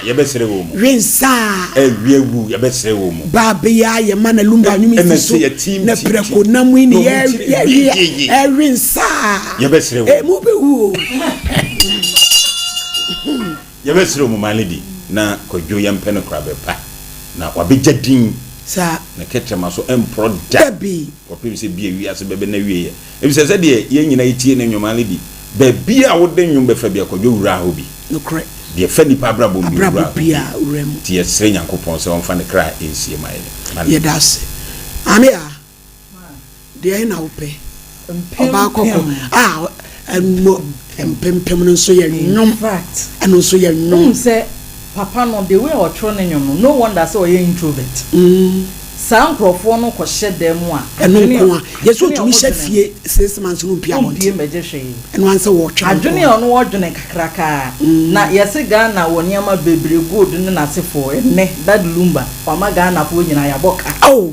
Yɛbɛsrɛ wɔ mu. We nsa a. Ɛwi awu, yɛbɛsrɛ wɔ mu. Baa bɛyɛ a yɛma na lumba anwom si so na prɛko nam yi ne yɛ ɛwe nsa a. Yɛbɛsrɛ wɔ mu. Emu bɛwu o. Yɛbɛsrɛ wɔ mu maa lady na Kwadwo yɛmpɛ no korabɛ pa na wabɛgya din. Saa. Na kɛtrɛma so ɛmporɔ da. Dabi. Kɔpem sɛ bia wiase bɛbɛ n'awieɛ. Efisɛ sɛdeɛ yɛn nyinaa yɛtie ne nnwom, Aledi, baabi a wode nnwom bɛfa biara, Kwadwo wuraa hɔ bi. Nokorɛ. Deɛ ɛfa nnipa abrabɔ mu biara, owuraa hɔ bi. Abrabɔ biara, owura mu. Nti yɛsrɛ Nyankopɔn sɛ ɔmfa ne kra nsie ma yɛn. Ma ne. Yɛda ase. Maame Yaa, deɛn na wopɛ? Ɔbaa kɔkɔ a ɛno mpempem no nso yɛ nnwom. Ɛno nso yɛ nnwom. Wohu sɛ papa no the way a ɔtwerɛ ne nnwom no, no wonder sɛ ɔyɛ introvert. Saa nkorɔfoɔ no kɔ hyɛ dan mu a, Ɛno adwene nko a, yɛ sɛ adwene a ɔtumi ɔmo hyɛ dwene fie 6 months no ɔmpie no, ɔmpie abɔnten. mmɛgye hwee. Ɛno ara ne sɛ wɔretwɛn Adwene nko a ara. ɔno ɔdwene kakraka. Na yɛse Ghana wɔ nneɛma bebree, gold ne n'asefoɔ, ɛnnɛ Daddy Lumba wama Ghanafoɔ nyinaa yɛabɔ ka. Oh!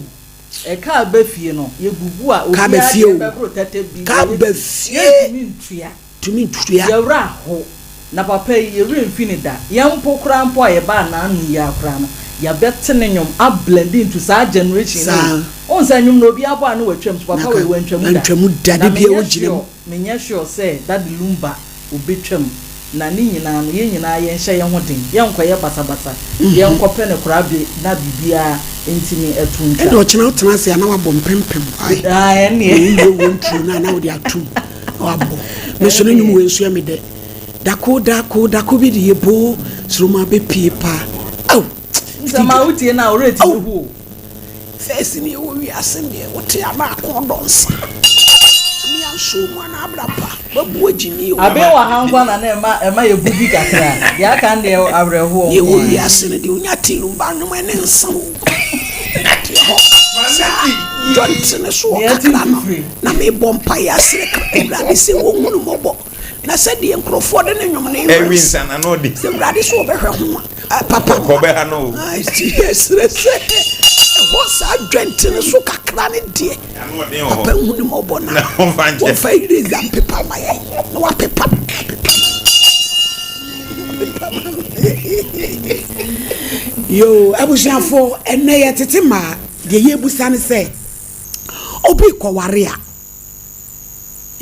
Ɛka a ɛba fie no, yɛbubu a Ka ba obiara fie deɛ o. bɛboro 30 billion, Ka ba fie. yɛntumi ntua. Tumi ntua. Yɛn werɛ aho. Na papa yi, yɛn werɛ mfi no da. Yɛn mpo koraa mpo a yɛbaa n'ano yi ara koraa no, yɛabɛte ne nnwom, ablend into saa generation no o. Saa. Wohu sɛ nnwom no, obiara bɔ a na watwam, so papa Naka, wei wantwa mu da. wantwa mu da, Na da biara menyɛ ɔgyina mu. sure, menyɛ sure sɛ Daddy Lumba ɔbɛtwam. Na ne nyinaa no, yɛn nyinaa yɛnhyɛ yɛn ho den, yɛnkɔyɛ basabasa, yɛnkɔpɛ no korabe na biribiara ntumi ɛto ntwa. Ɛnna ɔkyena wotena ase a na wabɔ mpempem wae. Ah, ɛnneɛ. Na wowie wo nturo no a na wode atom na wabɔ. Me nso ne nnwom wei nso yɛ me dɛ. Dako dako dako bi de yɛ boo soroma bɛpie paa. Ao! Nsɛm a wotie no a, wo werɛ tumi ho o. First ne yɛwɔ wiase no deɛ wote a na akɔn dɔ nsa. Nyame ansɔ mu a na abra pa wabu agyimi o. Aben wɔ ha nkoa na na ɛma ɛma yɛ bu bi kakra deɛ aka no deɛ awerɛhoɔ Deɛ ɛwɔ nkoa. wiase no deɛ onya te lumba nnwom ɛne nsa o. Deɛ hɔ saa joint no so wɔ Deɛ ɛte kakra no mfifire. na mebɔ mpaeɛ asrɛ Awurade sɛ wɔnhunu mmɔbɔ na sɛdeɛ nkurɔfoɔ de ne nnwom no Ɛwi werɛ nsa na na ɔde. sɛ Awurade sɛ wɔbɛhwɛ ho a papa Kɔkɔɔ bɛha no o. Yɛsrɛ sɛ ɛhɔ saa dwɛnte no so kakra ne deɛ papa hu ne mmɔbɔ na wɔmfa eraser mpepa ma yɛn na wapepa apepa yo. Abusuafoɔ, ɛnɛ yɛtete maa deɛ yɛbusa ne sɛ obi kɔware a,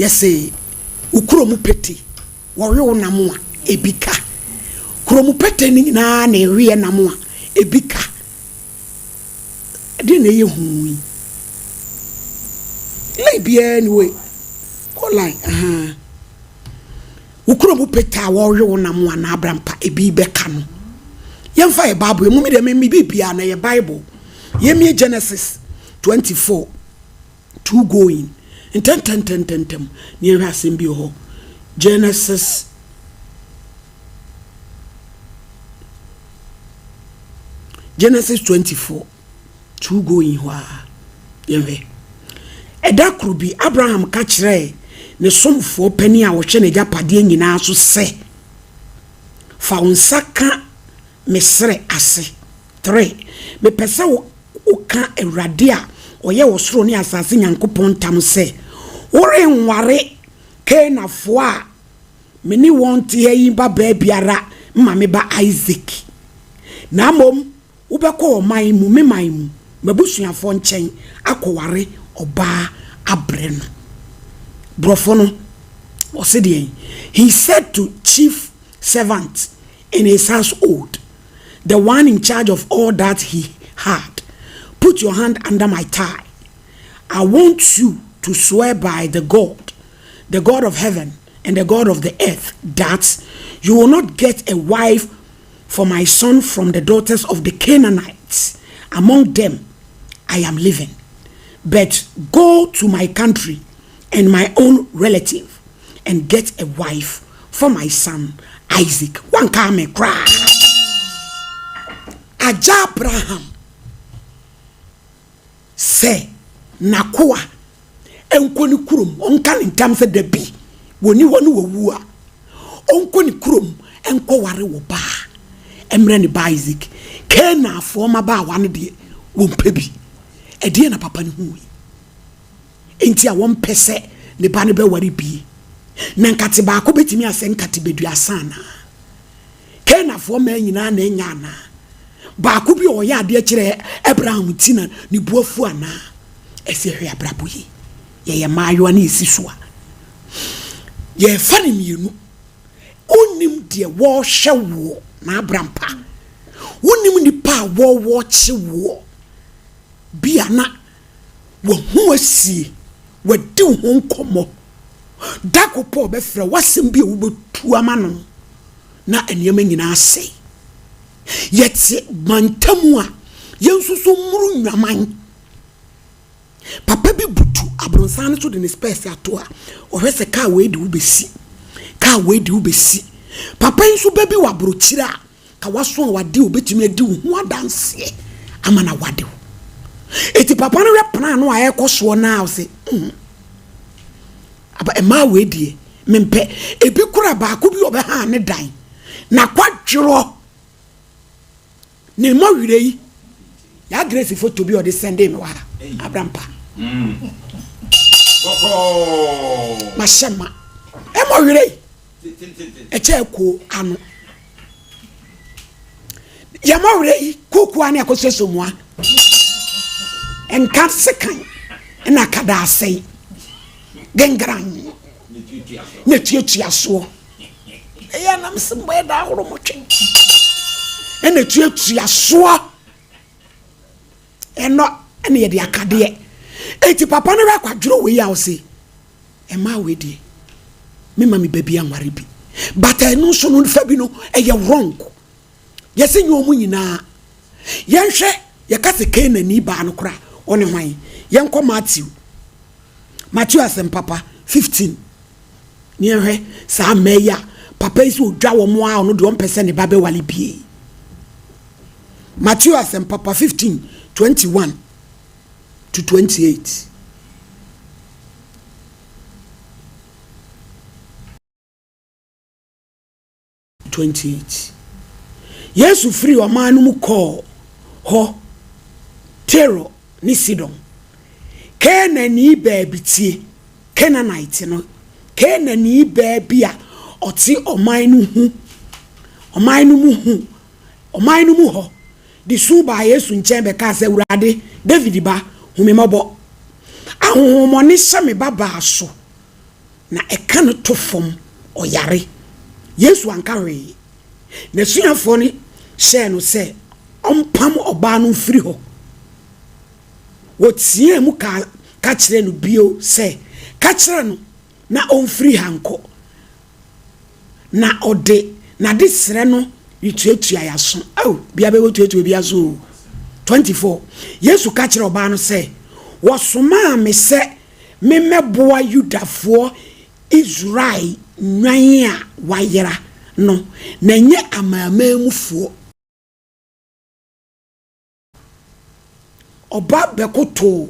yɛse wo kurom pete wɔwe wo nam a ebi ka kurom pete no nyinaa na ɛweɛ nam a ebi ka ɛdeɛ na ɛyɛ hu yi line biara ni wei kɔ line ahan wo kurom pete a wɔwe wo nam a na abrampa ebi bɛka no. Yɛmfa yɛ Bible emu mi deɛ mi bi biara na yɛ Bible. Yɛmie Genesis 24:2 going ntɛntɛntɛntɛntɛm ne yɛhwɛ asɛm bi wɔ hɔ. Genesis 24:2 going hɔ a yɛhwɛ. Ɛda koro bi Abraham ka kyerɛɛ ne somfoɔ panin a wɔhwɛ n'agyapadeɛ nyinaa so sɛ, "Fa wo nsa ka me serɛ ase." 3 mepɛ sɛ woka Awurade a ɔyɛ ɔsoro ne asase Nyankopɔn ntam sɛ worenware Kanaanfoɔ a me ne wɔn te ha yi babaa biara mma me ba Isak. Na mmom wobɛkɔ ɔman mu, me man mu, m'abusuafoɔ nkyɛn akɔware ɔbaa abrɛ no. Borɔfo no, ɔse deɛn? He said to chief servant in his household, the one in charge of all that he had, "Put your hand under my thigh. I want you to swear by the God of heaven and the God of the earth, that you will not get a wife for my son from the daughters of the Canaanites. Among them I am living. But go to my country and my own relative and get a wife for my son Isaac." Wanka me cry. Agya Abraham sɛ n'akoa nkɔ ne kurom, ɔnka ne ntam sɛ dabi wɔni hɔ ne wɔwu a, ɔnkɔ ne kurom nkɔware wɔ baa mmerɛ ne ba Isaac. Kanaanfoɔ mmabaawa no deɛ, wɔmpɛ bi. Ɛdeɛ na papa no hui nti a wɔmpɛ sɛ ne ba no bɛware bie? Na nkate baako bɛtumi asɛ nkate bɛduasa anaa? Kanaanfoɔ mmaa nyinaa na ɛnyɛ anaa? Baako bi a ɔyɛ adeɛ kyerɛ Abraham nti na ne bo afu anaa? Ɛsɛ hwɛ abrabɔ yi. Yɛyɛ mmaayewa na yɛsi so a, yɛfa no mmienu. Wonnim deɛ wɔrehwɛ woɔ na abrampa. Wonnim nipa a wɔwɔkye woɔ. Bi a na wahu asie, wadi wo ho nkɔmmɔ. Da ko pɛ ɔbɛfrɛ wo asɛm bi a wobɛtu ama no na nneɛma nyinaa asɛe. Yɛte mantam a yɛn nso so mmoro nnwaman. Papa bi butu abronsan no so de ne spɛɛse ato a ɔhwɛ sɛ kaa wei de wo bɛsi, kaa wei de wo bɛsi. Papa yi nso ba bi wɔ aburokyire a ka waso a wade obɛtumi adi wo ho adanseɛ ama na wade wo. Eti papa no hwɛ plan no a ɛrekɔ soɔ no a ɔse mm, aba mmaa wei deɛ mempɛ. Ebi kora baako bi ɔbɛha ne dan na kwadworɔ Ne mmɔ werɛ yi. Yaa Grace foto bi a ɔde sɛndee me wɔ ha. Abrampa. Mahyɛ ma. Ɛmmɔ werɛ yi. Ɛkyɛ ɛko ano. Yɛmmɔ werɛ yi kuukuu ne akɔsuasu mua. Nka sekan na kada asɛe. Gengran na tuatua soɔ. Ɛyɛ a na mese mbɔ ɛda ahorow mo twe. Ɛna tuatua soɔ. Ɛnɔ ɛna yɛde akadeɛ. Eti papa no hwɛ akwadworɔ wei a ɔse ɛmaa wei deɛ mema me ba bi anware bi. But ɛno nso no fa bi no ɛyɛ wrong. Yɛse nyɛ ɔmo nyinaa. Yɛnhwɛ yɛka sɛ Canaanni baa no koraa ɔne hwan? Yɛnkɔ Matthew. Matthew asɛmpapa 15. Ne yɛnhwɛ saa mmaa yi a papa yi sɛ ɔdwa wɔn a ɔno deɛ ɔmpɛ sɛ ne ba bɛwale bie. Matthew asɛmpapa 15 21 to 28. 28. Yesu firii ɔman no mu kɔɔ hɔ Tiro ne Sidon. Kanaanni baa bi tie, Canaanite no, Kanaanni baa bi a ɔte ɔman no hu, ɔman no mu hu, ɔman no mu hɔ, de su baa Yesu nkyɛn bɛkaa sɛ, Awurade, David ba, hu me mmɔbɔ. Ahonhommɔne hyɛ me babaa so. na ɛka no to fam, ɔyare. Yesu anka hwee. N'asuafoɔ no hyɛɛ no sɛ ɔmpam ɔbaa no mfiri hɔ. Wɔteaa mu ka ka kyerɛɛ no bio sɛ, Ka kyerɛ no na ɔmfiri ha nkɔ. Na ɔde n'adesrɛ no retuatua yɛn aso. Ao, bia bɛbɛtuatua obi aso o. 24, Yesu ka kyerɛɛ ɔbaa no sɛ, Wɔsomaa me sɛ Memmɛboa Yudafoɔ Israel nnwan a wɔayera no, na ɛnyɛ amanamanmufoɔ. Ɔba bɛkotoo,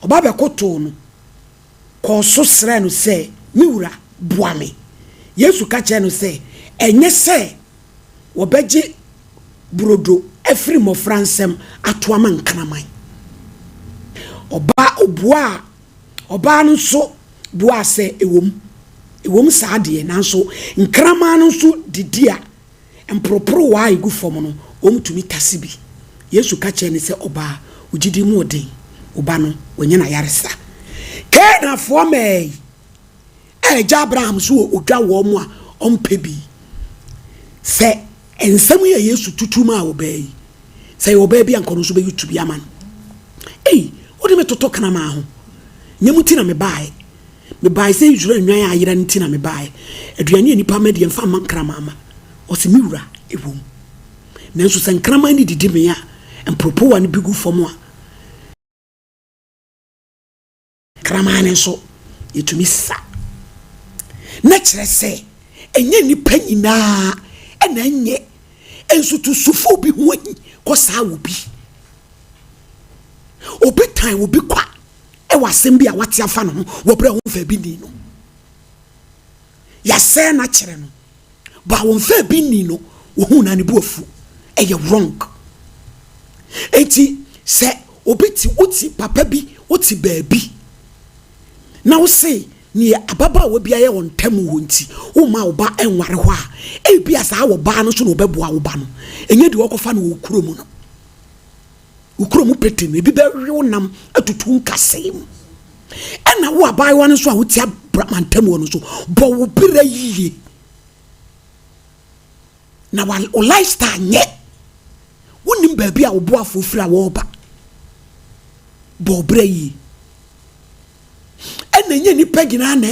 ɔba bɛkotoo no, kɔɔ so srɛɛ no sɛ, Me wura, boa me! Yesu ka kyerɛɛ no sɛ, Ɛnyɛ sɛ wɔbɛgye brodo afiri mmɔfra nsam ato ama nkraman. Ɔbaa ɔbuaa ɔbaa no nso buaa sɛ, Ɛwom, ɛwom saa deɛ, nanso nkraman no nso didi a, mporoporowa a ɛgu fam no, wɔtumi tase bi. Yesu ka kyerɛɛ no sɛ, Ɔbaa, wo gyidie mu ɔden, wo ba no, wanya n'ayaresa. Kanaanfoɔ mmaa yi a agya Abraham so wɔ odwa wɔn a ɔmpɛ bi. Sɛ nsɛm yi a Yesu tutu maa ɔbaa yi, sɛ yɛ ɔbaa bi a nka ɔno nso bɛyi tu bi ama no. Ei, wode me toto kraman ho. Nyɛ mo ti na mebaeɛ. Mebaeɛ sɛ Israel nnwan a ayera no nti na mebaeɛ. Aduane a nnipa ma deɛ mfa mma nkraman ma. Ɔse, me wura, ɛwom. Nanso sɛ nkraman no didi mee a, mporoporowa no bi gu fam a, Kraman no nso, yɛtumi sa. Na kyerɛ sɛ, ɛnyɛ nnipa nyinaa na ɛnyɛ nsutusufo obi ho ahi kɔ saa wɔ bi. Obi tan obi kwa wɔ asɛm bi a wate afa ne ho wɔ berɛ a wɔmfa bi nni no. Yɛasɛe no akyerɛ no. But wɔmfa bi nni no, wɔhu na ne bo afu. Ɛyɛ wrong. Enti sɛ obi te wote papa bi wote baabi na wose Neɛ ababaawa bi ayɛ wɔ ntam hɔ nti, womma wo ba nware hɔ a, ebia saa ɔbaa no nso na ɔbɛboa wo ba no. Ɛnyɛ deɛ ɔkɔfa no wɔ wo kurom no. Wo kurom pete no, ebi bɛwe wo nam atutu nkasɛɛ mu. Ɛna wo abaayewa no nso a wote mantam hɔ no nso, bɔ wo bra yie. Na wo lifestyle nyɛ. Wonnim baabi a wo boafoɔ firi a wɔreba. Bɔ wo bra yie. Ɛna ɛnyɛ nnipa nyinaa na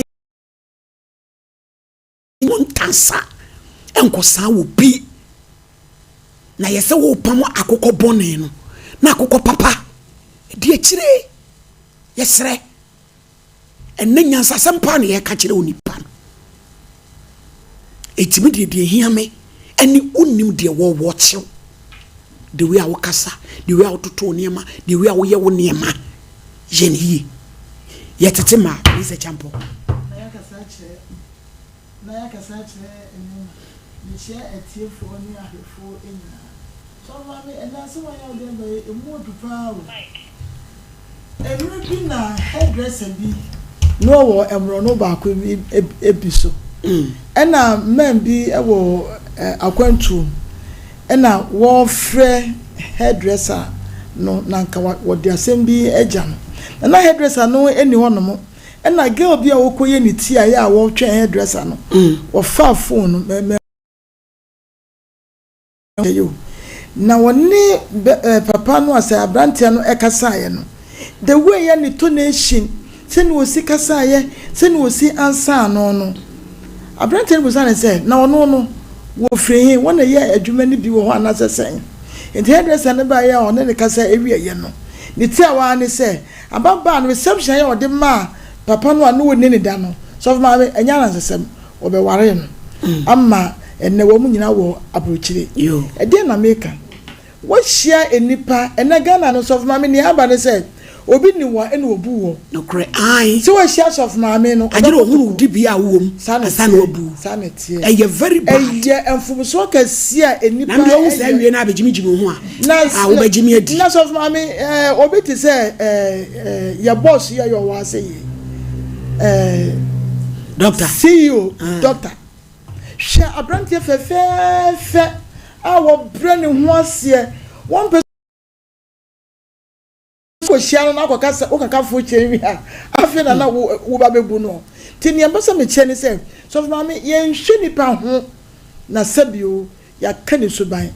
ɛnyɛ ntansa nkɔsaa wɔ bi. Na yɛ sɛ wopam akokɔ bɔne no na akokɔ papa di akyire. Yɛsrɛ. Ɛnnɛ nyansasɛm paa na yɛreka kyerɛ onipa no. Enti me deɛ deɛ ehia me ɛne wonnim deɛ wɔwɔ kyew. The way a wokasa, the way a wototo nneɛma, the way a woyɛ wo nneɛma. Yɛ no yie. Yɛtete ma Lisa Champɔ. Na yɛakasa akyerɛ Na yɛakasa akyerɛ mmarima. Mekyia atiefoɔ ne ahwɛfoɔ nyinaa. Sɔfo maame, ɛnnɛ asɛm a yɛ a wode aba yi, ɛmu ɔdu paa o. Mmerɛ bi na hairdresser bi na ɔwɔ mmorɔno baako bi bi so. Ɛna man bi wɔ akwantuo mu ɛna wɔrefrɛ hairdresser no na nka wɔde asɛm bi agya no. Na na hairdresser no nni hɔnom. Ɛna girl bi a ɔrekɔyɛ ne ti a ɛyɛ a wɔretwɛn hairdresser no, wɔfaa phone no. Yɛ o. Na wɔne bɛ ɛɛ papa no a sɛ aberanteɛ no kasaeɛ no, the way a ne tonation, sɛnea ɔsi kasaeɛ, sɛnea ɔsi ansa ano no, aberanteɛ no bisa no sɛ, na ɔno no, wɔfiri he? Wɔn na ɛyɛ adwuma no bi wɔ hɔ anaasɛ sɛn? Nti hairdresser no baeɛ a ɔne no kasa wieeɛ no, ne tiawa ara ne sɛ, ababaa no reception a ɔde maa papa no a na ɔnni ne da no, sɔfo maame, ɛnyɛ anansesɛm. Wɔbɛwaree no ama ɛnnɛ wɔn nyinaa wɔ aburokyire. Ɛdeɛn na meka? Woahyia nnipa ɛnnɛ Ghana no sɔfo maame nea aba ne sɛ obi ni wo a ɛna obu woɔ. Nokorɛ ae. Sɛ woahyia sɔfo maame no ɔbɛkɔ Agyere ohunu wo dibea a wowɔ mu Saa na ansa na ɛteɛ. wabu wo. Saa na ɛteɛ. Ɛyɛ very bad. Ɛyɛ mfomsoɔ kɛseɛ a nnipa Na mdeɛ wohu saa yɛ. wie no abɛgyimigyimi wo ho a, Na a wobɛgye me adi. na sɔfo maame ɛɛ obi te sɛ ɛɛ ɛɛ yɛ boss yi a yɛ ɔwɔ ase yi ɛɛ. Doctor. CEO doctor. Hwɛ abranteɛ fɛfɛɛfɛ a wɔbrɛ ne ho aseɛ wɔmpɛ sɛ kɔhyia no na akɔka sɛ wokaka fo kyerɛ wie a afei na na wo wo ba bɛbu no. Nti nea mpɛ sɛ mekyerɛ ne sɛ sɔfo maame yɛnhwɛ nipa ho na sɛbio Yɛaka ne suban.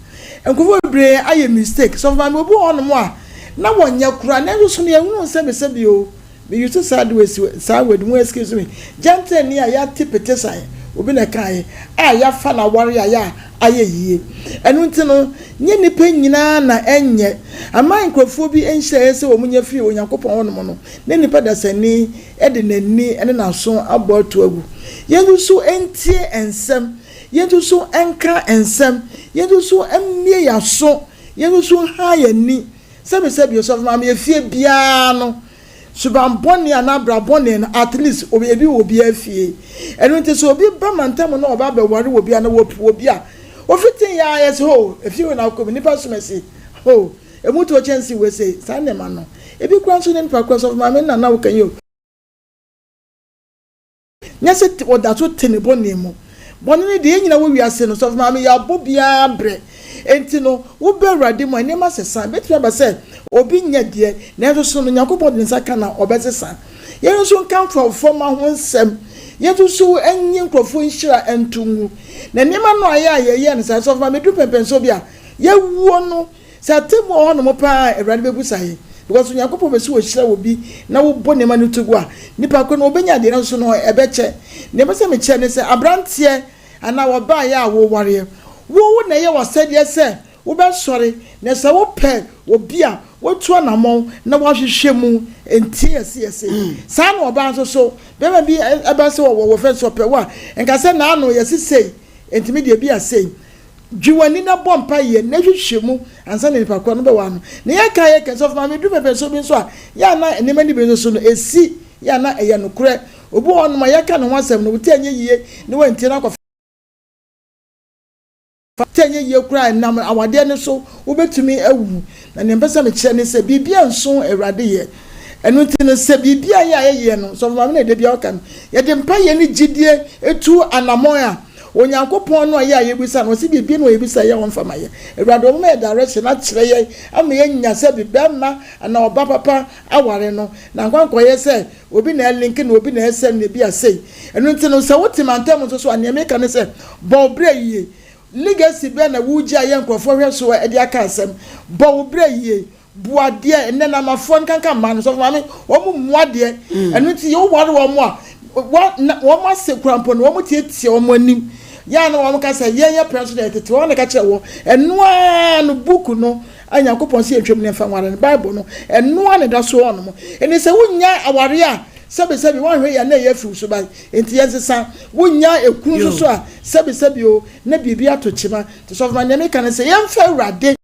Nkurɔfoɔ bebree ayɛ mistake. Sɔfo maame obi wɔ hɔnom a na wɔnyɛ koraa nanso so no yɛnhunu sɛ mesɛ bi o. Me use saa de wei saa word mu excuse me. Gentile ni a yɛate pete san obi na ɛkaeɛ a yɛafa no aware a yɛ a ayɛ yie. Ɛno nti no nyɛ nnipa nyinaa na ɛnyɛ. Ama nkurɔfoɔ bi nhyiraeɛ sɛ wɔn nya firi Onyankopɔn hɔnom no na nnipa dasani de n'ani ne n'aso abɔ ato agu. Yɛn nso so ntie nsɛm Yensusu nka nsɛm, yensusu mmue yɛn aso, yensusu nha yɛn ani. Sɛbisɛbi, Osɔfo Maame, efie biara no, suban bɔne anaa bra bɔne no, at least ebi wɔ obiara fie. Ɛno nti sɛ obi ba mantam na ɔba abɛware obi anaa wɔpu obi a, ofiti yɛ ara yɛse hoo, efie wei na akɔ mu, nnipa som asi, hoo, emu toɔ kyɛnse wei sei, saa nneɛma no. Ebi koraa nso ne nipa korɔ, Osɔfo Maame, nna na woka yi o. Nyɛ sɛ ɔda so te ne bɔne mu. Bɔne no deɛ, yɛn nyinaa wɔ wiase no, Sɔfo Maame, yɛabɔ biara brɛ. Enti no, woba Awurade mu a, nneɛma sesa. Ɛbɛtumi aba sɛ obi nyɛ deɛ, nanso so no, Nyankopɔn de ne nsa ka no a, ɔbɛsesa. Yɛn nso nka nkurɔfoɔ mma ho nsɛm. Yɛn nso so nyi nkurɔfoɔ nhyira nto ngu. Na nneɛma no a yɛ a yɛyɛ no saa, Sɔfo Maame, ɛduru pɛmpɛnsoɔ bi a, yɛwuo no, Sɛ atemmu wɔ hɔnom paa a, Awurade bɛbusa yɛn. Because Onyankopɔn pɛ sɛ ɔhyira obi na wobɔ nneɛma no to gu a, nipa ko no ɔbɛnya adeɛ nanso no ɛbɛkyɛ. Deɛ mepɛ sɛ mekyerɛ ne sɛ, aberanteɛ anaa ɔbaeɛ a wowareɛ, wo na ɛyɛ w'asɛdeɛ sɛ wobɛsɔre, na sɛ wopɛ obi a, woatu anammɔn na woahwehwɛ mu, ntie yɛse yɛse. Saa na ɔbaa nso so, bɛrima bi ba sɛ ɔwɔ fɛ sɛ ɔpɛ wo a, nka sɛ n'ano yɛse sei, enti me deɛ bi a sei. Dwe w'ani na bɔ mpaeɛ na hwehwɛ mu ansa na nipa korɔ no bɛwɔ ano. Na yɛka yɛka sɔfo maame duru pɛpɛnso bi nso a, yɛ a na nneɛma no bi nso so no ɛsi, yɛ a na ɛyɛ nokorɛ. Obi wɔ hɔnom a yɛka ne ho asɛm no, wo ti anyɛ yie na wantie no akɔfa ti anyɛ yie koraa ɛnam awadeɛ no so wobɛtumi awu. Na nea mpɛ sɛ mekyerɛ ne sɛ biribi a nso Awurade yɛ. Ɛno nti no, sɛ biribi a yɛ a yɛyɛ no, Sɔfo Maame na da biara ɔka no, yɛde mpaeɛ ne gyidie tu anamɔn a, Onyankopɔn no a yɛ a yɛbisa no, ɔse biribi na ɔyɛbisa yɛ a ɔmfa ma yɛ. Awurade ɔmoma yɛ direction akyerɛ yɛn ama yɛanya sɛ bi bɛrima anaa ɔba papa aware no, na nkwankɔyɛ sɛ obi na ɛlinke na obi na ɛsɛ no na ebi a sei. Ɛno nti no, sɛ wote mantam nso so a, nea meka ne sɛ, bɔ wo bra yie. Legacy bɛn na wogye a yɛ nkurɔfoɔ hwɛ so de aka asɛm? Bɔ wo bra yie. Bu adeɛ ɛnɛ namafoɔ nkanka mmaa no sɔfo maame wɔn mmu adeɛ mm. ɛno nti yɛ woware wɔn a wɔn ase kura mpo no wɔn tietie wɔn anim yɛn na wɔn ka sɛ yɛn yɛ pɛn so deɛ tete wɔn na ka kyerɛ wɔn ɛnoa no buku no a nyankopɔn sɛ yɛntwam ne mfa nware no bible no ɛnoa ne da so wɔn mo ɛne sɛ wonya aware a sɛbisɛbi wɔnhwɛ yɛn na ɛyɛ afiw so ban nti yɛn sesa wonya ekunu nso so a sɛbisɛbi o na biribi ato kyima te sɔfo ma nea meka ne sɛ yɛmfa awurade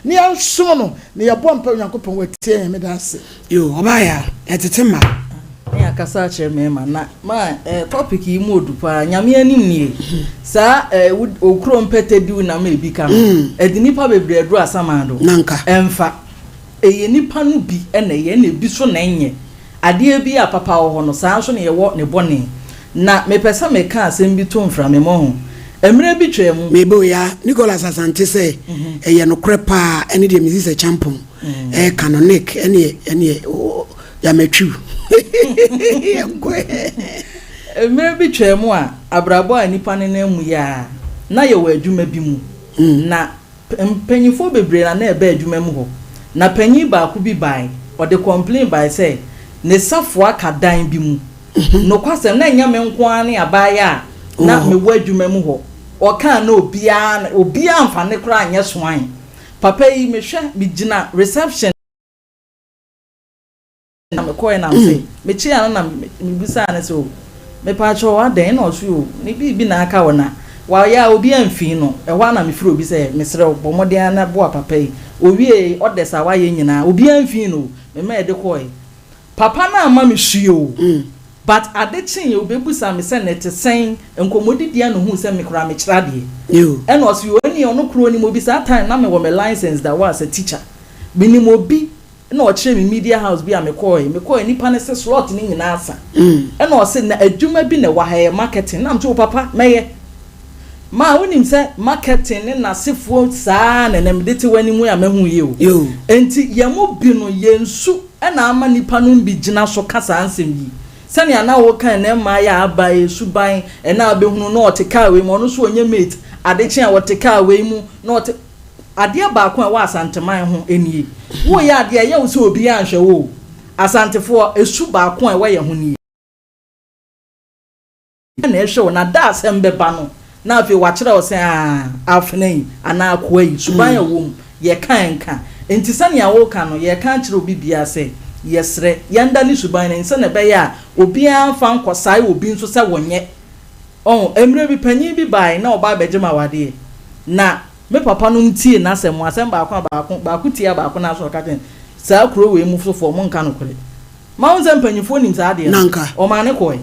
Ne yɛnsom no, na yɛbɔ mpae Onyankopɔn watie yɛn. Meda ase. Yoo ɔbaa ya ɛtete mma. Ne akasa akyerɛ mmarima na ma eh, topic yi mu odu paa nyame anim nie saa eh, okuro mpɛtɛ diw nam ebi ka no ɛde nipa bebree aduru asamando Nanka. ɛmfa ɛyɛ nipa no bi ɛna ɛyɛ ɛna ebi so na ɛnyɛ Adeɛ bi a papa wɔ hɔ no, saa ara nso na yɛwɔ ne bɔne. Na mepɛ sɛ meka asɛm bi to mframemɔ ho. Mmerɛ bi twaa mu. Meboo ya Nicholas Asante sɛ ɛyɛ nokorɛ paa ɛne deɛ Mrs Acheampong ɛɛka no Nick ɛneɛ ɛneɛ Yamatwiw yɛnkɔ ɛ. Mmerɛ bi twaa mu a abrabɔ a nnipa nenam mu yi ara, na yɛwɔ adwuma bi mu. Na Mpanyimfoɔ bebree na na ɛba adwuma mu hɔ. Na panyin baako bi bae, ɔde complain bae sɛ ne safoa ka dan bi mu. Nokwasɛm, na ɛnyɛ me nko ara ne abaayewa a na mewɔ adwuma mu hɔ. Ɔkaa na obiara, obiara amfa ne koraa anyɛ soan. Papa yi, mehwɛ, megyina reception. Na mekɔɛ na mese mekyeaa no na mebisaa no sɛ o mepaakyɛw adɛn na ɔse o ne biribi na aka hɔ na wayɛ a obi amfii no ɛhɔ a na mefrɛ obi sɛ mesrɛ wo bɔ mmɔden ara na boa papa yi owiee orders a wayɛ nyinaa obi amfii no o mema ɛde kɔɛ papa no amma me hwee o but ade kyeeɛ obebusa me sɛ na ɛte sɛn nkɔmmɔdidi a na ohuu sɛ me koraa mekyerɛ adeɛ ɛna ɔse o ɛneɛ ɔno koraa onim obi saa time na mewɔ me license da hɔ as a teacher menim obi Ɛna ɔkyerɛɛ me media house bi a mekɔɔe. Mekɔɔe, nipa no se slot no nyinaa asa. Ɛna ɔse na adwuma bi na ɛwɔ ha, ɛyɛ marketing. Na mese o papa, mɛyɛ. Maa wonim sɛ marketing ne n'asefoɔ saa na ɛnɛ mede te w'anim yi a mahu yi o. Enti yɛn mu bi no, yɛn su na ama nipa nom bi gyina so ka saa nsɛm yi. Sɛnea na woka ɛnɛ mmaa yi a aba yi suban, ɛnɛ a wobɛhunu na ɔte car wei mu, ɔno nso ɔnyɛ mate, ade kye a ɔte car wei mu na ɔte. Adeɛ baako a ɛwɔ Asanteman ho nie, woreyɛ adeɛ a, ɛyɛ wo sɛ obiara nhwɛ wo o. Asantefoɔ, su baako a ɛwɔ yɛn ho nie. Na ɛhwɛ wo, na da a asɛm bɛba no, na afei wakyerɛ wo sɛ aa, afena yi anaa akoa yi, suban a ɛwɔ mu, yɛka a ɛnka. Enti sɛnea woreka no, yɛreka akyerɛ obi biara sɛ, yɛsrɛ, yɛnda ne suban no adi sɛnea ɛbɛyɛ a obiara mfa nkɔsae obi nso sɛ wɔnyɛ. Ɔho, mmerɛ bi, panin bi baeɛ na ɔba abɛgye me awadeɛ. Na me papa nom tiee n'asɛm, asɛm baako a baako, baako tiaa baako no ara so na ɔka kyerɛɛ no, Saa kuro wei mu sofoɔ, monka nokorɛ. Mahu sɛ mpanyinfoɔ nim saa adeɛ no. Ɔmaa no kɔɔe.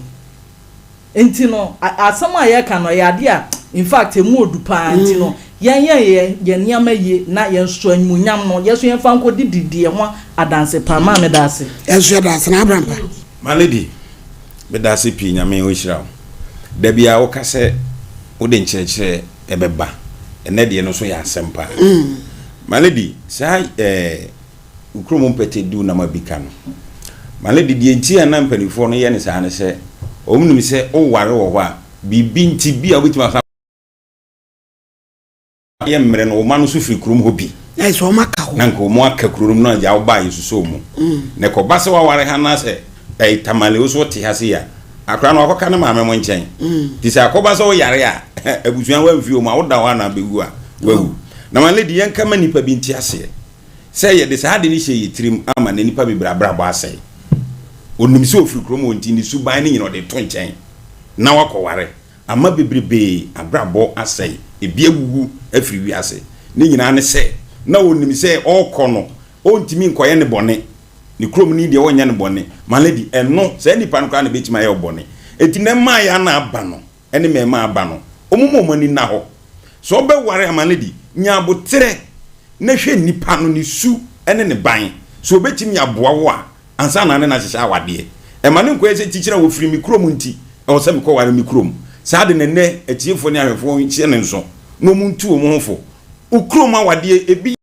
Nti no, asɛm a yɛreka no, ɛyɛ adeɛ a, in fact, ɛmu ɔdu pa ara. Nti no, yɛnyɛ yɛn, yɛn nneɛma yie na yɛn nso animuonyam no, yɛn nso yɛmfa nkɔdidi di yɛn ho adanse pa. Maa meda ase. Yɛn nso yɛda ase. Na Abraham pa. My lady, Medase pii Nyame ɔnhyira wo. Da biara woka sɛ wode nkyerɛkyerɛ ɛbɛba ɛnɛ deɛ no nso yɛ asɛm paa. My lady saa eh, wo kurom mpɛtɛ du nam abika no. My lady deɛ nti a na mpanimfoɔ no yɛ no saa ne sɛ wɔn nim sɛ woware wɔ hɔ a biribi nti bi a wobɛtumi asa yɛ mmerɛ no, wo mma no nso firi kurom hɔ bi. Na sɛ wɔn aka hɔ. Na nka wɔn aka kuro no mu na agya wo ba a yɛsusoo mu. Na ɛkɔba sɛ waware ha na sɛ ɛyɛ Tamale wo so wote ha sei a, akwadaa no wakɔka ne maame mo nkyɛn. Nti sɛ akɔba sɛ woyare a, abusua wamfiri wɔn a, woda hɔ a na abɛwu a, wawu. Na my lady, yɛnka ma nnipa bi nte aseɛ sɛ yɛde saa ade no hyɛ yɛn tirim ama na nnipa bebree abrabɔ asɛe. Ɔnim sɛ ɔfiri kurom hɔ nti ne suban no nyina ɔde to nkyɛn na wakɔware. Ama bebrebee abrabɔ asɛe, ebi awuwu afiri wiase. Ne nyinaa ne sɛ, na ɔnim sɛ ɔrekɔ no, ɔntumi nkɔyɛ ne bɔne. Ne kuromni deɛ ɔnyɛ no bɔne. My lady, ɛno, saa nipa no koraa na ɛbɛtumi ayɛ wo bɔne. Enti na mmaeɛ a na aba no, ne mmarima a aba no, wɔmma wɔn ani nna hɔ. Sɛ wobɛware a, my lady, nya aboterɛ na hwɛ nipa no, ne su ne ne ban. Sɛ ɔbɛtumi aboa wo a, ansa na ne no ahyehyɛ awadeɛ. Ɛma no nkɔyɛ sɛ kyikyiri a wɔfiri me kurom nti, ɛwɔ sɛ mekɔware me kurom. Saa de na nnɛ atiefoɔ ne ahwɛfoɔ nhyɛ no nso na wɔntu wɔn ho fo. Wo kurom awadeɛ, ebi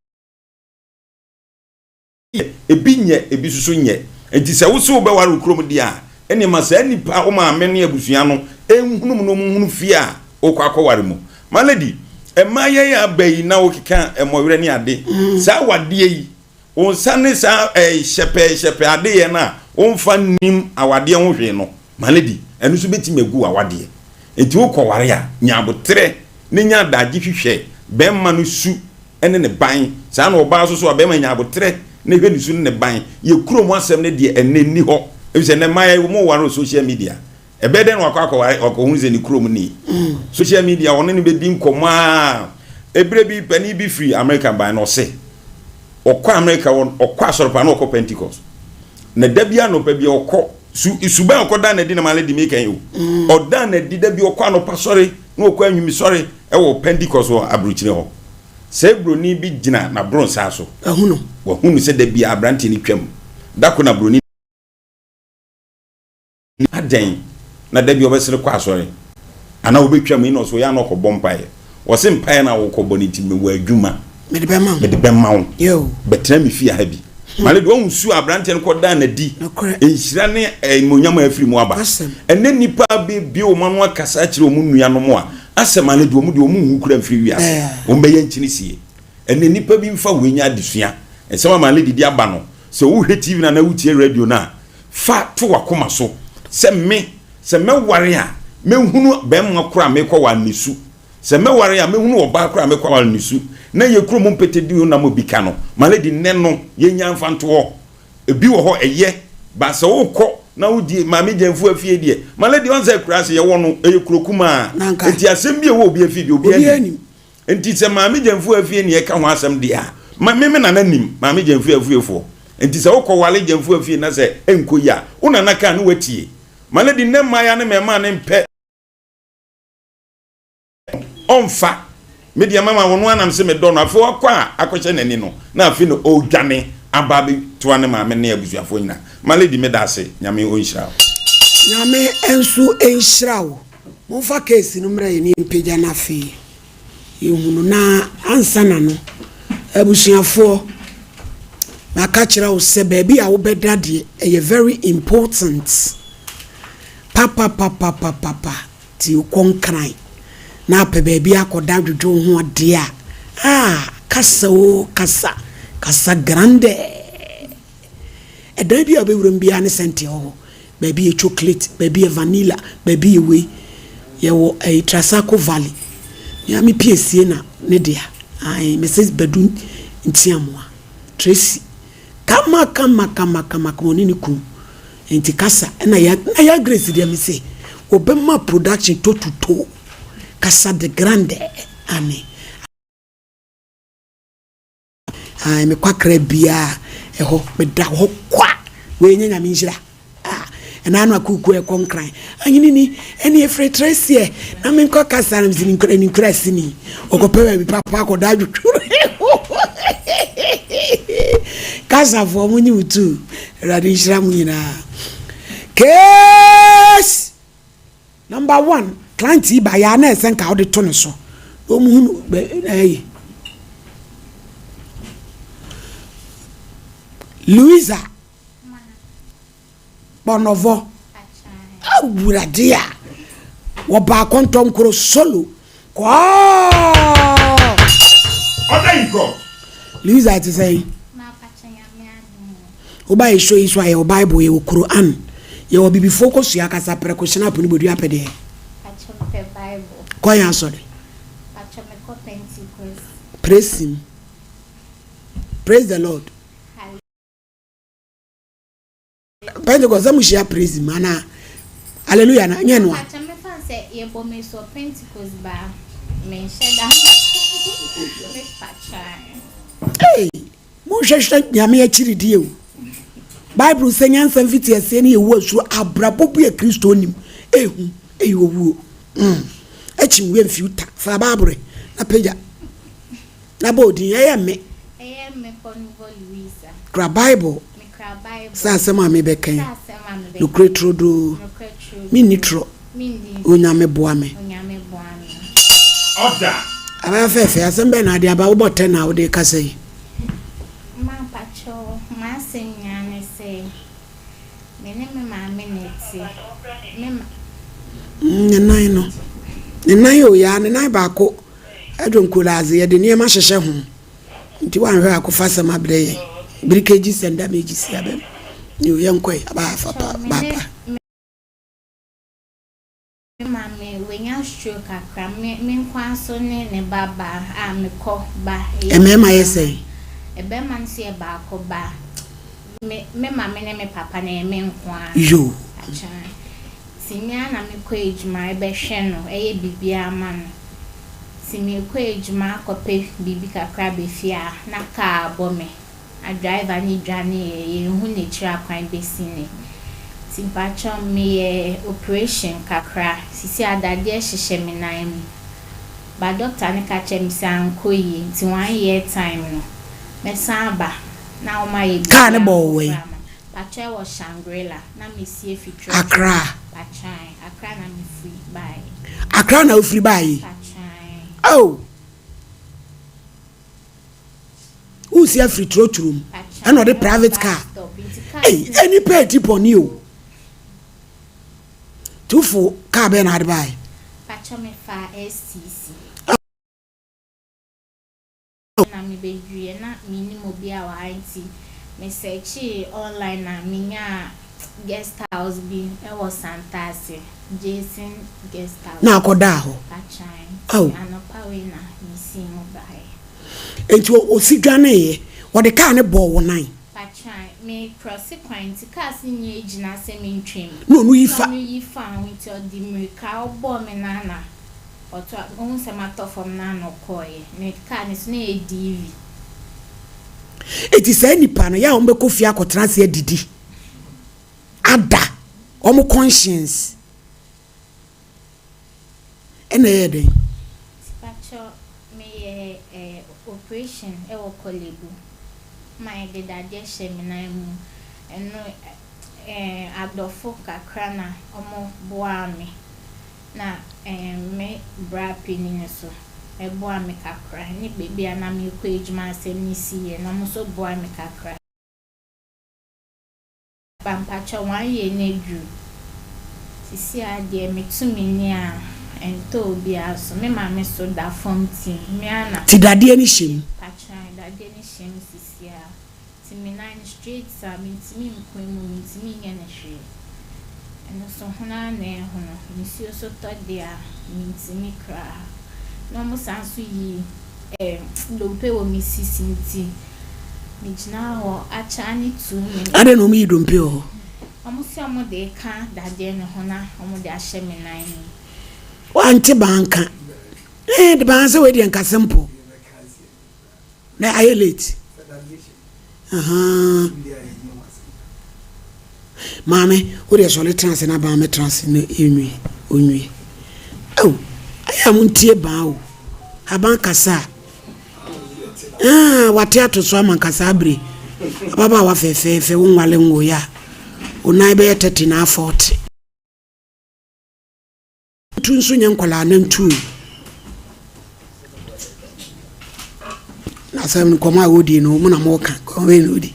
yɛ, ebi nyɛ, ebi nso so nyɛ. Enti sɛ wo se wobɛware wo kurom deɛ a, ɛnneɛ ma saa nnipa, wo maame ne abusua no nhunu mu na wɔnhunu fie a wokɔ akɔware mu. My lady, mmaa yi aba yi na wokeka mmɔwerɛ ne ade, saa awadeɛ yi, Wo nsa ne saa ɛɛ hyɛpɛɛ hyɛpɛɛ adeyɛ no a womfa nnim awadeɛ ho hwee no, ma no di. Ɛno nso bɛtumi agu w'awadeɛ. Enti wokɔware a, nya aboterɛ na nya adagye hwehwɛ barima no su ne ne ban. Saa na ɔbaa nso so a, barima nya aboterɛ na hwɛ ne su ne ne ban. Yɛ kurom asɛm no deɛ ɛnnɛ nni hɔ. Ɛfiri sɛ nnɛ mmaa yi wɔware wɔ social media. Ɛbɛyɛ dɛn na wakɔ akɔware wakɔhunu sɛ ne kurom ni? Social media ɔne no bɛdi nkɔmmɔ a. Ɛberɛ bi panin bi firi Amerika bae na ɔse ɔkɔ Amerika ɔkɔ asɔre paa na ɔkɔ Pentecost. Na da bi anɔpa bi ɔkɔ su suban ɔkɔ dan n'adi na maale di meka yi o. Ɔdan n'adi da bi ɔkɔ anɔpa sɔre na ɔkɔ anwumi sɔre ɛwɔ Pentecost wɔ aburokyire hɔ. Sɛ buroni bi gyina n'abrɔnsaa so. Wahunu. Wahunu sɛ da bi aberanteɛ no twam. Da ko na buroni Adɛn na da bi ɔbɛsere kɔ asɔre anaa ɔbɛtwam yi na ɔsɛ ɔyɛ a na ɔkɔbɔ mpaeɛ? Ɔse mpaeɛ no a wokɔbɔ no nti mewɔ adwuma Mede bɛma wo. mede bɛma wo. Yo. Bɛtena me fie ha bi. Male deɛ wahu su a aberanteɛ no kɔdaa no adi, Nokorɛ. nhyira ne animuonyam a afiri mu aba. Asɛm. Ɛnnɛ nnipa abue wɔn ano akasa akyerɛ wɔn nuanom a, asɛ male deɛ wɔn deɛ wɔn nwu koraa mfiri wiase. Ɛɛ. Wɔn bɛyɛ nkyene sie. Ɛnnɛ nnipa bi mfa wei nyɛ adesua. Nsɛm a male de di aba no, sɛ wohwɛ TV no anaa wotie radio no a, Fa to w'akoma so sɛ me, sɛ mɛware a, mɛhunu barima korɔ a merekɔware ne su. Sɛ mɛware a, mɛhunu ɔbaa korɔ a merekɔware ne su. Na yɛn kurom mpete di nam obi ka no, my lady, nnɛ no, yɛnnya mfa nto hɔ. Ebi wɔ hɔ, ɛyɛ, but sɛ wokɔ na wodi Maame Gyamfua fie deɛ, my lady, ɔn sɛ akuraase yɛwɔ no, ɛyɛ kuro kumaa, Nanka. enti asɛm bi a ɛwɔ obi afie deɛ, obiara Obiara nim. nim. Nti sɛ Maame Gyamfua afie ne yɛka ho asɛm deɛ a, ma me me nana nim Maame Gyamfua afiefoɔ. Nti sɛ wokɔ wale Gyamfua fie na sɛ ɛnkɔ yie a, wo nana ka a ne watie. My lady, nnɛ mmayewa ne mmarimaa no mpɛ ɔmfa. Me deɛ mama ɔno ara na mese medɔ no, afei wakɔ a akɔhyɛ n'ani no, na afei na ɔredwane aba abɛtoa ne maame ne abusuafoɔ nyinaa. My lady, meda ase, Nyame ɔnhyira wo. Nyame nso nhyira wo. Momfa case no mmrɛ yɛn na yɛmpagya no afei yɛhu no. Na ansa na no, abusuafoɔ, maka kyerɛ wo sɛ baabi a wobɛda deɛ ɛyɛ very important papapapapapa nti wokɔ Nkran na apɛ baabi akɔda dwodwo wo ho adeɛ a, ah, kasa o kasa, kasa grande. Ɛdan bi a wobɛwura mu biara ne sɛnte wɔ hɔ. Baabi yɛ chocolate, baabi yɛ vanilla, baabi yɛ wei. Yɛwɔ ɛyi Trasaco Valley. Nea me piesie na ne dea. Ae, Mrs. Badu Ntiamoa. Tracy. Kama kama kama kama kama ɔne ne kunu. Nti kasa ɛna ya na ya Grace deɛ me se wɔbɛma production totuto. Kasa de grande. Ane. Ae me kwakra biaa ɛhɔ meda hɔ kwa wei nyɛ nyame nhyira ah ɛna ano akuku ɛkɔ nkran anyini ni ɛne efiri treseɛ na menkɔ kasa na mesi ne nkura sini ɔkɔpɛ baabi papa akɔda adwotwo kasafoɔ mo nye wo tu awurade nhyira mo nyinaa kees Number one, client yi ba yɛ a na ɛsɛ nka wode to ne so na wɔn hunu bɛ ɛyi. Louisa Kpɔnɔvɔ awurade a wɔba akɔntɔnkoro solo kɔɔ. Ɔda yi kɔ. Louisa te sɛn? Woba yɛ show yi so a yɛwɔ bible yɛwɔ Quran yɛwɔ bibifoɔ kɔ sua kasa prɛko hyena po ne bodua pɛ deɛ. Pacho mepɛ bible. Kɔ yɛn asɔre. Pacho mekɔ Pentecost. Praise him. Praise the Lord. Pentecost sɛ mo hyia praise him anaa hallelujah na nyɛ noa. Pacho mefa sɛ yɛbɔ me so Pentecost ba menhyɛ da me pacho. Hey. Monhwehwɛ Nyame akyiridie o. Bible sɛ nyansa mfitiaseɛ ne Yehowa suro abrabɔ bi a Kristo nim ehu ɛyɛ owuo. Mm. Akyi nwura mfiw ta. Fa Bible na pagya na bɔ odin ɛyɛ me. Ɛyɛ me. Kura Bible sɛ asɛm a mebɛka yi, nokorɛ turodoo, menni torɔ, Onyame boa me. Abaya fɛɛfɛ, asɛm bɛn na ade aba wobɔ tɛ na wode kasa yi? Ma mpakyɛw, m'asɛm nyinaa ne sɛ, Me ne me maame na ɛte. Me ma. Ne nan no, ne nan o yaa, ne nan baako adwo nkolaadze, yɛde nneɛma hyehyɛ ho. Nti woanhwɛ a akɔfa asɛm abrɛ yɛn. Breakages and damages aba mu. Yo, yɛnkɔe, aba fa pa, ba pa. Me maame wanya stroke kakra, me me nko ara nso ne ne ba baa a mekɔ ba yɛ Mmarima yɛ adwuma. sɛn? Barima nso yɛ baako ba. Me me maame ne me papa no ɛyɛ me nko ara. Yo. Akyɛn. Nti me ara na mekɔ adwuma bɛhwɛ no, ɛyɛ biribiara ma no. Nti mekɔ adwuma akɔpɛ biribi kakra aba fie a, na kaa abɔ me. Na driver no dwaneeɛ, yɛnhu n'akyiri akwan bɛsi nnɛ. Nti mpakyɛw meyɛɛ operation kakra, sisi a dadeɛ hyehyɛ me nan mu. But doctor no ka kyerɛɛ me sɛ ankɔ yie nti one year time no, mɛsan aba na wɔayɛ Kaa no biribiara bɔɔ wo foforɔ wɛn? ama me. Pakyɛ wɔ Shangri-La na mesie fi trɔtrɔ. Accra. Pakyan, Accra na mefiri baeɛ. Accra na wofiri baeɛ yi? Pakyan. Oh! Wosi afiri trɔtrɔ mu ɛna ɔde private car. Ei, nnipa edi bɔne o. Nti wofo car bɛn na ade baeɛ? Pakyɛ mefaa STC. Na mebɛduruiɛ na mennim obiara wɔ ha nti me searchee online na menyaa guest house bi wɔ Santase, Jason guest house. Na akɔdaa hɔ? Pakyan, Ao. nti anɔpa wei na mesii mu baeɛ. Nti ɔsi dwaneeɛ, ɔde kaa no bɔɔ wo nan? Pakyan, me krɔse kwan nti cars no nyinaa gyina sɛ mentwam. Na ɔno yi fa. Na ɔno yi faa ho nti ɔde mmirika ɔbɔɔ me nan na Ɔtɔ a, ohu sɛ matɔ fam no a na ɔkɔeɛ. Ne kaa no so na ɛyɛ DV. Enti saa nnipa no, yɛ a wɔbɛkɔ fie akɔtena ase adidi, ada, wɔn conscience ɛna ɛyɛ dɛn? Mpakyɛ meyɛ eh, operation wɔ Korle Bu ma yɛde dadeɛ hyɛ me nan mu. Ɛno eh, adɔfo kakra na wɔboaa me. Na me bra panin nso boaa me kakra, ne baabi a na merekɔ adwuma asɛm no siiɛ no, wɔn nso boaa me kakra. Ba mpakyɛw wanyɛ no aduru. Sisi ara deɛ metu m'ani a ɛntɔ obiara so. Me maame so da fam ti me ara na. Ti dadeɛ no hyɛ mu. Mpakyɛw dadeɛ no hyɛ mu sisi ara. Nti me nan no straight saa, mentumi nkɔ mu, mentumi nyɛ no hwee. Ɛno nso hono ara na ɛhono, nsuo nso tɔ deɛ a, mentumi koraa. Na wɔn san nso yi eh, dompe wɔ me sisi nti, megyina hɔ akyɛ ara ne 2 minutes. Adɛn na wɔyi dompe wɔ hɔ? Wɔn se wɔn de reka dadeɛ no ho na wɔn de ahyɛ me nan mu. Wante baa nka. Eh, de baa sɛ wei deɛ nka simple. Na ayɛ late. Ahaa. Maame, wo deɛ sɔre tena ase na baa mɛtena ase na yɛnwie. Ɔnwie. Oh, ayɛ a montie baa o. Aban kasa a. Ah, wate ato so ama nkasa abere. Ababaawa fɛfɛɛfɛ wo nwale nwoeɛ a, wo nan bɛyɛ 30 na 40. Tu nso nyɛ nkwadaa nantu o. Na sɛ nkɔmɔ a wɔdi no mo na mo ka nkɔmɔ bɛyɛ na ɔdi.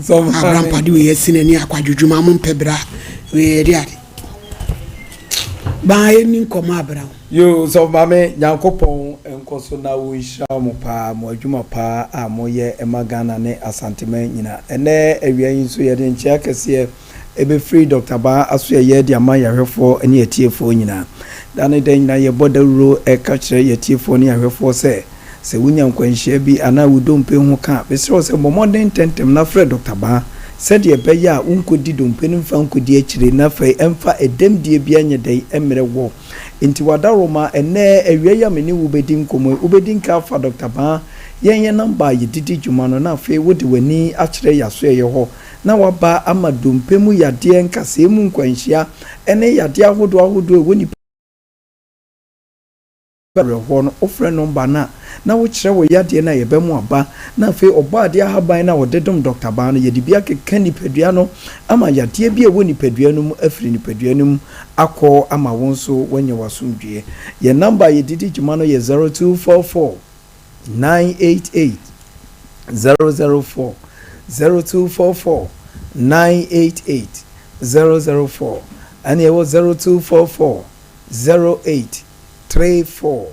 Abrampade wei asi n'ani akwadwodwuma mo mpɛ bra wei yɛ de ade. Baa yɛ ni nkɔmɔ abra o. Yoo sɔfo maame Nyankopɔn nkɔ so na wo nhyira mo paa mo adwuma paa a mo yɛ ma Ghana ne Asanteman nyina. Ɛnɛ awia yi nso yɛde nkyea kɛseɛ ɛbɛfiri Dɔkta Baa asoɛeɛ de ama yɛahwɛfoɔ ne atiefoɔ nyinaa. Da ne da nyinaa yɛbɔ dawuro ka kyerɛ yɛatiefoɔ ne yɛahwɛfoɔ sɛ, sɛ wonya nkwanhyia bi anaa wo dompe ho ka a, mesrɛ wo sɛ bɔ mmɔden ntɛmntɛm na frɛ Dɔkta Baa sɛdeɛ ɛbɛyɛ a wonkɔdi dompe no mfa nkɔdi akyire na afei ɛmfa ɛdɛmdie biara nyɛ dɛn mmrɛ woɔ. Enti w'adaworoma, ɛnnɛ awia yi a me ne wo bɛdi nkɔmmɔ yi, wobɛdi nka afa Dɔkta Baa yɛn yɛn nɔmba a yɛde di dwuma no na afei wode w'ani akyerɛ yɛn asoɛeɛ hɔ na waba ama dompe mu yadeɛ, nkasɛɛ mu nkwanhyia, ne yadeɛ ahodoɔ ahodoɔ a ɛwɔ nipa. Awerɛhoɔ no, wofrɛ nɔmba no a, na wokyerɛ wo yadeɛ no a yɛbɛmo aba, na afei Ɔbɔadeɛ ahaban no a wɔde dom Dɔkta Baa no, yɛde bi akeka nipadua no ama yadeɛ bi a ɛwɔ nipadua no mu afiri nipadua no mu akɔ ama wo nso woanya w'asomdwoeɛ. Yɛn nɔmba a yɛde di dwuma no yɛ 0244 988 004, 0244 988 004, ɛne ɛwɔ 0244 08 34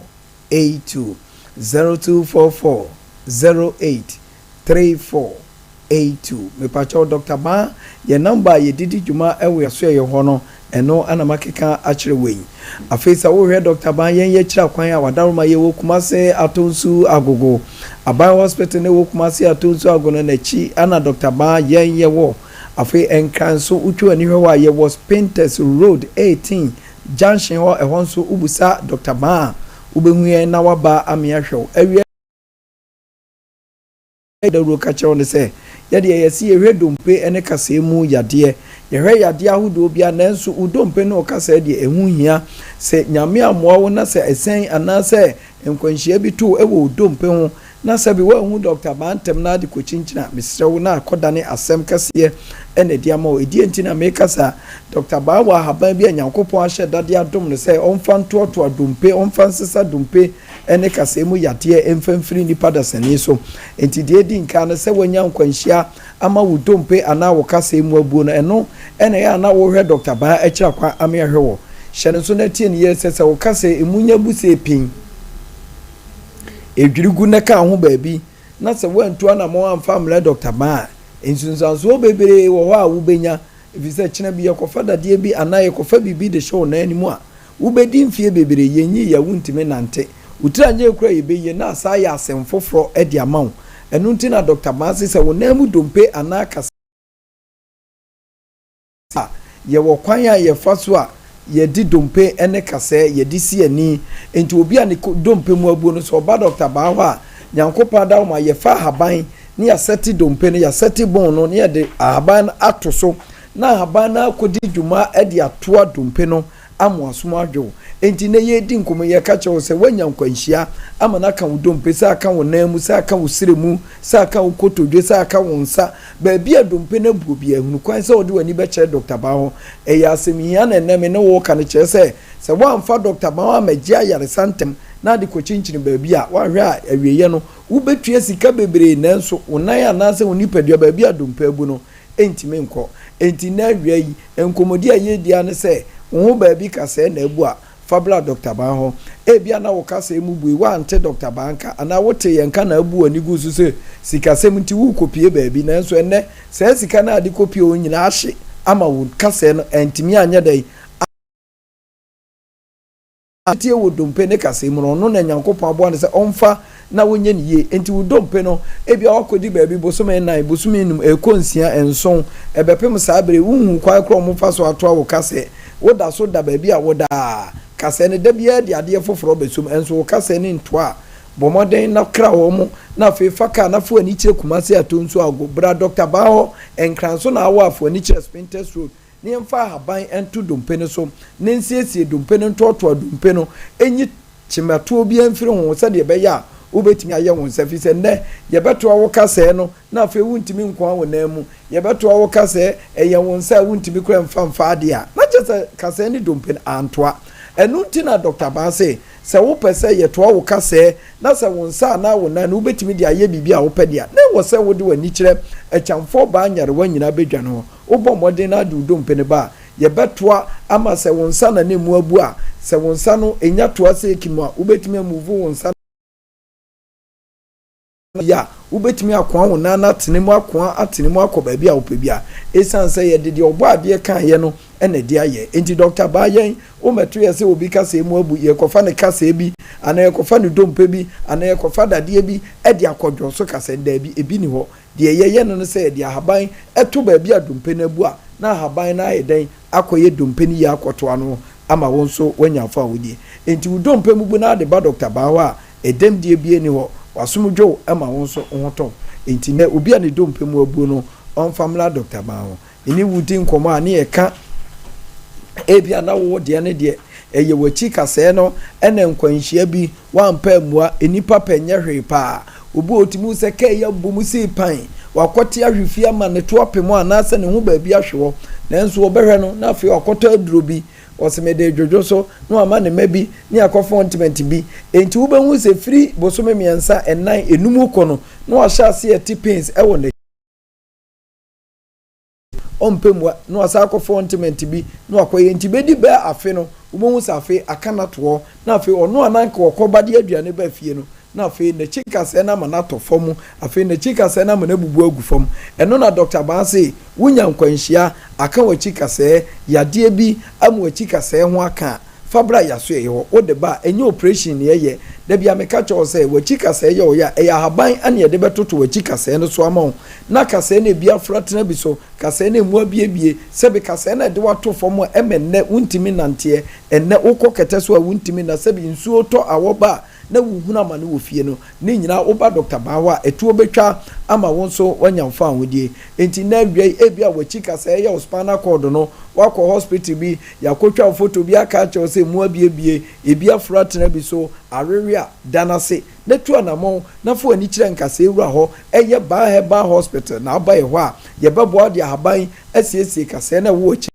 82, 0244 08 34 82. Mepakyɛw Dɔkta Baa, yɛn nɔmba a yɛde di dwuma wɔ yɛn asoɛeɛ hɔ no, ɛno na makeka akyerɛ wo yi. Afei sɛ wohwɛ Dɔkta Baa, yɛn yɛakyiri akwan a Wadaroma yɛwɔ Kumase Atonsu Agogo, Aban Hospital no ɛwɔ Kumase Atonsu Ago no n'akyi na Dɔkta Baa yɛn yɛwɔ. Afei Nkran nso wotwa w'ani hwɛ hɔ a yɛwɔ Spintex Road 18 Junction hɔ, ɛhɔ nso wobisa Dɔkta Baa a, wobɛhu yɛn na waba ame ahwɛ wo. Awia yi dawuro ka kyerɛ wo ne sɛ, yɛdeɛ yɛse yɛhwɛ dompe ne kasɛɛ mu yadeɛ. Yɛhwɛ yadeɛ ahodoɔ biara nanso wo dompe ne wo kasɛɛ deɛ ɛho hia. Sɛ Nyame ammoa wo na sɛ ɛsɛn anaasɛ nkwanhyia bi to wo wɔ wo dompe ho Na sɛbi woanhu Dɔkta Baa ntɛm na ade kɔkyinkyini a, mesrɛ wo na akɔdane asɛm kɛseɛ na adi ama wo. Ɛdeɛn nti na meka saa? Dɔkta Baa wɔ ahaban bi a Nyankopɔn ahyɛ da de adom no sɛ ɔmfa ntoatoa dompe, ɔmfa nsesa dompe ne kasɛɛ mu yadeɛ mfa mfiri nnipa dasani so. Enti deɛ ɛdi nkan no, sɛ woanya nkwanhyia ama wo dompe anaa wo kasɛɛ mu abuo no, ɛno na ɛyɛ a na wohwɛ Dɔkta Baa akyiri akwan ame ahwɛ wɔ. Hyɛ no nso na tie no yie sɛ, sɛ wo kasɛɛ ɛmu nya bu sɛ pin, Edwiri gu na ka ho baabi na sɛ woantu anammɔn amfa ammrɛ dɔkta ma a, nsunsuansoɔ bebree wɔ hɔ a wobɛnya, ɛfiri sɛ kyena bi yɛkɔfa dadeɛ bi anaa yɛkɔfa biribi de hyɛ wo nan no mu a, wobɛdi mfeɛ bebree, yɛnyi yɛ a wontumi nnante. Wo tiri anyɛ kura a yɛbɛyie na asan ayɛ asɛm foforɔ de ama wo. Ɛno nti na dɔkta ma se sɛ wo nan mu dompe anaa kasa. A, yɛwɔ kwan a yɛfa so a yɛde dompe ne kasɛɛ yɛde si ani. Enti obi a ne dompe mu abuo no, sɛ ɔba dɔkta baa hɔ a, Nyankopɔn adawoma, yɛfa ahaban ne yɛasɛte dompe no, yɛasɛte bone no, ne yɛde ahaban no ato so, na ahaban no akɔdi dwuma de atoa dompe no amoasom adwo. Enti nnɛ yɛredi nkɔmmɔ yi, yɛka kyerɛ wo sɛ woanya nkwanhyia ama no aka wo dompe, sɛ aka wo nan mu, sɛ aka wo srɛ mu, sɛ aka wo kotodwe, sɛ aka wo nsa, baabi a dompe no abuo biara, hunu kwan sɛ wode w'ani bɛkyerɛ Dɔkta Ban hɔ. Ɛyɛ asɛm hia na ɛnnɛ me ne wo reka no kyerɛ sɛ, sɛ woamfa Dɔkta Ban hɔ ammɛgye ayaresa ntɛm na ade kɔkyinkyini baabi a, woanhwɛ a awieeɛ no wobɛtua sika bebree nanso wo nan anaasɛ wo nipadua baabi a dompe abu no ntumi nkɔ. Enti nnɛ awia yi, nkɔmmɔdi a yɛredi ara ne sɛ, wo ho baabi kasɛɛ na abu a, fa bra Dɔkta Ban hɔ. Ebia na wo kasɛɛ mu bue, woante Dɔkta Ban nka, anaa wotee yɛn nka na abu w'ani guu so sɛ sikasɛm nti worekɔpue baabi. Nanso ɛnnɛ, saa sika no a ade kɔpue hɔ nyinaa ahye ama wo kasɛɛ no antumi anyɛ dɛn? Tie wo dompe ne kasɛɛ mu no, ɔno na Nyankopɔn aboa no sɛ ɔmfa na wonyɛ no yie. Enti wo dompe no, ebia woakɔdi baabi bosome nnan, bosome nnum, ɛrekɔ nsia, nson, ɛbɛpem saa berɛ yi, wonhuu kwan korɔ a wɔfa so atoa wo kasɛɛ. Woda so da baabi a woda ara. Kasɛɛ no, da biara de adeɛ foforɔ bɛsom, nso wo kasɛɛ no ntoa a, bɔ mmɔden na kra wɔn, na afei fa kaa na fa w'ani kyerɛ Kumasi Atonsu Ago. Bra Dɔkta Baa hɔ, Nkran so na awɔ a, fa w'ani kyerɛ Spintex Road, na yɛmfa ahaban nto dompe no so, na nsiesie dompe no ntoatoa dompe no, nyi kyematoɔ biara mfiri ho sɛdeɛ ɛbɛyɛ a wobɛtumi ayɛ wo nsa, ɛfiri sɛ nnɛ yɛbɛtoa wo kasɛɛ no na afei wontumi nkoa wo nan mu, yɛbɛtoa wo kasɛɛ, ɛyɛ wo nsa a wontumi koraa mfa mfa adeɛ a, na kyerɛ sɛ kasɛɛ ne dompe no antoa. Ɛno nti na Dɔkta Baa se, sɛ wopɛ sɛ yɛtoa wo kasɛɛ na sɛ wo nsa anaa wo nan no wobɛtumi de ayɛ biribi a wopɛ deɛ a, na ɛwɔ sɛ wode w'ani kyerɛ akyamfoɔ baa nyarewa nyinaa badwa no hɔ. Wobɔ mmɔden na ade wo dompe no ba a, yɛbɛtoa ama sɛ wo nsa na na emu abu a, sɛ wo nsa no nya toa sɛ ekim a, wobɛtumi amuvu wo nsa no yie a, wobɛtumi akoa wo nan no atene mu akoa atene mu akɔ baabi a wopɛ biara. Esiane sɛ yɛde deɛ Ɔbɔadeɛ kaeɛ no na ɛde ayɛ nti, Dɔkta Baa yɛn, wommɛto yɛn sɛ obi kasɛɛ mu abu, yɛrekɔfa ne kasɛɛ bi, anaa yɛrekɔfa ne dompe bi, anaa yɛrekɔfa dadeɛ bi de akɔdwo so kasɛɛ no. Daabi, ebi nni hɔ. Deɛ yɛyɛ no ne sɛ yɛde ahaban to baabi a dompe no abu a, na ahaban no ayɛ dɛn akɔyɛ dompe no yie akɔto ano ama wo nso woanya afa a wodie. Enti wo dompe mu bu na ade ba dɔkta baa hɔ a, ɛdɛm die biara nni hɔ, w'asom dwo wo ma wo nso wo ho tɔ wo. Enti nnɛ obi a ne dompe mu abuo no, ɔmfa mmra dɔkta baa hɔ. Me ne wo di nkɔmmɔ a ne yɛka ebia na wo deɛ ne deɛ. Ɛyɛ w'akyi kasɛɛ no na nkwanhyia bi, woampɛ ammua, nnipa pɛ nyɛ hwee paa. Obi wɔ hɔ otumi hu sɛ kaa yi abɔ mu sei pan, wakɔte ahwe fie ama ne to apem hɔ anaasɛ ne ho baabi ahwe hɔ. Nanso wɔbɛhwɛ no na afei wakɔtɔ aduro bi, ɔse mede redwodwo so, na wama ne mma bi ne akɔfa ointment bi. Enti wobɛhu sɛ firi bosome mmiɛnsa, nnan, nnum rekɔ no, na wahyɛ aseɛ rete pains wɔ n'akyi. Ɔmpɛ mua na wasan akɔfa ointment bi na wakɔyɛ nti bɛdi bɛɛ afe no wobɛhu sɛ afei aka no ato hɔ na afei ɔno a na anka ɔkɔba de aduane ba fie no na afei n'akyi nkasɛɛ no ama no atɔ fam afei n'akyi nkasɛɛ no ama no abubu agu fam ɛno na Dɔkta Baa se wonya nkwanhyia aka w'akyi kasɛɛ yadeɛ bi ama w'akyi kasɛɛ ho aka a Fa bra y'asoɛeɛ hɔ, wode ba a, ɛnyɛ oprehyɛn na yɛyɛ. Da biara meka kyerɛ wo sɛ, w'akyi kasɛɛ yɛ wo ya a, ɛyɛ ahaban na yɛde bɛtoto w'akyi kasɛɛ no so ama wo. Na kasɛɛ no ebi afra tena bi so, kasɛɛ no emu abiebie, sɛbe kasɛɛ no a ɛde wo ato fam a ɛma ɛnnɛ wontumi nnanteɛ, ɛnnɛ wokɔ kɛtɛ so a wontumi nna, sɛbe nsuo tɔ awɔ ba a na wohunu amane wɔ fie no, ne nyinaa woba Dɔkta Baa hɔ a, ɛtoɔ bɛtwa ama wo nso woanya wo fawohodie. Enti nnɛ awia yi, ebia w'akyi kasɛɛ yɛ wo spinal cord no, woakɔ hospital bi, Yɛakotwa wo foto bi aka akyerɛ wo sɛ emu abiebie, ebi aforo atena bi so, awewe a, da no ase na tu anammɔn na fa w'ani kyerɛ nkasɛɛ wura hɔ, ɛyɛ Baa Herbal Hospital na aba yɛ hɔ a, yɛbɛboa wo de ahaban asiesie kasɛɛ no a ɛwɔ w'akyi no.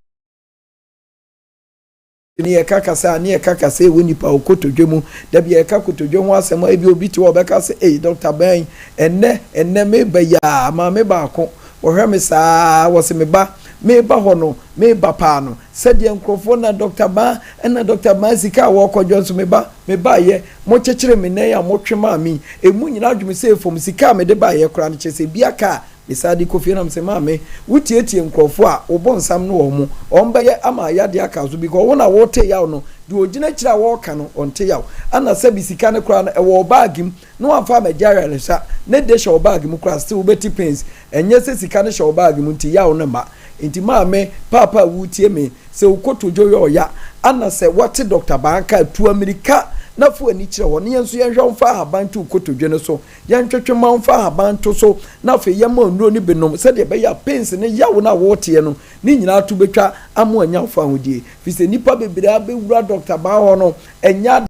Yɛka kasa a, ne yɛka kasa a ɛwɔ nipa wɔ kotodwe mu. Da bi a yɛka kotodwe ho asɛm a, ebia obi te hɔ a ɔbɛka sɛ, Ei, Dɔkta Bɛn, ɛnnɛ, ɛnnɛ meba yi ara, maame baako, wɔhwɛ me saa ara, wɔse me ba, meba hɔ no, Meba paa no, sɛdeɛ nkurɔfoɔ na Dɔkta Baa ɛna Dɔkta Baa sika a wɔrekɔdwɔ nso meba, mebaeɛ, mokyekyere me nan a motwe maa me yi, ɛmu nyinaa adwene sɛ fam sika a mede baeɛ koraa no kyerɛ sɛ bi aka a mesan de kɔ fie na mese maame wotietie nkurɔfoɔ a wobɔ nsam no wɔn, wɔn bɛyɛ ama ayadeɛ aka so because wo na wote yaw no, deɛ ɔgyina akyire a wɔreka no ɔnte yaw, ɛna sɛbi sika no koraa no ɛwɔ wo baage mu na wamfa ammɛgye ayaresa ne de hyɛ wo baage mu koraa still wobɛte pains, ɛnyɛ sɛ sika no hyɛ wo baage mu nti yaw no mma. Nti maame, paapa a woretie me, sɛ wo kotodwe yɛ ɔya, ana sɛ woate Dɔkta Baa nka a, tu amirika na fa w'ani kyerɛ hɔ na yɛn nso yɛnhwɛ wo mfa ahaban nto wo kotodwe no so, yɛntwetwe mma wo mfa ahaban nto so na afei yɛmma wo nnuro no bi nom sɛdeɛ ɛbɛyɛ a pains ne yaw no a woreteɛ no ne nyinaa to bɛtwa ama woanya wo fawohodie. Firi sɛ nnipa bebree abɛwura Dɔkta Baa hɔ no, ɛnyɛ ade.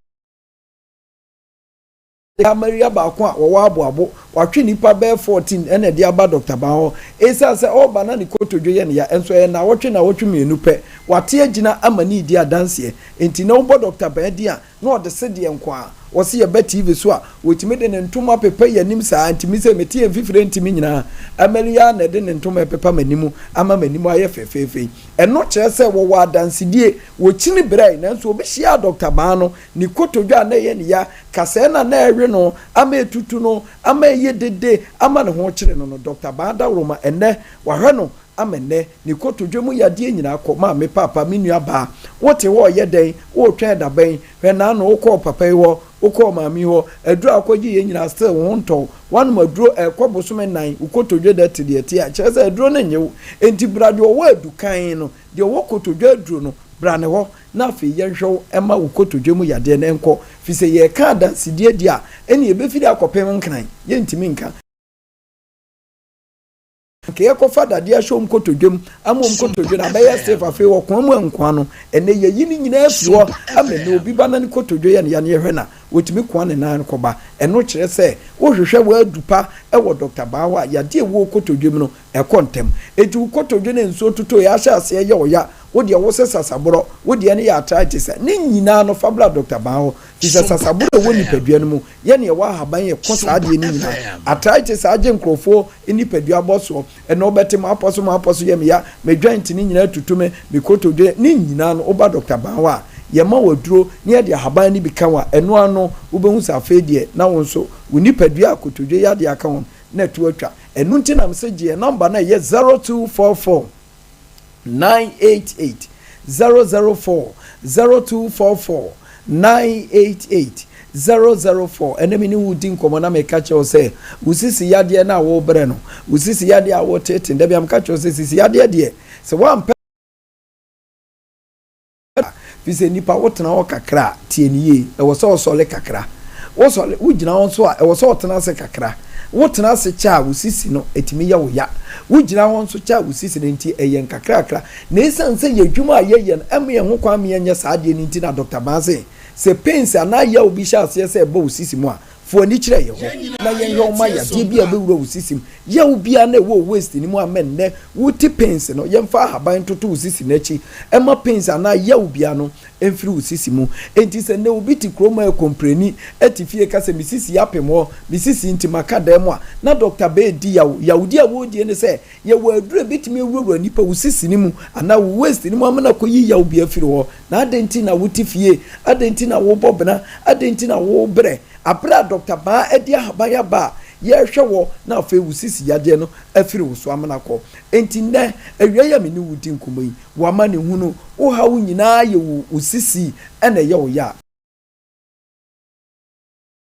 Amaria baako a wɔwɔ aboabo, watwe nnipa bɛyɛ 14 na ɛde aba Dɔkta Ban hɔ. Esiane sɛ ɔreba na ne kotodwe yɛ no ya nso ɛyɛ nnawɔtwe nnawɔtwe mmienu pɛ, wate agyina ama ne redi adanseɛ. Enti na wobɔ Dɔkta Ban din a, na ɔde sedeɛ nko ara. Wɔse yɛba TV so a, wɔtumi de ne ntoma pepa yɛn anim saa, nti me sei mete yɛn mfifire nti me nyinaa, Amaria ara na ɛde ne ntoma repepa m'anim ama m'anim ayɛ fɛfɛɛfɛ yi. Ɛno kyerɛ sɛ wɔwɔ adansedie, wɔkyini brɛe, nanso wɔbɛhyiaa Dɔkta Ban no, Ne kotodwe a na ɛyɛ no ya, kasɛɛ no a na ɛrewe no ama etutu no, ama ɛyɛ dede, ama ne ho rekyere no no, Dɔkta Baa Dawuroma, ɛnnɛ, wahwɛ no ama ɛnnɛ, ne kotodwe mu yadeɛ nyinaa kɔ. Maame, paapa, me nua baa, wote hɔ reyɛ dɛn? Woretwɛn da bɛn? Hwɛ naano, wokɔɔ papa yi hɔ, wokɔɔ maame yi hɔ, aduro a wokɔgyeeɛ nyinaa still wo ho ntɔ wo. Woanom aduro ɛrekɔ bosome nnan, wo kotodwe da te deɛ ɛteɛ a, kyerɛ sɛ aduro no nnye wo. Enti bra deɛ ɔwɔ adukan no, deɛ ɔwɔ kotodwe aduro no, bra ne hɔ. Na afei yɛnhwɛ wo mma wo kotodwe mu yadeɛ no nkɔ, firi sɛ yɛreka adansedie deɛ a, ɛnneɛ yɛbɛfiri akɔpem Nkran, yɛntumi nka. Anka yɛkɔfa dadeɛ ahyɛ wɔn kotodwe mu ama wɔn kotodwe no abɛyɛ safe, afei ɔkoa mu ankoa no, ɛnnɛ yɛyi ne nyinaa afiri hɔ ama ɛnnɛ obi ba na ne kotodwe yɛ no ya no yɛhwɛ no a, wɔtumi koa ne nan kɔba. Ɛno kyerɛ sɛ wohwehwɛ w'adu pa wɔ Dɔkta Baa hɔ a, yadeɛ a ɛwɔ wo kotodwe mu no, ɛkɔ ntɛm. Enti wo kotodwe no nsuo totɔeɛ ahyɛ aseɛ yɛ wo ya, wo deɛ wose sasaborɔ, wo deɛ no yɛ arthritis a, ne nyinaa no fa bra Dɔkta Baa hɔ. Firi sɛ sasaborɔ a ɛwɔ nipadua no mu yɛ nea ɛwɔ ahaban ɛko saa adeɛ no nyinaa. Arthritis agye nkorɔfoɔ nipadua abɔ soɔ, ɛnna wobɛte m'apɔ so m'apɔ so yɛ me ya, me joint no nyinaa tutu me, me kotodwe, ne nyinaa no woba Dɔkta Baa hɔ a, yɛma wo aduro na yɛde ahaban no bi ka ho a, ɛno ara no wobɛhu sɛ afei deɛ na wo nso wo nipadua a kotodwe yadeɛ aka ho no na ɛto atwa. Ɛno nti na mese gye yɛn nɔmba no a ɛyɛ 0244 988 004, 0244 988 004. Ɛnɛ me ne wo di nkɔmmɔ na meka kyerɛ wo sɛ wo sisi yadeɛ no a wobrɛ no, wo sisi yadeɛ a wotete, da bi a meka kyerɛ wo sɛ sisi yadeɛ deɛ sɛ woampɛ Firi sɛ nnipa wotena hɔ kakra a, tie no yie, ɛwɔ sɛ ɔsɔre kakra. Wosɔre, wogyina hɔ nso a, ɛwɔ sɛ ɔtena ase kakra. Wotena ase kyɛ a, wo sisi no, ɛtumi yɛ wo ya. Wogyina hɔ nso kyɛ a, wo sisi no nti ɛyɛ nkakrakra. Na ɛsiane sɛ yɛn adwuma a yɛyɛ no mma yɛn ho kwan ma yɛnyɛ saa adeɛ no nti na Dɔkta Baa se, sɛ pains anaa yaw bi hyɛ aseɛ sɛ ɛba wo sisi mu a, fa w'ani kyerɛ yɛn hɔ na yɛnhwɛ wo ma yadeɛ bi a ɛbɛwura wo sisi mu, yaw biara na ɛwɔ wo waist no mu a ma nnɛ wote pains no, yɛmfa ahaban ntoto wo sisi no akyi mma pains anaa yaw biara no mfiri wo sisi mu. Enti sɛ nnɛ obi te kurom a ɛkɔmpreni te fie ka sɛ me sisi apem hɔ, me sisi nti maka dan mu a, na dɔkta bɛredi yaw. Yawdi a wɔredie ne sɛ yɛwɔ aduru a ɛbɛtumi awurawura nipa wo sisi no mu anaa wo waist no mu ama no akɔyi yaw bi afiri hɔ. Na adɛn nti na wote fie? Adɛn nti na wobɔ bena? Adɛn nti na wobrɛ? Aberɛ a dɔkta Baa de ahaban aba a yɛrehwɛ wɔ na afei wo sisi yadeɛ no afiri wo so amena kɔ. Enti nnɛ awia yi a me ne wo di nkɔmmɔ yi, W'amanehunu, wo haw nyinaa yɛ wo wo sisi na ɛyɛ wo ya.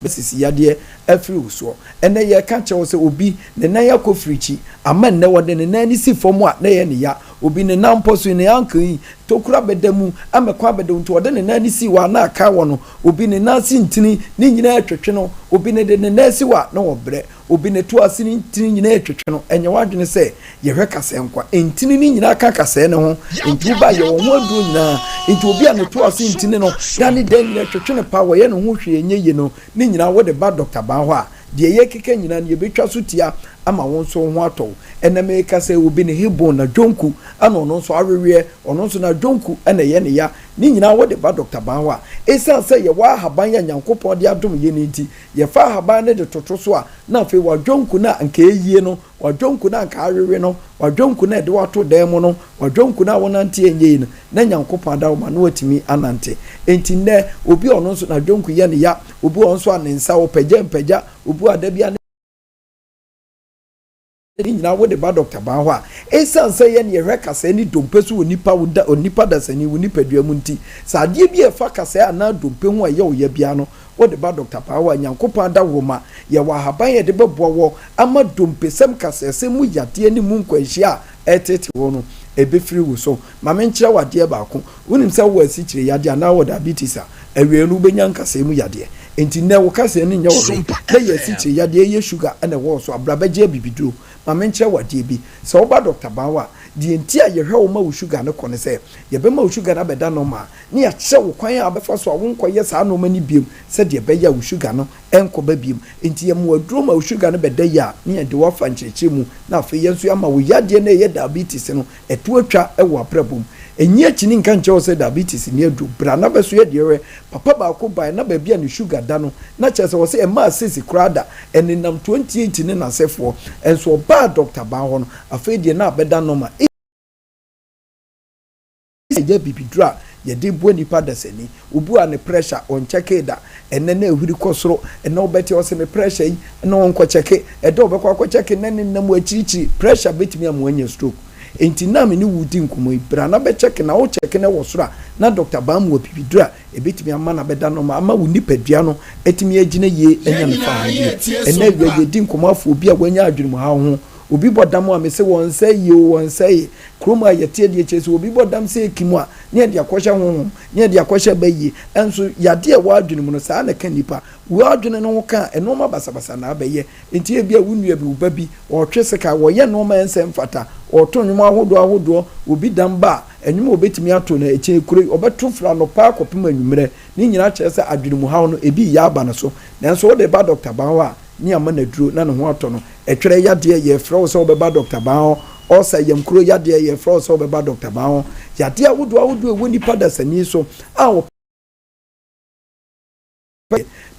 Sisi yadeɛ afiri wo soɔ. Ɛnnɛ yɛreka kyerɛ wo sɛ obi ne nan akɔ firikyi ama nnɛ wɔde ne nan no si fam a na ɛyɛ ne ya. Obi ne nan mpɔ so yi, ne ankle yi, tokuro abɛda mu ama kwan abɛda mu nti ɔde ne nan no si hɔ a na aka wɔ no. Obi ne nan ase ntini ne nyinaa retwetwe no. Obi ne de ne nan si hɔ a na ɔbrɛ. Obi ne to ase ne ntini nyinaa retwetwe no, ɛnyɛ w'adwene sɛ yɛhwɛ kasɛɛ nko a. Ntini no nyinaa ka kasɛɛ no ho, enti woba a yɛwɔ ho aduro nyinaa. Enti obi a ne to ase ntini no da ne da nyinaa twetwe no paa, wɔyɛ ne ho hwee ɛnyɛ yie no, ne nyinaa wode ba Dɔkta Baa hɔ a, deɛ yɛrekeka nyinaa no yɛbɛtwa so tia ama wo nso wo ho atɔ wo. Ɛnnɛ mereka sɛ obi ne hip bone, n'adwonku, ɛna ɔno nso aweweɛ, ɔno nso n'adwonku na ɛyɛ ne ya, ne nyinaa wode ba Dɔkta Baa hɔ a, ɛsiane sɛ yɛwɔ ahaban a Nyankopɔn de adom yɛn nti, Yɛfa ahaban no de toto so a, na afei w'adwonku no a anka eyie no, w'adwonku no a anka awewe no, w'adwonku no a ɛde wo ato dan mu no, w'adwonku no a wonante a ɛnyɛ yie no, na Nyankopɔn adaworoma na watumi anante. Enti nnɛ, obi a ɔno nso n'adwonku yɛ no ya, obi wɔ hɔ nso a ne nsa ɔpagya mpagya, obi wɔ a da biara ne. Ne nyinaa wode ba dɔkta baa hɔ a, esiane sɛ yɛn yɛhwɛ kasɛɛ ne dompe so wɔ nipa wo da onipa dasani wo nipadua mu nti, sɛ adeɛ bi a ɛfa kasɛɛ anaa dompe ho a ɛyɛ wo ya biara no, wode ba dɔkta baa hɔ a, Nyankopɔn adaworoma, yɛwɔ ahaban a yɛde bɛboa wɔ ama dompesɛm kasɛɛsɛm mu yadeɛ ne mu nkwanhyia a ɛreteetee wo no, ɛbɛfiri wo so. Ma menkyerɛ wo adeɛ baako, Wonim sɛ wowɔ asikyire yadeɛ anaa wowɔ diabetes a, awieeɛ no wobɛnya nkasɛɛ mu yadeɛ. Enti nnɛ wo kasɛɛ no nyɛ wo hwee, na ɛyɛ asikyire yadeɛ, ɛyɛ sugar na ɛwɔ wo so a, bra bɛgye abibiduro. Ma menkyerɛ wo adeɛ bi, sɛ woba Dɔkta Baa hɔ a, deɛ nti a yɛhwɛ wo ma wo sugar no kɔ ne sɛ, yɛbɛma wo sugar no abɛda normal, na yɛakyerɛ wo kwan a wobɛfa so a wonkɔyɛ saa nnoɔma no bio sɛdeɛ ɛbɛyɛ a wo sugar no ɛnkɔba bio. Enti yɛma wo aduro ma wo sugar no bɛda yie a, na yɛde wo afa nkyerɛkyerɛ mu, na afei yɛn nso yɛama wo yadeɛ no a ɛyɛ diabetes no Ɛto atwa wɔ abrabɔ mu. Nnye akyinnye nka nkyerɛ wo sɛ diabetes nni aduro. Bra na bɛso yɛ deɛ hwɛ. Papa baako baeɛ na baabi a ne sugar da no, na kyerɛ sɛ ɔse ɛmmaa sisi koraa da. Ɛnenam 28 ne n'asefoɔ. Nso ɔbaa Doctor Baa hɔ no, afei deɛ na abɛda normal. Ɛyɛ abibiduro a yɛde boa nipa dasani. Obi wɔ a ne pressure ɔnkyɛkee da. Ɛnnɛ na ɛhuri kɔ soro. Ɛnnɛ wobɛte ɔse me pressure yi na ɔnkɔkyɛke. Ɛda a ɔbɛkɔ akɔkyɛke na ne nna mu akyirikyiri. Pressure bɛtumi ama wanya stroke. Enti nna a me ne wo redi nkɔmmɔ yi, bra na bɛkyɛke na wokyɛke na ɛwɔ soro a, na Dɔkta Baa mu abibiduro a ɛbɛtumi ama no abɛda normal ama wo nipadua no atumi agyina yie anya ne fahodie. Ɛnnɛ awia yi yɛredi nkɔmmɔ afa obi a wanya adwenemuhaw ho. Obi bɔ dam a mese wɔnsɛe yie o wɔnsɛe. Kurom a yɛteɛ deɛ kyerɛ sɛ obi bɔ dam sɛ ekim a ne yɛde akɔhyɛ honhom, ne yɛde akɔhyɛ bayie. Nso yadeɛ a ɛwɔ adwene mu no saa na ɛka nnipa. Wo adwene no ho ka a, nnoɔma basabasa na abɛyɛ. Enti ebia wo nua bi, wo ba bi, ɔretwe sekan, ɔreyɛ nnoɔma a ɛnsɛ mfata, ɔreto nnwom ahodoɔ ahodoɔ, obi dam ba a, nnwom a ɔbɛtumi ato no ɛkyɛn kuro yi, ɔbɛto firi anɔpa akɔpem anwummerɛ. Ne nyinaa kyerɛ sɛ adwenemuhaw no, ebi reyɛ aba ne so. Nanso wode ba dɔkta ban hɔ a, ne ama no aduro na ne ho atɔ no. Ɛtwerɛ yadeɛ, yɛrefrɛ wo sɛ wobɛba dɔkta ban hɔ. Ɔlsa, yamkuro yadeɛ, yɛrefrɛ wo sɛ wobɛba dɔkta ban hɔ. Yadeɛ ahodoɔ ahodoɔ a ɛwɔ nipa dasani so a wɔpɛ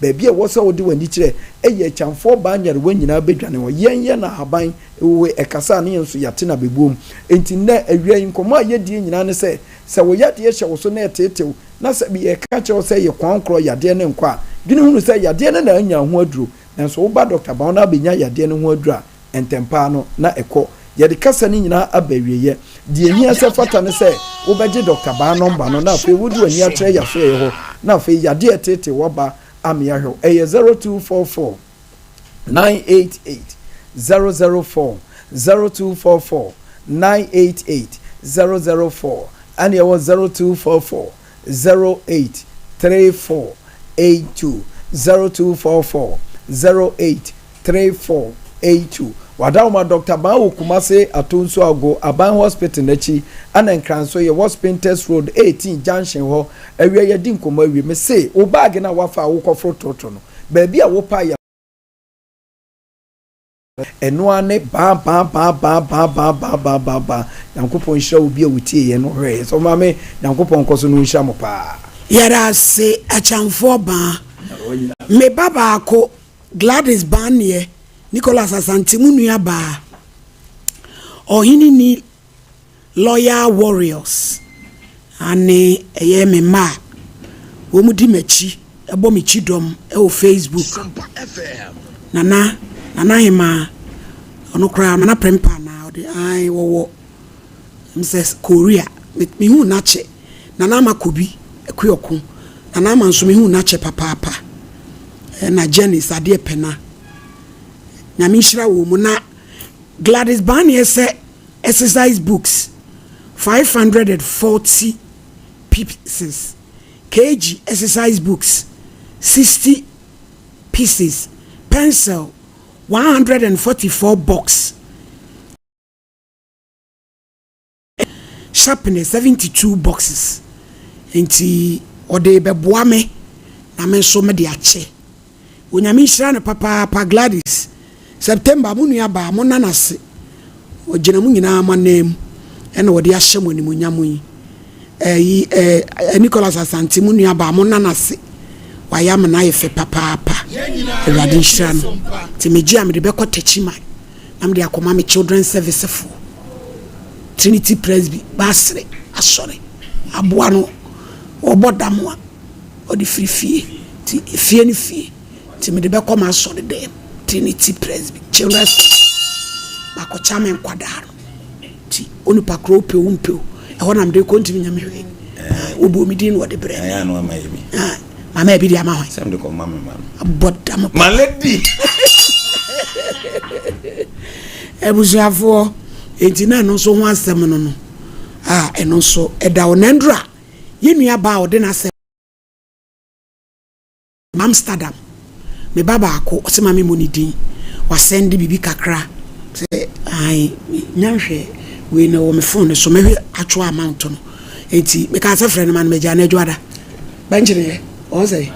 baabi a ɛwɔ sɛ wode w'ani kyerɛ yɛ akyamfoɔ baa nyarewa nyinaa bɛdwane hɔ. Yɛn yɛ no ahaban, ewowe, ɛkasa a ne yɛn nso yɛate no abɛbuom. Enti nnɛ awia yi nkɔmmɔ a yɛdie nyinaa ne sɛ, sɛ wo yadeɛ hyɛ wo so na ɛteetew na sɛ yɛka kyerɛ wo sɛ yɛ kwan korɔ yadeɛ no nkɔ a, dwene hunu sɛ yadeɛ no na anya ho aduro. Nanso woba dɔkta ba hɔ na abɛnya yadeɛ no ho aduro a, ntɛmpa ara no na ɛkɔ. Yɛde kasa no nyinaa aba awieeɛ. Deɛ ɛhia sɛ ɛfata ne sɛ wobɛgye dɔkta baa nɔmba no na afei wode w'ani akyerɛ yasoɛeɛ hɔ na afei yadeɛ a ɛteetee w'aba ame ahwɛ wo. Ɛyɛ 0244 988 004, 0244 988 004, ɛne ɛwɔ 0244 08 34 82, 0244 08 34. 82. Wadawoma Dɔkta Baa wɔ Kumase Atonsu Ago Aban Hospital no akyi ɛna Nkran nso yɛwɔ Spintex Road 18 junction hɔ. Awia yɛadi nkɔmmɔ awie. Mese wo baage no a woafa a wokɔforo trɔtrɔ no, baabi a wopae yɛ ɛno ara ne baa baa baa baa baa baa baa baa baa baa. Nyankopɔn nhyira obi a ɔtie yɛn no hwɛ yɛn. Sɛ maame Nyankopɔn nkɔ so na ɔnhyira mo paa. Yɛdase Akyamfoɔ baa. Me ba baako Gladys Barnier, Nicholas Asante mo nua baa, Ɔhene ni Loyal Warriors ane ɛyɛ me mma a wɔn di m'akyi bɔ me kyidɔm wɔ Facebook. Nana, Nana Hemaa, ɔno koraa Nana Prempeh anaa ɔde ae wɔwɔ sɛ Korea, mehuu no akyɛ. Nana Ama Kobi Akuoko, Nana Ama nso mehuu no akyɛ papaapa. Ɛna Janice adeɛ pɛ na. Nyame nhyira wɔn mu. Na Gladys Barnier sɛ exercise books 540 pieces, KG exercise books 60 pieces, pencil 144 box. Sharpener 72 boxes nti ɔde rebɛboa me na me nso mede akyɛ. Onyame nhyira no papaapa Gladys September mo nua baa mo nan ase ɔgyina mo nyinaa mo anan mu ɛna ɔde ahyɛ mo animuonyam yi ɛyi ɛɛ Nicholas Asante mo nua baa mo nan ase wayɛ ama no ayɛ fɛ papaapa Awurade nhyira no nti megye a mede bɛkɔ Techiman. na mede akɔma me children service foɔ Trinity Presby baasere asɔre aboa no ɔbɔ dam a ɔde firi fie nti efie ne fie nti mede bɛkɔ m'asɔre dɛm Trinity Presby children service makɔkyɛ me nkwadaa no nti onipa korɔ wopɛ wo mpɛ o ɛhɔ na mede kɔ ntumi nyɛ me hwee wɔbɔ me din na wɔde brɛ me Mama ebi de ama hwan? Sɛ mede kɔma me ma no. Abɔ dam pa. My lady. Abusuafoɔ, enti na ɛno nso ho asɛm no no a ɛno nso ɛda hɔ. Na ndura yɛn nua baa a ɔde n'asɛm Amsterdam, me ba baako, ɔsɛ ma me mmɔ ne din, wasɛnde biribi kakra sɛ ae nya nhwɛ wei na ɛwɔ me phone no so mɛhwɛ actual amount no. Enti mekaa sɛ frɛ no ma no magyaa no adwada. Bɛnkyere yɛ ɔwɔ sɛ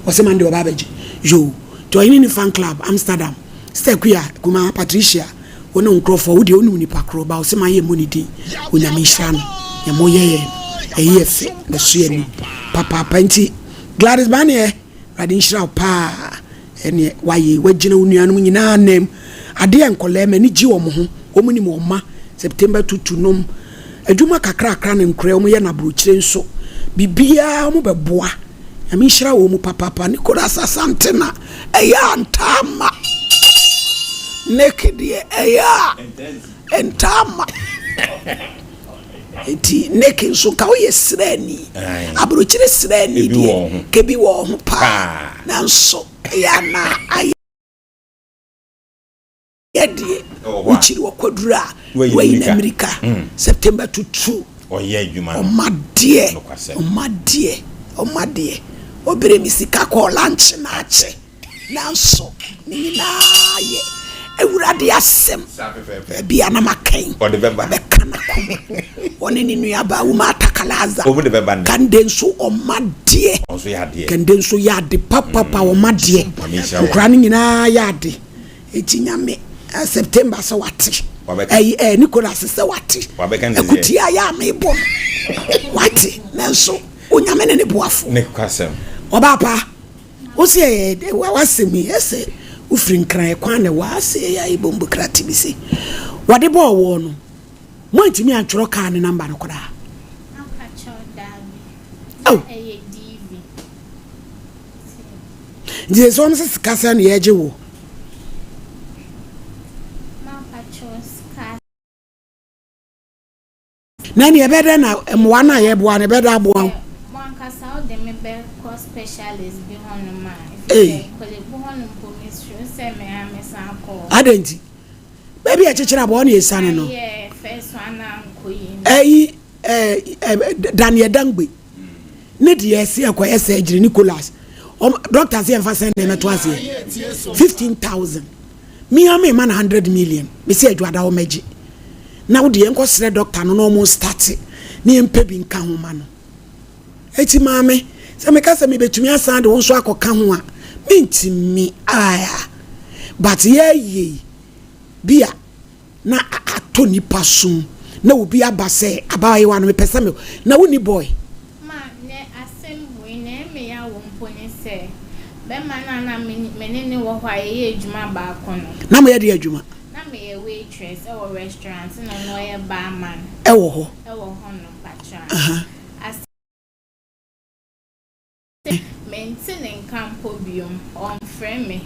ɔsɛ Monday ɔba abɛgye yoo nti ɔhene ne fan club Amsterdam Sister Akua Kumaa Patricia wo ne wo nkorɔfoɔ wo deɛ wonim nipa korɔ ba ɔsɛ ma yɛ mmɔ ne din Onyame nhyira no nea mo yɛ yɛ no ɛyi yɛ fɛ na ɛso yɛ ni papaapa nti Gladys Baneɛ Awurade nhyira wo paa ɛneɛ wayɛ wagyina wo nuanom nyinaa anam adeɛ nkɔlɛɛ m'ani gye wɔn ho wɔn nim wɔn ma September tutu nom Adwuma kakrakra ne nkorɛ wɔn yɛ no abrokyire nso biribiara wɔn bɛ boa Nyame nhyira wɔn mu papaapa Nicholas Asante na ɛyɛ a ntaa ma Nick deɛ ɛyɛ a ntaa ma nti Nick nso nka woyɛ srani abrokyire srani deɛ kebi wɔ ho paa nanso ɛyɛ a na ayɛ Yɛ deɛ wokyiri ɔkwaduro a wayi no mmirika September tutu ɔma deɛ ɔma deɛ ɔma deɛ ɔbrɛ me sika kɔɔ lunch na akyɛ nanso ne nyinaa yɛ awurade asɛm baabi a na makɛn bɛka n'akoma ɔne ne nuabaa wuma atakalaza kande nso ɔma deɛ kande nso yɛ ade papapa ɔma deɛ nkora no nyinaa yɛ ade Eti nyame eh, September sɛ wate. Ɛyi eh, Nicholas sɛ wate. Akutia yɛ a mebɔ no wate nanso onyame ne ne boafo. Ɔbaa pa wosi ɛyɛ wasɛm yi ɛsɛ wofiri nkran ɛkwan na ɛwɔ ase ɛyɛ ayɛ bombo krate bi se wɔde bɔɔ wɔɔ no moantumi antwerɛ kaa ne namba no koraa. Oh. Nti sɛ wɔn sɛ sika sɛn na yɛgye wo. Na ɛne ɛbɛ dɛ na mmoa no a yɛboa no ɛbɛ dɛ aboa wo. Adɛn nti? Baabi a ɛkyekyere aboa na ɛsiane no. Ɛyi ɛɛ Daniel Dangbe. Ne deɛ ɛsɛ ɛkɔyɛ surgery Nicholas ɔm doctor sɛ yɛmfa sɛn na ɛmɛto aseɛ 15000. Me ara mema no 100 million. Mese Adwoada ɔmmɛgye. Na wo deɛ yɛnkɔsrɛ doctor no na ɔmo nstarte na yɛmpɛ bi nka ho ma no. Eti maame, sɛ meka sɛ mebɛtumi asan de wo nso akɔka ho a, mentumi aah. But yɛayie yi, bi a na atɔ nipa som na obi aba sɛ abaayewa no mepɛ sɛ me na wonni boy. Ma nɛ asɛm wei nea ɛyɛ me ya wɔ mpo ne sɛ bɛma no a na me ne no wɔ hɔ a yɛyɛ adwuma baako no. Na moyɛ deɛ adwuma? Na meyɛ waitress wɔ restaurant na ɔno ɔyɛ barman. Ɛwɔ hɔ? Ɛwɔ hɔ nom pakyɛ. Asɛm. Mente ne nka mpo biom, ɔmfrɛ me.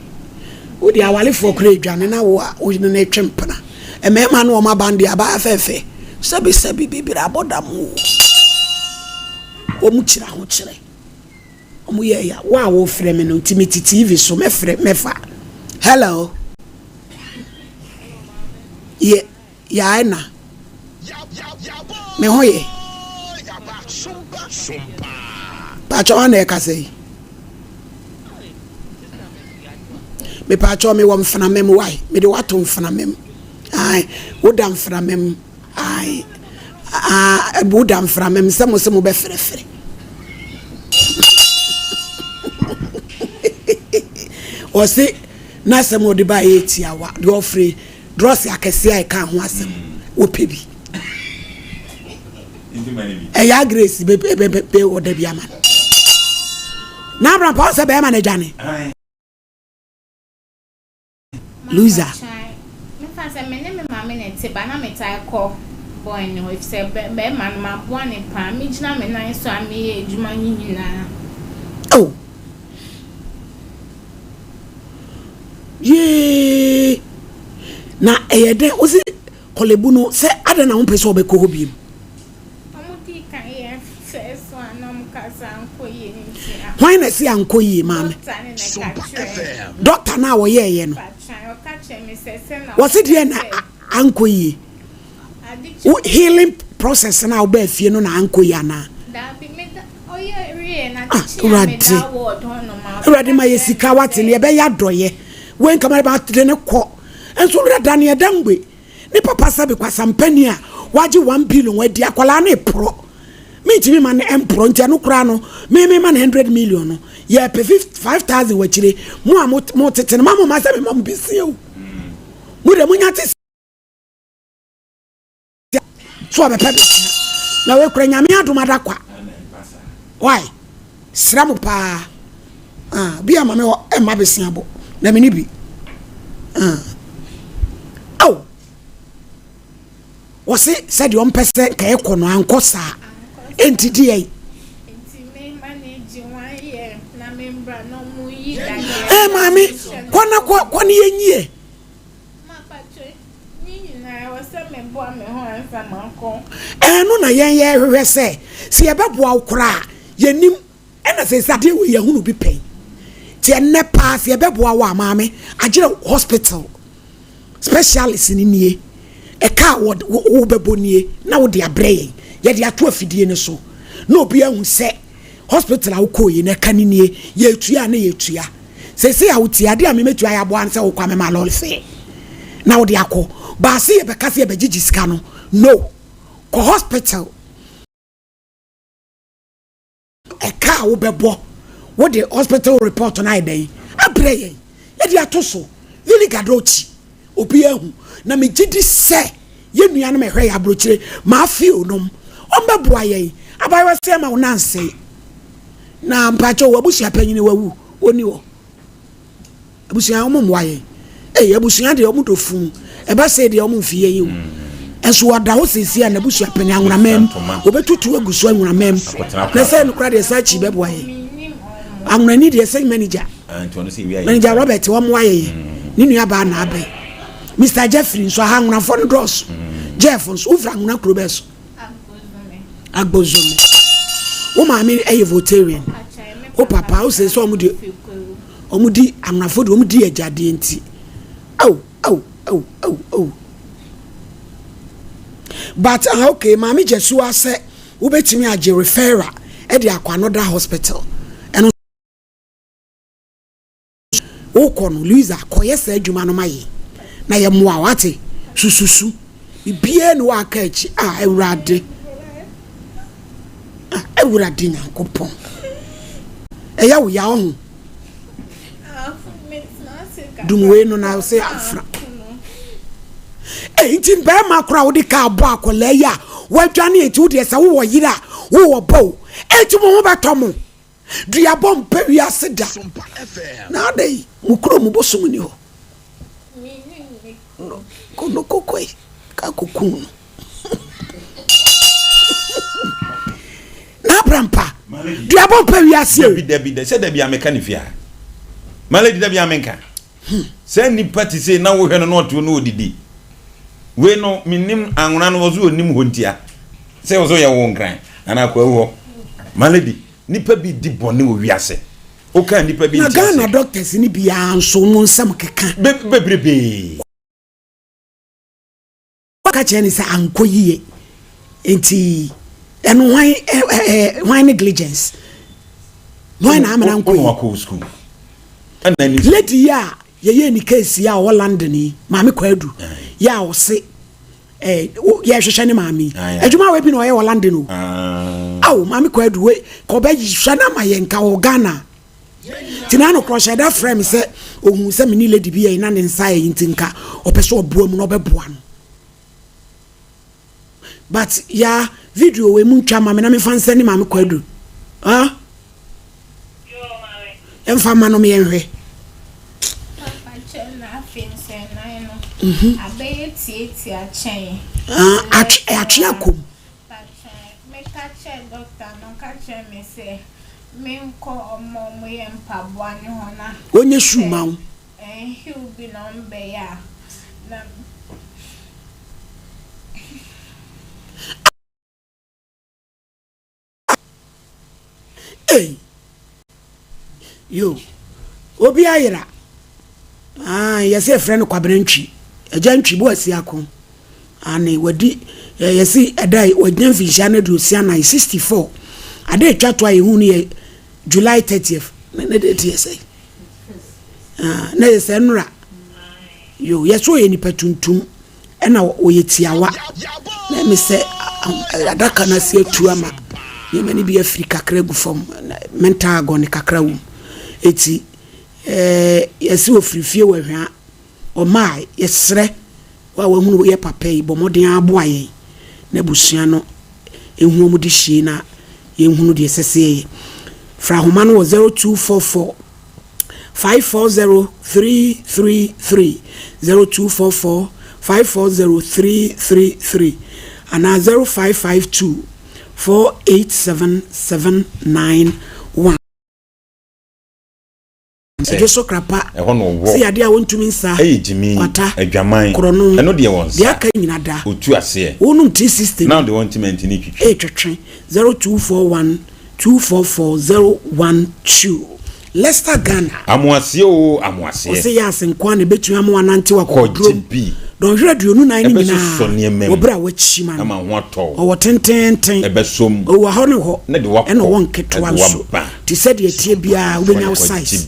Wo deɛ awalefoɔ koraa edwane na wo a wo ne no retwe mpena. Mmarima ne wɔn aban deɛ abaa fɛɛfɛ sɛbi sɛbi bebree abɔ dam oo. Wɔn kyiri ahokyerɛ. Wɔn yɛ ya. Wo a wofrɛ me no nti mete TV so mɛfrɛ mɛfa. Hello. Yɛ. Yaa ɛna. Me ho ye. Pakyɛ wan na ɛkasa yi? Me pakyɛ me wɔ mfenamam wai. Me de wato mfenamam. Ae, woda mfenamam. Ae, ah, woda mfenamam sɛ mo sɛ mo bɛ frɛfrɛ. Ɔse n'asɛm ɔde ba yɛ tiawa deɛ ɔfrɛ Drɔs akɛseɛ a ɛka ho asɛm wopɛ bi ɛyɛ a Grace bɛ ɔda bi ama no na abrampa wo sɛ bɛrima no adwane Louisa. Mefa sɛ me ne me maame na ɛte ba na metaa kɔ boy no hɔ efisɛ bɛrima no maboa ne paa megyina me nan so a meyɛ adwuma no nyinaa. Oh. Yee! Na ɛyɛ dɛn wosi kɔlɛbu no sɛ adɛn na wompɛ sɛ ɔbɛkɔ hɔ biem? Hwan na ɛsi ankɔ yie maame? Dɔkta no a wɔyɛɛyɛ no. Wɔsi deɛ na ankɔ yie. Wo healing process no a wobaa fie no na ankɔ yie anaa? Ah, Awurade. Awurade ma yɛ sika wate ne yɛbɛyɛ adɔyɛ. Wei nka ma de ne kɔ. Nso wura da ne ɛda ngbe. Ne papa sɛbe kwasampani a wagye 1 billion wadi akwadaa ne porɔ. Mentumi ma no mporɔ nti ɛno koraa no me me ma no 100 million no. Yɛpɛ 5000 wakyire. Mo a mo tete no ma mo ma sɛ me ma mo besia o. Mo de mo nya te so ɔbɛpɛ bɛsua na wekura nyame adom ada kwa why srɛ mo paa ah, bi ama me hɔ ɛmma bɛsua bɔ na mene bi ah. Aw wɔse sɛdeɛ ɔmpɛ sɛ nka ɛkɔ no ankɔ saa enti deɛ Eh, maame kɔ na kɔ kɔ ne yɛnyie Ɛno na yɛn yɛhwehwɛ sɛ, sɛ yɛbɛboa wo koraa a, yɛnim. Ɛna sɛ sɛ adeɛ wei yɛhunu bi pɛn. Nti ɛnnɛ paa sɛ yɛbɛboa wo a, maame, agyerɛ hospital specialist no nie, ɛka a wobɛbɔ nie na wode abrɛ yɛn. Yɛde ato afidie no so na obi ahu sɛ hospital a wokɔɔ yi no ɛka no nie, yɛtua a na yɛtua. Seesei a wotie, adeɛ a memɛtua ayɛ aboa ne sɛ wokɔ a mɛma lɔre fare na wode akɔ. Baase yɛbɛka sɛ yɛbɛgyegye sika no, no. Kɔ hospital. Ɛka a wobɛbɔ, wode hospital report no ayɛ dɛn abrɛ yɛn, yɛde ato so. Lily Gadochi, obiara ahu. Na megye di sɛ yɛn nuanom a ɛhwɛ yɛn aburokyire, Maafio nom, wɔbɛboa yɛn. Abaayewa sɛ ma wo nan nsɛe. Na mpakyɛw w'abusua panyin wawu, ɔnni hɔ. Abusua wɔn mmoa yɛn. Ee abusua deɛ wɔn dɔ funu. Ɛba sɛ deɛ wɔn mfi yɛn o. Nso wɔda hɔ siesie a n'abusua panyin anwonamam. Wɔbɛtutu agu so anwonamam. Na sɛ nokora deɛ sɛ akyi bɛboa yɛn. Anwonani deɛ sɛ manager. Manager Robert wɔn mmoa yɛn. Ne nua baa na abɛn. Mr Jeffrey nso aha anwonafoɔ no dɔɔso. Jeff nso wofiri anwona kuro bɛɛ so. Agbozome. Wo maame yɛ Voltarian. Wo papa wo sɛ sɛ wɔn de wɔn di anwonafo de wɔn di agyadeɛ nti. Aw aw aw aw aw. But ah okay maame Gyasuwa sɛ wobɛtumi agye referral de akɔ another hospital. Ɛno Wokɔ no, Louisa, kɔyɛ saa adwuma no ma yɛn. na yɛmmoa wo ate sususu biribiara ni hɔ aka akyi a awurade ah awurade nyankopɔn ɛyɛ wo ya ɔho dum wei no na sɛ afra ɛyi nti bɛrima koraa wode kaa bɔ akwadaa yi a wadwane eti wodeɛ sɛ wowɔ yere a wowɔ bɔ o eti mo ho bɛtɔ mo Duabɔ mpɛ wiase da. Na adɛn mo kurom bosom nni hɔ? No kono kokoe ka kokum no. Na abrampa duabɔ mpɛ wiase o. Dabi dabi da sɛ dabi a meka ne fie ha. Malady dabi a menka. Saa nipa te sei na wohwɛ no na ɔte hɔ na ɔdidi. Wei no menim anwona no ɔso ɔnim hɔ ntia. Sɛ ɔso yɛ wo nkran anaa kwawu hɔ. My lady, nipa bi di bɔne wɔ wiase. Woka nipa bi Na nti ase. Ghana doctors no biara nso wɔn nsɛm keka. Be bebrebee. Waka kyerɛ no sɛ ankɔ yie nti ɛno hwan ɛ ɛ hwan negligence hwan na amena ankɔ yie. Lady yi a yɛyɛ ne case yi a ɔwɔ London yi maame Kwadu yɛ a ɔse ɛɛ yɛhwehwɛ ne maame yi adwuma wɔ bi na ɔyɛ wɔ London o awo maame Kwadu wei kɔbɛ hwɛ na ma yɛ nka wɔ Ghana. Nti na nokorɛ ɔhyɛɛ da frɛɛ me sɛ ɔhuu sɛ me ne lady bi yɛe na ne nsa ayɛ nti nka ɔpɛ sɛ ɔboa mu na ɔbɛboa no. But ya video wei mu ntwa ma me na memfa nsɛne maame Kwadu. Ah? Yɛmfa ma no yɛnhwɛ. Papa kyɛ na afei nso ɛnan no mhm. abɛyɛ tiatia kyɛn. Ah, atwe akɔ mu. Meka kyerɛ dɔkta no ɔka kyerɛ me sɛ Menkɔ ɔmo a ɔmo yɛ mpaboa no hɔ na. Wɔnyɛ shoe ma wo. Sɛ heel bi na ɔmo bɛyɛ a na. Ei yo obi ayera ah yɛsɛ yɛfrɛ no Kwabena Ntwi agya Ntwi bo asi ako Aane, wadi, yɛse ɛda a wanya mfinhyia no 64, 64. Ade a ɛtwa to a yɛhu no yɛ July 30th, na ne date yɛ sɛn? Ah, na yɛ sɛ nnora. Yo, yɛsɛ ɔyɛ nipa tuntum, ɛna ɔyɛ tiawa. Na ɛmi sɛ adaka no ase atu ama nneɛma no bi afiri kakra gu fam, mental agony kakra wom. Eti, ɛɛ, yɛse ɔfiri fie wɔ Ahwea. Ɔmaa yɛsrɛ wo a wahunu yɛ papa yi, bɔ mmɔden ara boa yɛn na abusua no nhu wɔn dehyeɛ na yɛnhunu deɛ ɛsɛ sɛ yɛyɛ. Fra ahoma no wɔ 0244 540 333, 0244 540 333 anaa 0552 487 791. Sɛ Ɛdwo so krapa ɛhɔ na ɔwɔ. sɛ yadeɛ a wɔntumi nsa, Ɛyɛ gyimi, kwata, adwaman, korɔno, ɛno deɛ wɔn deɛ nsa, aka nyina da. ɔtu aseɛ, Wonom 360 na no ɔde wɔn ntimɛnti no twitwi. retwetwe 0241 244 012 Leicester Ghana. Amoaseɛ oo amoaseɛ. Ɔse yas nko ara na ɛbɛtumi ama wanante wɔ Kɔgye akokodurom bi. dɔnhwere 24 no Ɛbɛsosɔ nyinaa nneɛma wɔ mu berɛ a wakyima no. ama ho atɔ wo. Ɔwɔ tenteenten. Ɛbɛsɔ mu. Ɔwɔ hɔ ne hɔ Na de wo akɔ, ɛna ɔwɔ nketewa ɛde wo nso. aba. Te sɛ deɛ ɛteɛ biara wobɛnya wo size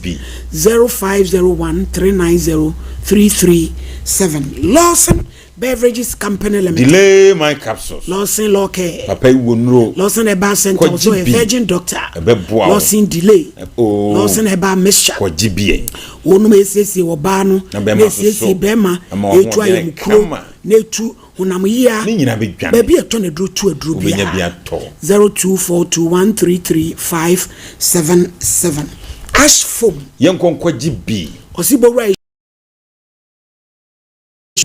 0501 390 337 Lawson Beverages Company Limited. Delay my capsules. Lawson Law Care. Papa yi wɔ nnuro. Lawson Herbal Center Kɔgye also a bi. virgin doctor. Ɛbɛboa wo. Lawson Delay. Oh. Lawson Herbal Mixture. Kɔgye bi ɛ. Wɔnom esiesie ɔbaa no Na bɛrima na nso so. esiesie bɛrima Ɛma wɔn etu ahoɔden ayɛ ayamukuro kama. na etu Honam yea, Ne nyinaa bɛdwane. baabi a ɛtɔ no aduro tu aduro Wobɛnya bi biara. atɔ. 0242133577 Ash foam. Yɛnkɔ nkɔgye bi. Ɔse bɔwura yi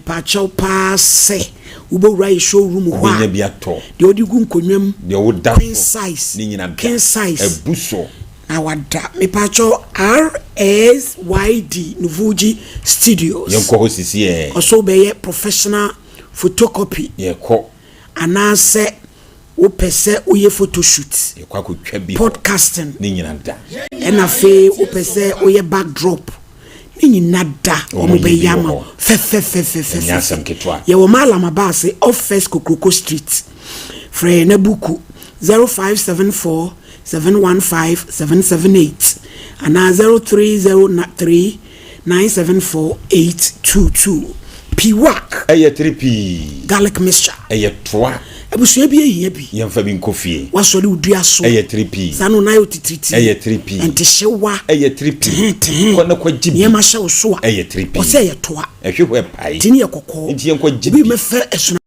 pakyɛw paa sɛ wobɔwura yɛ showroom hɔ a Wobɛnya bi atɔ. deɛ wode gu nkonnwa mu Deɛ woda queen so. size, Ne nyinaa da. king size. Abu so. Na wada. Mepakyɛw RSYD Nuvuji Studios. Yɛnkɔ hɔ sisi ɛ. Ɔsɛ wobɛyɛ professional photocopy. Yɛkɔ. Anaasɛ wopɛ sɛ woyɛ photoshoot. Yɛkɔ akɔtwa bi hɔ. Podcasting. Ne nyina da. Ɛna afei wopɛ sɛ woyɛ backdrop. Ne nyina da. Wɔn bɛyɛ ama wo fɛfɛfɛfɛfɛ. Ɛnyɛ asɛm ketewa. Yɛwɔ Mallam Abaase off First Kokroko Street. Frɛ yɛn na buku 0574 715 778 anaa 0303 974 822. Piwak. Ɛyɛ tere pii. Garlic mixture. Ɛyɛ toa. Abusua bi ehia bi. Yɛnfa bi nkɔ fie. Wasɔre wo dua so. Ɛyɛ tere pii. Saa no nan ayɛ otitiritii. Ɛyɛ tere pii. Ɛntehyewa. Ɛyɛ tere pii. Tehe tehe. Kɔ na kɔ gye bi. Nneɛma hyɛ wo so a. Ɛyɛ tere pii. Ɔsɛ ɛyɛ toa. Ɛhwe hɔ ɛpae. Ti no yɛ kɔkɔɔ. Nti yɛnkɔ gye bi. Obi mɛfɛ ɛsono.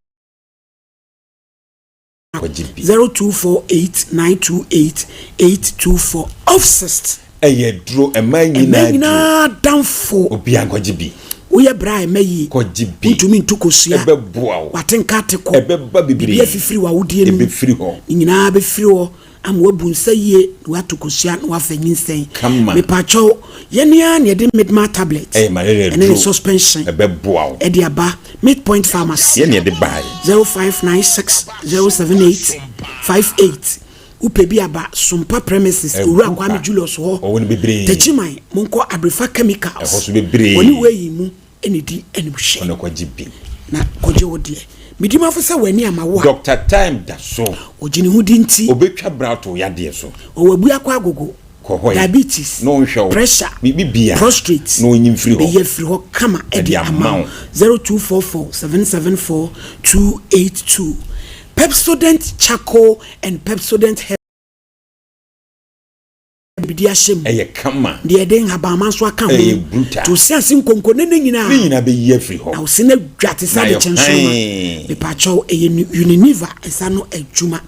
Kɔgye bi. 0248 928 824 Offsist. Ɛyɛ aduro, mmaa nyinaa Mmaa aduro. nyinaa adamfo. Obiara nkɔgye bi. Woyɛ bra a ɛmɛ yie. Kɔgye bi. Wontumi ntu kosua. Ɛbɛboa wo. Wate nka ate kɔ. Ɛbɛba bebree. Biribi afifiri w'awodeɛ no mu. Ɛbɛfiri hɔ. Ne nyinaa bɛfiri hɔ ama woabu nsa yie na woato kosua na woafa nyinsɛn. Kama. Mepakyɛw, yɛn ara na yɛde Midmar tablet. Ɛyɛ malaria Ɛne ne aduro. suspension. Ɛbɛboa wo. Ɛde aba Midpoint Pharmacy. Yɛn na yɛde baeɛ. 0596 078 58 Wopɛ bi aba Sompa premises, Owura Ɛbu Kwame ha. Julius hɔ. Ɔwɔ no bebree. Techiman, monkɔ Abrefa Chemicals. Ɛhɔ nso bebree. Wɔne wei mu na ɛdi animhwɛ. Kɔ na kɔgye bi. Na kɔgye wo deɛ. Medi mafo sɛ w'ani ama wo a. Doctor Time da so. Ɔgye ne ho di nti. Ɔbɛtwa bra ato wo yadeɛ so. Ɔwɔ Abuakɔ Agogo. Kɔ hɔ yi. Diabetes, Na ɔnhwɛ wo. pressure, Biribi biara. prostrate. Na ɔnyi mfiri hɔ. Bɛyi afiri hɔ kama de Ɛde ama ama wo. wo. 0244 774 282. Pepsodent Charcoal and Pepsodent Hair. Bi de ahyɛ mu. Ɛyɛ kama. Deɛ yɛde nhabamma nso aka ho. Ɛyɛ brutal. Nti wo se ase nkonko ne ne nyinaa. Ne nyinaa bɛyi afiri hɔ. Na wo se no adwa te sɛ Na ayɛ adekyɛ nsoromma. hann. Mepakyɛw, ɛyɛ Unilever nsa ano adwuma.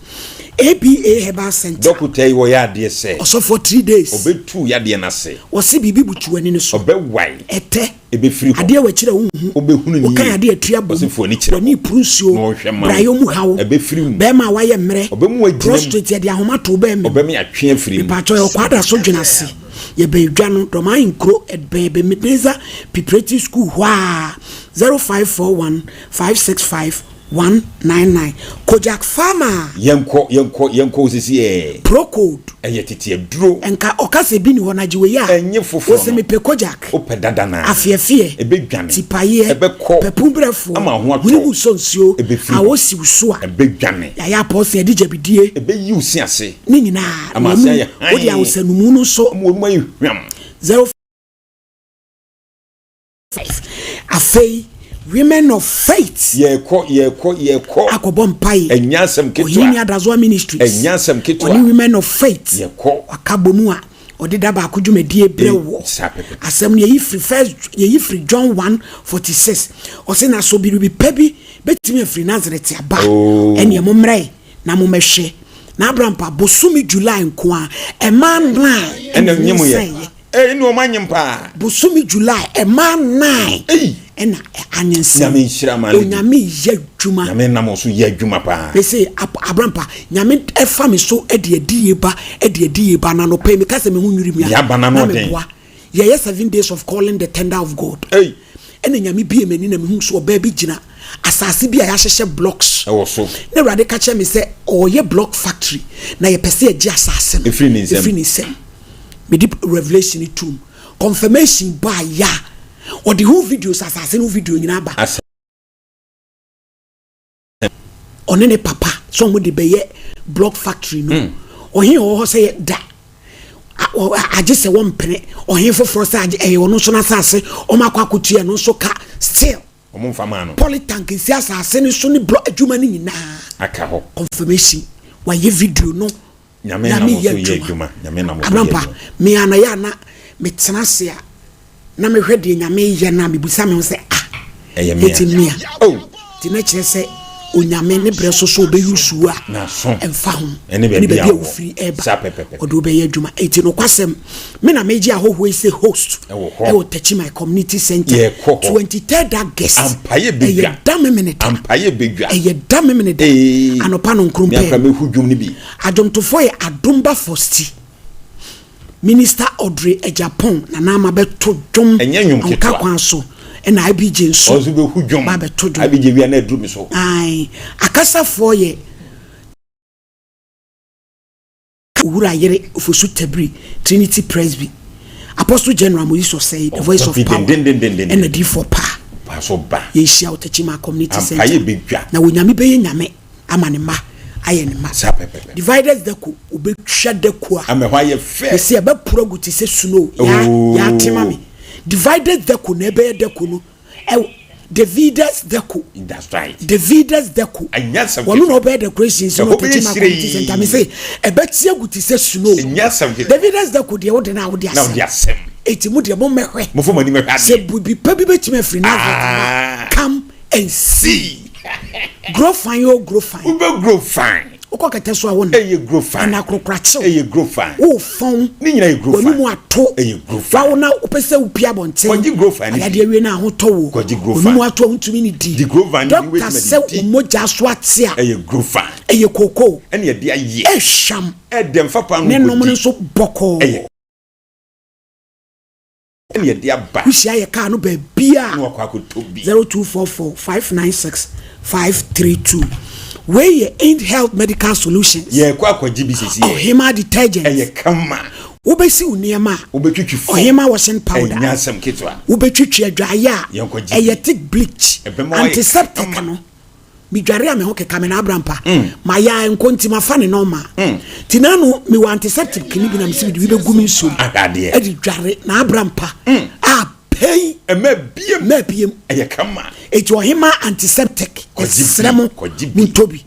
ABA Herbal Centre. Dɔkota yi wɔyɛ adeɛ sɛ. Ɔsɔfoɔ 3 days. Ɔbɛtu wo yadeɛ no ase. Wɔse biribi butu w'ani no so. Ɔbɛwae. Ɛtɛ. Ɛbɛfiri hɔ. Adeɛ wɔ akyiri a wonhu. Wobɛhunu no yie. Wokan adeɛ a tiri abom. Ɔse fa w'ani kyerɛ hɔ. W'ani repuru nsuo. Na ɔnhwɛ mma wo. Brayɔ mu haw. Ɛbɛfiri mu. Bɛrima a wayɛ mmerɛ. Ɔbɛma woagyina mu. Prostrate yɛde ahoma to wo bɛrima mu. Ɔbɛma yɛatwe afiri mu. Mepaakyɛw yɛwɔ Kwadaso Dwenase. Yɛbɛn dwa no, Dɔmaa Nkuro, ɛbɛn Ebenezer Preparatory School hɔ ara. 0541 565 199 Kojak Pharma. Yɛnkɔ, yɛnkɔ, yɛnkɔ o sisi ɛɛ. Procold. Ɛyɛ tete aduro. Nka ɔka sɛ bi ni hɔ na gye wei a. Ɛnye foforɔ no. Ose mepɛ Kojak. Wopɛ dada no a. Afeɛfeɛ. Ɛbɛdwane. Tipayeɛ. Ɛbɛkɔ. Pɛpun brɛfoɔ. Ama wo ho atɔ wo. Hwene mu sɔ nsuo. Ɛbɛfiri A hɔ. ɔsi wo so a. Ɛbɛdwane. Yɛayɛ apɔɔse yɛde gyabidie. Ɛbɛyi wo se ase. Ne nyinaa. Ama ase ayɛ hann. Wode awosanumu no nso. Ama w'anum ayɛ hwam. 05. Afei Women of Faith. Yɛkɔ, yɛkɔ, yɛkɔ. Akɔbɔ mpae. Ɛnyɛ asɛm ketewa. Ohene Adazoa Ministries. Ɛnyɛ asɛm ketewa. Ɔne Women of Faith. Yɛkɔ. Waka bɔ mu a ɔde da baako dwumadie brɛ wɔ. Saa pɛpɛpɛ. Asɛm no yɛyi firi first yɛyi firi John 1:46. Ɔse na so biribi pa bi bɛtumi afiri Nazareth aba. Oh. Ɛneɛ mommrɛ na mommɛhwɛ. Na Abrahampa bosome July nko ara ɛmaa nine ɛna ɛnyinsɛn yɛ. Ei ne ɔmo anyem paa. Bosome July ɛmaa nine Ei. ɛna anyinsɛn. Nyame nhyira ma lady. Onyame yɛ adwuma. Nyame nam wo so yɛ adwuma paa. Mese Abrampa Nyame ɛfa me so ɛde adiyie ba ɛde adiyie ba na anɔpa yi meka sɛ me ho nwiri me a Deɛ aba no ano na ɔden. meboa. Yɛyɛ 7 days of calling the tender of God. Ei. Ɛna Nyame bie m'ani na mehu sɛ ɔbaa bi gyina asase bi a yɛahyehyɛ blocks. Ɛwɔ so. Na Awurade ka kyerɛ me sɛ ɔreyɛ block factory na yɛpɛ sɛ yɛgye asase no. Ɛfiri ne nsam. Ɛfiri ne nsam. Mede revelation no toom. Confirmation baeɛ a, ɔde ho videos, asase no ho video nyinaa ba. Asɛm. Ɔne ne papa sɛ wɔn de bɛyɛ block factory no. Ɔhe ɔwɔ hɔ sɛ yɛ da. Agye sɛ wɔmpene. Ɔhe foforɔ sɛ agye ɛyɛ ɔno nso n'asase. Wɔn akɔ akɔtua ɛno nso ka still. Wɔn mfa maa no. Polytank nsi asase no so ne block adwuma no nyinaa. Aka hɔ. Confirmation. Wayɛ video no. Nyame nam wo so yɛ adwuma. Nyame nam wo so yɛ Abrampa, adwuma. me ara na yɛ a na metena ase a na mehwɛ deɛ Nyame yɛ no a mebusa me ho sɛ ah Ɛyɛ me a. eti me a. Oh! Nti na kyerɛ sɛ Onyame ne berɛ so so ɔbɛ use wo a N'aso. ɛmfa ho Ɛne ɛne baabi baabi a a wowɔ. wofiri ɛreba Saa pɛpɛpɛ. ɔde wobɛyɛ adwuma. Enti nokwasɛm me na megye ahɔhoɔ yi sɛ host Ɛwɔ hɔ. ɛwɔ Techiman Community Centre Yɛkɔ hɔ. 23rd August. Ampaeɛ bɛdwa. Ɛyɛ da Memeneda. Ampaeɛ bɛdwa. Ɛyɛ da Memeneda. Ee. Anɔpa nɔnkron Me akora pɛɛ. mɛhu dwom no bi. Adwomtofoɔ yɛ Adomba Fosti, Minister Audrey Agyapong, Nana Ama bɛto dwom Ɛnyɛ nnwom Ahokeka ketewa. kwan so, ɛna IBJ nso Ɔno nso bɛhu dwom. ba abɛto dwom. IBJ wia na aduru me so. Ae, akasafoɔ yɛ Owura Yere Ofosu Tabiri, Trinity Presby, Apostle General Moise Osei, The Voice Ɔka of bi Power, dendendendenden. ɛna Diifoɔ Paa. Paa so ba. Yɛnhyia wɔ Techiman Community Ampa Centre. yɛbɛdwa. Na Onyame bɛyɛ Nyame. ama ne mma ayɛ ne mma. Saa pɛpɛpɛ. Dividers dako, obetwa dako a. Ama ɛhɔ ayɛ fɛ. Mesi ɛbɛporo agu te sɛ snow. Ya Oh. ya ate ma me. Dividers dako na ɛbɛyɛ dako no. Ɛw Davidas Deco. That's right. Davidas Deco. Ɛnyɛ asɛm Wɔn na ɔbɛyɛ decorations no Ɛhɔ bɛyɛ ɔtɛkyi ma community hyerɛn. center. Me se ɛbɛte agu te sɛ snow. Ɛnyɛ asɛm ketewa. Davidas Deco deɛ wode na wode Na wode asɛm. asɛm. Eti mu deɛ mo mmɛhwɛ. Mofo mo anim hwɛ Sɛ adeɛ. bibi pa bi bɛtumi afiri Nazareth Ah. ba. Come and see. Grow fine o grow fine. Wobɛ grow fine. Wokɔ kɛtɛ so a wo Ɛyɛ grow fine. Ɛna akorokora kyew. Ɛyɛ grow fine. Wo fɔn. Ne nyinaa yɛ grow fine. W'anum ato. Ɛyɛ grow fine. Wawo na wopɛ sɛ wopie abɔnten. Kɔgye grow fine no bi. Ayadeɛ awie na ahotɔ wo. Kɔgye grow W'anum fine. ato a wontumi ne di. Di grow fine no bi Doctor wobɛtumi sɛ adi di. wo mogya so ate a. Ɛyɛ grow fine. Ɛyɛ kookoo. Ɛna yɛde ayɛ. Ɛhwam. Ɛdɛ mfa paanoo Ne nom no kɔdi. nso bɔkɔɔ. Ɛyɛ ɛna yɛde aba. Wohyia yɛ kaa no baabiaa. Na wakɔ akɔtɔ bi. 0244 596 532. Wei yɛ Ind Health Medical Solutions. Yɛkɔ akɔgye bi sisi yɛ. Ɔhema detergent. Ɛyɛ kama. Wobɛsi wo nneɛma a. Wobɛtwitwi fam. Ɔhema washing powder. Ɛnyɛ asɛm ketewa. Wobɛtwitwi adwaeɛ a. Yɛnkɔgye bi. Ɛyɛ thick bleach. Ɛbɛma wayɛ Antiseptic kama. no. Medware a me ho keka me na abrampa. Mayɛ a nkɔ nti mafa ne nɔɔma. Nti na ano mewɔ antiseptic ne bi na mesi mede bi bɛgu me nsuom. Ahwɛ adeɛ. Ɛde dware na abrampa. A pɛn. Ɛmɛ biem. Mɛ biem. Ɛyɛ kama. Eti ɔhema antiseptic. Kɔgye bi, Ɛsrɛ mo. kɔgye bi. Montɔ bi.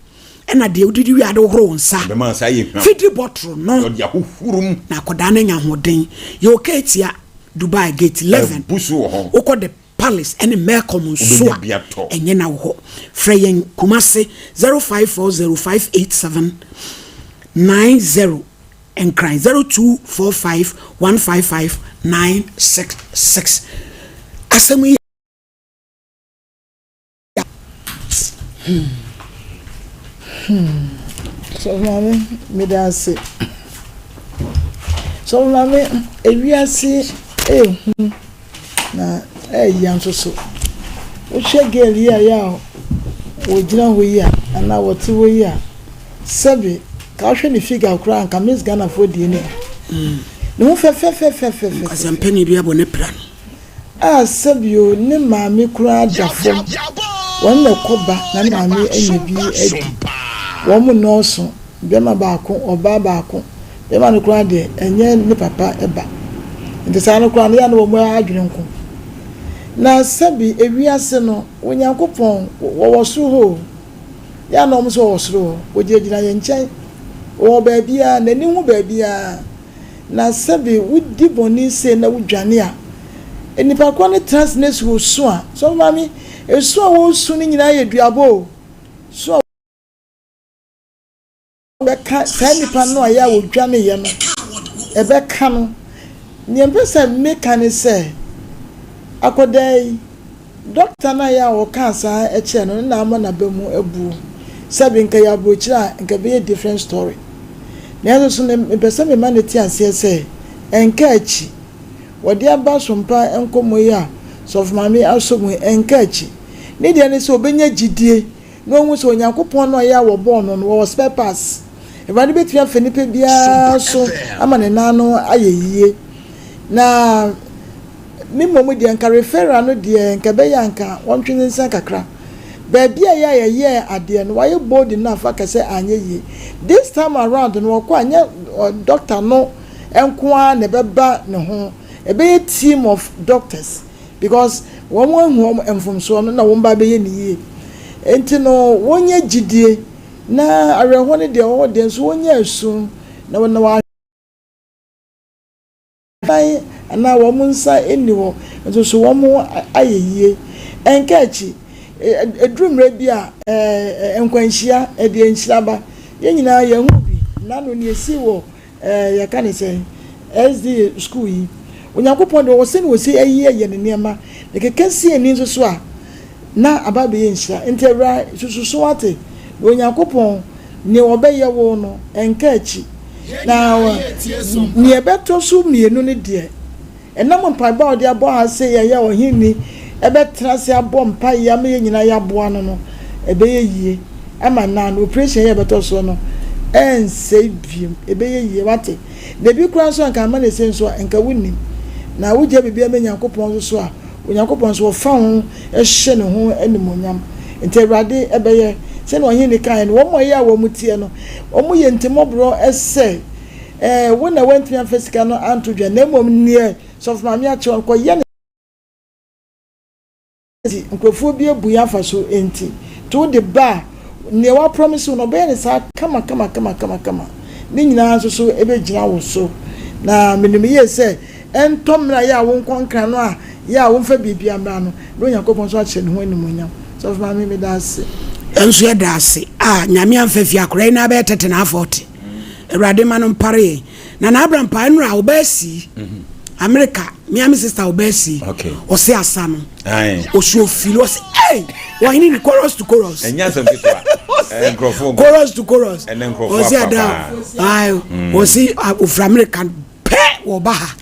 Ɛna deɛ wodidi wie ade wohoro wo nsa. Ɛbɛma nsa ayɛ hwam. Fidiri bɔtoro no. Ɔde ahohoro mu. Na akwadaa no anya ahoɔden. Yɛwɔ Keetia Dubai gate 11. Ɛbu so wɔ hɔ. Wokɔ the Palace ɛne Melcom nso Wobɛnya a bi atɔ. ɛnyɛ na wɔ hɔ. Frɛ yɛn Kumase 0540 587 90 Nkran 0245 155 966. Asɛm yi Sɔfo maame, meda ase. Sɔfo maame, ewiase ehu na ɛyɛ nso so. Wohwɛ girl yi a yɛ a wɔgyina hɔ yi a anaa wɔte hɔ yi a, sɛbe ka wohwɛ ne figure koraa nka Miss Ghana foɔ die ne bi. Ne ho fɛfɛfɛfɛfɛ. Kwasampani bi abɔ ne pra no. A sɛbio ne maame koraa da fam, wɔn na ɛkɔ ba na ne maame anya bi adi. Wɔn nnɔɔso, bɛrima baako, ɔbaa baako. Bɛrima no koraa deɛ, ɛnyɛ ne papa ba. Nti saa no koraa no, yɛ a na wɔn adwene nko. Na sɛbi ewiase no, Onyankopɔn, wɔwɔ soro hɔ o. Yɛ a na wɔn nso wɔwɔ soro hɔ. Wɔgyinagyina yɛn nkyɛn. Wɔwɔ baabiara, n'ani hu baabiara. Na sɛbe wodi bɔne sei na wodwane a, nnipa korɔ no tena ase na si osu a, sɔfo maame, esu a wɔresu no nyinaa yɛ duabɔ o. Su a wɔbɛka saa nnipa no a yɛ a wɔdwaneeɛ no, ɛbɛka no. Nea mepɛ sɛ meka ne sɛ, akwadaa yi, Dɔkta no a yɛ a ɔkaa saa kyerɛɛ no no na ama n'aba mu abu. Sɛbe nka ɛyɛ aburokyire a, nka ɛbɛyɛ different story. Nanso so no, mepɛ sɛ mema no te aseɛ sɛ, ɛnka akyi. Wɔde aba sompa nkɔmmɔ yi a Sɔfo Maame asɔ mu yi, ɛnka akyi. Ne deɛ ne sɛ ɔbɛnya gyidie na wahu sɛ Onyankopɔn no a yɛ a wɔbɔɔ no no, wɔwɔ spare parts. Awurade bɛtumi afa nipa biara so ama ne nan no ayɛ yie. Na Me mmom deɛ nka referral no deɛ nka ɛbɛyɛ a nka wɔntwe ne nsa kakra. Baabi a ɛyɛ a yɛyɛɛ adeɛ no wayɛ bold enough aka sɛ anyɛ yie. This time around no wɔkɔ a nyɛ doctor no nko ara na ɛbɛba ne ho, ɛbɛyɛ team of doctors because wɔn ahu wɔn mfomsoɔ no na wɔn ba abɛyɛ no yie. Nti no wɔnyɛ gyidie na awerɛhoɔ no deɛ ɛwɔ hɔ deɛ nso wɔnyɛ asu na wɔahwɛ. Nan anaa wɔn nsa nni hɔ nso so wɔn ayɛ yie. Ɛnka akyi, ɛduru mmerɛ bi a, nkwanhyia, ɛde nhyira ba. Yɛn nyinaa yɛahu bi. Nnano nea ɛsii wɔ yɛka ne sɛn, SDA sukuu yi. Onyankopɔn deɛ ɔwɔ sɛdeɛ ɔsi yɛ ne nneɛma. Ne keka si ani nso so a, na aba abɛyɛ nhyira. Nti Awuraa, susu so wate, na Onyankopɔn, nea ɔbɛyɛ wo no, ɛnka akyi. Na nea ɛbɛtɔ so mmienu no deɛ, ɛnam mpaebɔ a ɔde abɔ ha sɛ yɛyɛ ɔhenni bɛtena ase abɔ mpaeɛ ama yɛn nyinaa yɛaboa no no, ɛbɛyɛ yie ama naa no operation yɛ ɛbɛtɔ soɔ no ɛnsɛe biom, ɛbɛyɛ yie, wate. Na ebi koraa nso a nka ama no ɛsei nso a nka wonnim. Na wogya biribiara ma Nyankopɔn nso so a, Onyankopɔn nso ɔfa ho hyɛ ne ho animuonyam. Nti Awurade bɛyɛ sɛdeɛ ɔhene kaeɛ no, wɔn a ɛyɛ a wɔn teɛ no, wɔyɛ ntimmɔborɔ sɛ, Ɛɛ, wo na woantumi amfa sika no anto dwa, na mmom neɛ sɔfo maame akyerɛ wo no, kɔyɛ no. Nti nkurɔfoɔ bi abu yɛn afa so nti, nti wode ba a, nea wapromise wo no, ɔbɛyɛ no saa kama kama kama kama kama. Ne nyinaa nso so ɛbɛgyina wo so. Na menim yie sɛ ɛntɔ mmerɛ a yɛ a wonkɔ nkran no a yɛ a womfa biribiara mmra no, na Onyankopɔn nso akyerɛ ne ho animuonyam. Sɔfo Maame, meda ase. Yɛn nso yɛda ase a Nyame amfa fie akora yi na abɛyɛ tete na afɔte. Awurade ma no mpare yɛn. Na na Abraham paa nnura a ɔbaa sii. America, me a me sister ɔbaa sii. Ɔse asa no. Ɔsi ofili ɔse ei wɔhene ni chorus to chorus. Ɛnyɛ asɛm ketewa. Nkurɔfoɔ chorus to chorus. Ɛnɛ nkurɔfoɔ Ɔse ada ayi ɔse ofiri America pɛ ɔba ha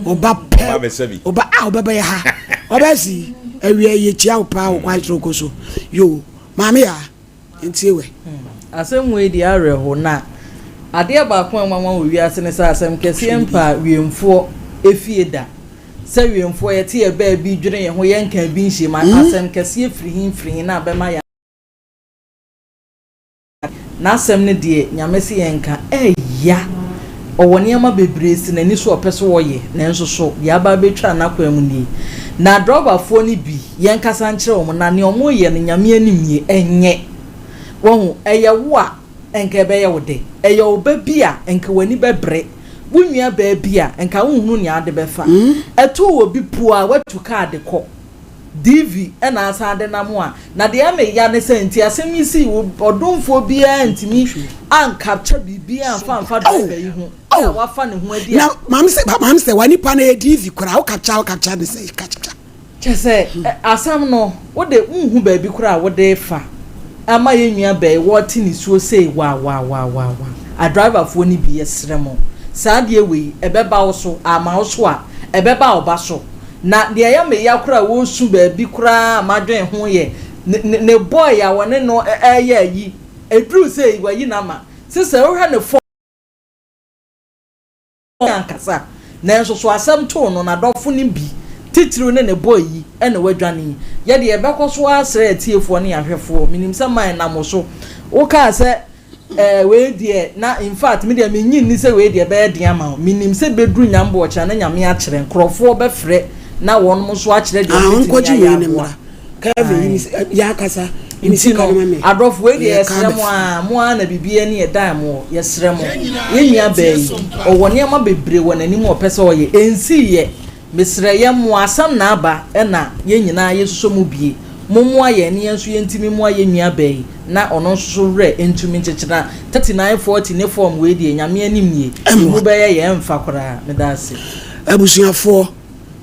ɔba pɛ ɔba a ɔbɛbɛyɛ ha ɔbaa sii awia yɛ kyia wo paa wɔ kwan soroko so yo maame yaa. Ntie wɛ. Asɛm wei deɛ awerɛho na adeɛ baako a ɛnwanwa wɔ wiase ne sɛ asɛm kɛseɛ mpa wiemfoɔ efie da. Sɛ wiemfoɔ yɛte yɛ baabi dwene yɛn ho yɛnka bi nhyia mu a asɛm kɛseɛ firi he firi he na abɛma yɛ N'asɛm no deɛ Nyame se yɛnka, ɛya. Ɔwɔ nneɛma bebree si n'ani so a ɔpɛ sɛ ɔyɛ, nanso so deɛ aba abɛtwa n'akwan mu nie. Na drɔbafoɔ no bi, yɛnkasa nkyerɛ wɔn, na nea wɔreyɛ no Nyame anim nie, ɛnyɛ. Wahu? Ɛyɛ wo a, nka ɛbɛyɛ wo dɛ. Ɛyɛ wo ba bi a, nka w'ani bɛbere. Wo nua baa bi a, nka wonhunu nea wode bɛfa. Ɛtoo obi po a, watu kaa de kɔ. DV na asan de nam a, na deɛ ɛme ya ne sɛ nti asɛm yi sii wo ɔdomfoɔ biara ntumi an capture biribiara amfa amfa driver yi ho a wafa ne ho adi a. Na maame sɛ maame sɛ wa nipa no yɛ DV koraa wo capture wo capture ne sɛ capture. Kyɛ sɛ asɛm no wo de wonhu baabi koraa a wode fa ama yɛn nua baa yi wɔte nisuo sei wawawawawa adriverfoɔ no bi yɛsrɛ mo saa adeɛ wei ɛbɛba wo so ama wo so a ɛbɛba wo ba so Na deɛ ɛyɛ me ya koraa a wɔresu baabi koraa a madwen ho yɛ ne ne ne boy a wɔne no reyɛ ayi. Ɛduru sei wayi no ama. Sesɛ wohwɛ ne phone ankasa nanso so asɛm too no n'adɔfo no bi titiriw ne ne boy yi na wadwane yi. Yɛdeɛ yɛbɛkɔ so ara asrɛ atiefoɔ ne ahwɛfoɔ. Menim sɛ mine nam wo so. Wokaa sɛ Eh wei deɛ na infact me deɛ mennye nni sɛ wei deɛ ɛbɛyɛ den ama wo. Menim sɛ bɛduru Nyamboɔ kyena na Nyame akyerɛ, nkorɔfoɔ bɛfrɛ na wɔnom nso akyerɛ deɛ Ah, wɔbɛtumi ɔnkɔgye ayɛ wei no aboa. mmra. Kelvin, yi me Ae. si- eh, yɛ akasa. Yi me Nti sika no, no ma me. adɔfo wei deɛ Meyɛ kaa yɛsrɛ mo bɛfrɛ. ara, mo ara na biribi ani ɛdan mo, yɛsrɛ mo. Yɛn nua baa yi, ɔwɔ nneɛma bebree wɔ n'anim a ɔpɛ sɛ ɔyɛ, ɛnsiiɛ. Mesrɛ yɛn mmoa, asɛm na aba na yɛn nyinaa yɛsosɔ mu bie. Mommoa yɛn ne yɛn nso yɛntumi mmoa yɛn nua baa yi na ɔno nso so werɛ ntumi nkyekye na 39 40 ne form wei deɛ Nyame anim nie, emu Ɛmmoa. bɛyɛ yɛn ɛmfa koraa. Medaase. Abusuafoɔ,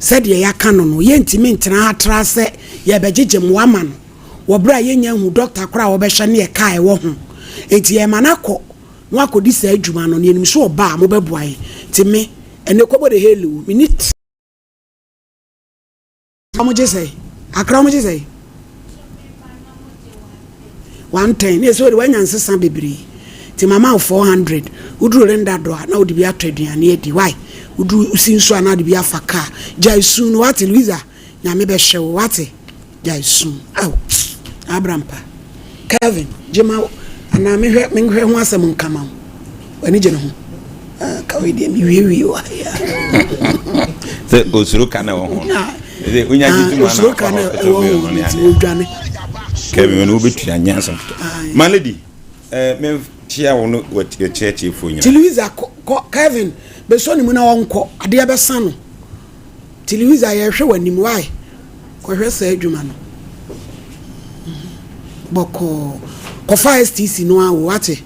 sɛdeɛ yɛaka no no, yɛntumi ntena ha tra sɛ yɛrebɛgyegye mmoa ama no wɔ berɛ a yɛnnya nhuu dɔkta koraa a ɔbɛhwɛ ne ɛka a ɛwɔ ho. Enti yɛrema no akɔ na wakɔdi saa adwuma no, na yɛnim sɛ ɔba a, mobɛboa yɛn. Nti me, Ɛnɛ kɔbɔ de heli wo mini t. Ɔmo gye sɛn? Akra ɔmo gye sɛn? 110 ne ɛsɛ wode wanya nsesa bebree nti mama wo 400 woduru renda do a na wode bi atɔ aduane adi why woduru si nso a na wode bi afa kaa gyae su no wate Louisa nyame bɛhwɛ wo wate Gyae su. Ao, Abrampa. Kelvin, gye ma wo anaa mehwɛ menhwɛ ho asɛm nka ma wo. W'ani gye ne ho. Ah, ka wei deɛ mewiewie wɔ ha yi a. Sɛ osuro ka na ɛwɔ ho no. Ɛsɛ wonya gye tum Osuro ka na ɛwɔ ho no nti wodwane. Kelvin, wei wobɛtua nyɛ asɛm ketewa. My lady, eh, menkyia wo no wɔkyerɛkyerɛfoɔ nyinaa. Ti Louisa kɔ, Kelvin, bɛsɔ ne mu na ɔnkɔ, adeɛ bɛsa no. Nti Louisa yɛhwɛ w'anim why? Kɔhwɛ saa adwuma no bɔkɔɔ. Kɔfa STC no ara o wate?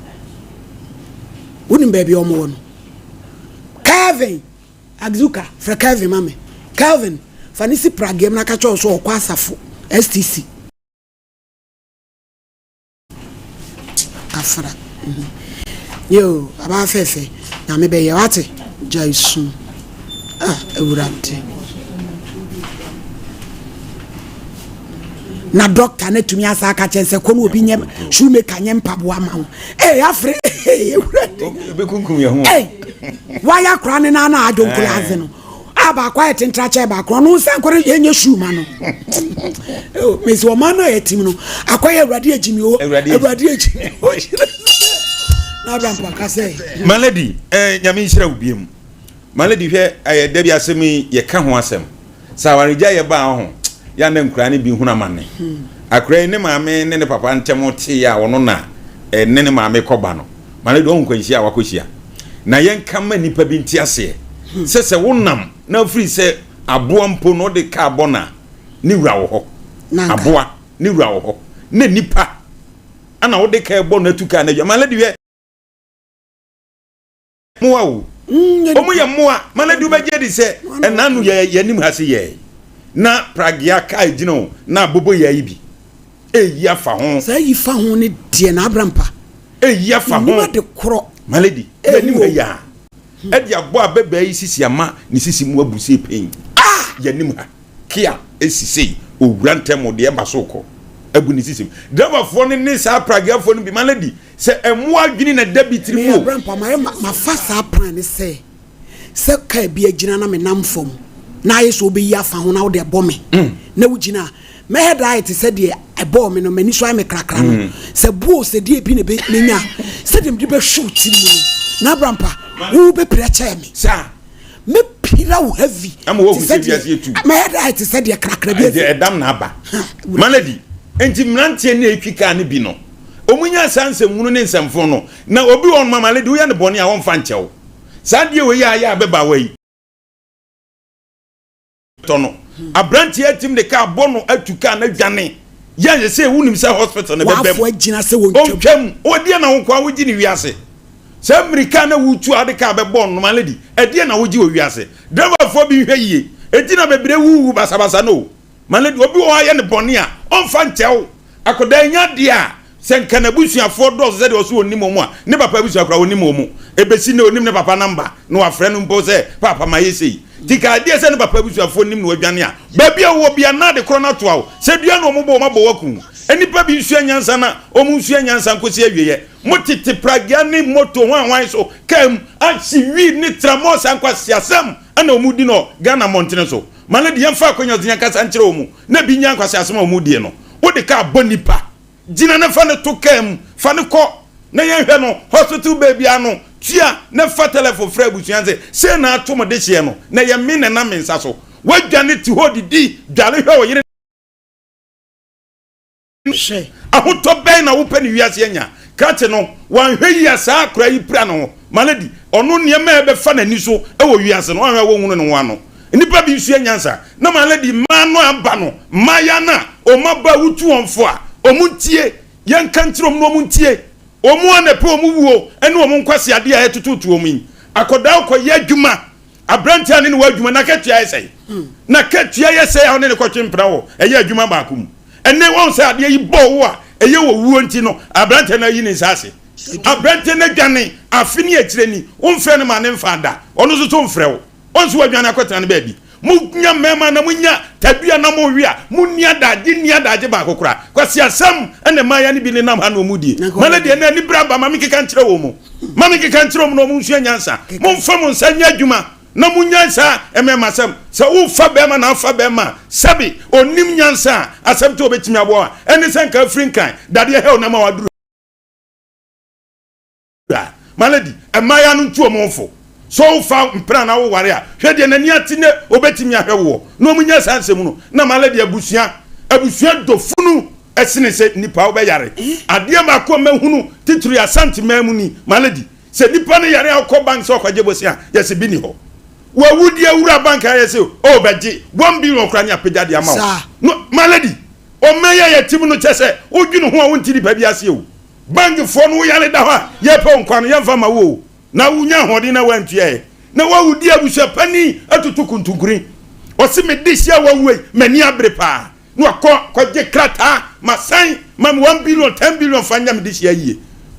Wonim baabi a wɔwɔ no? Kelvin! Azuka, frɛ Kelvin ma me. Kelvin, fa no si prageɛ mu na ka kyerɛ wo sɛ ɔkɔ asafo STC. Kafra. Yoo, abaa fɛfɛ, Nyame bɛyɛ, wate? Gyae su. Ah, Awurade. Na dɔkta no atumi asa aka kyɛn sɛ kɔ no obi nyɛ shoemaker nyɛ mpaboa ma wo. Ee, afre, ee, Awurade. Obekunkum yɛn ho. Ee, wayɛ akora ne nan na adwonkolo adze no. a baako ayɛ tentena kyɛn baako ɔno nsa nkɔ no yɛnyɛ suu ma no mesi ɔman no a yɛtim no akɔyɛ awurade agyimi o awurade agyimi o na abra mpaka sɛ my lady eh, nyame nhyira wo biam my lady hwɛ ɛyɛ da bi asɛm yi yɛka ho asɛm sɛ awaregya yɛ baa ho yɛ a na nkuraa no bi hunu amane. Akora yi ne maame ne ne papa ntɛm tee a ɔno na ɛne ne maame kɔba no, ma no deɛ ɔhu nkwanhyia a wakɔhyia. Na yɛnka ma nnipa bi nte aseɛ sɛ sɛ wonam na wofiri sɛ aboa mpo no wode kaa bɔ no a, ne wura wɔ hɔ. Aboa ne wura wɔ hɔ. Na nipa ana wode kaa bɔ no atu kaa no adwa. Ma lady hwɛ. Mmoa o. Wɔn yɛ mmoa. Ma lady wobɛgye adi sɛ ɛna no yɛ yɛnim ha se yɛ. Na pragea kaa gyina o na abobo yɛ yi bi. Eyi afa ho. Saa yi fa ho ne deɛ na abrampa. Eyi afa ho. Nim ade korɔ. Ma lady yɛnim ha yi a. Ɛde abɔ abɛbaa yi sisi ama ne sisi mu abu sei pɛn. Ah! Yɛnim ha. Kia esi sei, owura ntɛm o, deɛ ɛba so kɔ. Agu ne sisi mu. Driverfoɔ no ne saa prageafoɔ no bi, my lady, sɛ mmoa adwene na ɛda bi tiri Me mu o. Abrampah, mayɛ ma mafa saa plan no sɛ, sɛ car bi agyina na menam fam na ayɛ sɛ wobɛyi afa ho na wode ɛbɔ me na wogyina a, mɛhɛ da ayɛ te sɛ deɛ ɛbɔɔ me no, m'ani so ayɛ me krakra no. Sɛ buo sɛ deɛ bi na ɛbɛ menya a, sɛdeɛ mede bɛhwe wo tiri mu no, na Abrampah, wobɛpira kyɛɛ me. Saa. Mɛpira wo heavy. Ama woahu sɛ wiase yɛ tu. Mɛyɛ dɛ te sɛ deɛ krakra bi afi. Ɛdam na aba. Malady, enti mmeranteɛ ne ɛtwi kaa no bi no, wɔn nya saa nsɛmhunu ne nsɛmfo no, na obi wɔ hɔ nom a Malady woyɛ no bɔne a wɔmfa nkyɛ wo. Saa adeɛ wei a ayɛ abɛbaawa yi. Tɔ no. Aberanteɛ atim de kaa bɔ no atu kaa no adwane. Yɛ sɛ sɛ wonim sɛ hospital no bɛbɛm. W'afo agyina sɛ wɔntwam. Ɔntwam. Ɔdeɛ na wo nkoa wogye ne wiase. Saa mmirika na wotu a wode kaa bɛbɔ no ma lady. Ɛdeɛ na wogye wɔ wiase. Driverfoɔ bi nhwɛ yie. Enti na bebree wuwu basabasa no o. Ma lady, obi wɔ hɔ a yɛ no bɔne a, ɔmfa nkyɛ wo. Akwadaa yi nya adeɛ a, sɛ nka n'abusuafoɔ dɔɔso sɛdeɛ ɔse ɔnnim wɔn a, ne papa abusua koraa ɔnnim wɔn. Ɛbɛsi nnɛ ɔnnim ne papa namba na wafrɛ no mpo sɛ paapa mayɛ sei. Nti nka adeɛ sɛ ne papa abusuafoɔ nim na wadwane a, baabi a wowɔ biara na ade korɔ no atoa wo. Sɛ dua na wɔbɔ wɔn abɔ wo aku wo. Nnipa bi nsua nyansa na wɔn nsua nyansa nkɔsi awieɛ. Mo tete pragea ne moto hwan hwan so kaa mu ahye wii ne tramɔs ankwaseasɛm na wɔn di no Ghana mmɔntene so. Ma no de yɛmfa akwanya so yɛnkasa nkyerɛ wɔn na bi nya nkwaseasɛm a wɔn die no. Wode kaa bɔ nipa. Gyina na fa no to kaa mu. Fa no kɔ na yɛnhwɛ no hospital baabi ano. Tua na fa telefon frɛ abusua no sɛ sei na ato mo dehyeɛ no na ɛyɛ me na ɛnam me nsa so. Woadwane te hɔ didi, dware hwɛ wo yere. Hwɛ. Ahotɔ bɛn na wopɛ ne wiase anya? Krakye no, wanhwɛ yie a saa akora yi pira ne ho ma no adi. Ɔno nneɛma a ɛbɛfa n'ani so wɔ wiase no, wanhwɛ a wɔnhunu ne ho ano. Nnipa bi nsua nyansa na ma no adi. Mmaa no aba no, mmaayaa no a wɔn aba a wotu wɔn fo a, wɔntie. Yɛnka nkyerɛ wɔn na wɔntie. Wɔn a na ɛpɛ wɔn wuo ne wɔn nkwaseadeɛ a ɛtototo wɔn yi. Akwadaa kɔyɛ adwuma Aberante a ne ne wɔ adwuma n'akatua yɛ sɛn? N'akatua yɛ sɛn a ɔne ne kɔtwe mpena wɔ ɛyɛ adwuma baako mu? Ɛnɛ wɔn sɛ adeɛ yi bɔɔ wo a ɛyɛ wɔ wuo nti no aberante no ayi ne nsa ase. Aberante no adwane afe ne akyire ni womfrɛ no ma ne mfa da ɔno nso so mfrɛ wo. Ɔn so wadwane akɔtena ne baabi. Monya mmarima na monya tadua na mowe a monni adagye nni adagye baako koraa. Kwasiasɛm na mmayewa no bi nenam ha na wɔn die. Ma no deɛ na anibere aba ma menkeka nkyerɛ wɔn mu. Ma menkeka nkyerɛ wɔn na wɔn nsua nyansa. Momfa mo nsa nyɛ adwuma na monyae saa mmarimasɛm. Sɛ wofa barima na afa barima a, sɛbe ɔnnim nyansa a, asɛm to a ɔbɛtumi aboa wo a, ɛne sɛ nka afiri nkran dadeɛ hɛw na ama waduru. a malady mmaayaa no ntu wɔn fo sɛ wofa mpena na woware a hwɛ deɛ n'ani ate ne obetumi ahwɛ woɔ na wɔn nya saa nsɛm no na malady abusua abusua dɔ funu ɛsene sɛ nipa wobɛyare adeɛ baako a mɛhunu titiri asante man mu ni malady sɛ nipa no yare a wokɔ bank sɛ ɔkɔgye bosea yɛsɛ bi ni hɔ wawu deɛ wura bank a yɛsɛ o bɛgye one billion koraa ne apagya de ama wo no malady ɔman yi a yɛte mu no kyɛ sɛ wodwene ho a wonte nipa bi aseɛ o Bankfoɔ no wo yare da hɔ a yɛpɛ wo nkwa no yɛmfa ma wo o na wonya ahoɔden na woantua ɛ na woawu di abusua panin atutu kuntunkuni ɔse me de hyia wawu ei m'ani abere paa na wakɔ kɔgye krataa masan ma me 1 billion 10 billion fa nya me de hyia yie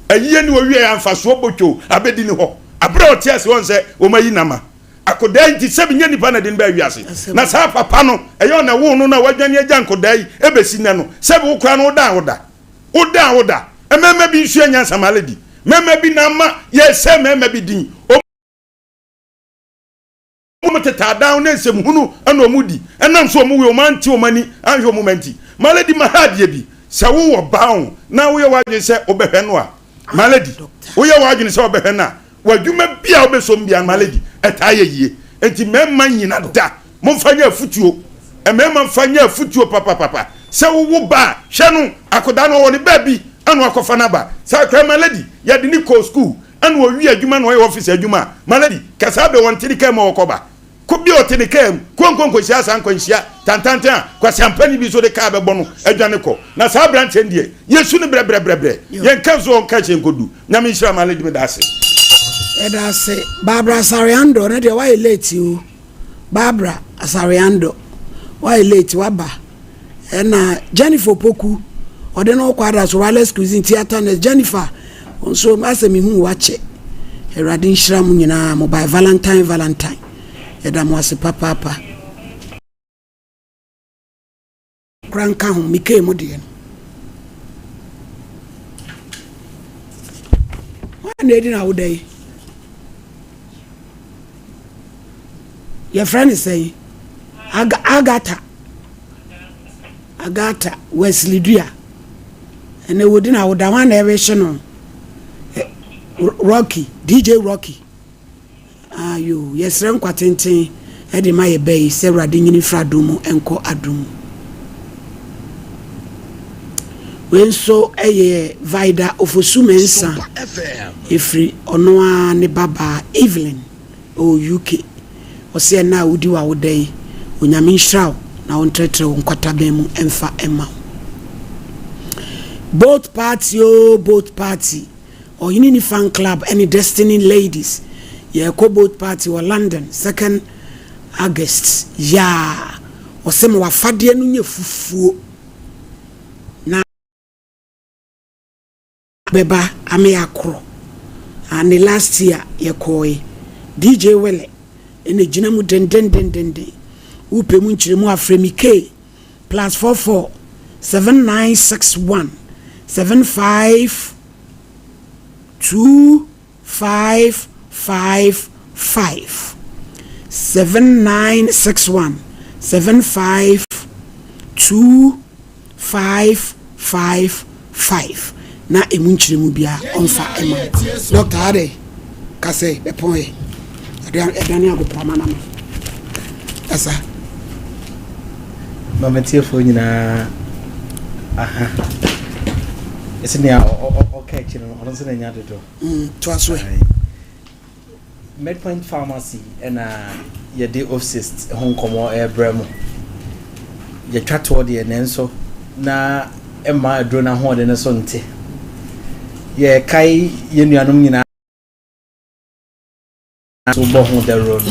ayie ne owie a mfasoɔ botwo abɛdi ne hɔ aberɛ a ɔte ase wɔn sɛ wɔn ayi nama akodaa yi nti sɛbi nyɛ nipa na de no baa wiase na saa papa no ɛyɛ ɔna wo no na wadwane agya nkodaa yi ɛbɛsi nnɛ no sɛbi wo koraa no woda a woda Wo da a wo da. Mmarima bi nsua nyansa ma lady. Mmarima bi na ama yɛsɛ mmarima bi din. Wɔn tete adan ne nsɛm hunu na wɔn di. Ɛnam so wɔn wei wɔn ante wɔn ani anhwɛ wɔn mma nti. Ma lady ma ha adeɛ bi. Sɛ wo wɔ ba o na woyɛ w'adwene sɛ wobɛhwɛ no a. Ma lady woyɛ w'adwene sɛ wobɛhwɛ no a. W'adwuma bi a wobɛsom biara no ma lady ɛtaa yɛ yie. Enti mmarima nyina da. Momfa nyɛ afutuo. Mmarima mfa nyɛ afutuo papapapa. Sɛ wowo ba a, hwɛ no, akwadaa no ɔwɔ ne baabi ɛna wakɔfa no aba. Saa koraa my lady, yɛde no kɔɔ school ɛna ɔwie adwuma na ɔyɛ office adwuma a, my lady, ka saa bɛ wɔnte ne kaa mu a ɔkɔba. Kɔ bi a ɔte ne kaa mu, kɔ nkɔ nkɔhyia saa nkwanhyia tantantan a kwaseampani bi nso de kaa bɛbɔ no adwane kɔ. Na saa aberanteɛ no deɛ, yɛsu no brɛbrɛbrɛbrɛ, yɛnka nso ɔnka hyɛ nkɔdu. Nyame nhyira my lady, meda ase. Yɛda ase Barbara Asare-Andor ne deɛ woayɛ late o Barbara Asare-Andor woayɛ late waba ɛna Jennifer Opoku ɔde ne ho kɔ ada so Wireless Cuisine Theatre Nurse Jennifer nso asɛ mehu wakyɛ Awurade nhyira mo nyinaa mo by Valentine Valentine yɛda mo ase papaapa. Kora nka ho mekee mo deɛ no. Hwan na edi na woda yi? Yɛfrɛ no sɛn? Aga Agatha. Agatha Wesley Dua. Ɛnɛ wodi na woda hwan na ɛrehye no? Rocky, DJ Rocky. Aayoo, yɛsrɛ nkwa tenten de ma yɛ bɛ yi sɛ Awurade nyini mfiri adom mu nkɔ adom mu. Wei nso yɛ Vida Ofosu Mensah, ɛfiri ɔno ara ne babaa Evelyn ɔwɔ UK. Ɔse ɛnnɛ a wodi w'awoda yi, Onyame nhyira wo na ɔntrɛtrɛ wo nkwataban mu mfa mma wo. Both party oo, both party. Ɔhene ni fan club ɛne Destiny ladies yɛkɔ boat party wɔ London second August yaa ɔse ma wafadeɛ no nyɛ fufuo na bɛba ame akorɔ ane last year yɛkɔɔe DJ Wele ɛna gyina mu dendendendenden wopɛ mu nkyerɛmu afrɛ me K plus 44 7961 75 2 5 5 5 7961 75 2 5 5 5 na ɛmu nkyerɛmu biara ɔmfa mma wo. Dɔkta adɛn ka sɛ bɛpɔn ɛ ɛdane agoprama no ama kasa. Ma matiefoɔ nyinaa aha ɛsɛ nea ɔka akyi no ɔno nso na nya dodo. Toa so ɛ. Medpoint Pharmacy na yɛde Ovcyst ho nkɔmmɔ rebrɛ mo. Yɛtwa toɔ deɛ nanso na ɛmma aduro no ahoɔden no so nte. Yɛkae yɛn nuanom nyinaa so bɔ ho dawuro no.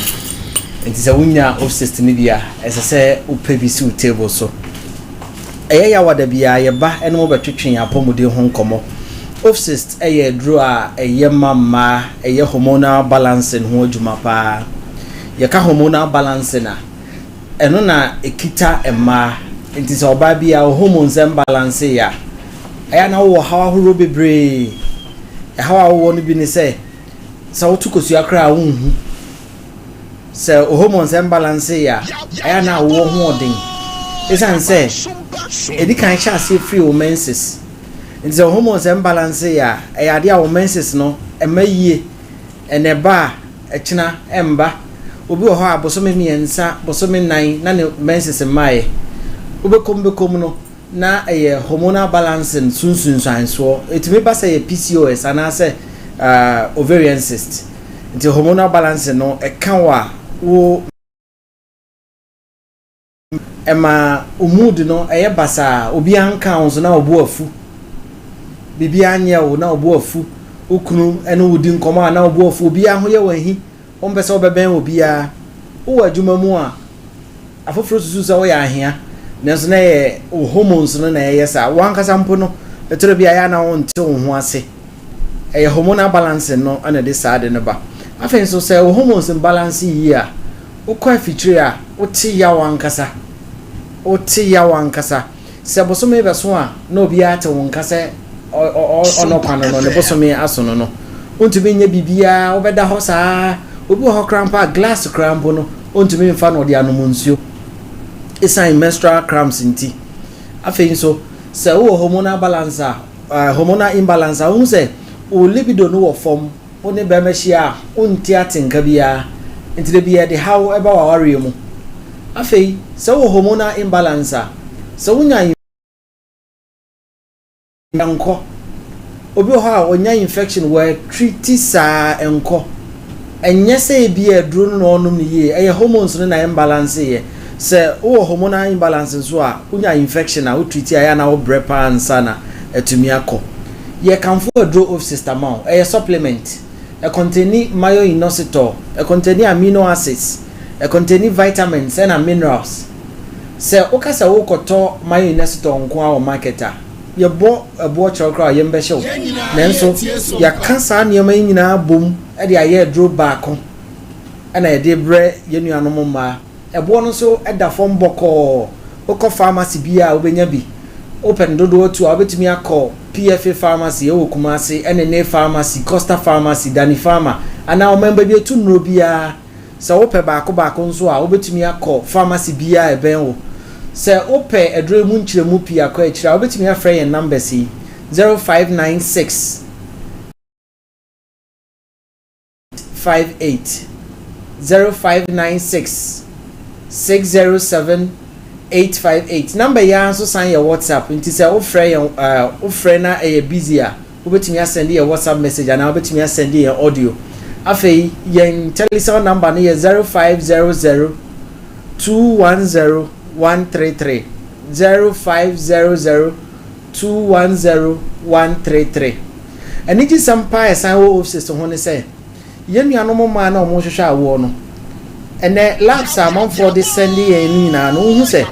Nti sɛ wonya Ovcyst no bi a, ɛsɛ sɛ wopɛ bi si wo table so. Ɛyɛ yaw a da biara yɛba ne mo bɛtwetwe yɛn apɔmuden ho nkɔmmɔ. Ovcyst yɛ aduro a ɛyɛ ma mmaa, ɛyɛ hormonal balancing ho adwuma paa. Yɛka hormonal balancing a, ɛno na ɛkita mmaa. Nti sɛ ɔbaa bi a wo hormones mbalanse a, ɛyɛ a na wowɔ haw ahoroɔ bebree. Ɛhaw a wowɔ no bi ne sɛ, sɛ woto kosua koraa a wonhu. Sɛ wo hormones mbalanse a, ɛyɛ a na wowɔ hoɔden. Esiane sɛ ɛdi kan hyɛ aseɛ firi wo menses. Nti sɛ wo hormones mbalanse a, ɛyɛ adeɛ a wo menses no ɛmma yie. Ɛnɛ ɛba a, ɛkyena ɛmba. Obi wɔ hɔ a bosome mmiɛnsa, bosome nnan na ne menses mmaeɛ. Wobɛkɔ mu bɛkɔ mu no, na ɛyɛ hormonal balancing so nsunsuansoɔ. Ɛtumi ba sɛ ɛyɛ PCOS anaasɛ ovarian cyst. Nti hormonal balancing no ɛka wo a wo ɛma wo mood no ɛyɛ basaa, obiara nka wo nso na wo bo afu. Biribiara nyɛ wo na wo bo afu. Wo kunu ne wo di nkɔmmɔ a na wo bo afu. Obiara ho yɛ wo ahi. Wompɛ sɛ wobɛbɛn obiara. Wowɔ adwuma mu a, afoforo susuw sɛ woyɛ ahea, nanso na ɛyɛ wo hormones no na ɛyɛ saa. Wo ankasa mpo no, ɛtɔ da bi a ɛyɛ a na wonte wo ho ase. Ɛyɛ hormonal balancing no na ɛde saa ade no ba. Afei nso, sɛ wo hormones mbalanse yiye a, wokɔ afikyiri a, wote yaw ankasa. Wote yaw ankasa. Sɛ bosome rebɛso a, na obiara te wo nka sɛ ɔnɔ kwan no, ne bosome aso no no. Wontumi nyɛ biribiara, wobɛda hɔ saa. Obi wɔ hɔ koraa mpo a, glass koraa mpo no, ontumi mfa na ɔde anom nsuo esiane menstrual cramps nti. Afei nso, sɛ wowɔ hormonal balance a, hormonal imbalance a, wohu sɛ wo libido no wɔ fam, wo ne barima hyia a, wonte atenka biara. Nti da biara ɛde haw ba w'awareɛ mu. Afei, sɛ wowɔ hormonal imbalance a, sɛ wonya ɛnkɔ. Obi wɔ hɔ a ɔnya infection wɔatreati saa ɛnkɔ. Ɛnyɛ sɛ ebia aduro no na ɔnom no yie, ɛyɛ hormones no na imbalance yɛ. Sɛ wowɔ hormonal imbalance nso a, wonya infection a wo treati a ɛyɛ a na wobrɛ paa ansa na atumi akɔ. Yɛkamfo aduro Ovsista ma wo, ɛyɛ supplement. Ɛkɔntɛni myo-inositol, ɛkɔntɛni amino acids, ɛkɔntɛni vitamins ɛna minerals. Sɛ woka sɛ worekɔtɔ myo-inositol nko ara wɔ market a, yɛbɔ ɛboɔ kyerɛ wo koraa a, yam bɛhye wo. Nanso yɛaka saa nneɛma yi nyinaa abom de ayɛ aduro baako na yɛde rebrɛ yɛn nuanom mmaa. Ɛboɔ no nso da fam bɔkɔɔ. Wokɔ pharmacy biara a wobɛnya bi. Wopɛ no dodoɔ tu a, wobɛtumi akɔ PFA Pharmacy ɛwɔ Kumasi, ɛne Ne Pharmacy, Costa Pharmacy, Dani Pharma, anaa ɔman baabi a ɛtu nnuro biara. Sɛ wopɛ baako baako nso a, wobɛtumi akɔ pharmacy biara a ɛbɛn wo. Sɛ wopɛ aduro yi mu nkyerɛmu pii akɔ akyire a, wobɛtumi afrɛ yɛn numbers yi, 0596. 58 0596 607 858 number yi ara nso san yɛ WhatsApp nti sɛ wofrɛ yɛn ɛɛ wofrɛ na ɛyɛ busy a wobɛtumi asɛnde yɛn WhatsApp message anaa wobɛtumi asɛnde yɛn audio. Afei yɛn Telecel number no yɛ 0500 210 133 0500 210 133. Anigyesɛm paa a ɛsan wɔ OFSIS ho ne sɛ, yɛn nuanom mmaa no a wɔrehwehwɛ awoɔ no, ɛnnɛ labs a amanfoɔ de sɛnde yɛn no nyinaa no, wohu sɛ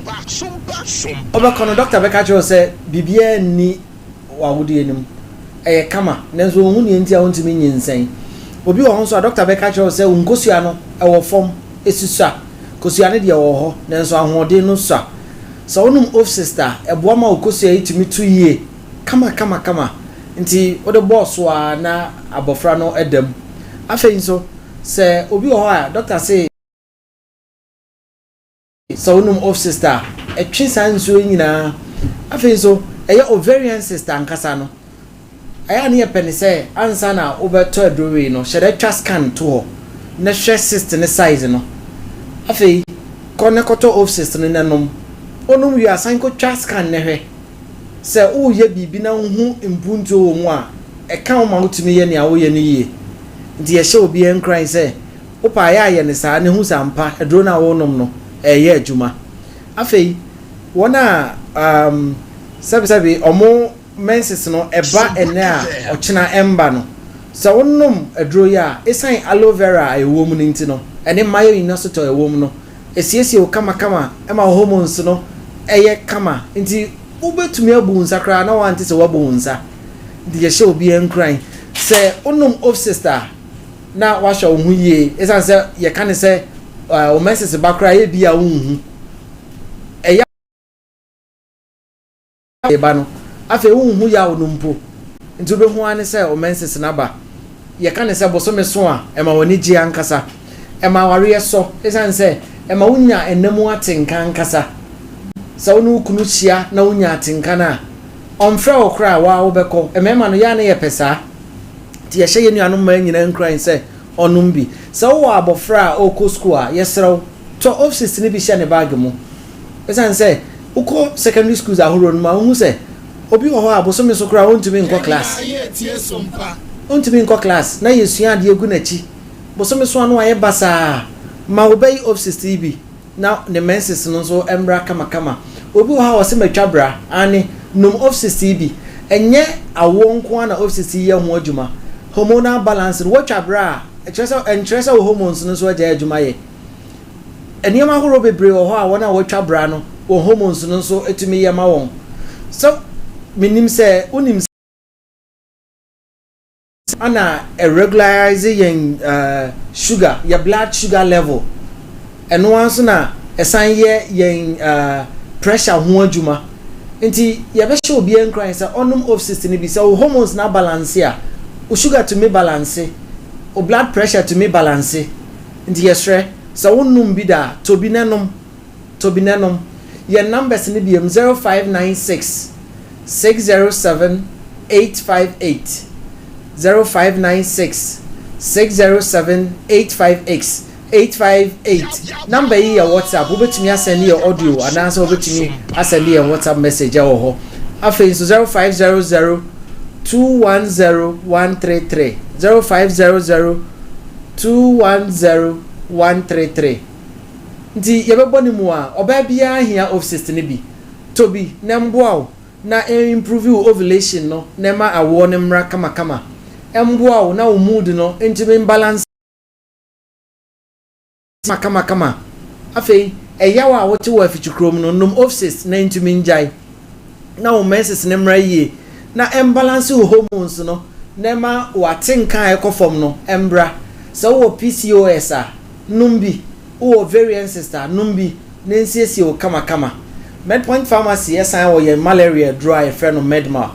wobɛkɔ no, dɔkta bɛka kyerɛ wo sɛ biribiara nni w'awodeɛ no mu, ɛyɛ kama, nanso ɔnhu deɛ nti a wontumi nyinsɛn. Obi wɔ hɔ nso a, dɔkta bɛka kyerɛ wo sɛ wo nkosua no, ɛwɔ fam, ɛsusua. Kosua no deɛ ɛwɔ hɔ, nanso ahoɔden no sua. Sɛ wonom OFSIS a, ɛboa ma wo kosua yi tumi tu yie. Kamakamakama nti wode bɔɔ so ara na abɔfra no da mu. Afei nso, sɛ obi wɔ hɔ a dɔkta se sɛ wonom Ovcyst a, ɛtwe saa nsuo yi nyinaa. Afei nso, ɛyɛ ovarian cyst ankasa no, ɛyɛ a ne yɛpɛ ne sɛ ansa na wobɛtɔ aduro wei no, hyɛ da twa scan to hɔ na hwɛ cyst no size no. Afei, kɔ na kɔtɔ Ovcyst no na nom. Wonom wie a, san kɔtwa scan na hwɛ. Sɛ woreyɛ biribi na wuhu mpuntuo wɔ mu a, ɛka wo ma wotumi yɛ nea woreyɛ no yie. Enti yɛhyɛ obiara nkuran sɛ, wopɛ a, yɛ a yɛ no saa na hu sɛ ampa aduro no a worenom no, ɛreyɛ adwuma. Afei, wɔn a um, sɛbesɛbe wɔn menses no ɛba ɛnnɛ a ɔkyena ɛmba no, sɛ wonom aduro yi a, esiane aloe vera a ɛwɔ mu no nti no, ɛne myo-inositol a ɛwɔ mu no, Esiesie wo kamakama ma wo hormones no yɛ kama nti wobɛtumi abu wo nsa koraa na woante sɛ woabu wo nsa. Nti yɛhyɛ obiara nkuran sɛ wonom Ovcyst a na woahwɛ wo ho yie ɛsiane sɛ yɛka ne sɛ wo menses ba koraa ebia wonhu. Ɛyɛ reba no, afei wonhu yaw no mpo. Nti wobɛhu ara ne sɛ wo menses no aba. Yɛka no sɛ bosome so a, ɛma w'ani gye ankasa. Ɛma awareɛ sɔ ɛsiane sɛ ɛma wonya nna mu atenka ankasa. Sɛ wo ne wo kunu hyia na wonya atenka no a, ɔmfrɛ wo koraa a, wo ara wobɛkɔ. Mmarima no, yɛ a na yɛpɛ saa. Nti yɛhyɛ yɛn nuanom mmaa nyinaa nkuran sɛ ɔnom bi. Sɛ wowɔ abɔfra a ɔrekɔ sukuu a, yɛsrɛ wo, tɔ Ovcyst no bi hyɛ ne baage mu. Esiane sɛ wokɔ secondary schools ahorow no mu a, wuhu sɛ obi wɔ hɔ a bosome so koraa ontumi nkɔ class. Ontumi nkɔ class na yesua adeɛ gu n'akyi. Bosome so ano ayɛ basaa. Ma wo ba yi Ovcyst yi bi na ne menses no nso mmra kamakama. Obi wɔ hɔ a ɔse matwa bra. Aane, nom Ovcyst yi bi. Ɛnyɛ awoɔ nko ara na Ovcyst yi yɛ ho adwuma. Hormonal balance no, woatwa bra a, ɛkyerɛ sɛ, ɛnkyerɛ sɛ wo hormones no nso agyae adwuma yɛ. Nneɛma ahorow bebree wɔ hɔ a wɔn a wɔatwa bra no, wɔn hormones no nso tumi yɛ ma wɔn. Sɛ minim sɛ wunim sɛ ana ɛregularise yɛn sugar, yɛn blood sugar level. Ɛno ara nso na ɛsan yɛ yɛn pressure ho adwuma. Nti yɛbɛhyɛ obiara nkuran sɛ ɔnom Ovcyst no bi. Sɛ wo hormones no abalanse a, wo sugar tumi balanse, wo blood pressure tumi balanse. Nti yɛsrɛ, sɛ wo nnom bi da a, tɔ bi na nom. Tɔ bi na nom. Yɛn numbers no biom, 0596 607 858, 0596 607 858. 858 Number yi yɛ WhatsApp, wobɛtumi asɛnde yɛn audio anaasɛ wobɛtumi asɛnde yɛn WhatsApp message wɔ hɔ. Afei nso 0500 210 133, 0500 210 133. Nti yɛbɛbɔ ne mu a, ɔbaa biara hia Ovcyst no bi. Tɔ bi na ɛmboa wo na ɛ-improve wo ovulation no na ɛma awoɔ no mmra kamakama. Ɛmboa wo na wo mood no ntumi mbalance kamakama. Afei, ɛyaw a wote wɔ afikyikurom no, nom Ovcyst na ntumi ngyae na wo menses no mmra yie na ɛmbalance wo hormones no na ɛma w'atenka a ɛkɔ fam no mbra. Sɛ wowɔ PCOS a, nom bi. Wowɔ ovarian cyst a, nom bi na ensiesie wo kamakama. Medpoint Pharmacy san wɔ yɛn malaria aduro a yɛfrɛ no Medmal.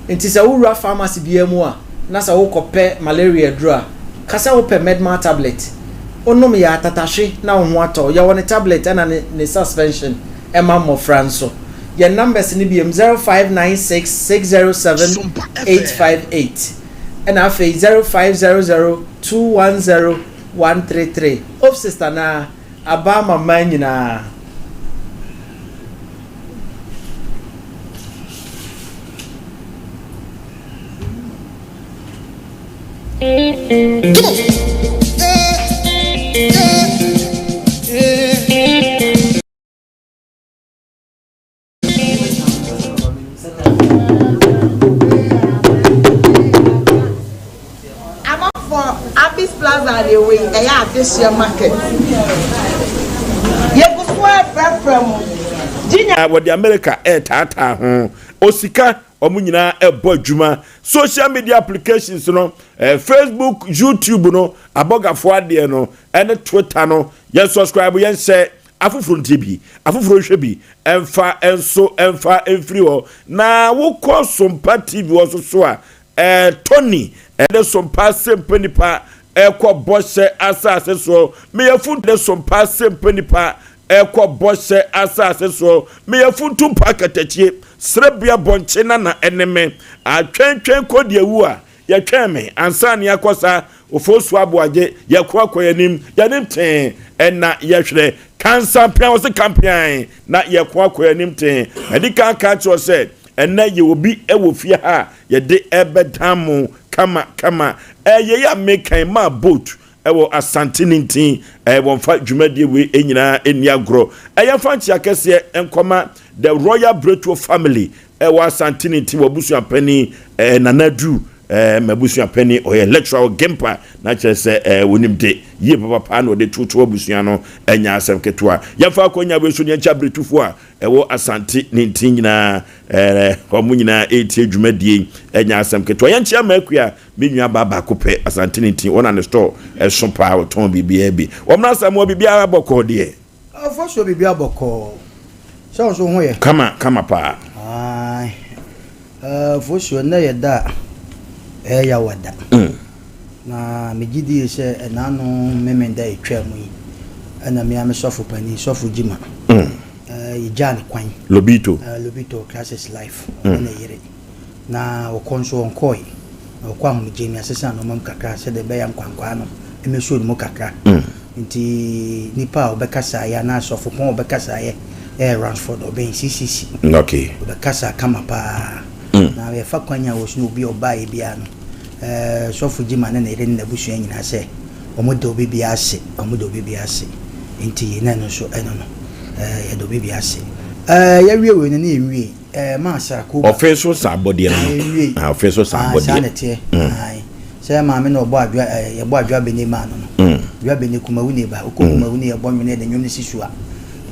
Enti sɛ wowura pharmacy biara mu a na sɛ wokɔpɛ malaria aduro a, ka sɛ wopɛ Medmal tablet. Wonom yɛ a tatahwe na wo ho atɔ wo. Yɛwɔ ne tablet ɛna ne ne suspension ɛma mmɔfra nso. Yɛn numbers no biom, 0596 607 858 ɛna afei 0500 210 133. Opsist anaa? Aba ama mmaa nyinaa. Amanfoɔ Abis Plaza deɛ wei ɛyɛ adehyeɛ market. Yɛgu so ɛfrɛfrɛ mo. Gyinya. Wɔde America ɛretaataa ho. Osika wɔn nyinaa ɛbɔ adwuma. Social media applications no, eh, Facebook, YouTube no, abɔgafoɔ adeɛ no, ɛne Twitter no, yɛn subscribe, yɛn hyɛ afoforo ntie bi, afoforo nhwɛ bi, ɛmfa nso ɛmfa mfiri hɔ. Na wokɔ Sompa TV hɔ nso so a, ɛɛ Tony ɛde Sompa Asɛmpa Nipa ɛkɔ bɔhyɛ asase soɔ. Meyɛ funtu de Sompa Asɛmpa Nipa ɛkɔ bɔhyɛ asase soɔ. Meyɛ funtu mpa katakyie, serebea bɔnkye nana ɛne me. Atwɛntwɛn kɔ deɛ wu a, Yɛtwɛn me ansa ne yɛakɔ saa Ofosu Aboagye yɛko akɔ yɛnim yɛnim tee ɛna yɛhwerɛ Kansampean wɔse kampean na yɛko akɔ yɛnim tee Madi kan aka akyerɛ wo sɛ ɛnɛ yɛwɔ bi wɔ fie ha a yɛde ɛbɛdan mo kama kama Ɛyei a meka yi maa boat ɛwɔ Asante Nintin ɛɛ wɔmfa dwumadie wei nyinaa nni agorɔ Ɛyɛ mfa nkyea kɛseɛ nkɔma The Royal Bretuo Family Ɛwɔ Asante ne nti w'abusua panin eh, Nana Adu eh, m'abusua panin ɔyɛ lecturer wɔ Gimpa na kyerɛ sɛ eh, wɔnim de yie papapaa na ɔde toto abusua no ɛnyɛ asɛm ketewa. Yɛmfa akɔnya wei so ne yɛnkyɛ abiretufoɔ a ɛwɔ Asante ne nti nyinaa eh, wɔn nyinaa ɛretie dwumadie ɛnyɛ asɛm ketewa. Yɛnkyɛ ama akua me nua baa baako pɛ Asante ne nti wɔn na ne store ɛso paa wɔtɔn biribiara bi. Wɔn na asɛm biribiara bɔkɔɔ deɛ. Ɔfɔsuo biribiara bɔkɔɔ. Sɛ wo nso wo ho yɛ? Kama kama paa. Ae. Eh, Fosuo, nnɛ yɛ da a ɛyɛ yawa da. Na megye die sɛ ɛnaano Memenda a ɛtwaa mu yi, ɛna me ara me sɔfo panin, Sɔfo Gyima, eh, yɛgyaa no kwan. Lobito. Eh, Lobito, Christ is Life, ɔne ne yere. Na ɔkɔ nso ɔnkɔɔe. Na ɔkɔ ahomegyeɛ mu, yɛasesa nnoɔma mu kakra sɛdeɛ ɛbɛyɛ a nkwankwaa no mmɛsuo ne mu kakra. Nti nipa a ɔbɛkasaeɛ anaa sɔfopɔn a ɔbɛkasaeɛ yɛ Ransford Obeng, CCC. Okay. Ɔbɛkasaa kama paa. Na yɛfa kwan a wɔsi obi a ɔbaeɛ biara no, eh, Sɔfo Gyimah ne ne yere ne n'abusua nyinaa sɛ wɔda obi biara ase, wɔda obi biara ase. Nti na ɛno nso ɛno no, eh, yɛda obi biara ase. Eh, yɛawie wei no ne yɛnwiei. Eh, maa Sarah Koba. Ɔfe so sa abɔdeɛ no. Ae, nwiei. Ah, ɔfe so sa Ah, abɔdeɛ. saa na ɛteɛ. Ae. Sɛ maame na ɔbɔ adwoa, eh, yɛbɔ adwoa bene maa no no. Adwoa bene Kumawu na eba. Wokɔ Kumawu na yɛbɔ nnwom na yɛde nnwom no si so a,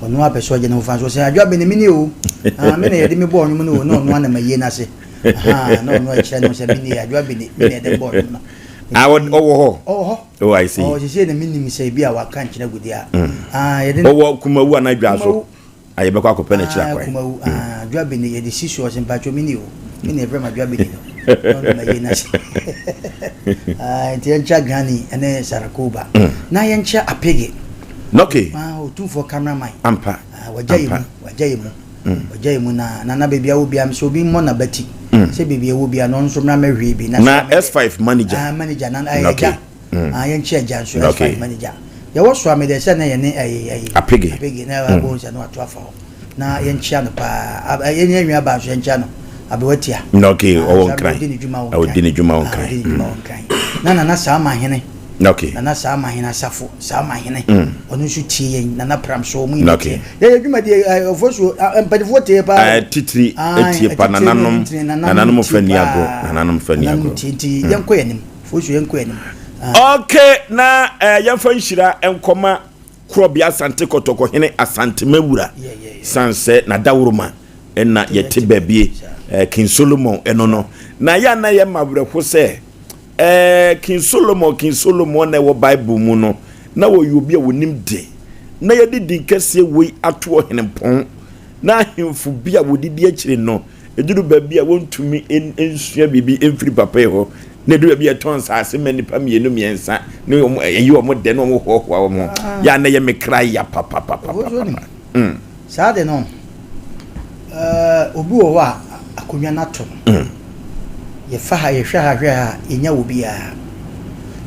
ɔno ara pɛ sɛ ɔgye ne ho fa nso. Ɔsɛ adwoa bene menie o. Ah, me na yɛde me bɔɔ nnwom no o. Na ɔno ara na mayie no ase. Ahaa, na ɔno ara kyerɛ ne ho sɛ menie, adwoa bene, me na yɛde me bɔɔ nnwom no. Ah, ɔ- ɔwɔ hɔ. Ɔwɔ hɔ. Oh, I see. Ɔwɔ seesei na menim sɛ ebi a waka nkyerɛ agu deɛ a. Ah, yɛde no. Ɔwɔ Kumawu anaa Dwa so? Kumawu. A yɛbɛkɔ akɔpɛ no akyiri Ah, akwan. Kumawu, ah, Adwoa Bene, yɛde si soɔ sɛ mpakyɛw me ni o, me na yɛfrɛ me Adwoa Bene no, na ɔno na yei n'ase. Ah, nti yɛnkyɛ Granny ne Sarah Koba, na yɛnkyɛ Apege. Okay. Ah, Otumfoɔ cameraman. Ampa. Ah, wagya yɛ mu, wagya yɛ mu, wagya yɛ mu na nana baabi a wɔ biara sɛ obi mmɔ n'abati, sɛ baabi a ɛwɔ biara no ɔno nso mmra mmɛhwee bi. Na S5 manager. Ah, manager, na ɛyɛ agya. Ah, yɛnkyɛ agya nso, S5 manager. Yɛwɔ so a mede sɛ na yɛne ɛyi ɛyi. Apege. Apege na ɛwɔ abɔ nsa na wato afa hɔ. Na yɛnkyia no paa. Yɛn yɛn nua baa nso yɛnkyia no. Abewatia. Na okay, ah, ɔwɔ nkran. Ɔdi ne dwuma wɔ nkran. Ɔdi ne dwuma wɔ nkran. Ɔdi ne dwuma wɔ nkran. Na nana saa ma hene. Okay. Nana saa ma hene asafo saa ma hene. Ɔno nso tie yɛn nana pram so ɔmo nyinaa tie. Yɛyɛ dwuma die ɔfo so mpanimfoɔ tie paa. Titiri tie pa nananom nananom fɛ ni agorɔ nananom fɛ ni agorɔ. Nananom tie nti yɛnkɔ yɛn anim. Fosu yɛnkɔ anim. Okay, na eh, yɛmfa nhyira nkɔma Korɔbea Asante Kɔtɔkɔ hene Asante Mawura san sɛ n'adaworoma ɛna yɛte baabie eh, King Solomon ɛno no na yɛ na yɛ ma werɛho sɛ eh, King Solomon King Solomon na ɛwɔ Bible mu no na wɔyɛ obi a wɔnim de na yɛde din kɛseɛ wei ato ɔhenempɔn na ahemfo bi a wɔdidi akyire no Ɛduru baabi a wɔntumi nsua biribi mfiri papa yi hɔ, na ɛduru baabi a ɛtɔn nsaase ma nnipa mmienu mmiɛnsa ne wɔn ɛyi wɔn dɛ na wɔn hoahoa wɔn ho. Ah. Yɛ a na ɛyɛ me kra ya papapapapa. Mm. Saa de no, eh, obi wɔ hɔ a akonnwa no ato no. Mm. Yɛfa ha, yɛhwɛ ha, hwɛ ha, yɛnya wɔ biara.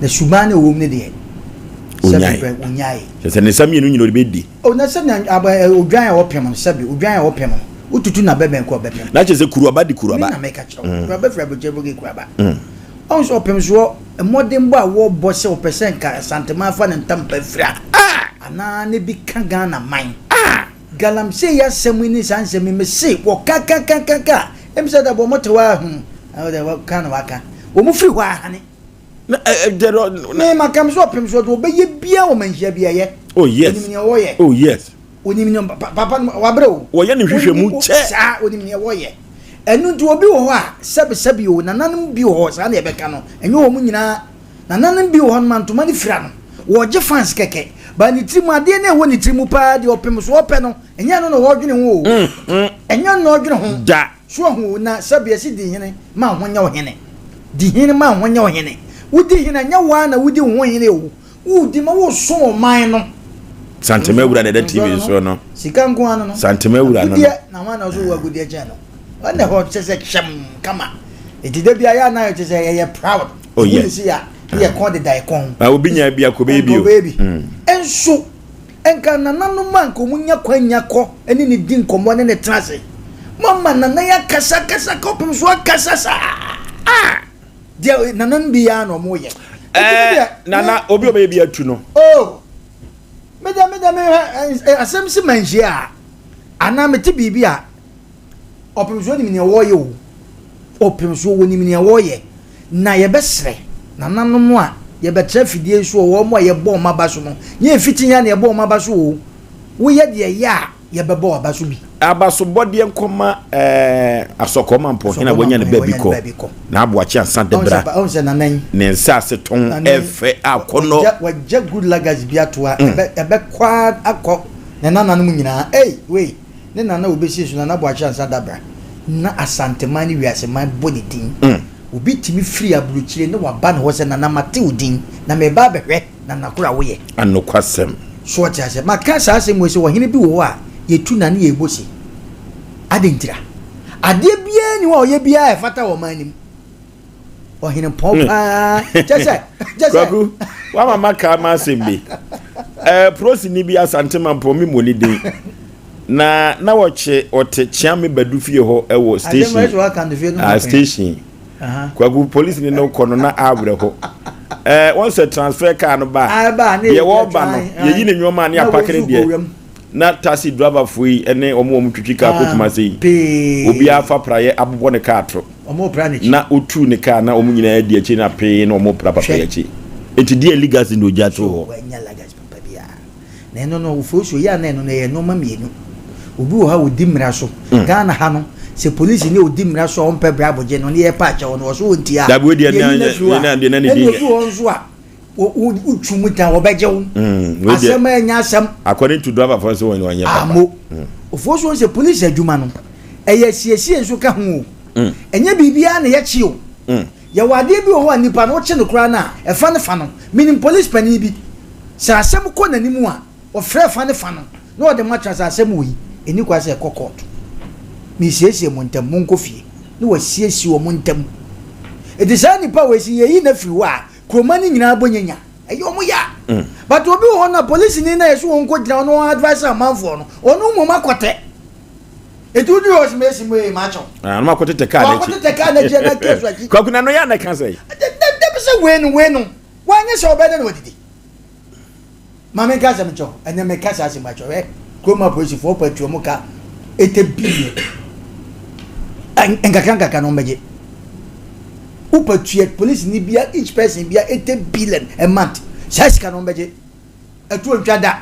Na suban no ɛwɔ mu no deɛ, sɛ onyae. Kyerɛ sɛ ne nsa mmienu nyina ɔde bɛdi. O na sɛnea aba ɛ odwan a wɔpem no, sɛbe, odwan a wɔpem no, wotutu n'abɛbɛn kɔ ɔbɛpem. Na kyerɛ sɛ kuruaba di kuruaba. Me na meka kyerɛ wo, kuruaba firi aburokyire bɛgu kuruaba. Ɔhu sɛ ɔpem soɔ, mmɔdenbɔ a wɔbɔ sɛ ɔpɛ sɛ nka Asanteman fa ne ntampa fira, anaa ne bi ka Ghana man. Galamsey yi asɛm yi ne saa nsɛm yi, mese wɔka ka ka ka ka a, ɛm sɛ da bɔ wɔte hɔ ara hmm, wɔka na wɔaka. Wɔn firi hɔ ara hane. Na ɛ ɛ dɛ Me ma kam so ɔpem so ɔde ɔbɛyɛ bia wɔ manhyia bia yɛ. Oh yes. Onim nea wɔyɛ. Oh yes. Onim nea papa no wabrɛ o. Wɔyɛ ne nhwehwɛ mu kyɛ. Saa onim nea wɔyɛ. Ɛno nti obi wɔ hɔ a sɛbi sɛbi o nananom bi wɔ hɔ saa na yɛbɛka no ɛnyɛ wɔn nyinaa nananom bi wɔ hɔ no ma ntoma no fira no wɔgye fans kɛkɛ ba ne tiri mu adeɛ no ɛwɔ ne tiri mu paa deɛ ɔpem so ɔpɛ no ɛnyɛ ɛno na wɔdwene ho o ɛnyɛ ɛno na ɔdwene ho. Da. So wahu o, na sɛbe yɛse di hene ma wo ho nyɛ wo hene. Di hene ma wo ho nyɛ wo hene. Wodi hene a, ɛnyɛ wo ara na wodi wo ho hene o. Wodi ma wosom ɔman no. Santema wura na ɛda TV so no. Sika nko ara no no. Santema wura no no. Agudeɛ na hwan na ɔso wɔ agudeɛ kyɛn no. Ɔna hɔ kyɛ sɛ kyɛm kama. Eti da bi ayɛ anan kyɛ sɛ yɛyɛ proud. Oh yes. Wuli si ya yɛ kɔn deda yɛ kɔn. Ah obi nya bi akɔ bɛyɛ bi o. Nkɔ bɛyɛ bi. Nso. Nka nananom a nka wɔnya kwan nya kɔ ne no di nkɔmmɔ ne no tena ase. Moama nana yi akasa akasa kɔpem so akasa saa. Ah! Deɛ nananom bi yɛ ara na wɔyɛ. Ɛɛ nana obi ɔbɛyɛ bi atu no. Oh! Me deɛ me deɛ me hwɛ asɛm si manhyia a anaa mete biribi a Ɔpemsoɔ nim nea wɔreyɛ o. Ɔpemsoɔ, wɔnim nea wɔreyɛ. Na yɛbɛsrɛ nananom a yɛbɛtra afidie yi so wɔ wɔn a yɛbɔ wɔn aba so no, nyɛ mfiti yɛn na yɛbɔ wɔn aba so o. Woyɛ deɛ ɛyɛ a, yɛbɛbɔ w'aba so bi. Abasobɔdeɛ nkɔma ɛɛ Asɔkɔɔ Mampɔhene a wanya ne baabi kɔ, n'aboakye ansa debra, ne nsaase tɔn ɛfɛ akɔnɔ. Wagya good legacy bi ato a, ɛbɛkɔ akɔ ne nananom nyinaa. Ei, wei. Ne nana a obesii so, Nana Boakye Ansah Dabra, na Asanteman ne wiaseman bɔ ne din. Obi tumi firi aburokyire na waba ne hɔ sɛ, Nana mate wo din, na mereba abɛhwɛ Nana koro a woyɛ. Anokwasɛm. So ɔte aseɛ? Maka saa asɛm wei sɛ, ɔhene bi wɔ hɔ a, yɛtu no a ne yɛrebɔ se. Adɛn ntira? Adeɛ biara nni hɔ a ɔyɛ biara a ɛfata wɔ ɔman no mu. Ɔhene pɔn paa. Kyɛ sɛ, kyɛ sɛ. Kwaku, wama maka m'asɛm bi. Ɛɛ, prosini bi Asante Mampɔn, me mmɔ ne din. Na na wɔkye ɔte Kyeame Badu fie hɔ wɔ station. Ah, station. Kwaku polisi ni no kɔ no na awerɛ hɔ. Ɛɛ, wɔn sɛ transfer car no ba. Deɛ wɔreba no, yɛyi ne nneɛma ne apake ne deɛ. Na taxi driver foɔ yi ne wɔn wɔn twitwi car kɔ Kumase yi. Obiara fa praeɛ abobɔ ne car to. Na otu ne car na wɔn nyinaa di akyi na pee na wɔn pra papa yi akyi. Eti deɛ legacy na ogya to hɔ. Na ɛno no ofuosuo yɛ a na ɛno no ɛyɛ nnoɔma mmienu. Obi wɔ hɔ a ɔdi mmara so. Ghana ha no, sɛ polisini a ɔdi mmara so a ɔmpɛ bribe gye no ne yɛpɛ akyɛ wo no, ɔso ɔntie a, Dabi wei deɛ yɛyi no afiri hɔ a, na deɛ na ne ɛna din obi wɔ hɔ nso a, wotwu mu tan, wɔbɛgye wo. Wei deɛ Asɛm a ɛnyɛ asɛm. According to driver foɔ nso wɔn wɔnyɛ papa. Amo. Ofuosuo sɛ polisi adwuma no, ɛyɛ asiesie nso ka ho o. Ɛnyɛ biribiara na yɛkye o. Yɛwɔ adeɛ bi wɔ hɔ a nipa no wokye no koraa no a, ɛfa ne fa no. Menim police panin bi, sɛ asɛm kɔ n'anim a, ɔfrɛ fa ne fa no na ɔde mo atena sɛ asɛm wei, ɛnni kwan sɛ ɛkɔ court. Meresiesie mo ntam, monkɔ fie. Na wasiesie wɔn ntam. Enti saa nipa wei sɛ yɛyi no afiri hɔ a, kuroma no nyinaa bɔ nyanya. Ɛyɛ wɔn ya. But obi wɔ hɔ no a polisini no a yɛse ɔnkɔ gyina hɔ na ɔn advice amanfoɔ no, ɔno mmom akɔtɛ. Eti woduru hɔ sɛ mesi mu ee makyɛw. Ah, no makɔtetɛ kaa n'akyi. Wakɔtetɛ kaa n'akyi anaa case akyi. Kwaku na no yɛ na ɛka sɛ. Dabi sɛ wei no wei no wanyɛ sɛ ɔbɛyɛ dɛ na wadidi. Maame nka asɛm nkyɛw ɛnɛ meka saa asɛm akyɛw hwɛ kurom apolisifoɔ ɔpa tua mu ka ete billion nkakra nkakra na wɔbɛgye. Wopa tua polisi ni bia each person bia 80 billion a month saa sika no wɔbɛgye ɛtoɔ ntwa da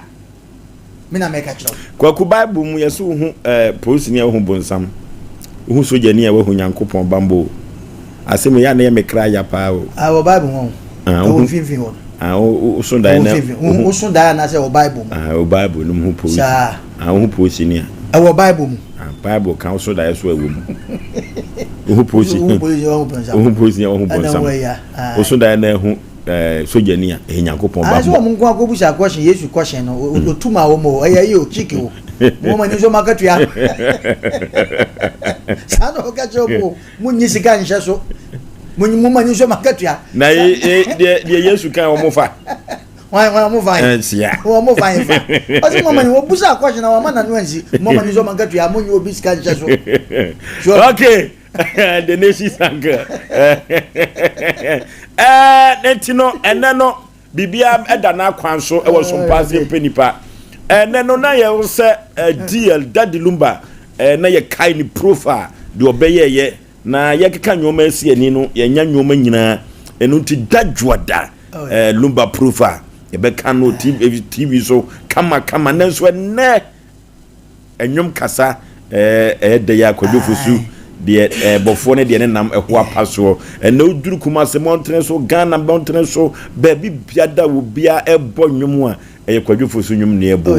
me na mɛka kyerɛ wo. Kwaku bible mu yɛsɛ wohu eh, polisini a wohu bonsam wohu sogyani a woahu nyankopɔn bambɔ o asɛm yi yɛ a na yɛ me kra ya paa o. Ah, wɔ bible ho ah, ɛwɔ mfimfini hɔ no. Ah, woso daeɛ na woso daeɛ anaasɛ wɔ bible mu. Ah, wɔ bible no mu hu polisi. Saa. Ah, wohu polisini a. Ɛwɔ bible mu. Ah, bible ka woso daeɛ so ɛwɔ mu. Wohu polisi. Wohu polisi wohu bonsam. Wohu polisi wohu bonsam. Woso daeɛ na ehu ɛɛ sogyani a ɛyɛ nyankopɔn ba. Anso wɔn nko akɔbusa kɔhyɛn Yesu kɔhyɛn no otu ma wɔn o ɛyɛ ɛyɛ o kyiki o mo wɔn ani nso makatua saa na ɔka kyerɛ wɔn o mo nyi sika nhyɛ so mo mo ani nso makatua. Na deɛ deɛ Yesu kan wɔn fa. Wɔn wɔn mo fa yi. Sia. Wɔn mo fa yi fa. Ɔsi mo mani wɔbusa kɔhyɛn na wɔn ama nanu ansi mo mani nso makatua mo nyi obi sika nhyɛ so. Okay. The nation's uncle. Ɛɛ ne ti no ɛnɛ no biribiara ɛda n'akwan so ɛwɔ so mpaase mpɛ nipa. Ɛnɛ no na yɛ sɛ DL Daddy Lumba ɛɛ na yɛ kae ne profile deɛ ɔbɛyɛɛyɛ na yɛkeka nneɛma asi ani no yɛnya nneɛma nyinaa ɛno nti da dwoada ɛɛ Lumba profile yɛbɛka no TV TV so kama kama nanso ɛnɛ Ɛnwom kasa ɛɛ ɛyɛ dɛ yɛ akwadwo fosu deɛ ɛɛ bɔfoɔ ne deɛ ne nam ɛho apa soɔ. Ɛnɛ woduru Kumasi mmɔntene so, Ghana mmɔntene so, baabi biada wɔ bia ɛbɔ nnwom a ɛyɛ kwadwo fosu nnwom ne ɛbɔ.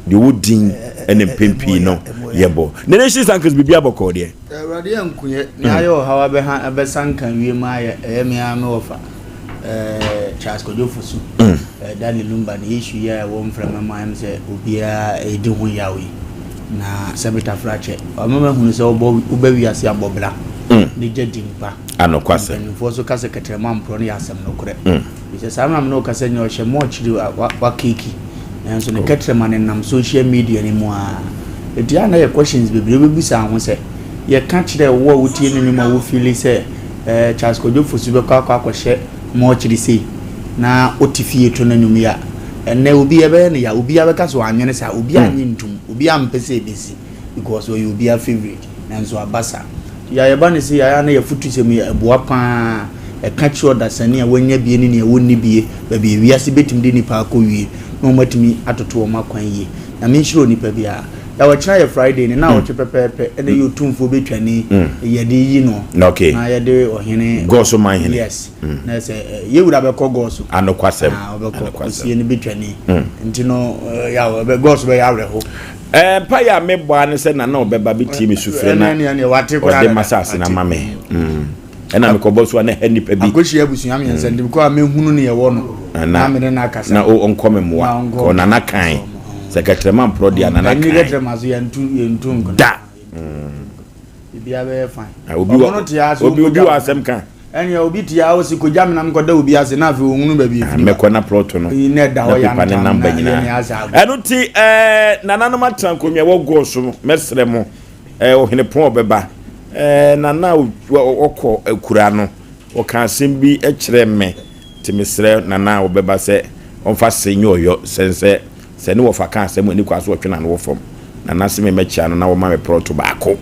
Deɛ ɔwɔ din ɛne mpɛn pii no yɛbɔ. Nene Nhyira Sankes biribi abɔkɔɔ deɛ. Awurade anku yɛ, nea ayɛ ɔhaw abɛha abɛsanka wiem ayɛ ɛyɛ me ara me wɔfa. Eh, Charles Kwadwo Fosu, mm. eh, Daddy Lumba ne issue yi a ɛwɔ mframa mu ayɛ sɛ obiara ɛredi ho yaw yi na sɛ betafra kyɛ ɔma mahunu sɛ wobɔ wobɛ wiase abɔ bra mm. ne gya di mpa anokwasɛm mpanimfoɔ so ka sɛ kɛtrɛma mporɔ no yɛ asɛm nokorɛ mm. sɛ saa mmerɛ no wokasa nyɛ ɔhyɛ mɔkyiri wakeeki nanso ne oh. kɛtrɛma ne nam social media no mu a ɛti a na yɛ questions bebree wobɛbisa ho sɛ yɛka kyerɛ wo a wotie no nnwom a wofili sɛ Eh, Charles Kwadwo Fosu bɛkɔ akɔ akɔhyɛ mɔɔkyere sei na ɔte fie to no nnwom yi a, ɛnnɛ obi ɛbɛyɛ no ya, obiara bɛka sɛ wannwene saa, obiara nnye ntom, obiara mpɛ sɛ ɛbɛsi because ɔyɛ obiara favourite, nanso aba saa. Nti yɛ a yɛba no sei a, ɛyɛ a na yɛafutusɛm yi ɛboa pa ara, ɛka kyerɛ ɔdasani a wanya bie ne nea ɔnni bie baabi a wiase bɛtumi de nnipa akɔwie na wɔatumi atoto wɔn akwan yie. Nyame nhyira onipa biara. Da ɔkyena yɛ Friday ne naawɔtwe pɛpɛɛpɛ ɛna ɛyɛ otumfoɔ bɛtwani yɛde yi no na yɛde ɔhene Gɔso man hene yes na sɛ yɛ wura bɛkɔ Gɔso anokwasɛm ɔbɛkɔ ɔsie no bɛtwani nti no yaw ɛbɛ Gɔso bɛyɛ awerɛho. Ɛɛ mpaeɛ a mebɔ ara ne sɛ nana ɔbɛba bɛtie me sufrɛ na ɔde m'asase no ama me. Ɛna mekɔbɔ so a na ɛha nnipa bi. Akɔhyia abusua mmiɛnsa nti mekɔ a mɛhunu ne ɛwɔ no na mene no akasa. Na ɔnkɔ me mmoa. Kɔ nana kan. Sɛ kɛtrɛma mporɔ deɛ a nana kan. Ɛnyɛ kɛtrɛma so yɛntu yɛntu nkono. Da. Biribiara bɛyɛ fine. Obi wɔ obi obi wɔ asɛm ka. Ɛnea obi te a ɔsi kogya me na mekɔda obi ase na afei ɔhunu baabi efiri ba. Mɛkɔ na plɔto no na pepa ne namba nyinaa. Ɛno ti ɛɛ nananom atena nkonnwa ɛwɔ gɔɔ so mɛsrɛ mo. Eh, ɔhene pɔn ɔbɛba. Eh, nana ɔkɔ akura no, ɔka asɛm bi kyerɛ me, nti mesrɛ nana a ɔbɛba sɛ ɔmfa se nyɛ ɔyɔ, sɛn sɛ sɛ ne wɔfa ka asɛm a ɛni kwa so ɔtwe n'ano wɔ fam. Nana se me mɛkyea no na wɔma me prɔto baako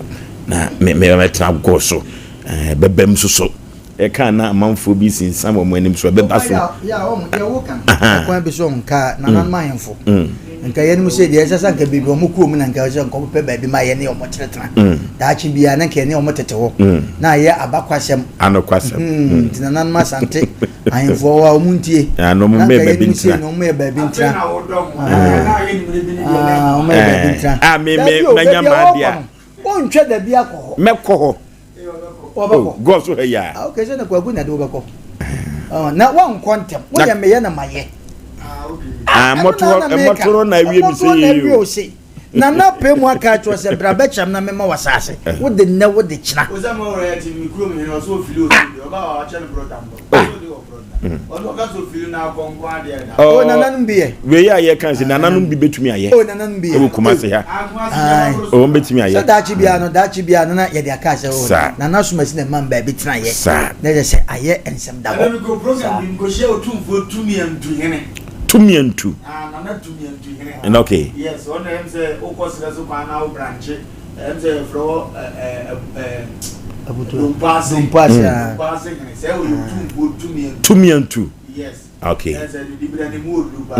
na me me mɛtena gɔ so, eh, bɛbam so so. Ɛka na amanfoɔ bi sinsan wɔn anim so ɛbɛba so. Ɛkwan bi so nka nananom ahemfo nka yɛn mu sɛ deɛ ɛsɛ sɛ nka baabi wɔn kurom na nka sɛ nka wɔpɛ baabi ma yɛne wɔn tenatena daakye biara na nka yɛne wɔn tete hɔ na ayɛ abakwasɛm anokwasɛm nti nananom asante ahemfo hɔ a wɔn ntie na nka yɛn mu sɛ na wɔn yɛ baabi ntena wɔn yɛ baabi ntena dabi o baabi a wɔkɔ no wɔntwa dabi akɔ hɔ mɛkɔ hɔ wɔbɛkɔ. Oh, God so ha yi a. Ah, okay, sɛ na kwaku na de wobɛkɔ. Oh, na wankɔ ntɛm. Woyɛ meyɛ na mayɛ. Ah, mmɔto hɔ na awie mi sɛ yie o. Nana pɛ mu aka akyerɛ sɛ bra bɛkyerɛ m na mema w'asase. Wode nnɛ wode kyena. Oh, nananom bi yɛ. Wei a yɛka sɛ nananom bi bɛtumi ayɛ. Oh, nananom bi yɛ. Ɛwɔ Kumasi ha. Oh, wɔn bɛtumi ayɛ. Sɛ daakye biara no, daakye biara no na yɛde aka sɛ oh, nana somasi na ɛma baabi tena yɛ. Saa. Na yɛ sɛ ayɛ nsɛm da hɔ. Ɛnna mekɔ program bi mekɔhyia otumfoɔ Tumiantu hene. Tumiantu. Ah, nana Tumiantu hene. And okay. Yes, ɔno ɛm sɛ wokɔ serɛ so kwan na wo branche. Ɛm sɛ yɛfrɛ hɔ ɛɛ ɛɛ Dompo ase. Dompo ase. Dompo ase hene. Sɛ ɔyɛ otumfoɔ Tumiantu. Tumiantu. Yes. Okay. Ɛsɛ ne dibira ne mu oduru paa.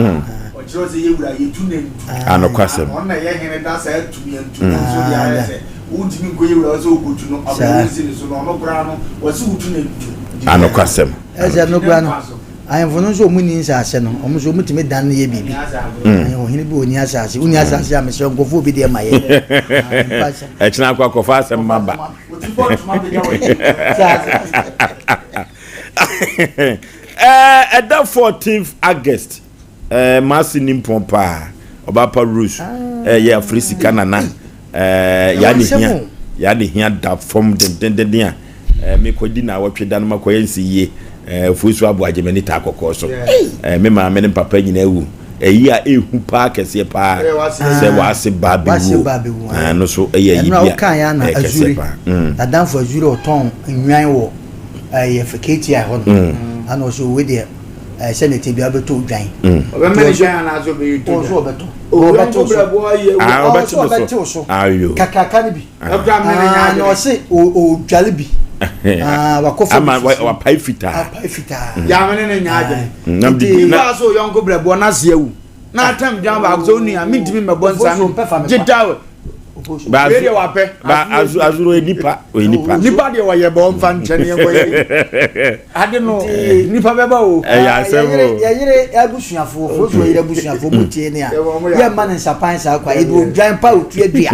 Ɔkyerɛ sɛ yɛwura yɛtu nantu. Anokwasɛm. Ɔno na ɛyɛ hene da saa Tumiantu no nso deɛ ayɛ sɛ wontumi nkɔ yɛwura sɛ wokɔtu no ɔbɛn wo nsi ne so no ɔno koraa no wɔse wotu nantu. Anokwasɛm. Ɛsɛ no koraa no ahemfo no nso wɔn nni nsaase no wɔn nso wɔn tumi dan no yɛ biribi. Ɔhene bi wɔ ni asaase wonni asaase a mesrɛ nkurɔfoɔ bi deɛ ma yɛ. Ɛkyena akɔ akɔfa asɛm ma ba. Ɛda 14th August ɛɛ maasi ni mpɔn paa ɔbaapa Rose ɛyɛ ah. afiri sika nana ɛɛ yaa ne hia yaa ne hia da fam dendendenden a ɛɛ mekɔ di na awɔtwe da no ma kɔyɛ nsi yie ɛɛ ofuo abo agye m'ani taa kɔkɔɔ so ɛɛ me maame ne papa nyinaa ewu ɛyi a ehu paa kɛseɛ paa sɛ w'ase ba bɛwuo ɛno so ɛyɛ ɛyi bi a ɛyɛ kɛseɛ paa. Nadamfo Azure ɔtɔn nnwan wɔ. Ɛyɛ fɛ KTI hɔ nom. Ana ɔsɛ owe deɛ ɛɛ sɛ ne te bia ɔbɛtɔ odwan. Ɔbɛma ne dwan anaasɛ ɔbɛyɛ tɔ dwan. Ɔsɛ ɔbɛtɔ. Ɔbɛte so. Ah ɔbɛte ɔbɛte so. Ayo. Kakraka no bi. Ɛkura mi ne nya Na ɔsɛ ɔdwale bi. Ah wakɔ fam. Ama wapae fitaa. Apae fitaa. Yaa mi ne ne nya adwene. Nti nipa so yɔnko brɛboɔ n'ase awu. Na atam dwan baako sɛ onua mi ntumi mmɛbɔ nsa gye towel. Ba azu ba azu azuro yɛ nipa oyɛ nipa. Nipa deɛ wɔyɛ bɔ nfa nkyɛn yɛn kɔ yɛ ade no nipa bɛba o. Ɛyɛ asɛm o. Yɛyere abusuafoɔ fosu yɛyere abusuafoɔ mu tie ne a yɛ mma ne nsapan saa kwa ebi odwan pa otua dua.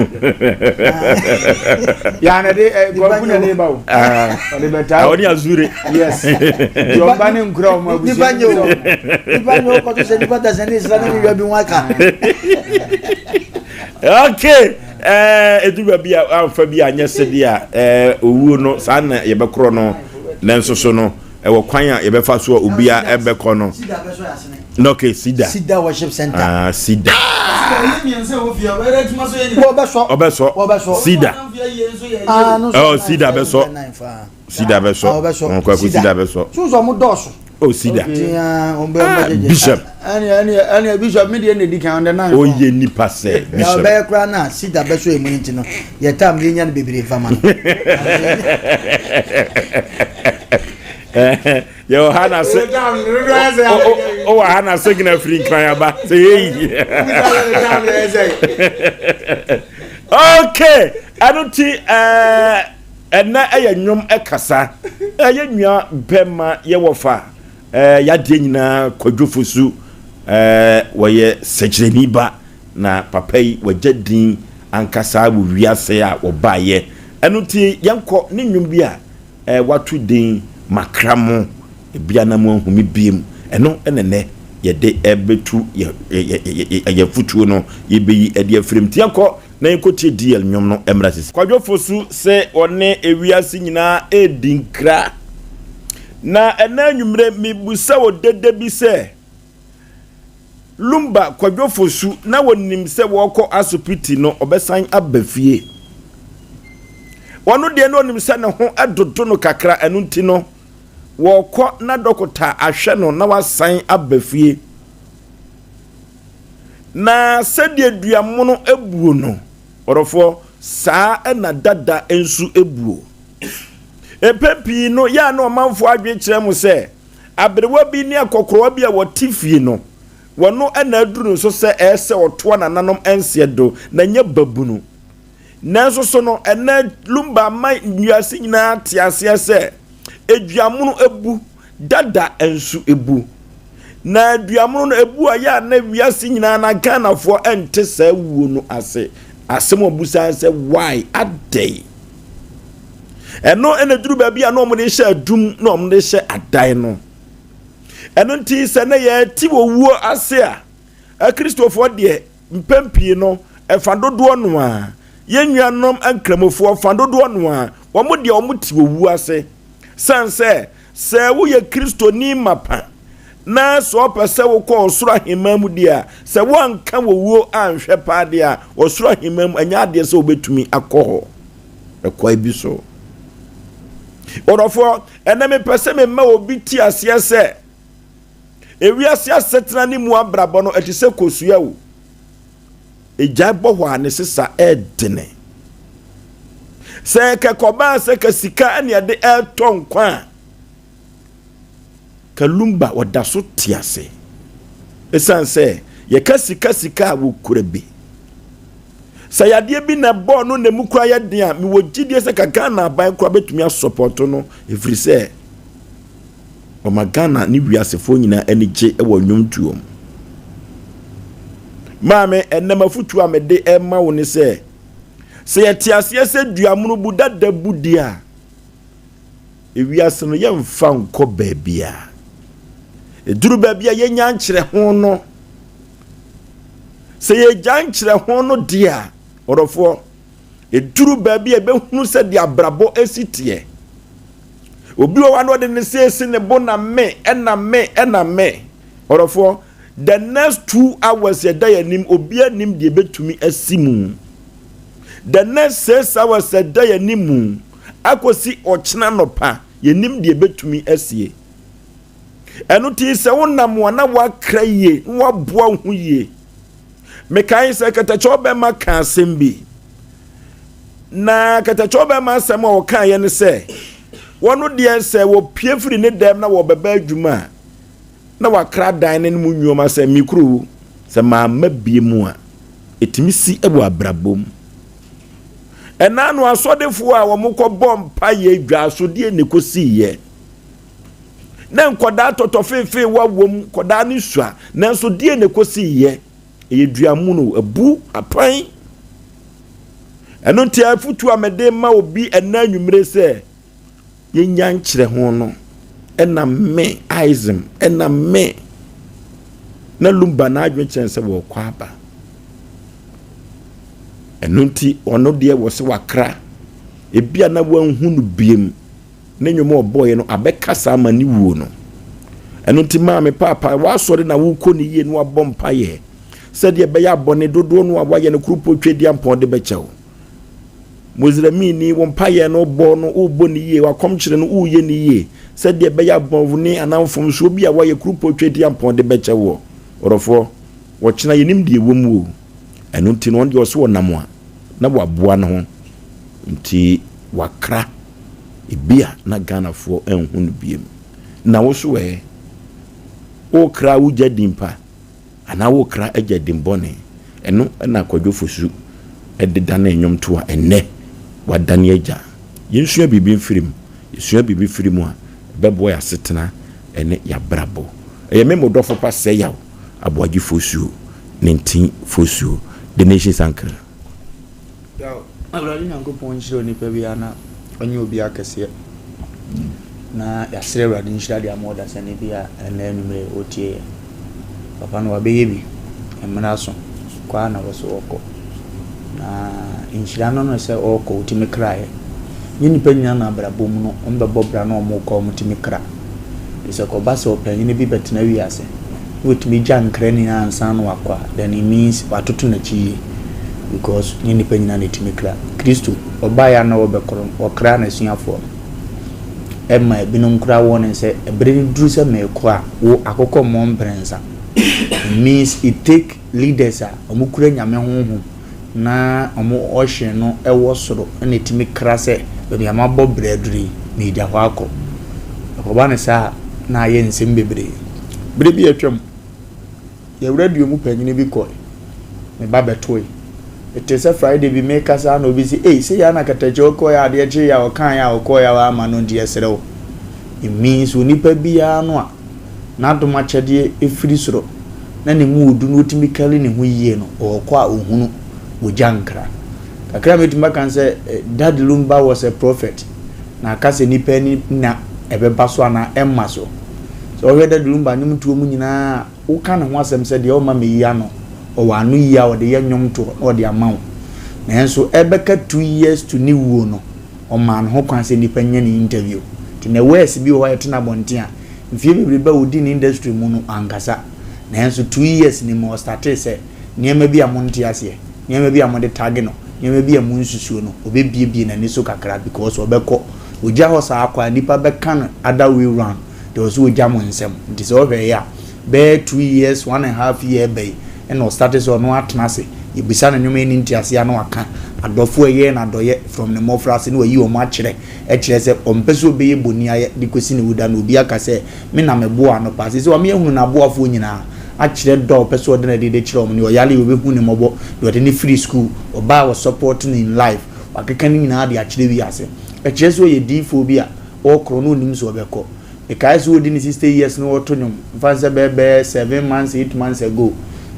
Yaa na de kɔkun na de ba o. Ɔde bɛ taa. Ɔne azure. Yes. Jɔnba ne nkura ɔmo abusua. Nipa nye o nipa nye o kɔtɔ sɛ nipa dasɛ ne nsira ne ne wia bi ho aka. Okay, ɛɛ edu baabi a amfa bi anyɛ sɛdeɛ a ɛɛ owuo no saa na yɛbɛkorɔ no nanso so no ɛwɔ kwan a yɛbɛfa so a obia ɛbɛkɔ no. Na okay, sida. Sida worship center. Ah, sida. Wɔbɛsɔ. Ɔbɛsɔ. Wɔbɛsɔ. Sida. Ah, no. Oh, sida bɛsɔ. Sida bɛsɔ. Ɔbɛsɔ. Kwaku sida bɛsɔ. Sunsun ɔmo dɔɔso. Oh, sida. Ah, bishop. Ɛne ɛne bishop mi deɛ na edi kan ɔndɛ nan. Oyɛ nipa sɛ bishop. Na ɔbɛyɛ koraa na sida bɛsɔ emu nti no yɛ tam yɛ nya no bebree nfa ma no. Yɛ wɔ ha na se o wɔ ha na se gyina firi nkran aba sɛ yɛ yi. Okay, ɛno ti ɛɛ. Ɛnɛ ɛyɛ nnwom ɛkasa. Ɛyɛ nua bɛma yɛ wɔfa ɛɛ yadeɛ nyinaa Kwadwo Fosu ɛɛ wɔyɛ sɛkyerɛni ba na papa yi wagya din ankasa wɔ wiase a wɔbaeɛ ɛno nti yɛnkɔ ne nnwom bi a ɛɛ wato din Makramo ebia na mo ahu me biem ɛno ɛna ɛnɛ yɛde ɛbɛtu yɛ yɛ yɛ yɛ futuo no yɛbɛyi ɛde afirim nti yɛnkɔ Na yɛnkɔtie DL nnwom no mmra sisi. Kwadwo Fosu se ɔne ewiase nyinaa redi nkra. Na ɛnnɛ anwummere mebisa wo dede bi sɛ, Lumba Kwadwo Fosu na wɔnim sɛ wɔrekɔ asopiti no ɔbɛsan aba fie? Ɔno deɛ na ɔnim sɛ ne ho dodo no kakra ɛno nti no wɔrekɔ na dɔkota ahwɛ no na wasan aba fie. Na sɛdeɛ dua mono buo no, ɔdɔfoɔ, saa na dada nso buo. Mpɛn pii no, yɛ a na ɔmanfoɔ adwene kyerɛ mo sɛ, aberewa bi ne akɔkorɔwa bi a wɔte fie no, wɔno na aduru no so sɛ ɛyɛ sɛ ɔtoa nananom nseɛ do, na nyɛ babunu. Nanso so no, ɛnnɛ Lumba ama wiase nyinaa te aseɛ sɛ, dua mono bu, dada nso bu. Na duamono no ebu a yɛ a na wiase nyinaa na Ghanafoɔ nte saa wuo no ase. Asɛm a ɔbusa sɛ why adɛn? Ɛno ɛna duru baabi a na wɔde hyɛ adum na wɔde hyɛ adan no. Ɛno nti sɛ na yɛte wɔ wuo ase a, Akristofoɔ deɛ mpɛn pii no. Ɛfa dodoɔ no ara, yɛn nuanom Nkramofoɔ fa dodoɔ no ara, wɔn deɛ wɔn te owuo ase. Sane sɛ, sɛ woyɛ Kristoni mapa, na sɛ ɔpɛ sɛ wokɔ ɔsoro ahemman mu deɛ a, sɛ woanka owuo anhwɛ paa deɛ a, ɔsoro ahemman mu ɛnyɛ adeɛ sɛ wobɛtumi akɔ hɔ ɛkwan bi so. Ɔdɔfoɔ, ɛnɛ mepɛ sɛ mema obi te aseɛ sɛ, ewiase asetena ne mu abrabɔ no ɛte sɛ kosua o. Egyae bɔ hɔ a ne sesa ɛɛdene. Sɛ kɛkɔbaa sɛ ka sika ɛne ɛde ɛɛtɔ nkwa a, ka Lumba ɔda so te ase. Ɛsiane sɛ yɛka sika sika a wɔkura bi. Sɛ yadeɛ bi na ɛbɔɔ no na emu kura yɛ den a, mewɔ gyidie sɛ ka Ghana aban koraa bɛtumi asɔpɔto no ɛfiri sɛ Ɔma Ghana ne wiasefoɔ nyinaa ani gye wɔ nnwomtoɔ mu. Maame, ɛnnɛ m'afotuo a mede rema wo ne sɛ, sɛ yɛte aseɛ sɛ duamono bu dada bu deɛ a, ewiase no yɛmfa nkɔ baabiara. Ɛduru baabi a yɛnya nkyerɛ ho no, sɛ yɛgya nkyerɛ ho no deɛ a, ɔdɔfoɔ, ɛduru baabi a ɛbɛhunu sɛ deɛ abrabɔ si teɛ. Obi wɔ hɔ a na ɔde ne nsa esi ne bo na me ɛna me ɛna me. Ɔdɔfoɔ, the next two hours ɛda yɛn anim, obiara nim deɛ ebetumi asi mu. The next six hours ɛda yɛn anim mu, akɔsi ɔkyena nɔpa, yɛnim deɛ ebetumi asie. Ɛno ti sɛ wonam a na woakra yie, na woaboa wo ho yie. Mekae sɛ katakyɛw bɛma ka asɛm bi. Na katakyɛw bɛma asɛm a ɔkaeɛ ne sɛ, wɔn deɛ sɛ wɔpue firi ne dɛm na wɔbɛba adwuma a, na wakra dan no mu nneɛma sɛ mikuro sɛ mamma bie mu a, ɛtumi si wɔ abrabɔ mu. Ɛna no asɔdefoɔ a wɔkɔbɔ mpaeɛ dwaasodeɛ ne kɔsiiɛ. Na nkwadaa tɔtɔfeefee wa wom, nkwadaa no sua, nanso deɛ na ɛkɔsiiɛ? Ɛyɛ dua mono, abu, apan. Ɛno nti afotuo a mede ma obi ɛnɛ anwummere sɛ yɛnya nkyerɛ ho no, ɛna me, ism, ɛna me, na Lumba n'adwene kyerɛ sɛ wɔrekɔ aba. Ɛno nti ɔno deɛ wɔ sɛ wakra, ebia na wanhu no biem. Ne nnwom a ɔbɔeɛ no abɛka saa ma ne wuo no. Ɛno nti maame paapa w'asɔre na wokɔ ne yie na wabɔ mpaeɛ sɛdeɛ ɛbɛyɛ abɔne dodoɔ no a wayɛ no kuropɔ Tweduampɔn de bɛkyɛ wo. Mosremini wo mpaeɛ no bɔ no wobɔ ne yie wakɔmkyerɛ no woyɛ ne yie sɛdeɛ ɛbɛyɛ abɔne anaa mfomsoɔ bi a wayɛ kuropɔ Tweduampɔn de bɛkyɛ woɔ. Ɔdɔfoɔ, ɔkyena yɛnim deɛ ɛwɔ mu o. Ɛno nti no ɔno deɛ ɔse ɔnam a na waboa ne ho nti wakra. Ebia na Ghanafoɔ anhu no biom. Na wo so ɛ? Wokra wo gya din pa anaa wokra agya din bɔne? Ɛno na Kwadwo Fosu de danee nnwomtoɔ a ɛnnɛ wadane agya. Yɛnsua biribi mfiri mu. Yɛsua biribi firi mu a, ɛbɛboa yɛn asetena ne yɛn abrabɔ. Ɛyɛ me mo dɔfo pa Sɛyaw Aboagye Fosuo, Nintin Fosuo, The Nation's Uncle. Yaw, Awurade Nyankopɔn nhyira onipa biara na ɔnyɛ obiara kɛseɛ. Na yɛasrɛ Awurade nhyira de ama ɔdasani bi a ɛnnɛ anwummerɛ yi ɔretie yɛn. Papa no wabɛyɛ bi, mmerɛ aso, kɔ ara na wɔ sɛ ɔkɔ. Na nhyira no ne sɛ ɔrekɔ ɔtumi kraeɛ. Nyɛ nnipa nyinaa na abrabɔ mu no wɔbɛbɔ bra na wɔrekɔ a wɔtumi kra. Nti sɛ ɛkɔba sɛ ɔpanyin bi bɛtena wiase na ɔtumi gya nkra nyinaa ansa na wakɔ a, then it means watoto n'akyi yie because nyɛ nnipa nyinaa na ɛtumi kra. Kristo, ɔbaeɛ a na ɔrebɛkɔ no, ɔkraa n'asuafoɔ no. Ɛma ebinom koraa warning sɛ, ɛberɛ no duru sɛ merekɔ a, wo akokɔ mmɔ mprɛnsa. It means it take leaders a wɔkura Nyame honhom na wɔn ɔhye no wɔ soro na ɛtumi kra sɛ baabi a mabɔ brɛ aduru yi, meregya hɔ akɔ. Ɛkɔba no saa a, na ayɛ nsɛm bebree. Berɛ bi a atwam, yɛn radio mu panin bi kɔe, me ba bɛtoe. Metee sɛ Friday bi merekasa na obi se, Ei, sei ara na Katakyie ɔkɔeɛ a adeɛ kyeeɛ a ɔkaeɛ a ɔkɔeɛ a wamma no nti yɛsrɛ wo. It means onipa biara no a n'adom akyɛdeɛ firi soro na ne mu ɔdu na ɔtumi kari ne ho yie no, ɔɔkɔ a ɔhunu ogya nkra. Kakra a mɛtumi aka ne sɛ, Daddy Lumba was a prophet, na aka sɛ nnipa ani nna ɛbɛba so anaa ɛmma so. Sɛ wohwɛ Daddy Lumba nnwomtoɔ mu nyinaa a, woka ne ho asɛm sɛ deɛ ɔmma mɛyi ano. Ɔwɔ ano yie a ɔde yɛ nnwomtoɔ na ɔde ama wo. Nanso ɛbɛka 2 years to ne wuo no, ɔmaa ne ho kwan sɛ nnipa nyɛ ne interview. Nti na words bi wɔ hɔ a yɛte no abɔnten a, mfeɛ bebrebe a ɔdii ne industry mu no ankasa. Nanso 2 years no mu ɔstartee sɛ nneɛma bi a monte aseɛ, nneɛma bi a mode tag no, nneɛma bi a monsusuo no, ɔbɛbiebie n'ani so kakra because ɔbɛkɔ. Ɔgya hɔ saa kɔ a, nnipa bɛka no other way round. Deɛ ɔsɛ ɔgya mo nsam. Nti sɛ ɔhwɛ yɛ a, bɛyɛ 2 years, one and half year ɛba yi, ɛna ɔstarte sɛ ɔno atena ase. Yɛbisa no nneɛma ɛni nteaseɛ a na waka. Adɔfoɔ a ɛyɛɛ no adɔyɛ from ne mmɔfra ase na wayi wɔn akyerɛ. Ɛkyerɛ sɛ ɔmpɛ sɛ ɔbɛyɛ bɔni ayɛ de kɔsi ne wuda na obi aka sɛ me na meboaa no paa. Seesei wama yɛahunu n'aboafoɔ nyinaa akyerɛ dɔ a ɔpɛ sɛ ɔde no adi de kyerɛ wɔn. Deɛ ɔyare a ɔbɛhu no mmɔbɔ, deɛ ɔde no firi sukuu, ɔbaa a ɔsupporte no in life, wakeka ne nyinaa de akyerɛ wiase. Ɛkyerɛ sɛ ɔyɛ diyifoɔ bi a ɔrekorɔ na ɔnnim sɛ ɔbɛkɔ. Mekae sɛ ɔredi ne 60 years na ɔreto nnwom, mfa no sɛ bɛyɛ bɛyɛ 7 months, 8 months ago,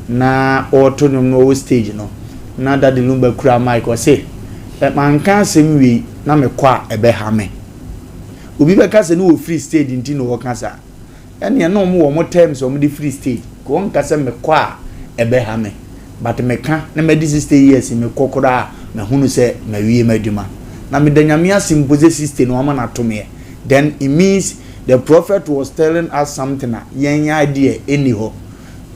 na ɔreto nnwom na ɔwɔ stage no, na Daddy Lumba kura mic, ɔse, "Ɛ, manka asɛm wei na mekɔ a ɛbɛha me." Obi bɛka sɛ ne wɔfiri stage nti na ɔreka saa. Ɛnneɛ na wɔn wɔ wɔn terms a wɔde firi stage. Ka wɔnka sɛ mekɔ a ɛbɛha me. But meka na madi 60 years yi mekɔ koraa a mahunu sɛ mawie m'adwuma. Na meda Nyame ase mpo sɛ 60 no wama no ato meɛ. Then it means the prophet was telling us something a yɛn idea ɛnni hɔ.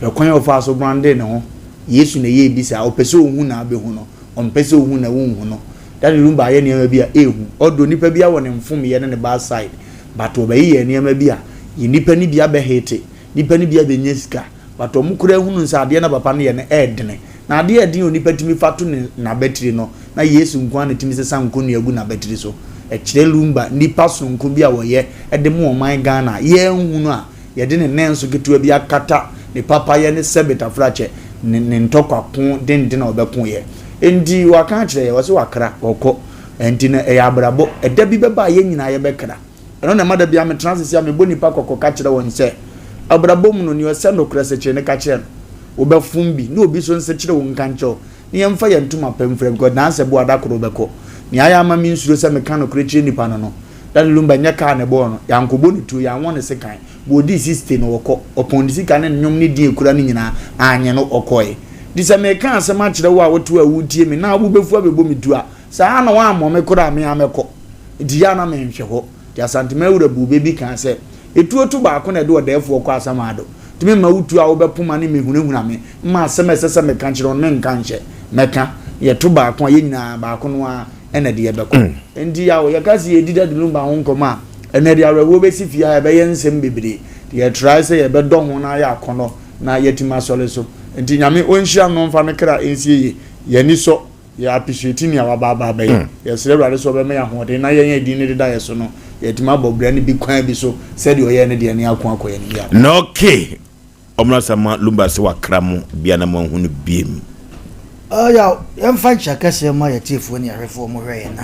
Hwɛ kwan a ɔfaa so brandee ne ho. Yesu na ɛyɛɛ bi saa. Ɔpɛ sɛ ɔhu na abɛhu no. Ɔmpɛ sɛ ɔhu na wonhu no. Daddy Lumba ayɛ nneɛma bi a ɛhu. Although nipa biara wɔ ne mfomyɛ ne ne bad side. But ɔbɛyeyɛ nneɛma bi a yɛn nipa no bi abɛhete. Nipa no bi abɛnya sika. But wɔn koraa hunu sɛ adeɛ na papa no yɛ no ɛɛdene. Na adeɛ a ɛden a onipa tumi fa to ne n'abatiri no, na Yesu nko ara na ɛtumi sesa nkonnua gu n'abatiri so. Ɛkyerɛ Lumba nipa sononko bi a wɔyɛ de ma ɔman Ghana a yɛnhunu a yɛde ne nanso ketewa bi akata ne papayɛ ne sɛbe tafrakyɛ ne ne ntɔkwa ko denden a ɔbɛkoeɛ. Enti waka akyerɛ yɛn, ɔse wakra, ɔkɔ. Enti no ɛyɛ abrabɔ. Ɛda bi bɛba a yɛn nyinaa yɛbɛkra. Ɛno na ɛma da biara metena ase sei a mebɔ nnipa kɔkɔ ka kyerɛ wɔn sɛ, abrabɔ mu no, nea ɔsɛ nokorɛ sekyere no ka kyerɛ no. Wobɛfom bi, na obi nso nsekyere wo nka nkyerɛ wo, na yɛmfa yɛn ntoma pa mfira, because nansɛ boa da koro wobɛkɔ. Nea ayɛ ama mensuro sɛ meka nokorɛ kyerɛ nnipa no no, Daddy Lumba nyɛ kaa na ɛbɔɔ no, yɛankɔbɔ no tuo, yɛanwɔ no sekan, but ɔdii 60 no ɔkɔ, ɔpɔn ne sika ne ne nnwom ne din a ɛkura no nyinaa, anyɛ no, ɔkɔe. Nti sɛ meka asɛm akyerɛ wo a wote hɔ a woretie me na wobɛfu abɛbɔ me tuo a, saa ara na woammɔ me koraa a me ara mɛkɔ. Nti yɛ a na menhwɛ hɔ. Nti Asanteman wura buu bɛ bi kaa sɛ, Etuo to baako na ɛde ɔdɛɛfoɔ kɔ asamado. Nti memma wo tuo a wobɛpoma ne mehunahuna me mma asɛm a ɛsɛ sɛ meka kyerɛ wo no menka nhyɛ. Mɛka. Na yɛto baako a, yɛn nyinaa baako no ara na ɛde yɛbɛkɔ. Nti yaw, yɛka sɛ yɛredi Daddy Lumba ho nkɔmmɔ a, ɛnnɛ de awerɛhoɔ bɛsi fie ha, ɛbɛyɛ nsɛm bebree. Nti yɛtrae sɛ yɛbɛdɔ ho na ayɛ akɔnnɔ na yɛatumi asɔre so. Nti Nyame ɔnhyira no na ɔmfa ne kra nsie yie. Yɛn ani sɔ. Yɛ appreciate nea waba aba abɛyɛ. Yɛsrɛ Awurade sɛ ɔbɛma yɛn ahoɔden na yɛn a edin no deda yɛn so no, yɛatumi abɔ bra no bi kwan bi so sɛdeɛ ɔyɛɛ ne deɛ no yɛako akɔ yɛn anim yɛ Na okay ɔmra sa ma lumba sɛ wakra mo bia na mo ahu no biem. Yaw, yɛmfa nkyia kɛseɛ mma yɛn atiefoɔ ne ahwɛfoɔ a wɔhwɛ yɛn na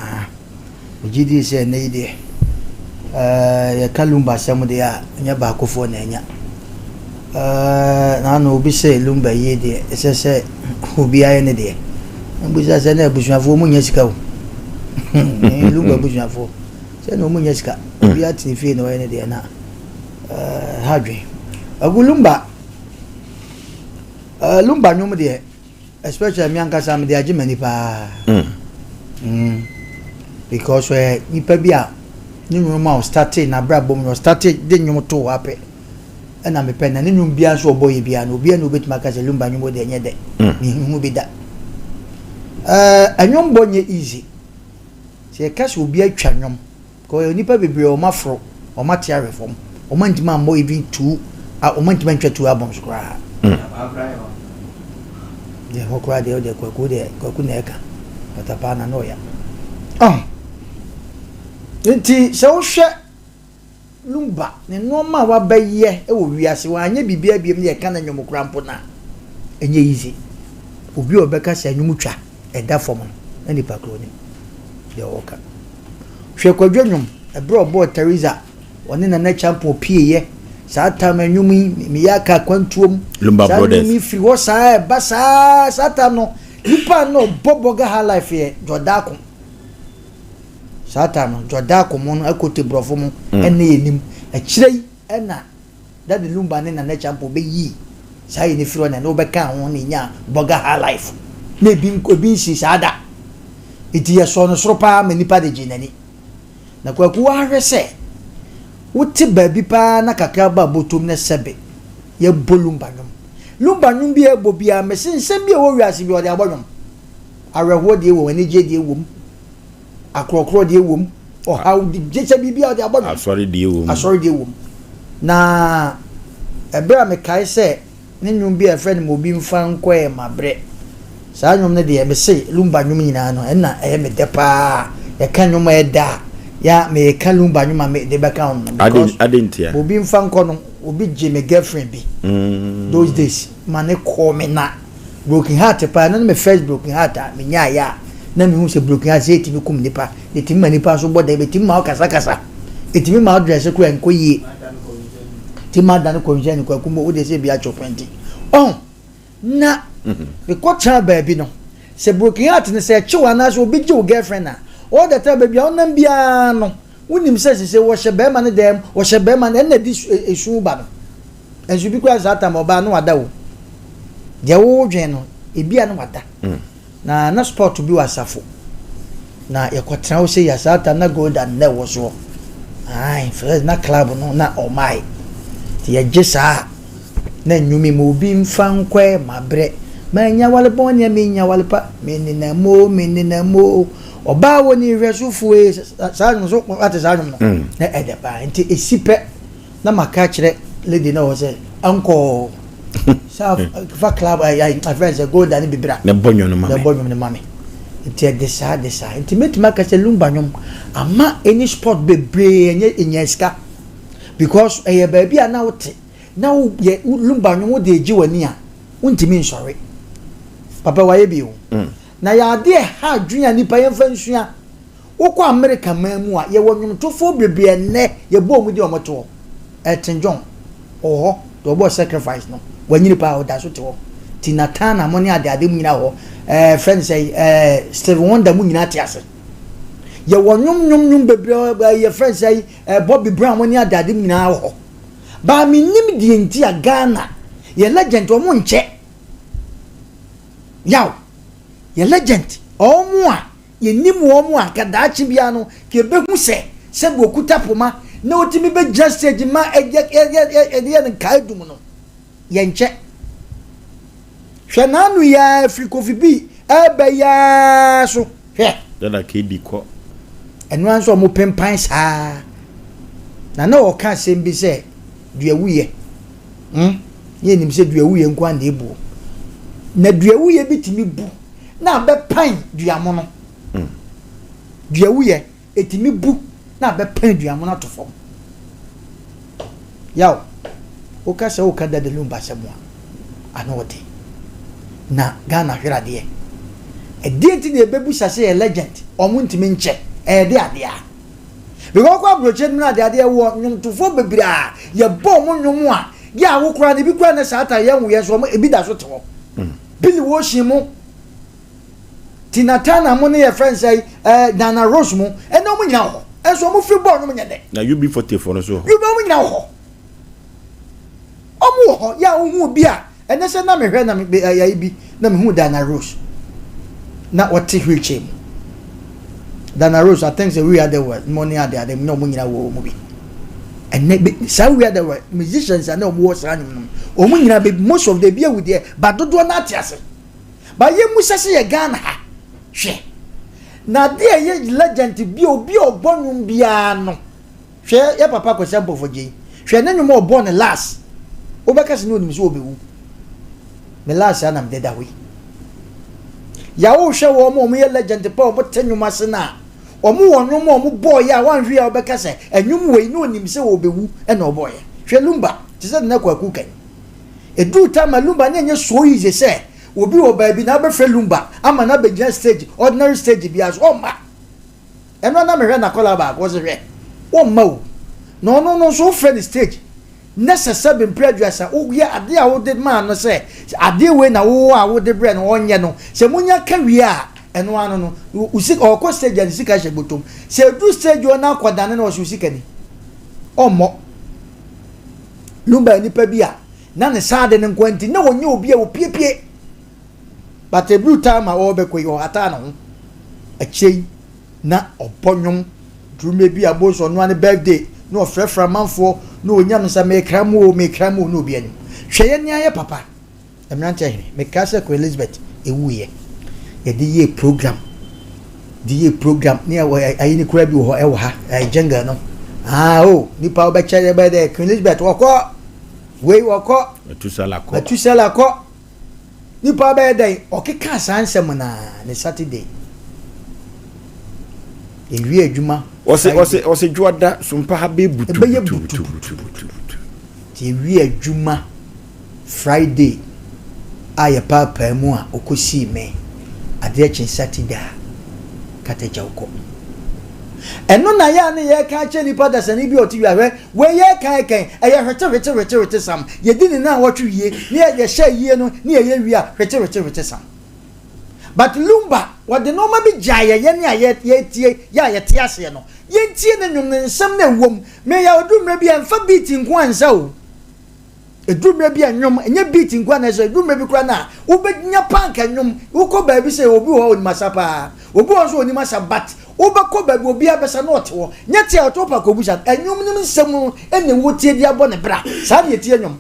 megye die sɛ ɛnnɛ yi deɛ yɛka Lumba asɛm deɛ a ɛnyɛ baakofoɔ na anya. Na ano obi sɛ Lumba yie deɛ ɛsɛ sɛ obiara yɛ ne deɛ. Mbusa sɛ na abusuafoɔ mu nyɛ sika o. Lumba abusuafoɔ sɛ na wɔn nyɛ sika. Obiara tene fie na ɔyɛ ne deɛ na ha dwen. Agu Lumba Lumba nnwom deɛ Especially me ankasa mede agye m'ani paa. Mm. Because ɔyɛ nipa bi a ne nnwom a ɔstartee n'abrabɔ mu no ɔstartee de nnwom too hɔ apɛ ɛna mepɛ na ne nnwom biara nso ɔbɔ yɛ biara no obiara na obetumi aka sɛ Lumba nnwom deɛ ɛnyɛ dɛ. Mehu bi da. Ɛɛ nnwom bɔ nyɛ easy. Sɛ yɛka sɛ obi atwa nnwom Kɔ nnipa bebree a wɔn aforo, wɔn ate ahwɛ fam, wɔn antumi ammɔ even two, wɔn antumi antwa two albums koraa. Deɛ hɔ koraa deɛ ɔdeɛ kwaku deɛ kwaku na ɛka patapaa na na ɔya. Oh. Nti sɛ wohwɛ Lumba ne nneɛma a wabɛyɛ wɔ wiase wanyɛ biribiara biom ne yɛka ne nnwom koraa mpo no a ɛnyɛ easy. Obi a ɔbɛka sɛ nnwom twa ɛda fam no na nipa koro nim deɛ ɔreka. Hwɛ Kwadwo nnwom, ɛberɛ a ɔbɔɔ Theresa, ɔne Nana Acheampong pieeɛ, saa time nnwom yi, meyɛ aka akwantuom, Lumba saa Brothers. nnwom yi firi hɔ saa ɛba saa, saa time no, nipa a na ɔbɔ Burger High Life yɛ Jɔdaako. Saa time no, Jɔdaako mo no, Akote Borɔfo mo, ɛne yɛnim. Akyire yi ɛna Daddy Lumba ne Nana Acheampong bɛyii. Saa yɛ ne firi hɔ na ɛne wo bɛkaa ho na ɛnyaa Burger High Life. Na ebi nko ebi nsii saa da. Nti yɛsɔɔ no soro paa ma nnipa de gyee n'ani. Na Kwaku woahwɛ sɛ wote baabi paa na kakra ba bɔtɔm na sɛbe yɛbɔ lumba nnwom. Lumba nnwom bi a ɛbɔ biara mese nsɛm bi a ɛwɔ wiase bi ɔde abɔ nnwom. Awerɛhoɔ deɛ wɔ mu, anigyeɛ deɛ wɔ mu, akorɔkorɔ deɛ wɔ mu, ɔhaw de gye sɛ biribi a ɔde abɔ nnwom. Asɔre deɛ wɔ mu. Asɔre deɛ wɔ mu. Na ɛberɛ a mekae sɛ ne nnwom bi a yɛfrɛ no Ma Obi Mfa Nkɔ Ɛ Mabrɛ. Saa nnwom no deɛ mese Lumba nnwom nyinaa no ɛna ɛyɛ me dɛ paa. Yɛka nnwom a ɛdɛ a, ya meka Lumba nnwom a mede bɛka ho no because Adɛn ntia? Ma Obi Mfa Nkɔ no obi gye me girlfriend bi those days ma ne kɔɔ me na broken heart paa ɛno ne me first broken heart a menyaeɛ a na mehu sɛ broken heart sɛ ɛtumi kum nipa, ɛtumi ma nipa nso bɔ dam, ɛtumi ma wokasakasa, ɛtumi ma wo dress koraa ɛnkɔ yie. Ti ma dane kɔnhyɛn no kwaku mo wode sɛ bi atwo pɛnti ɔn na mekɔ tena baabi no sɛ broken heart no sɛ ɛkyew anaasɛ obi gye wo girlfriend a all the time baabi a wonam biara no wonim sɛ sese wɔhyɛ bɛrima no dɛm wɔhyɛ bɛrima no ɛna de esu ba no nso bi koraa saa tam ɔbaa no wada o deɛ wodwen no ebi a no wada mm. Na na spot bi wɔ asafo na yɛkɔtena hɔ sei a saa time na Golda na ɛwɔ soɔ ae first na club no na ɔmae nti yɛgye saa na nnwom yi ma obi mfa nkɔɛ mabrɛ manya wale bɔne a menya wale pa menenam o menenam o ɔbaa wɔ ne nhwɛsofoɔ ee saa nnwom so ate saa nnwom no mm. na ɛdɛ paa nti ɛsi pɛ Na maka akyerɛ lady no wɔ sɛ ɛnkɔ sa fa club ayi afɛn sɛ golda ne bibira. Na bɔ nwom no ma me. Na bɔ nwom no ma me. Nti ɛde saa de saa. Nti mɛtumi aka sɛ lumba nwom ama any sport bebree ɛnyɛ ɛnya sika because ɛyɛ baabi a na wote na wo yɛ lumba nwom wode egye w'ani a wontumi nsɔre. Papa wayɛ bi o. Mm. Na yɛ adeɛ ɛha adwene a nipa yɛmfa nsua. Wokɔ Amerika man mu a, yɛwɔ nnwomtofoɔ bebree a nnɛ yɛbɔ wɔn din a wɔte hɔ. Elton John, ɔwɔ hɔ, deɛ ɔbɔɔ Sacrifice no, wanyini paa, ɔda so te hɔ. Tina Turner mo ne adeade mo nyinaa wɔ hɔ. Ɛɛ, frɛ no sɛ, ɛɛ, Stevie Wonder mo nyinaa te ase. Yɛwɔ nnwom nnwom nnwom bebree, ɛɛ, yɛfrɛ no sɛ, ɛɛ, Bobby Brown mo ne adeade mo nyinaa wɔ hɔ. Baa mennim deɛ nti a Ghana, yɛ legend, wɔn nkyɛ. Yaw, yɛ legend, wɔn a Yɛnnim wɔn a anka daakye biara no nka yɛbɛhu sɛ sɛdeɛ ɔkuta poma na ɔtumi bɛgyina stage ma ɛyɛ yɛde yɛ no nkaedum no, yɛnkyɛ. Hwɛ n'ano yi ara firi Kofi B ɛreba yi ara so hwɛ. Dada KD kɔ. Ɛno ara nso wɔpempan saa. Na na ɔka asɛm bi sɛ duawuyɛ. Hmm? Ne yɛnim sɛ duawuyɛ nko ara na ɛbuo. Na duawuyɛ bi tumi bu na abɛpan duamono. Dua wuyɛ, ɛtumi bu na abɛpan duamono ato fam. Yaw, woka sɛ woka Daddy Lumba asɛm a, ano ɔden. Na Ghana hwere adeɛ. Ɛdeɛ nti na yɛbɛbusa sɛ yɛ legend, ɔmo ntumi nkyɛ, ɛyɛ de adeɛ a. Because wokɔ aburokyire no mu no adeɛ adeɛ wɔ nnwomtofoɔ bebree a yɛbɔ ɔmo nnwom a, yɛ a wo koraa no ebi koraa na saa ta yɛn woyɛ nso ɔmo ebi da so te hɔ. Billy Ocean mo, Tina Turner mo ne yɛ frɛ nsɛ ɛɛ eh, Diana Ross mo, ɛnna wɔn nyinaa wɔ hɔ. Ɛnso wɔn firi bɔɔl no nyɛ dɛ. Na UB40 foɔ no so wɔ hɔ. UB wɔn nyinaa wɔ hɔ. Wɔn wɔ hɔ. Yɛ a wohu obi a ɛnɛ sɛ na mehwɛ na me ɛyɛ bi na mehu Diana Ross na ɔte wheelchair mu. Diana Ross I think sɛ we are the world mo ne ade ade na wɔn nyinaa wɔ wɔn bi. Ɛnɛ bɛ saa we are the world musicians a na wɔn wɔ saa nnwom no wɔn nyinaa bɛ most of the ebi awu deɛ ba dodoɔ no ate ase ba yɛ mu sɛ sɛ yɛ Ghana ha hwɛ na adeɛ a ɛyɛ legend bi obi a ɔbɔ nnwom biara no hwɛ yɛ papa Kwesi Ampofo Gyei hwɛ ne nnwom a ɔbɔ ne last wobɛka sɛ ne onim sɛ ɔbɛwu me last a na mede da hɔ yi yawo hwɛ wɔn a wɔyɛ legend pa wɔn te nnwom ase no a Wɔn wɔ nnwom a wɔn bɔɔyɛ a wɔanhwɛ yie a wobɛka sɛ nnwom wei na ɔnim sɛ ɔrebɛwu na ɔbɔɔyɛ. Hwɛ Lumba, te sɛ Nana Kwaku kan. Ɛduru time a Lumba na ɛnyɛ so easy sɛ obi wɔ baabi na wobɛfrɛ Lumba ama no abɛgyina stage, ordinary stage biara so, ɔmma. Ɛno a na mehwɛ n'akwadaa baako, ɔse hwɛ, ɔmma o. Na ɔno no nso wofrɛ no stage na sɛ sɛbe mprɛ aduasa woyɛ adeɛ a wode maa no sɛ adeɛ wei na wowɔ a wode brɛ no ɔnyɛ no, sɛ monya ka wie a, ɛno ano no, wo sika, ɔkɔ stage a ne sika hyɛ bɔtɔm. Sɛ ɛduru stage hɔ na akɔdane no ɔse wo sika ni. Ɔmmɔ. Lumba yɛ nipa bi a, Na ne saa ade no nkoa nti na ɔnyɛ obi a ɔpiepie. But ɛduru time a ɔrebɛkɔ yi ɔhataa ne ho. Akyire yi na ɔbɔ nnwom duru mmerɛ bi a bohu sɛ ɔno ara ne birthday na ɔfrɛfrɛ amanfoɔ na ɔnya me sɛ mekra mo o mekra mo o na obi anim. Hwɛ yɛn nea yɛ papa. Mmeranteɛ hene, mekaa sɛ Queen Elizabeth ɛwuiɛ, yɛde yɛɛ program, de yɛɛ program, ne yɛ ayi ne koraa bi wɔ hɔ, ɛwɔ ha, ɛyɛ jungle no. Ah, oh, nipa wobɛkyɛ yɛ bɛyɛ dɛ, Queen Elizabeth wɔkɔ, wei wɔkɔ, Metusela kɔ, Metusela kɔ, nipa bɛyɛ dɛ, ɔkeka saa nsɛm na ne Saturday. Yɛwie adwuma. Ɔse, ɔse, ɔse dwoada sompa ha bɛyɛ butu, Ɛbɛyɛ butu, butu, butu, butu, butu. Nti yɛwie adwuma. Friday a yɛpaapaa mu a ɔkɔsii me adeɛ kye Saturday a katagyaw kɔ. Ɛno na yɛ a ne yɛreka akyerɛ nipa dasani bi a ɔte wia hwɛ wei yɛreka ɛkɛn ɛyɛ hwete hwete hwete hwete sam yɛdi ne nan wɔtwe wie ne yɛhyɛ yie no ne yɛyɛ wie a hwete hwete hwete sam but Lumba wɔde nneɛma bi gyaa yɛ yɛne a yɛtie yɛ a yɛte aseɛ no yɛntie ne nnwom ne nsɛm na ɛwom meyɛ ɔduru mmerɛ bi a ɛmfa beat nko ansa o. Ɛduru mmerɛ bi a nnwom, ɛnyɛ beat nko ara na ɛsɛ, ɛduru mmerɛ bi koraa no a, wobɛnya paa nka nnwom, wokɔ baabi sɛ obi wɔ hɔ a ɔnim asa paa, obi wɔ hɔ nso ɔnim asa but wobɛkɔ baabi obiara bɛsa na ɔte hɔ, nyɛ te a ɔte hɔ paa kɔbusa no, nnwom no mu nsɛm no na wotie de abɔ ne bra, saa na yɛtie nnwom.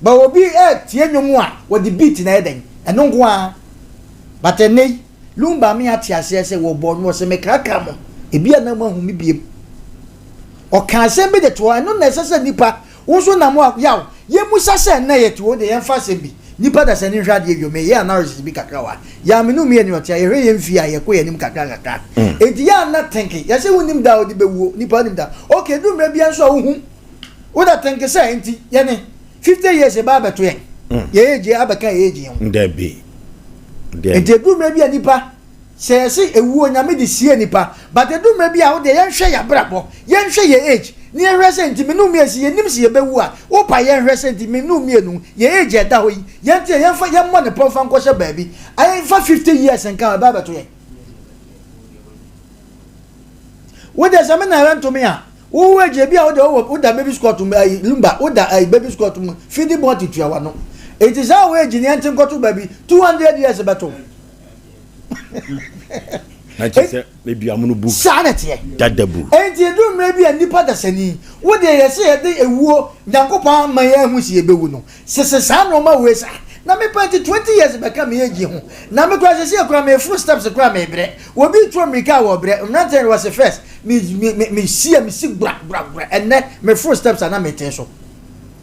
But obi ɛretie nnwom a, wɔde beat na ɛyɛ dɛn, ɛno nko ara. But ɛnnɛ yi, Lumba me ate aseɛ sɛ wɔbɔɔ no, ɔse mekrakra mo, ebi a na moahu me biem. Ɔka asɛm bi de to hɔ, ɛno na ɛsɛ sɛ nnipa Wo nso nam a, yaw. Yɛmmusa sɛ, nnɛ yɛte hɔ deɛ, yɛmfa asɛm bi. Nnipa dasani nhwɛ adeɛ bio. Meyɛ analysis bi kakra wɔ ha. Yɛn a me ne wo mmienu ɔte a, yɛhwɛ yɛn mfie a, yɛkɔ yɛn anim kakra nkakra. Enti yɛ a na think, yɛse wonnim da a wode bɛwuo, nnipa wonim da. Okay, ɛduru mmerɛ biara nso a wohu, woda think sɛ, enti yɛne 50 years ɛbaa abɛto yɛn, yɛn age abɛka yɛn age ho. Dabi. Dabi. Enti ɛduru mmerɛ bi a nnipa Sɛ yɛse ewuo Nyame de sie nipa but edu mmerɛ bi a wodeɛ yɛnhwɛ yabrabɔ yɛnhwɛ yɛ age ne yɛnhwɛ sɛ nti me ne wo mmienu sɛ yɛnim sɛ yɛbɛwu a wopa yɛnhwɛ sɛ nti me ne wo mmienu yɛ age a ɛda hɔ yi yɛnte yɛnfa yɛmmɔ ne pɔ mfa nkɔhyɛ baabi ɛmfa 50 years nka ho ɛbɛ abɛto yɛn wodeɛ sɛ me na ɛbɛnto me a wo age ebi a wodeɛ wowɔ woda baby squat mu ayi lumba woda ayi baby squat mu fidi bɔɔte tua wano eti saa wo age ne yɛnte nkɔto baabi 200 years bɛto Na kyerɛ sɛ ebi amono bu. Saa na ɛteɛ. Dada bu. Enti ɛduru mmerɛ bi a nnipa dasani, wo deɛ yɛse yɛde ewuo, Nyankopɔn ama yɛn ahu sɛ yɛbɛwu no, sese saa nnoɔma wei saa. Na me paa nti 20 years bɛka me age ho. Na me koraa seesei koraa meforo steps koraa mebrɛ. Obi retu ammirika a wɔbrɛ. Mmeranteɛ no wɔse first me me me mesi a mesi gbra gbra gbra. Ɛnnɛ meforo steps a na metee so.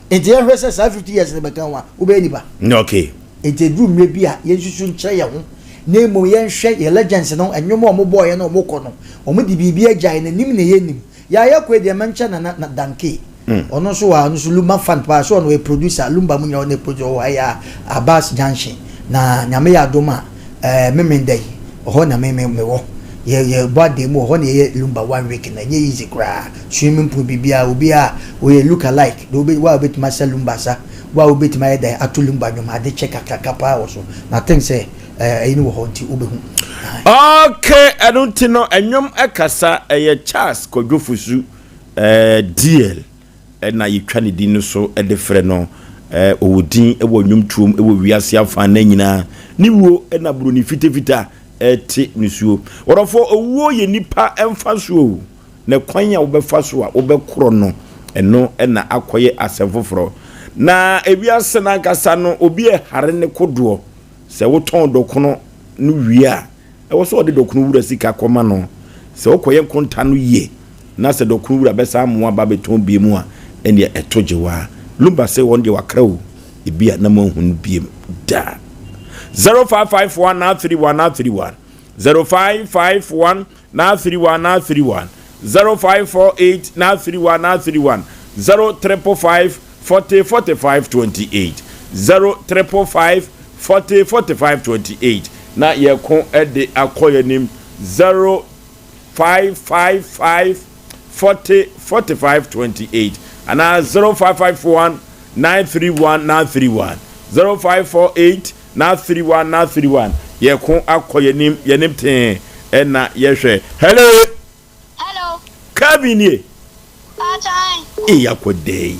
Enti yɛnhwɛ sɛ saa 50 years no bɛka ho a, wobɛyɛ nipa. Okay. Enti ɛduru mmerɛ bi a, yɛnsusu nkyerɛ yɛn ho, na mmom yɛnhwɛ yɛn legends no, nnwom a wɔbɔeɛ na wɔkɔ no, wɔde biribi agya yɛn anim na yɛnnim. Yɛn a yɛkɔ yi deɛ, mɛnkyɛ Nana na Dankey. Ɔno nso wɔ ha, ɔno nso Lumba fan paa, so ɔno ɔyɛ producer, Lumba mu nyinaa ɔno na ɛproduce, ɔwɔ ha yi ara, Abbas Junction. Na Nyame yɛ adom a, ɛɛ Memenda yi, ɔhɔ na me me mewɔ. Yɛ yɛbɔ adan mu, ɔhɔ na yɛyɛ Lumba one week no, ɛnyɛ easy koraa. Swimming pool, biribiara, obiara a ɔyɛ look alike, deɛ wobɛ wo a wobɛtumi asa Lumba asa. Wo a wobɛtumi ayɛ dɛn ato Lumba nnwom ade kyɛ kakraka paa wɔ so na think sɛ eh, ɛyi no wɔ hɔ nti wobɛhu. Okay, ɛno nti no ɛnwom ɛkasa ɛyɛ Charles Kwadwo Fosu eh, DL ɛna yɛtwa ne din no so ɛde frɛ no eh, ɔwɔ din ɛwɔ nnwomtoom ɛwɔ wiase afa na nyinaa ne wuo ɛna buroni fitafita ɛte ne suo. Wɔdɔfoɔ owuo yɛ nipa ɛmfa soɔ o. Na kwan a wobɛfa so a wobɛkorɔ no, ɛno na akɔyɛ asɛm foforɔ. Na ewiase no ankasa no, obi ɛhare ne kodoɔ. Sɛ wotɔn dɔkono no wie a, ɛwɔ sɛ ɔde dɔkono wura sika kɔma no. Sɛ wokɔyɛ nkonta no yie na sɛ dɔkono wura bɛsan amoa aba abɛtɔn biem a, ɛnneɛ ɛto gye wo ara. Lumba se wɔn deɛ wakra o, ebia na moanhu no biem da. 0551 931 931 0551 931 931 0548 931 931 0555 40 45 28 0555 40 45 28 na yɛko de akɔ yɛn anim 0555 40 45 28 anaa 0551 931 931 0548 931 931 yɛko akɔ yɛn anim yɛn anim tee ɛna yɛhwɛ hello. Hello. Calvin nie. Paatwan. Ee akɔ dɛ yi.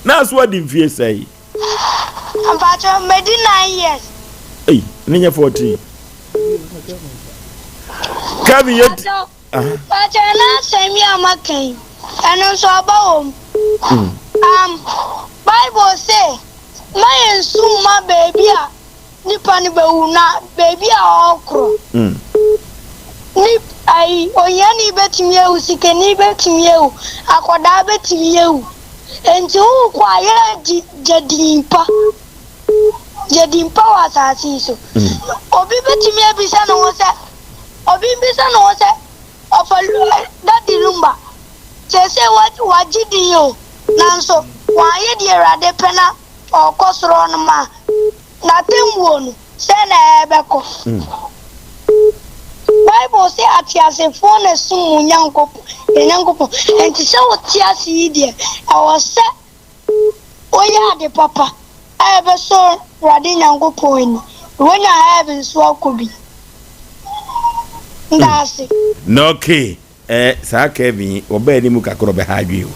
Na so adi mfie sɛe? Mpakyɛw madi 9 years. Ei, ne nyɛ 14. Kevin yɛ ti. Mpakyɛw na asɛm yi a maka yi, ɛno nso aba wɔ mu. Um, Bible se, ma yɛn nsu mma baabi a nipa no bɛwu na baabi a ɔrekorɔ. Nip, ayi, ohiani bɛtumi awu, sikani bɛtumi awu, akwadaa bɛtumi awu. Enti wokɔ a yɛ gye gye din pa. Gye din pa wɔ asase yi so. Obi bɛtumi abisa ne ho sɛ, obi mbisa ne ho sɛ, ɔfa Daddy Lumba, seesei wagye din o, nanso wanyɛ deɛ Awurade pɛ na ɔrekɔ soro hɔnom a, n'atemmuo no, sɛn na ɛbɛkɔ? Bible se ateasefoɔ na ɛsom mo Nyankopɔn, yɛn Nyankopɔn. Enti sɛ wote ase yi deɛ, ɛwɔ sɛ woyɛ ade papa a ɛbɛsɔ Awurade Nyankopɔn ani, na woanya heaven so akɔ bi. Ndaase. Na okay eh, saa Kevin yi ɔbaa anim kakra ɔbɛha adwene o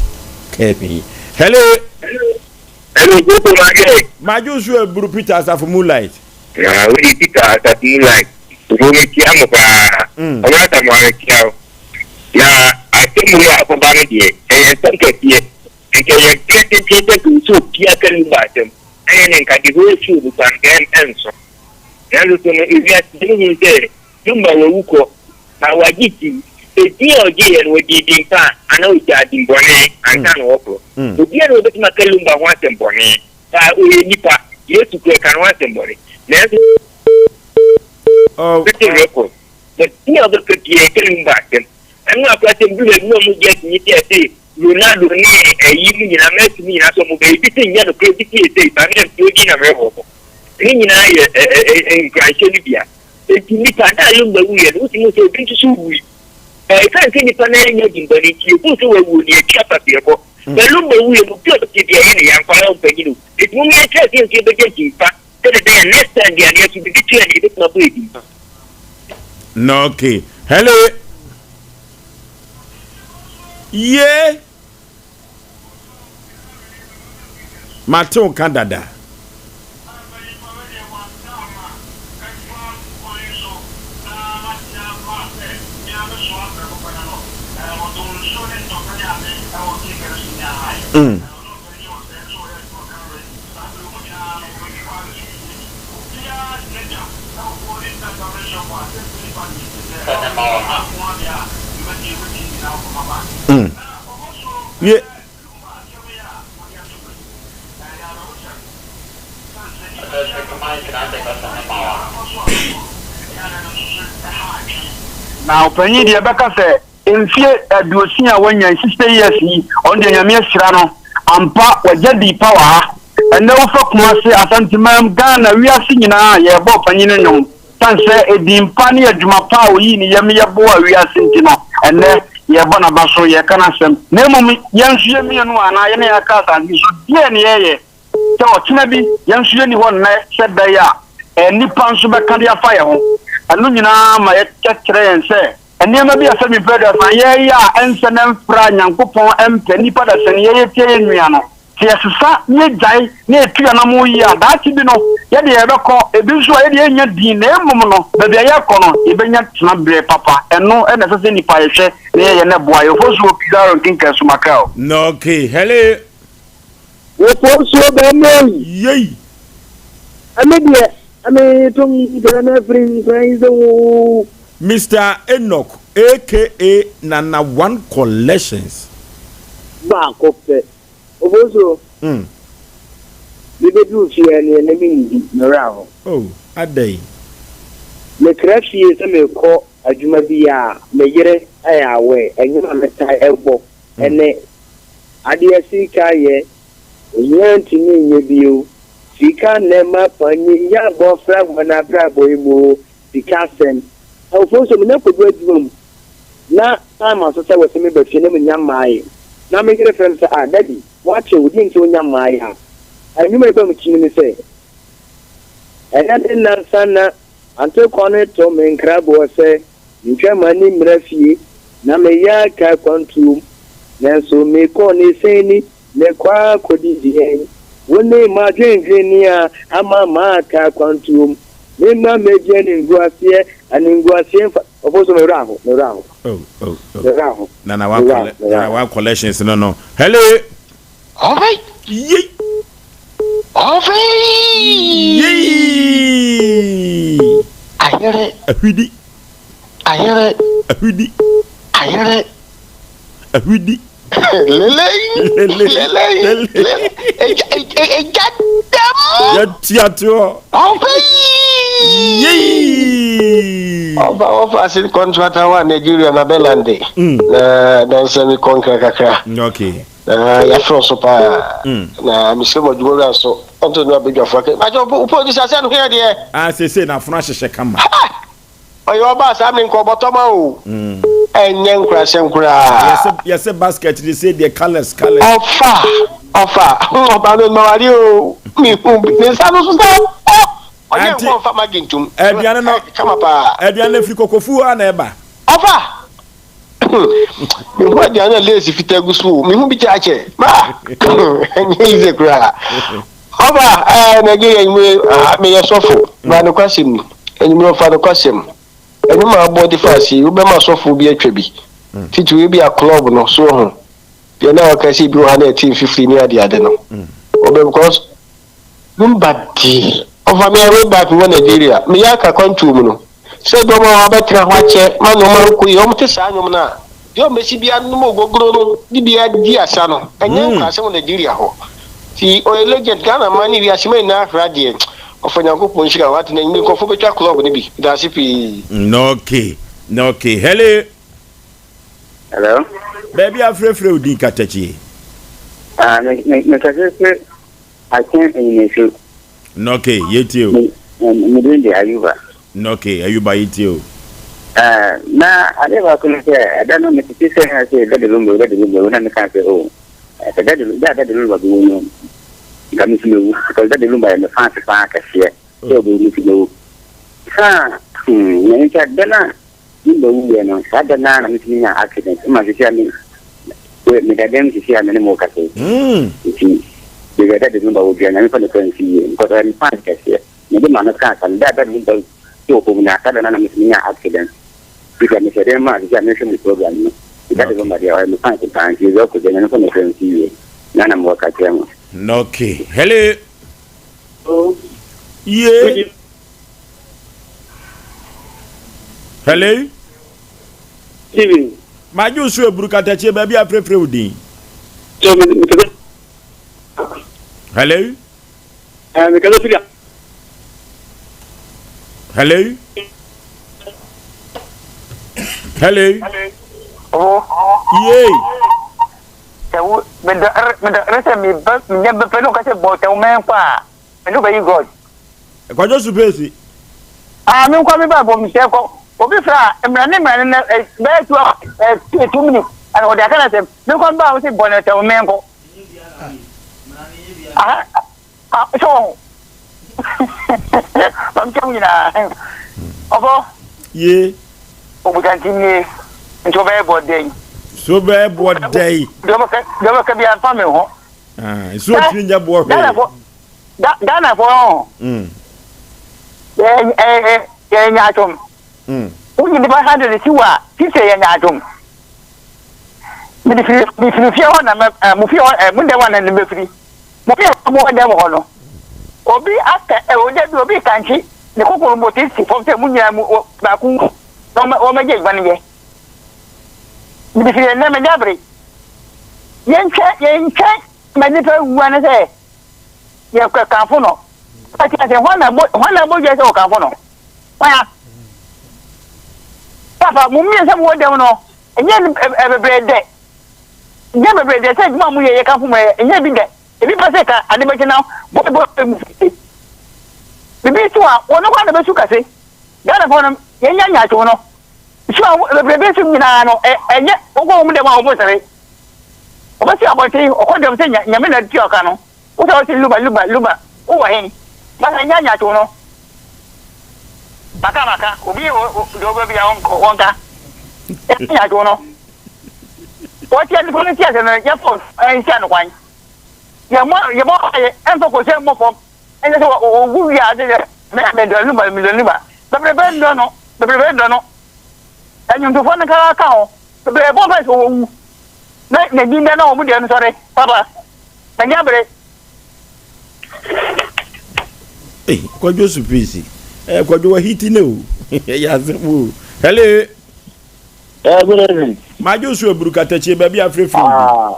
Kevin yi. Hello. Hello, Koko Magye. Madwo so aburu Peter Asafo Moonlight. Na wode Peter Asafo Moonlight. Obo mekyia mo paa. Ɔmo Asamoah mekyia wo. Na asɛm wei a akɔba no deɛ ɛyɛ nsɛm kɛseɛ. Nka ɛyɛ berɛ tenten sɛ nka ɔsɛ obiara ka Lumba asɛm. Ɛyɛ ne nka the whole show no koraa nka ɛnso. Nanso so no ewiase no hunu sɛ Lumba wawu kɔ na wagye din. Edin a ɔgyeeɛ no ɔgyee din pa anaa ɔgyaa din bɔne ansa na ɔrekɔ. Obiara na ɔbɛtumi aka Lumba ho asɛm bɔne. Paa ɔyɛ nipa. Yesu koraa ɛka ne ho asɛm bɔne. Nanso written record. But din a ɔbɛka biara ɛka Lumba asɛm. Ɛno akora sɛ bi baabi na ɔmo gye akyinnye sɛ ɛse Ronaldo ne ɛyi mu nyinaa Messi mu nyinaa sɛ ɔmo bɛyɛ ebi sɛ nyɛ nokorɛ ebi sɛ yɛ sei ba me na din na merebɔ no. Ne nyinaa yɛ nkuranhyɛ no bia. Enti nnipa, da a Lumba wuiɛ no, wotumi hu sɛ obi nso so wui. Ɛsiane sɛ nnipa no annya dimmɔne nti, yɛhuu sɛ wawuo no, yɛtwi afa so yɛkɔ. Na Lumba wuiɛ no, obi a ɔbɛte biara yɛ ne ya, nkwadaa o, mpanyin o. Enti mom yɛntra ase nso yɛbɛgya din pa, sɛdeɛ ɛbɛyɛ a next time biara no, yɛn nso biribi to yɛn a, yɛbɛtumi abɔ yɛn din pa. Na okay. Hello. Ye. Mate wo ka dada. Mm. Mm. Ye. Na ɔpanyin deɛ bɛka sɛ mfie aduosia a wanya yi, 60 years yi, ɔno deɛ Nyame ahyira no ampa, wagya di pa wɔ ha. Ɛnnɛ wofa Kumase, Asanteman, Ghana, wiase nyinaa yɛrebɔ ɔpanyin no nnwom. Esiane sɛ edin pa ne adwuma pa a oyii ne yam yɛ boaa wiase nti no, ɛnnɛ yɛrebɔ n'aba so, yɛreka n'asɛm. Na mmom yɛn nso yɛn mmienu anaa yɛn a yɛaka asase yi so, deɛn na yɛreyɛ sɛ ɔkyena bi yɛn nso yɛnni hɔ nnɛ sɛ ɛbɛyɛ a nnipa nso bɛka de afa yɛn ho? Ɛno nyinaa ma yɛkyerɛ yɛn sɛ nneɛma bi a sɛ mepɛ aduasa yɛyɛ a ɛnsɛ na ɛmfra Nyankopɔn mpɛ nnipa dasani yɛyɛ tia yɛn nua no. Sɛ yɛsesa na yɛgyae na yɛtu yɛn anammɔn yie a, daakye bi no, yɛn deɛ yɛbɛkɔ, ebi nso a, yɛn deɛ yɛrennya din, na mmom no, baabi a yɛrekɔ no, yɛbɛnya tenaberɛ papa. Ɛno na ɛsɛ sɛ nnipa yɛhwɛ na yɛyɛ na ɛboa yɛn. Ofosuo Pizarro Nkenka Sumakel. Nɔke, hele. Ofosuo bɛmɛyi. Yei. Ɛme deɛ, ɛme tom dɛ na firi nkran sɛ oo. Mister Enoch aka Nana One Collections. Baako pɛ. Obosuo, Mm. mebɛduru fie ha nie na mennidi, me werɛ aho. Oh, adɛn? Mekra fie sɛ merekɔ adwuma bi a me yere yɛ aware, nnwom a metae bɔ ne Adeɛ sika yɛ, ohia ntumi nyɛ bio, sika na ɛma panyin yɛ abɔfra wɔ n'abrabɔ yi mu, sika asɛm. Obosuo, menya kɔdu adwuma mu na time aso sɛ wɔse meba fie na mennya mmaeɛ. Na me yere frɛ me sɛ, Ah, Daddy, woakyɛ o, deɛ nti wonnya mmaeɛ a? Nnwuma a ɛba me tirim ne sɛ, Ɛnnɛ de nnansa na ante kwan reto me nkraboɔ sɛ mentwa m'ani mmra fie, na meyɛ aka akwantuom, nanso mekɔɔ ne sɛn ni? Mekɔ akɔdi deɛn? Wo ne m'adwendwen nea ama maka akwantuom. Memma mmɛgye animguaseɛ, animguaseɛ mfa. Ɔfo so me werɛ aho, me werɛ aho. Oh, oh, oh. Me werɛ aho. Nana Me wa werɛ aho, kɔlɛ, me werɛ nana aho. wa collections no no. Hello. Ɔfei. Yei. Ɔfei. Yei. Ayere. Ahwidi. Ayere. Ahwidi. Ayere. Ahwidi. Lelei. Lelei. Lelei. Egya egya dɛm. Yɛtua toɔ. Ɔfei. Yei. Ɔfa ɔfa ase kɔntrata wa Nigeria na bɛlande. Na dansa mi kɔnkra kakra. Okay. Na yɛafrɛ so paa. Na mesrɛ mo adwuma wura nso ɔnto no abadwafo aka. Bakyɛ wo producer sɛ no hwɛ deɛ. Ah sese na afono ahyehyɛ kama. Ɔyɛ ɔbaa saa me nka ɔbɔtɔ ma o. Ɛnyɛ nkurasɛm koraa. Yɛsɛ yɛsɛ basket de sɛ deɛ colours colours. Ɔfa ɔfa ɔba no mawari o. Me hu ne nsa no so sɛ ɔ ɔnyɛ nkɔ nfa magi ntum. Aduane no kama paa. Aduane no firi kokofu hɔ a na ɛba. Ɔfa mehu aduane a lace fitaa gu so o mehu bi kyɛ akyɛ ma ɛnyɛ easy koraa. Ɔba ɛɛ Nigeria enyimire ah meyɛ sɔfo ba nokwasɛm ni enyimire ɔfa nokwasɛm ɛnwom a abɔ de fa ase yi wobɛma sɔfo bi atwa bi titiriw ebi a club no so ho deɛ na ɔka sɛ ebi wɔ ha na ɛte mfifiri ne ade ade no ɔbɛ because Numba deɛ ɔfa me way back wɔ Nigeria meyɛ aka kwantuo mu no Sɛ dɔm a wɔabɛtena hɔ akyɛ ma nneɛma rekɔ yie, wɔte saa nnwom no a, deɛ wɔbɛsi biara nom ogogoro no de bi adi asa no, ɛnyɛ nkurasɛm wɔ Nigeria hɔ. Nti ɔyɛ legend, Ghana man ne wiase man nyinaa hwere adeɛ. Ɔfa Nyankopɔn nhyira wo, ate na anwummere nkurɔfoɔ bɛtwa club no bi. Medaase pii. Okay, okay. Hello. Hello. Baabi a frɛfrɛ wo din katakyie. Ah, me me me kasa firi Akyɛn Enyinasu. Nɔke, yɛtie o. Me me din de Ayuba. Nɔke, Ayuba yɛtie o. Ah, na adeɛ baako ne sɛ, ɛda no metete sɛ na sɛ Daddy Lumba, Daddy Lumba, na meka sɛ o, sɛ Daddy, da a Daddy Lumba bɛwu no, nka me nso mɛwu, because Daddy Lumba yɛ me fans paa kɛseɛ, sɛ ɔbɛwu me nso mɛwu. Saa, hmm, na nka da no a Me ba wuiɛ no, saa da no ara na metumi nyaa accident ma sisi a me meda dɛm sisi a me ne mo kasa yi. Nti baabi a dade no ba wɔ dua nyame fa ne kwan nsi yie because ɔyɛ me fan kɛseɛ. Mede ma no kaa sa no da a dade no ba too fam no saa da no ara na metumi nyaa accident. Sisi a mehyɛ dɛm ma sisi a mehwɛ mo program no. Nti dade no ba deɛ ɔyɛ me fan paa nti baabi a ɔkɔ dua nyame fa ne kwan nsi yie. Na na mewɔ ka kyerɛ mo. Okay. Hello. Yeah. Hello. Steven. Magye wo so eburu katakyie baabi a frɛfrɛ wo din. So me me kasa. Hello. Eh me kasa firi. Hello. Hello. Oh. Yay. Sɛ wo me dɔ me dɔ sɛ me ba me nya bɛpɛ no kasa bɔ sɛ wo mɛn kɔ a. Me no bɛyi God. Kwadwo Supesi. Ah, me nkwa me ba bɔ me sɛ kɔ. Obi fra a, mmra ne mmra ne na bɛyɛ tu eh, two minutes. Ɛna ɔde aka na sɛ me nkwa me ba wo se bɔ ne sɛ wo mɛnkɔ. Ah, ah, sɛ wɔn. Mam kyɛm nyinaa. Ɔbɔ. Ye. Obutantim nie. Nti ɔbɛyɛ bɔ dɛn. So bɛyɛ bɔ dɛn. Deɛ ɔbɛka bi amfa me ho. Ah, nsuo tumi nyɛ boɔ hwee. Ghana fo ho. Yɛ yɛ nya atwom. Wonyi nipa 100 si wa 50 yɛ nya atwom. Mede firi me firi fie hɔ na mɛ mo fie hɔ mo dɛm na ne bɛfiri. Mo fie hɔ mo dɛm hɔ no. Obi aka ɛ obi bi kankye ne kokoro mo ti si fam sɛ mo nyinaa mo baako na wɔn wɔn agye adwuma no yɛ. Mede firi ɛnɛ manya bere. Yɛntwɛn yɛntwɛn ma nipa wu ano sɛ yɛkɔ kamfo no. Ɔte ase hwan na bɔ hwan na bɔ dwa sɛ ɔkamfo no. Hwan a? Papa mo mmiɛnsa mo wɔ dɛm no ɛnyɛ bebree dɛ. Ɛnyɛ bebree dɛ sɛ adwuma a mo yɛ yɛ kamfo mo yɛ ɛnyɛ bi dɛ. Ebi pɛ sɛ ka ade bɛkye na bɔ bɔ mu fie. Bibi so a wɔn kwan na bɛsu kase. Ghana fo no yɛnya nyaatwom no. Su a bebrebe su nyinaa no, ɛnyɛ wokɔ wɔn dɛm a wɔn sere. Wɔbɛsi abɔnten, ɔkɔ dɛm sɛ nyame na tua ɔka no. Wosɛ wɔsi luba luba luba, wowɔ he? Basa nya nyaatwom no. Maka maka, obi deɛ ɔbɛ bia wɔnka. Nya nyaatwom no. Wɔte nipa no ti ase no, yɛfɔ nsia no kwan. Yɛmmɔ yɛbɔ mpaeɛ ɛmfa kɔhyɛ mmɔ fam ɛnyɛ sɛ wɔgu wie a sɛ me medɔ Lumba medɔ Lumba bebrebe ndɔ no bebrebe ndɔ no ɛnwomtofoɔ no nka ka ho bebrebe bɔ mpaeɛ sɛ wɔwu na na din da na wɔn deɛ no sɔre papa m'ani abere. Hey, Kwadwo Suprisi. Eh, Kwadwo wa hiti ne o. Ɛyɛ asɛm o. Hello. Eh, good evening. Madwo so aburu katakyie baabi afrɛfrɛ wo bi. Ah,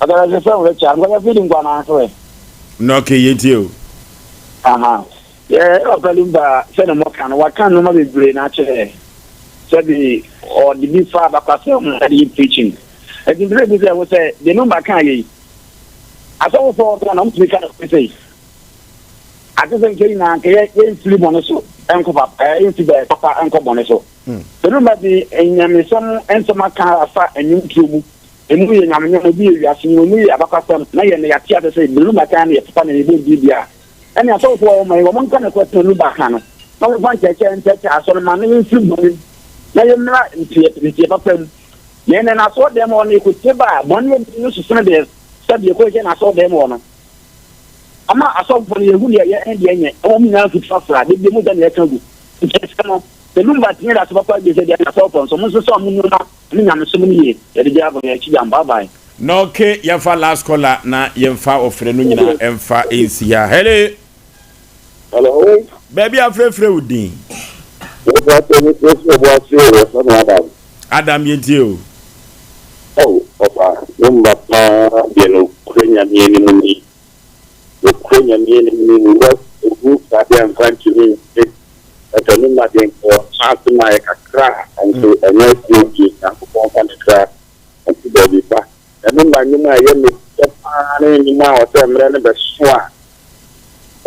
ɔdara sɛ sɛ wɔbɛkyɛ nkɔyɛ fidi nkwa na asɛ. Na okay, yɛntie o. Aha. Yɛ papa Lumba sɛ na mɔka no waka nneɛma bebree na akyerɛ sɛbi ɔde bi fa abakwasɛm ho ɛde yɛ preaching. Ɛti mpɛ bi sɛ wo sɛ deɛ Lumba ka yɛ yi asɔfofoɔ ɔka na ɔmtumi ka no sɛ yi ate sɛ nka nyinaa nka yɛ yɛmfiri bɔne so nkɔ papa yɛmfiri bɛɛ papa nkɔ bɔne so. Sɛ Lumba de nyamesɛm nsɛm aka afa nnwomtoɔ mu Emu yɛ nyame nnwom, ebi yɛ wiase nnwom, emu yɛ abakɔsɛm, na yɛn de yɛate ase sɛ deɛ Lumba kan no yɛ papa na yɛbɔ din bi a, ɛne asɔfoɔ a wɔma yi, wɔn nka nokorɛ sɛdeɛ Lumba ka no, na wɔmfa nkyerɛkyerɛ nkyerɛkyerɛ asɔremma na yɛmfiri bɔne mu, na yɛmmra nteɛ nteɛ papa mu. Na ɛnnɛ no asɔɔdan mu hɔ no, yɛkɔtie ba a, bɔne a ɛdi no so sene deɛ sɛdeɛ yɛkɔhwehwɛ no asɔɔdan mu hɔ no. Ama asɔfoɔ no yɛhu deɛ ɛyɛ ne deɛ ɛnyɛ, na wɔn nyinaa mfuturo afra, da biara mogya na yɛka gu. Nkyerɛkyerɛ no, sɛ Lumba tumi da so papa bio sɛ deɛ ɛne asɔfoɔ nso, wɔnsesa wɔn nneɛma ne nyamesom no yie yɛde gya abɔ yɛn akyi gyam bye bye. Na ok yɛnfa last caller na yɛnfa ɔfrɛ no nyinaa ɛnfa nsi ha hello. Hello. Baabi a frɛfrɛ wo din. Wɔfa me frɛfrɛ bo ase o wɔfrɛ me Adam. Adam yɛntie o. Oh ɔfa wo mma paa deɛ nokorɛ Nyame anim ni nokorɛ Nyame anim ni wura ogu saa deɛ mfa ntumi nte But ɔno ma deɛ nka ɔtena ase ma yɛ kakra a nso ɛnyɛ afuo bie Nyankopɔn mfa ne kra nto baabi pa. Ɛno ma nnwom a ɛyɛ me dɛ paa ne nnwom a ɔsɛ mmerɛ no bɛso a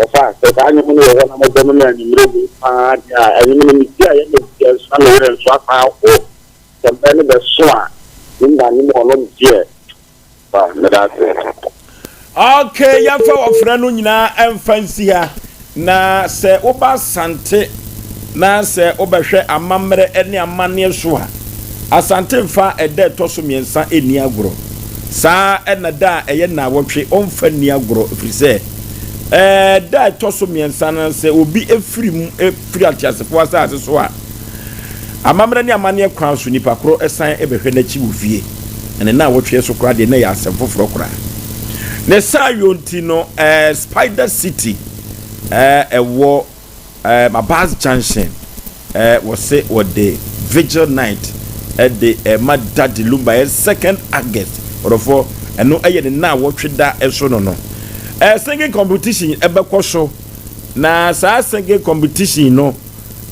ɔfa sɛ saa nnwom no wɔ hɔ na mobɔ me ma anwummerɛ wei paa deɛ a ɛnwom no metie a ɛyɛ me dɛ nso na me werɛ nso asan aho sɛ mmerɛ no bɛso a me ma nnwom ɔno deɛ Ah, meda ase. Okay, yɛmfa wɔfrɛ no nyinaa ɛmfa nsi ha. Na sɛ woba Asante na sɛ wobɛhwɛ amammerɛ ne amanneɛ so a, Asante mfa ɛda ɛtɔ so mmiɛnsa nni agorɔ. Saa na da a ɛyɛ nnawɔtwe ɔmfa nni agorɔ ɛfiri sɛ ɛɛ da a ɛtɔ so mmiɛnsa no sɛ obi firi mu firi ateasefoɔ asase so a, Amammerɛ ne amanneɛ kwan so nipa koro san bɛhwɛ n'akyi wɔ fie, na ne nnawɔtweɛ so koraa deɛ na ɛyɛ asɛm foforɔ koraa. Ne saa yɔ nti no, eh, Spider City eh, ɛwɔ eh, Mabas Junction eh, wɔse wɔde Vigil Night de ɛma Daddy Lumba yɛ second August ɔdɔfoɔ ɛno ɛyɛ ne nnawɔtwe da ɛso no no eh, singing competition ɛbɛkɔ so na saa singing competition no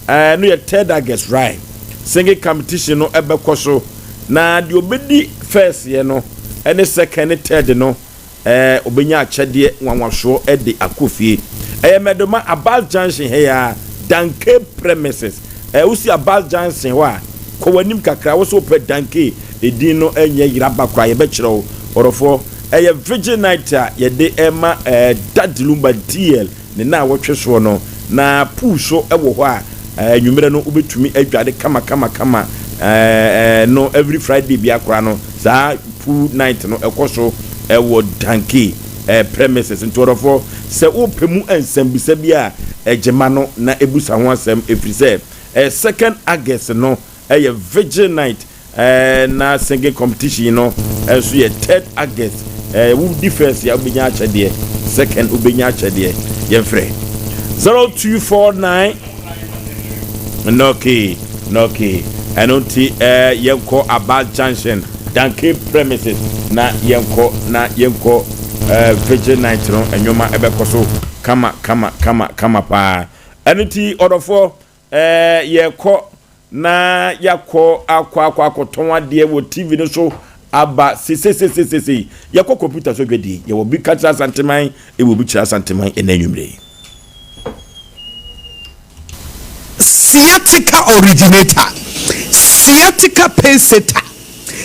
Ɛɛ no yɛ third August right? Singing competition no ɛbɛkɔ so na deɛ ɔbɛdi first yɛ no ɛne second ne third no ɛɛ ɔbɛnya akyɛdeɛ nwanwasoɔ ɛde akɔ fie. Ɛyɛ Mɛdoma Abbas Junction ha yi ara, Danke premises. Ɛɛ wosi Abbas Junction hɔ a, kɔ w'anim kakra, wo sɛ wopɛ Danke, edin no ɛnyɛ yeraba koraa, yɛbɛkyerɛ wo. Ɔdɔfoɔ, ɛyɛ Vigil Night a yɛde ɛma ɛɛ Daddy Lumba DL. Ne nnawɔtwe soɔ no, na pool so wɔ hɔ a anwummerɛ no wobɛtumi adware kama kama kama no every Friday biara koraa no saa pool night no ɛkɔ so wɔ Danke premises. Nti ɔdɔfoɔ sɛ wopɛ mu nsɛmbisa bi a gyema no na ɛbusa ho asɛm ɛfiri sɛ second August no yɛ vigil night Eh, na singing competition no nso yɛ third August. Eh, wodi first a wobɛnya akyɛdeɛ, second wobɛnya akyɛdeɛ. Yɛmfrɛ 0249 nɔke nɔke. Ɛno nti eh, yɛnkɔ Aba Junction, Danke premises na yɛnkɔ na yɛnkɔ eh, Vigil night no nneɛma ɛbɛkɔ so kama kama kama kama paa. Ɛno nti ɔdɔfoɔ eh, yɛkɔ na yɛakɔ akɔ akɔ akɔtɔn adeɛ wɔ TV no so aba sesesesesei. Yɛkɔ kɔmputa so dwadie. Yɛwɔ bi ka kyerɛ Asanteman, ɛwɔ bi kyerɛ Asanteman ɛnɛ anwummerɛ yi. Sciatica originator, sciatica pacesetter,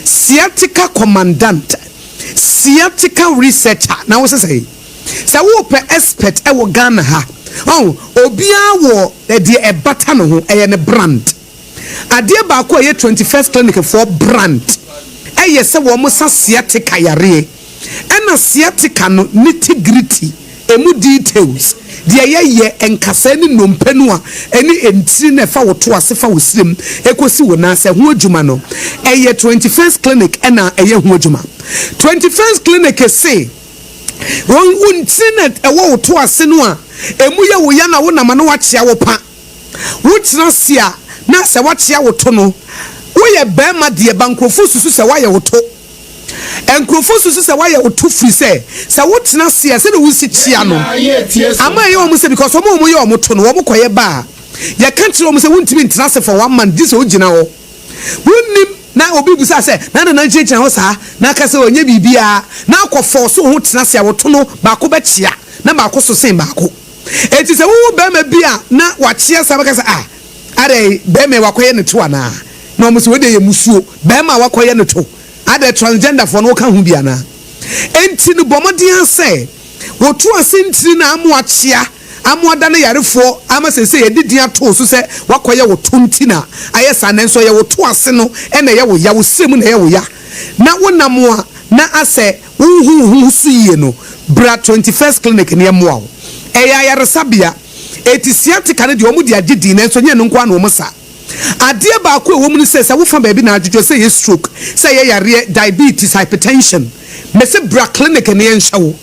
sciatica commandant, sciatica researcher, na wo se sɛn? Sɛ wopɛ expert wɔ Ghana ha, ɔho, obiara wɔ deɛ ɛbata ne ho, ɛyɛ ne brand. Adeɛ baako a ɛyɛ 21st Clinic foɔ brand ɛyɛ sɛ wɔn sa sciatica yareɛ. Ɛna. Ɛna sciatica no nitty gritty, ɛmu details, deɛ yɛyɛ, nkasɛɛ ne nnompe no a ɛne ntini no a ɛfa wo to ase fa wo srem ɛkɔsi wo nan ase ɛho adwuma no, ɛyɛ 21st Clinic ɛna ɛyɛ ho adwuma. 21st Clinic se wɔn wo ntini no a ɛwɔ wo to ase no a ɛmu yɛ wo ya na wonam a na wakyea wo pa. Wotena ase a na sɛ wakyea wo to no, woyɛ barima deɛ ba nkurɔfoɔ susu sɛ woayɛ wo to. Nkurɔfoɔ susu sɛ woayɛ wo to firi sɛ, sɛ wotena ase a sɛdeɛ wosi kyea no ama ɛyɛ wɔn sɛ because wɔn a wɔyɛ wɔn to no wɔn kɔyɛ ba a yɛka kyerɛ wɔn sɛ wontumi ntena ase for one month gye sɛ wogyina hɔ. Wonnim na obi bisa sɛ na nana gyinagyina hɔ saa na aka sɛ ɔnyɛ biribiara na akɔ fɔɔso wo ho tena ase a wo to no baako bɛkyea na baako so sen baako. Enti sɛ wohu barima bi a na wakyea saa bɛka sɛ ah adɛn barima yi wakɔyɛ ne to anaa? Na wɔn sɛ wei deɛ yɛ musuo, barima a wakɔyɛ ne to, adɛn transgender foɔ no woka ho bi anaa? Enti no bɔ mmɔden ara sɛ woto ase ntini no a ama wakyea, ama wada ne yarefoɔ ama seesei yɛde din ato wo so sɛ wakɔyɛ wo to nti na ayɛ saa nanso ɛyɛ wo to ase no na ɛyɛ wo ya, wo srɛ mu na ɛyɛ wo ya na wonam a na asɛ wonhu wo ho so yie no, bra 21st Clinic na yɛmmoa wo. Ɛyɛ ayaresabea. Eti sciatica no deɛ wɔn de agye din nanso ɛnyɛ ɛno nko ara na wɔn sa. Adeɛ baako a ɛwɔ mu ne sɛ, sɛ wofa baabi na adwodwo, sɛ ɛyɛ stroke, sɛ ɛyɛ yareɛ, diabetes, hypertension, mese bra clinic na yɛnhwɛ wo.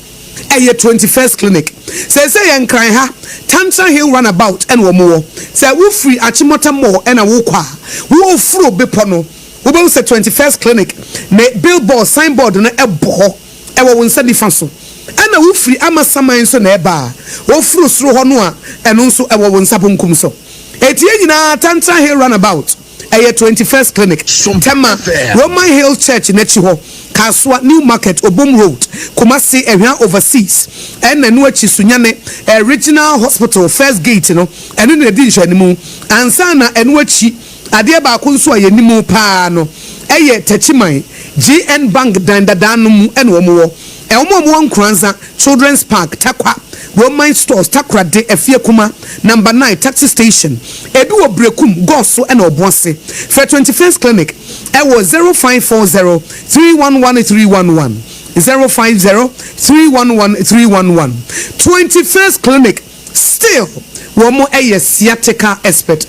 Ɛyɛ 21st Clinic. Seesei yɛ Nkran ha, Tantra Hill Runabout ɛna wɔn wɔ. Sɛ wofiri Achimota Mall ɛna wokɔ a, woforo bepɔ no, Wobɛhu sɛ 21st Clinic ne billboard, signboard, no bɔ hɔ wɔ wo nsa nifa so. Ɛna wofiri Amasaman nso na ɛba a, woforo soro hɔ no a, ɛno nso ɛwɔ wo nsa bonkum so. Enti yɛn nyinaa Tantra Hill Runabout, ɛyɛ 21st Clinic, Tema, Roman Hill Church no akyi hɔ, Kasoa, New Market, Obom Road, Kumasi, Ahwea Overseas, ɛna ɛno akyi Sunyani Regional Hospital First Gate no, ɛno na ɛdi nhwɛanimu. Ansa na ɛno akyi. Adeɛ baako nso a yɛnim pa ara no yɛ Techiman, GN Bank dan dadaa no mu na wɔn wɔ. Wɔn a wɔwɔ Nkoranza, Children's Park, Tarkwa, Roman Stores, Takoradi, Afiekuma, Number 9, Taxi Station. Ebi wɔ Berekum, Goso na Obuasi. Frɛ 21st Clinic wɔ 0540 311 311, 050 311 311. 21st Clinic, still wɔn yɛ sciatica expert.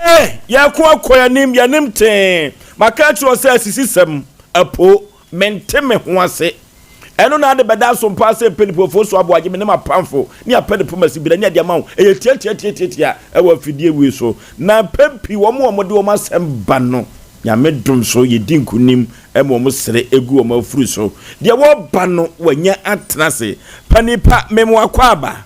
Okay, yɛko akɔ yɛnim, yɛnim tee. Maka akyerɛ wo sɛ asisisɛm, apo, mente me ho ase. Ɛno na ade bɛda so mpa sɛ mpanimfoɔ so aboagye me ne m'apamfo ne apɛ ne poma sibira ne ade ama wo. Ɛyɛ tiatiatiatiatia ɛwɔ afidie wei so. Na mpɛn pii wɔn a wɔde wɔn asɛm ba no, Nyame dom so yɛdi nkonim ma wɔn sere gu wɔn afuru so. Deɛ wɔba no wanya atena ase. Panin pa, mem wakɔ aba.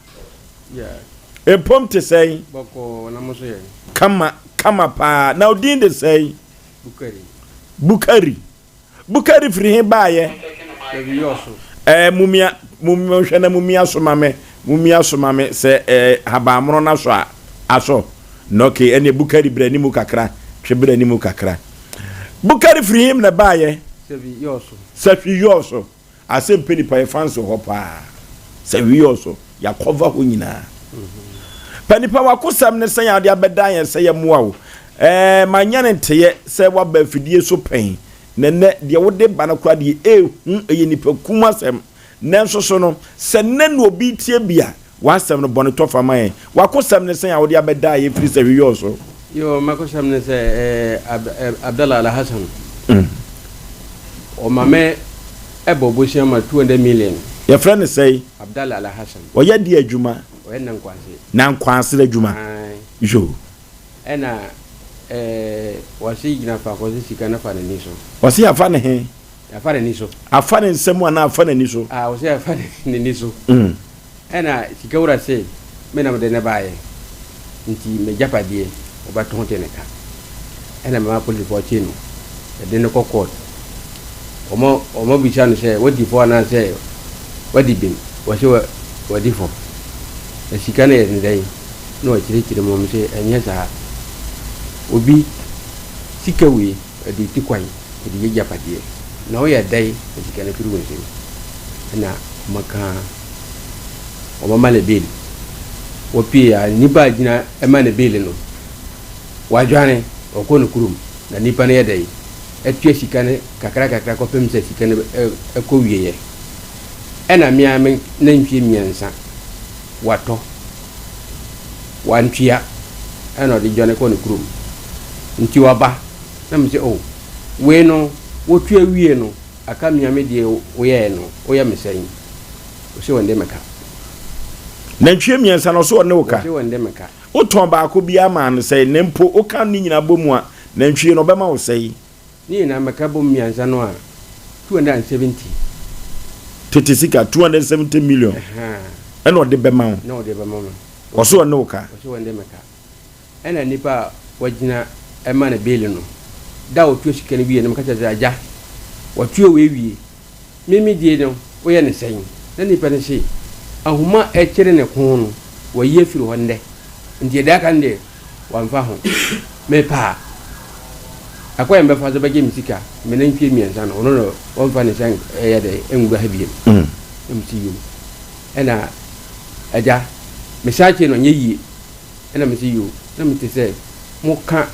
Mpom te sɛn? Bɔkɔɔ, na mo nso yɛ? Kama, kama paa. Na wo din de sɛn? Bukari. Bukari. Bukari firi he baayɛ? Dabi Yɔso. Ɛɛ, mumia, mumia, hwɛ na mumia so ma me, mumia so ma me sɛ ɛɛ habanmono no asɔ a, asɔ. Na okay, ɛneɛ Bukari brɛ animu kakra, twe brɛ animu kakra. Bukari firi he na baayɛ? Sɛbi Yɔso. Sɛhwi Yɔso. Asɛ mpɛ nipa yɛ fans wɔ hɔ paa sɛ wi yɛ so yɛ cover hɔ nyinaa pɛ nipa wakosɛm ne sɛn ade abɛda yɛn sɛ yɛ mmoa wo ɛɛ ma nyɛ ne nteyɛ sɛ waba afidie so pɛn na nɛ deɛ wode ba no koraa deɛ ehu ɛyɛ nipa kum asɛm nanso so no sɛ nɛ na obi tie bi a W'asɛm no, bɔ no tɔfa ma yɛn. W'akosɛm ne sɛn a wode abɛdaa yɛn firi sɛ hweyɔɔ so? Yoo, m'akosɛm ne sɛ, eh, Ab, eh, Abdallah Alhassan, ɔma me ɛbɔ bosea ma 200 million. Yɛfrɛ no sɛn? Abdallah Alhassan. Ɔyɛ deɛ adwuma? Ɔyɛ Nankwanse. Nankwanse adwuma. Ae. Yoo. Ɛna, eh, wɔse gyina faako sɛ sika no fa n'ani so. Wɔse afa ne he? Afa n'ani so. Afa ne nsam anaa afa n'ani so? Ah, wɔse afa n'ani so. Ɛna sika wura se, Me na mede no baeɛ, nti m'agyapadeɛ wɔbɛtɔn te ne ka. Ɛna mema polisifoɔ kye no, yɛde no kɔ court. Wɔn wɔbisa no sɛ, wadi fɔ anaasɛ wadi bem? Wɔse wadi fɔ. Na sika no yɛ ne dɛn? Na wɔkyerɛkyerɛ mu, wɔn se ɛnyɛ saa. Obi sika wei, ɔde tu kwan, ɔde yɛ agyapadeɛ. Na woyɛ dɛn na sika no firi wo nsam? Ɛna wɔka. wɔama no bail. Wɔpue a, nnipa a gyina ma no bail no, wadwane, ɔkɔ ne kurom, na nnipa no yɛ dɛn? atua sika no kakra kakra kɔpem sɛ sika no kɔ wieɛ. Ɛna me ara me nantwie mmiɛnsa watɔ, wantua ɛna ɔde dwane kɔ ne kurom. Nti waba na me sɛ oh wei no wotua wie no aka me a me deɛ woyɛɛ no woyɛ me sɛn? Ɔse ɔnde me ka. Nantwie mmiɛnsa no ɔse ɔne wo ka? Ɔse ɔnde me ka. Wotɔn baako biara maa no sɛn? Na mpo woka ne nyinaa bɔ mu a, nantwie no ɔbɛma wo sɛn? Ne nyinaa mɛka bom mmiɛnsa no a, 270. Tete sika, 270 million ɛna ɔde bɛma wo. Na ɔde bɛma me. Ɔse ɔne wo ka? Ɔse ɔnde me ka. Ɛna nipa a wagyina ɛma no beeli no, da a ɔtua sika no wie no, meka kyerɛ no sɛ, Agya, watua wei wie. Me me die no, woyɛ no sɛn? Na nipa no se, Ahoma a ɛkyere ne kɔn no, wayi afiri hɔ nnɛ, nti deɛ aka no deɛ, wamfa ho. Mepɛ a, ɛkwan a mɛfa so bɛgye me sika, me nantwie mmiɛnsa no, ɔno na ɔmfa ne nsa ɛyɛ dɛ nwura ha biom. Na mese, Yoo. Ɛna agya, mesan kyeree no, anyɛ yie. Ɛna mese yoo, na mete sɛ moka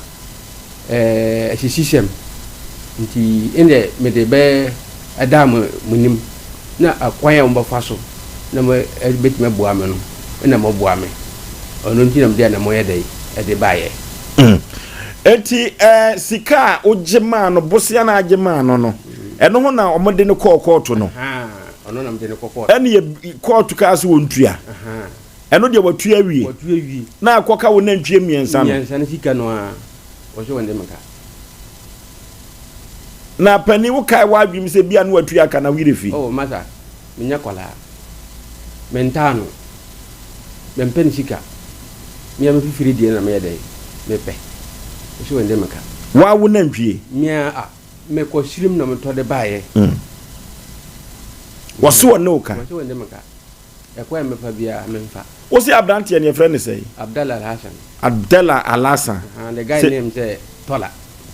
ɛɛ asisisɛm nti ɛnna mede bɛ ɛda mo mo anim na akwan a mobɛfa so na mo bɛtumi aboa me no ɛna moaboa me. Ɔno nti na mede anammɔn yɛ dɛn ɛde baeɛ. Enti ɛɛ sika a wogye maa no, bosea no a agye maa no no, ɛno ho na wɔde no kɔɔ kɔɔto no? Ahaa, ɔno na mede no kɔ kɔɔto. Ɛne yɛ kɔɔto kaa sɛ wɔntua? Ahaa. Ɛno deɛ watua awie. Watua awie. Na akɔka wo nantwie mmiɛnsa no. Mmiɛnsa no sika no ara, wɔse wɔn de me ka. Na panin wo kae w'adwene mu sɛ bia na watua aka na wo yerɛ fi. Oh masa, menyɛ akwadaa. Mentaa no. Mempɛ ne sika. Me ara me fifiri deɛ na meyɛ dɛn? Mepɛ. Wɔse wɔn de me ka. Woa wo nantwie? Me ara ah, mekɔ sirim na metɔ de baeɛ. Wɔse wɔne wo ka? Wɔse wɔn de me ka. Ɛkwan a mɛfa biara menfa. Wo se abranteɛ no yɛfrɛ no sɛn? Abdallah Alhassan. Abdallah Alhassan. Ahaa the guy name sɛ Tɔla.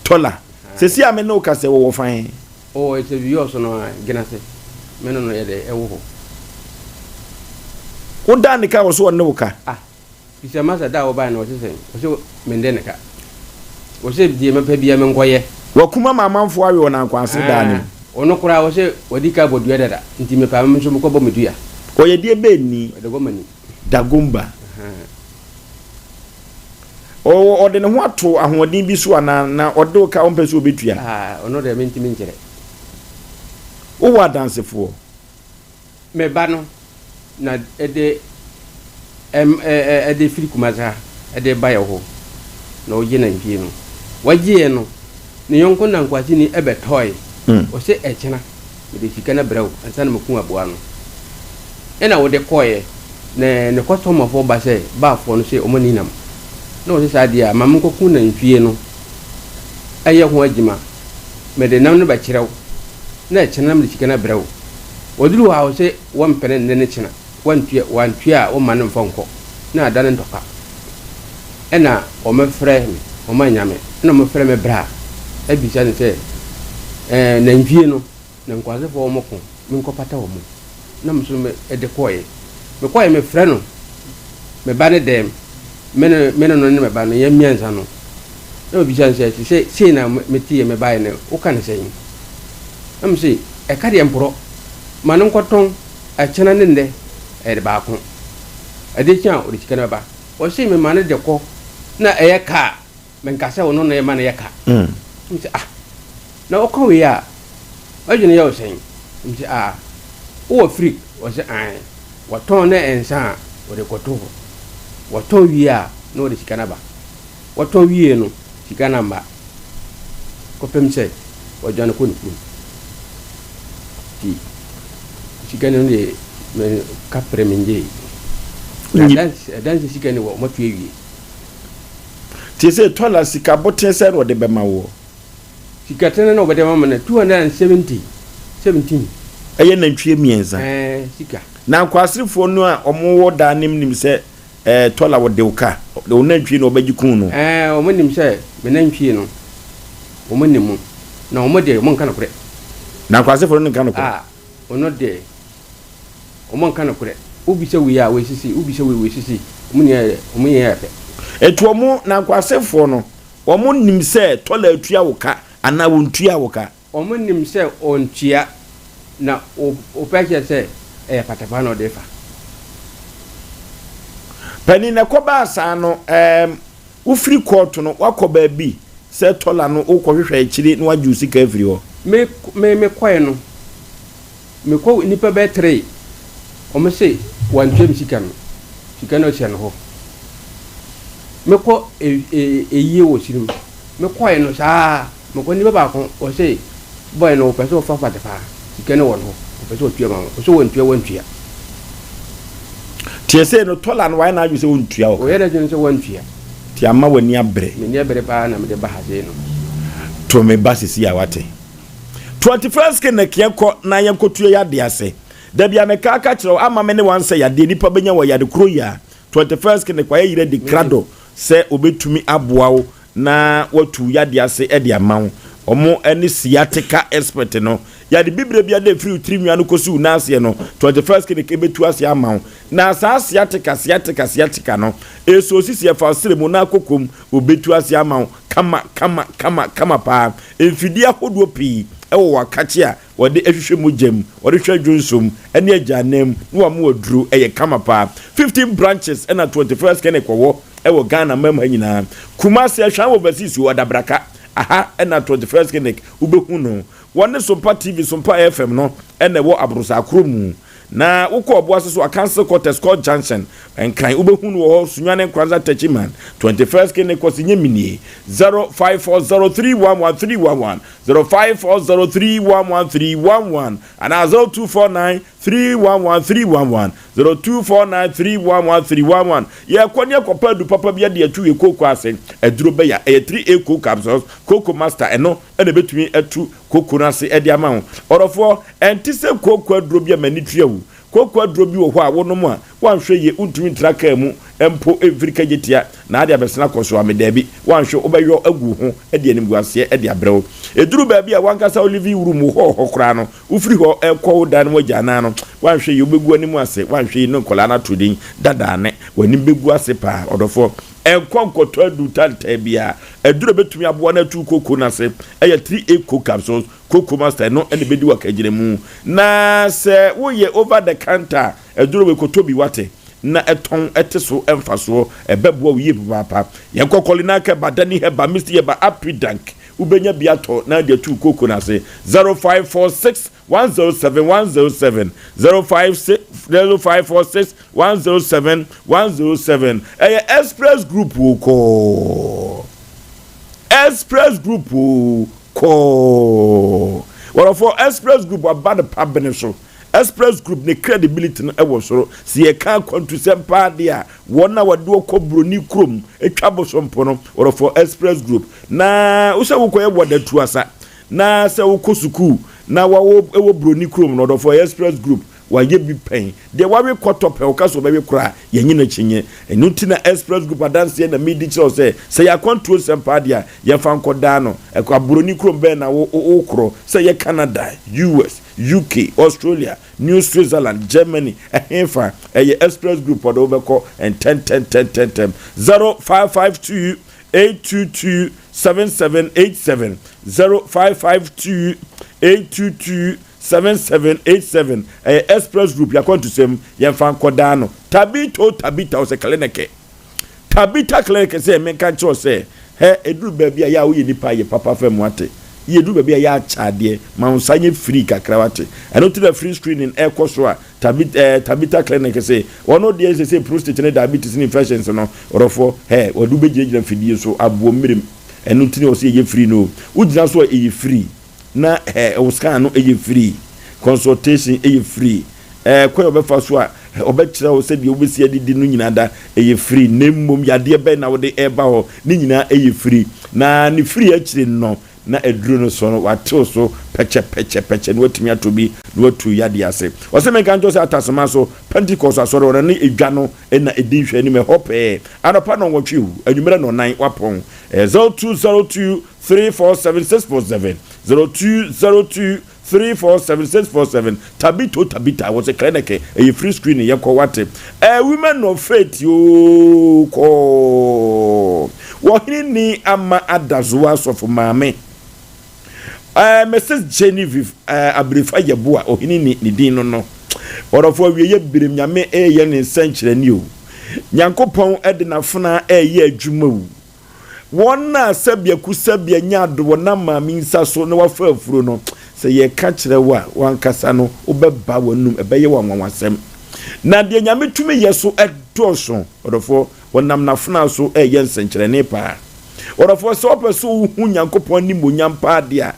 Tɔla. Sɛsi a me ne wo kasa yi wɔwɔ fan? Ɔwɔ Sɛviyɔs no a Genase. Me ne no yɛ dɛ ɛwɔ hɔ. Wo daa ne ka wɔ so ɔne wo ka? Ah Bisa masa da a wɔbae no ɔse sɛn? Ɔse mende ne ka. Ɔse deɛ mɛpɛ biara menkɔyɛ. Wakum ama amanfoɔ awe wɔn ankwase daa no mu. Ɔno koraa ɔse wadi ka abɔ dua dada nti mepɛ a me nso mekɔbɔ me dua. Ɔyɛ deɛ bɛn ni? Dagomba ni. Dagomba. Ɔwɔ ɔde ne ho ato ahoɔden bi so anaa na ɔde wo ka ɔmpɛ sɛ ɔbɛtua? Ɔno deɛ mentumi nkyerɛ. Wowɔ adansefoɔ? Me ba no na ɛde ɛm ɛ ɛde firi Kumasi ha ɛde ba yɛ hɔ na ɔgye nantwie no. Wɔgyeeɛ no, ne yɔnko nankwaseni ɛbɛtɔe. Ɔse ɛkyena mede sika no brɛ wo ansa na maku aboa no. Ɛna ɔde kɔeɛ na ne kɔstɔmafoɔ ba sɛ baafoɔ no se wɔn ani nam. Na ɔse saa deɛ a ma menkɔku nantwie no ɛyɛ ho adwuma. Mede nam no bɛkyerɛ wo na ɛkyena na mede sika no abrɛ wo. Wɔduru hɔ a wɔse wɔmpene nnɛ ne kyena, wantua wantua a wɔmma no mfa nkɔ na adane ntɔkwa. Ɛna wɔfrɛ me, wɔannya me, ɛna wɔfrɛ me bra abisa no sɛ ɛɛ nantwie no na nkoasefoɔ wɔko menkɔpata wɔn. Na me nso me de kɔeɛ. Mekɔeɛ mefrɛ no me ba no dɛm, me ne me ne no ne me ba no yɛn mmiɛnsa no. Na mebisa no sɛ, sɛ sei na meteeɛ mebaeɛ no woka no sɛn? Na mese, ɛka deɛ mporɔ. Ma no nkɔtɔn, ɛkyena ne nnɛ ɛyɛ baako. Adeɛ kye a ɔde sika no bɛba. Ɔse mema no de kɔ na ɛyɛ ka a, menka sɛ ɔno na ɛma no yɛ ka. Mese ah, na ɔka wei a, w'adwene yɛ wo sɛn? Mese ah, wowɔ firi? Ɔse ae. Wɔtɔn na ɛnsa a, wɔde kɔto hɔ. Wɔtɔn wie a, na wɔde sika no aba. Wɔtɔn wiee no, sika no amma kɔpem sɛ wɔdwane kɔ ne kurom. Nti sika no deɛ me kapere mengyee. Na adanse sika no wɔ wɔatu awie. Nti sɛ tɔla sika boten sɛn na ɔde bɛma woɔ? Sika tene na ɔbɛde ama me no 270, 17. Ɛyɛ nantwie mmiɛnsa. Ɛɛ sika. Na nkwaserefoɔ no a wɔwɔ daa no nim sɛ Ɛɛ tɔla wɔde wo ka, wo nantwie na wɔbɛgye kun no. Ɛɛ wɔn nim sɛ me nantwie no, wɔn nim mu, na wɔn deɛ wɔn nka nokorɛ. Na nkurasefoɔ no nka nokorɛ. A ɔno deɛ wɔn nka nokorɛ. Wobisa wei a wei sisi, wobisa wei wei sisi, wɔn nyinaa yɛ wɔn nyinaa yɛ pɛ. Eti wɔn na nkurasefoɔ no, wɔn nim sɛ tɔla atua wo ka. anaa wɔntuaa wo ka? Wɔnim sɛ ɔntua, na wɔpɛ kyerɛ sɛ ɛyɛ patapaa na ɔde refa. Panin, na ɛkɔbaa saa no, ɛɛm, wofiri kɔɔto no, woakɔ baabi sɛ tɔla no wokɔhwehwɛ akyire na woagye wo sika afiri hɔ? Me, me, mekɔe no, mekɔ nnipa bɛyɛ tree, wɔn se wantua me sika no, sika no hyɛ no hɔ. Mekɔ e, e, eyie wɔ sirim, mekɔe no saa. Mekɔ nipa baako ɔse boy no ɔpɛ sɛ ɔfa flat paa sika no wɔ ne hɔ ɔpɛ sɛ ɔtua ma wo ɔse wantua wantua. Nti ɛsei no tɔla no wayɛ n'adwene sɛ ɔntua wo ka. Ɔyɛ n'adwene sɛ wantua. Nti ama w'ani abere. M'ani abere paa na mede ba ha sei no. To me ba sisi a wate. 21st Clinic yɛnkɔ na yɛnkɔtua yadeɛ ase. Da bia mekaa ka kyerɛ wo ama me ne wansɛ yadeɛ nipa bɛnya wɔ yade koro yi a 21st Clinic wayɛ yerɛ di krado sɛ ɔbɛtumi aboa wo na watu wo yadeɛ ase de ama wo. Wɔn ne sciatica expert no. Yade bibire biara a ɛfiri wo tiri nwi ano kɔsi wo nan aseɛ no, 21st Clinic bɛtu aseɛ ama wo. Na saa sciatica, sciatica, sciatica no, ɛsɔ wo sisi, ɛfa wo srɛ mu na akɔ kɔm, wɔbɛtu aseɛ ama wo kama, kama, kama, kama paa. Mfidie ahodoɔ pii wɔ w'akakye a wɔde hwehwɛ mogya mu, wɔde hwɛ dwonsɔ mu, ne agyanan mu, na wɔama wo aduro. Ɛyɛ kama paa. 15 branches na 21st Clinic wɔ wɔ Ghana man mu ha nyinaa. Kumasi, Ahwea Overseas o, Adabraka, aha na 21st Clinic wobɛhu no. Wɔne Sompa TV, Sompa FM no na ɛwɔ Aborosaa kuro mu. Na wokɔ Ɔboase so a, Council Quarters, Court Junction, Nkran, wobɛhu no wɔ hɔ, Sunyani, Nkoranza, Techiman, 21st Clinic, Kwasi Nyemini, 0540311311, 0540311311 anaa 0249311311, 0249311311. Yɛrekɔ ne yɛkɔpɛ adu papa bi de atu yɛn kooko ase. Aduro bɛya, ɛyɛ 3A Cocoa Capsules, Cocoa Master, ɛno na ɛbɛtumi atu kooko no ase de ama wo. Ɔdɔfoɔ, ɛnte sɛ kooko aduro bi a m'ani tua wo. Kooko aduro bi wɔ hɔ a wonom a, woanhwɛ yie wontumi ntra kaa mu mpo mfiri kagyetia na ade abɛsene akɔ so ame. Daabi, woanhwɛ wobɛyɔ agu wo ho de animguaseɛ de abrɛ wo. Ɛduru baabi a w'ankasa wo living room wo hɔ hɔ koraa no, wofiri hɔ rekɔ wo dan no mu agyanan no, woanhwɛ yie wobɛgu w'anim ase, woanhwɛ yie ne nkwadaa no ato din dadaa ne w'anim bɛgu ase paa. Ɔdɔfoɔ, nkɔ nkɔtɔ aduru tantan biara. Aduru a ɛbɛtumi aboa no atu kooko no ase yɛ 3A Coke Capsules, Cocoa Master, ɛno na ɛbɛdi w'akagyinamu. Na sɛ woyɛ over the counter a, aduro wei kɔtɔ bi wate na ɛtɔn ɛte so mfasoɔ ɛbɛboa wo yie papaapa. Yɛnkɔ Kɔlinak Herbal, Dani Herbal, Misty Herbal, Apidank wobɛnya bi atɔ na de atu kooko no ase. 0546 107 107 056 0546 107 107 ɛyɛ Express Group o kɔɔ Express Group o kɔɔ wɔrɔfoɔ Express Group aba no pa bene so. Express Group ne credibility no wɔ soro. Sɛ yɛka akwantusɛm paa deɛ a, wɔn a wɔde wo kɔ buroni kurom twa bosompo no, wɔrɔfoɔ Express Group. Na wo sɛ wokɔyɛ wɔdatu asa, na sɛ wokɔ sukuu na wawo wɔ buroni kurom no, ɔdɔfoɔ Express Group wayɛ bi pɛn. Deɛ wawe kɔtɔ pɛ, ɔka sɛ ɔbɛwe koraa a, yɛnye no akyinnye. Ɛno nti na Express Group adanseɛ na medi kyerɛ wo sɛ, sɛ yɛ akwantuo nsɛm paa deɛ a, yɛmfa nkɔdaa no. Ɛkɔ aburoni kurom bɛn na wo wokorɔ? Sɛ ɛyɛ Canada, US, UK, Australia, New Switzerland, Germany, ɛhefa? Ɛyɛ Express Group ɔde wo bɛkɔ ntɛntɛntɛntɛntɛm. 0552 822 7787 0552 822 7787 Ɛyɛ Express Group yakwantusɛm yɛmfa nkɔdaa no. Tabito Tabita ɔsɛ kleneke. Tabita Clinic sɛ menka nkyerɛ wo sɛ, hɛ, ɛduru baabi a yɛ a woyɛ nipa a yɛ papa fa mu wate. Yɛ ɛduru baabi a yɛ akyɛ adeɛ, ma wo nsa nyɛ free kakra wate. Ɛno nti na free screening ɛrekɔ so a Tabi, eh, Tabita Clinic se, wɔn deɛ sese prostate ne diabetes ne infections no, ɔdɔfoɔ, hɛ, wɔde wo bɛgyinagyina mfidie so aboɔ mmerem. Ɛno nti na wɔse ɛyɛ free no. Wogyina so a ɛyɛ free. Na hɛ, wo scan no ɛyɛ free. Consultation ɛyɛ free. Ɛɛ, kwan a ɔbɛfa so a ɔbɛkyerɛ wo sɛdeɛ wobɛsi adidi no nyinaa da, ɛyɛ free. Na mmom yadeɛ bɛn na wode reba hɔ, ne nyinaa ɛyɛ free. Na ne free akyire no, na aduro no so no, watew so pɛkyɛpɛkyɛpɛkyɛ na watumi atɔ bi na watu yadeɛ ase. Ɔse menka nkyerɛ wo sɛ Atasema so, Pentecost asɔre hɔ no, ne edwa no na ɛdi nhwɛanim, ɛhɔ pɛɛ. Anɔpa nnɔnwɔtwe o, anwummerɛ nnɔnnan, wapɔn. Ɛyɛ 0202 347 647, 0202 347647 Tabito Tabita wɔ sɛ clinic ɛyɛ free screening yɛkɔ wate ɛɛ women of faith yoo kɔɔ wɔhene ni ama adazoa asɔfo maame. Ɛɛ Mrs. Genevieve ɛɛ Abirifa Yeboah, ɔhene ni ne din no no. Ɔdɔfoɔ awieɛ berem Nyame reyɛ ne nsɛnkyerɛnne o. Nyankopɔn de n'afenaa reyɛ adwuma o. Wɔn a sɛbea ku sɛbea nya ado wɔ nam maame nsa so na wafa afuro no, sɛ yɛka kyerɛ wo a, w'ankasa no wobɛba w'anum, ɛbɛyɛ wo anwanwasɛm. Na deɛ Nyame tumi yɛ so dɔɔso, ɔdɔfoɔ, wɔnam n'afenaa so reyɛ nsɛnkyerɛnne paa. Ɔdɔfoɔ, sɛ wopɛ sɛ wohu Nyankopɔn animuonyam paa deɛ a,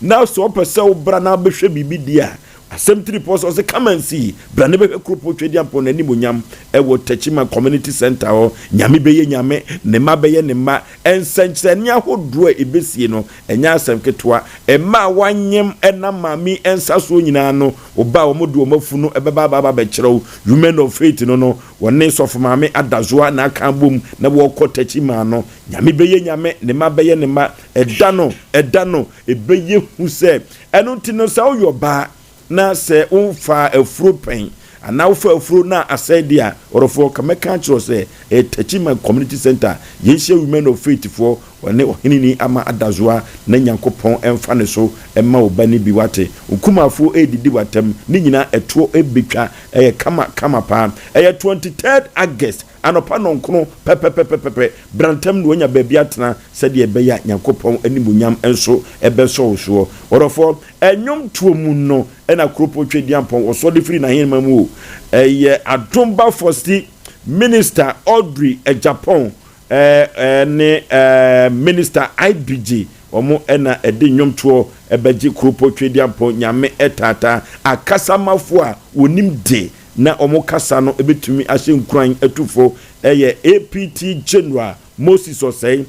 na sɛ wopɛ sɛ wobra na wobɛhwɛ biribi deɛ a, Asɛm tiripɔ sɛ ɔse come and see, bra ne bɛhwɛ Kuropɔn Tweduampɔn n'animuonyam ɛwɔ Techiman Community Centre hɔ. Nyame bɛyɛ Nyame, ne mma bɛyɛ ne mma. Nsɛnkyerɛnne ahodoɔ a ɛbɛsie no, ɛnyɛ asɛm ketewa. Mma a wɔanyem ɛnam maame yi nsa soɔ nyinaa no, woba a wɔde wɔn afunu bɛba aba abɛkyerɛ wo. Women of Faith no no, wɔne Sɔfo Maame Adazoa na aka abom na wɔrekɔ Techiman no. Nyame bɛyɛ Nyame, ne mma bɛyɛ ne mma. Ɛda no, ɛda no, ɛbɛyɛ hu sɛ Ɛno nti no, sɛ woyɛ ɔbaa na sɛ womfaa afuro pɛn anaa wofa afuro na asɛe deɛ a, ɔdɔfoɔ, ka mɛka akyerɛ wo sɛ ɛyɛ Techiman Community Centre, yɛnhyia Women of Faith foɔ, wɔne Ɔheneni Ama Adazoa na Nyankopɔn mfa ne so mma wo ba no bi, woate? Wo nkumafoɔ redidi w'atam, ne nyinaa ɛtoɔ bɛtwa, ɛyɛ kama kama paa. Ɛyɛ 23rd August Anɔpa nnɔnkron pɛpɛpɛpɛpɛ, bra ntɛm na woanya baabi atena sɛdeɛ ɛbɛyɛ a Nyankopɔn animuonyam nso bɛsɔ wo soɔ. Ɔdɔfoɔ, nnwomtoɔ mu no na Kuropɔn Tweduampɔn wɔsɔ de firi n'ahenemma mu o. Ɛyɛ Adom Ba Fosti, Minister Audrey Agyapong ne Minister IBG wɔn na ɛde nnwomtoɔ bɛgye Kuropɔn Tweduampɔn Nyame taataa akasamafoɔ a wɔnim de na wɔn kasa no bɛtumi ahyɛ nkuran atu fo yɛ APT General Moses Osei,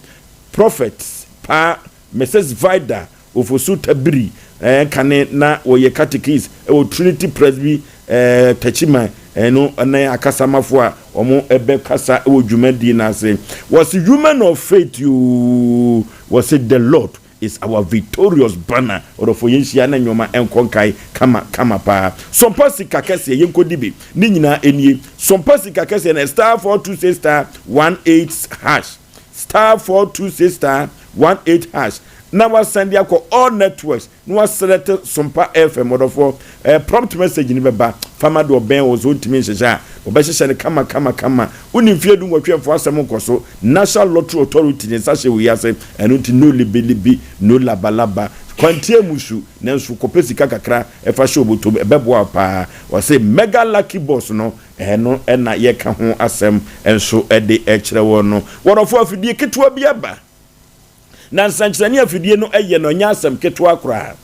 Prophet Pa Mrs Vida Ofosu Tabiri, kane na wɔyɛ catechist wɔ Trinity Presby Techiman no ne akasamafo a wɔbɛkasa wɔ dwumadie no ase. Wɔse Women of Faith yoo, wɔse The Lord is our victorious banner ɔdɔfoɔ yɛnhyia na nnoɔma nkɔ nkae kama kama paa Sompa sika kɛseɛ yɛnkɔdi bi ne nyinaa nie Sompa sika kɛseɛ no star 426 star 18 hash star 426 star 18 hash na wasan de akɔ all networks na waselect Sompa FM ɔdɔfoɔ eh, prompt message no bɛba fama de ɔbɛn wɔ sɛ ɔntumi nhyehyɛ a wɔbɛhyehyɛ no kama kama kama Wonni mfeɛ dunwɔtwe mfa w'asɛm nkɔ so. National Lottery Authority ne nsa hyɛ wei ase. Ɛno nti no lebelebe, no labalaba. Kwantia mu su, nanso kɔpɛ sika kakra fa hyɛ wo bɔtɔ mu, ɛbɛboa wo paa. Wɔse Mega Lucky Box no, ɛno na yɛka ho asɛm nso de kyerɛ wɔn no. Wɔdɔfoɔ, afidie ketewa bi aba. Na nsɛnkyerɛnne a afidie no yɛ no nyɛ asɛm ketewa koraa.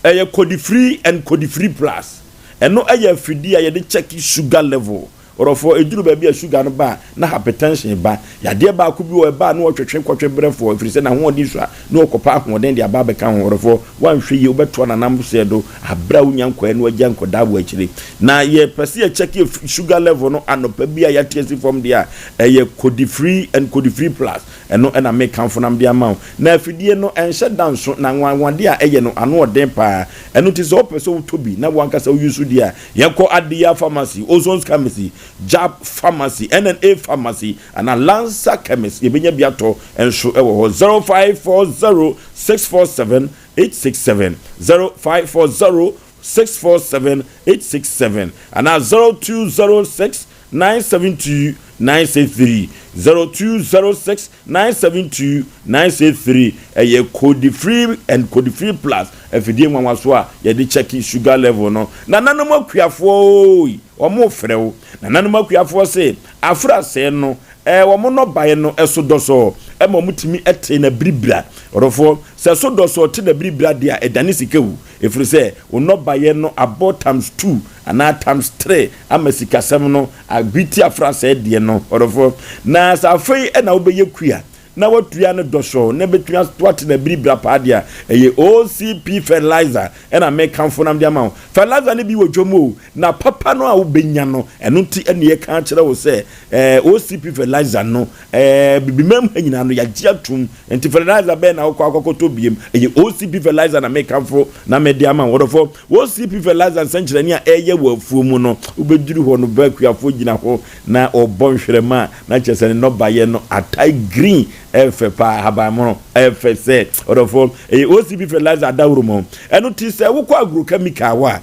Ɛyɛ Codifree and Codifree Plus. Ɛno yɛ afidie a yɛde kyɛke sugar level. Ɔdɔfoɔ, ɛduru baabi a sugar no ba a, na hypertension ba. Yadeɛ baako bi wɔ hɔ, ɛba a na ɔtwetwe kɔtwe berɛfoɔ, ɛfiri sɛ n'ahoɔden sua, na ɔkɔpɛ ahoɔden de aba abɛka ho. Ɔdɔfoɔ, woanhwɛ yie, wobɛtoa n'anam sɛɛ do aberɛ a wonya nkɔeɛ na wagya nkɔdaa wɔ akyire. Na yɛpɛ sɛ yɛkyɛke sugar level no anɔpa bi a yɛate asi fam deɛ a, ɛyɛ Codifree and Codifree Plus. Ɛno na mekamfo na mede ama wo. Na afidie no, ɛnhyɛ da nso, na anwanwadeɛ a ɛyɛ no, ano ɔden pa ara. Ɛno nti sɛ wopɛ sɛ wotɔ bi na wo ankasa wo use deɛ a, yɛnkɔ Adeya Pharmacy, Ozon's Chemistry, Jab Pharmacy, NNA Pharmacy, anaa Lancer Chemist. Yɛbɛnya bi atɔ nso wɔ hɔ. 0540 647 867, 0540 647 867, anaa 0206 972 963 0206 972 963 Ɛyɛ Codifree and Codifree Plus afidie nwanwasoɔ a yɛde kyɛke sugar level no. Nananom akuafoɔ ooi, wɔn refrɛ wo. Nananom akuafoɔ se, afra sɛɛ no, ɛɛ wɔn nnɔbaeɛ no so dɔsɔɔ ma wɔn tumi te na biribira. Ɔdɔfoɔ, sɛ so dɔsɔɔ te na biribira deɛ a, ɛdane sika wu. Ɛfiri sɛ, wo nnɔbaeɛ no abɔ times two anaa times tre ama sikasɛm no abiti afra sɛɛ deɛ no, ɔdɔfoɔ. Na sɛ afei na wobɛyɛ kua na woatua no dɔsɔɔ na ɛbɛtumi ato atena biribira paa deɛ a, ɛyɛ OCP fertilizer na mekamfo na mede ama wo. Fertilizer no bi wɔ dwam o, na papa no a wobɛnya no, ɛno nti na yɛka akyerɛ wo sɛ eh, OCP fertilizer no, eh, bibimam ha nyinaa no yɛagye atum. Nti fertilizer bɛn na wokɔ akɔkɔtɔ biem? Ɛyɛ OCP fertilizer na mekamfo na mede ama wo. Ɔdɔfoɔ, OCP fertilizer nsɛnkyerɛnne a ɛyɛ wɔ afuo mu no, wobɛduru hɔ no, bɛ akuafoɔ gyina hɔ na ɔbɔ nhwerɛma a, na kyerɛ sɛ ne nnɔbaeɛ no atae green. Ɛfɛ paa ahabanmono ɛfɛ sɛ ɔdɔfoɔ ɛyɛ OCP fertilizer adaworo mu. Ɛno ti sɛ wokɔ agrochemical hɔ a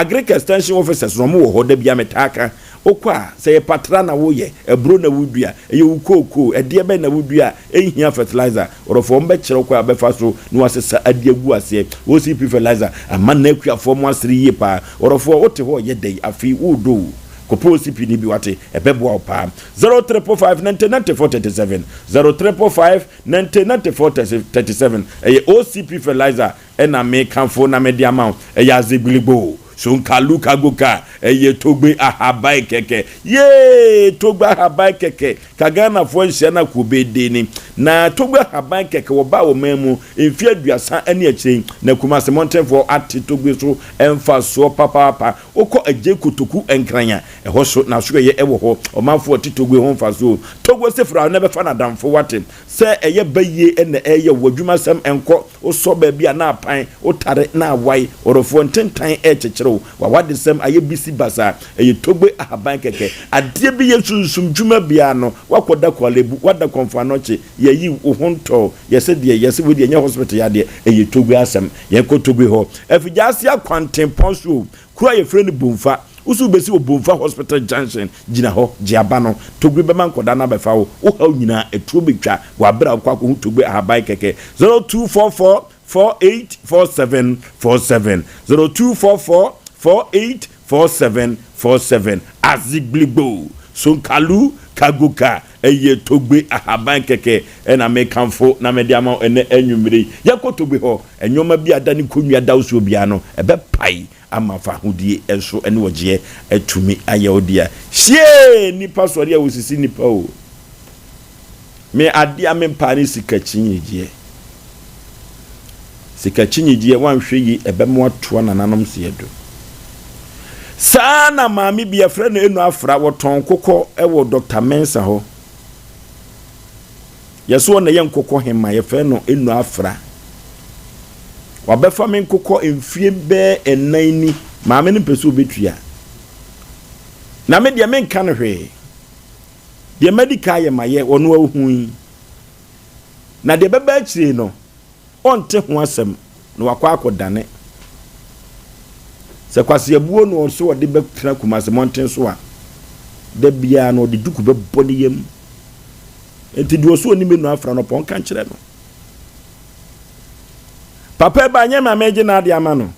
agric extension officers no ɔmo wɔ hɔ da bia metaa ka wokɔ a sɛ yɛ patra na woyɛ aburo na wodua ɛyɛ wo kookoo ɛdeɛ bɛn na wodua a ɛnhia fertilizer ɔdɔfoɔ ɔmo bɛkyerɛ wo kwan a wobɛfa so na wasesa ade agu aseɛ OCP fertilizer ama na akuafoɔ mo asere yie paa ɔdɔfoɔ wote hɔ yɛ dɛn afei wodɔ o kɔpɛ OCP no bi wate ɛbɛboa wo paa. 0 triple 5 90 94 37 0 triple 5 90 94 37 ɛyɛ OCP fertilizer ɛna mekamfo na mede ama wo ɛyɛ azegbiligbo sonkalu kagoka ɛyɛ togbe ahaban kɛkɛ yee togbe ahaban kɛkɛ ka Ghanafoɔ nhyia no akɔ bɛde ni na togbe ahaban kɛkɛ wɔba wɔ man mu mfeɛ aduasa ne akyire na Kumase mmɔntenfoɔ ate togbe so mfasoɔ papaapa Wokɔ Adjei Kotoku Nkran a, ɛhɔ so n'asoɛeɛ wɔ hɔ. Ɔmanfoɔ te Togo ho mfasoɔ. Togo se fra na bɛfa no adamfo wate. Sɛ ɛyɛ bayie na ɛreyɛ wo, w'adwumasɛm nkɔ, wosɔ baabi a na apan, wotare na awae, ɔdɔfoɔ ntentan rekyekyere wo, w'awadesɛm ayɛ bisi basaa. Ɛyɛ Togbe ahaban kɛkɛ. Adeɛ bi yɛ sunsum dwuma biara no, woakɔda Korle-Bu, woada Komfo Anokye, yɛayi wo ho ntɔɔ, yɛse deɛ, yɛse wei deɛ ɛnyɛ hospital yadeɛ, ɛyɛ Togbe asɛm. Yɛnkɔ Togbe hɔ. Afigyaase akwantempɔn so o, kuro a yɛfrɛ no Bomfa. Wo so wobɛsi wɔ Bomfa Hospital Junction, gyina hɔ, gye aba no. Togbe bɛma nkɔdaa no abɛfa wo. Wo haw nyinaa, atuo bɛtwa wɔ aberɛ a wokɔ akɔhu Togbe ahaban kɛkɛ. 0244 48 47 47 0244 48 47 47 Azigligbo, Sonkalu, Kagoka, Ɛyɛ Togbe ahaban kɛkɛ na mekamfo na mede ama wo ɛnnɛ anwummere yi. Yɛnkɔ Togbe hɔ. Nneɛma bi a ada ne kɔnnua da wo soɔ biara no, ɛbɛpae ama fahodie nso ne ɔgyeɛ atumi ayɛ wo dea. Hyee! Nnipa sɔre a wɔsisi nnipa o. Me adeɛ a mempaa ne sika kyinyigyeɛ. Sika kyinyigyeɛ wanhwɛ yie ɛbɛma watoa nananom seɛ do. Saa na maame bi yɛfrɛ no Enu Afra wɔtɔn nkokɔ wɔ Dr. Mensah hɔ. Yɛso ɔna yɛ nkokɔ hema yɛfrɛ no Enu Afra. Wabɛfa me nkokɔ mfie bɛɛ ɛnan ni maame no mpɛ sɛ ɔbɛtua. Na me deɛ menka no hwee. Deɛ madi ka ayɛ mayɛ, ɔno ahu yi. Na deɛ ɛbɛba akyire no, ɔnte ho asɛm, na wakɔ akɔdane. Sɛ kwaseabuo na ɔsɛ ɔde bɛtena Kumase mmɔnten so a, da biara no ɔde duku bɛbɔ ne yam. Enti deɛ ɔsɛ ɔnim enu afra no, ɔpɛ ɔnka nkyerɛ no. Papa ɛba nyɛ ma megye n'ade ama no.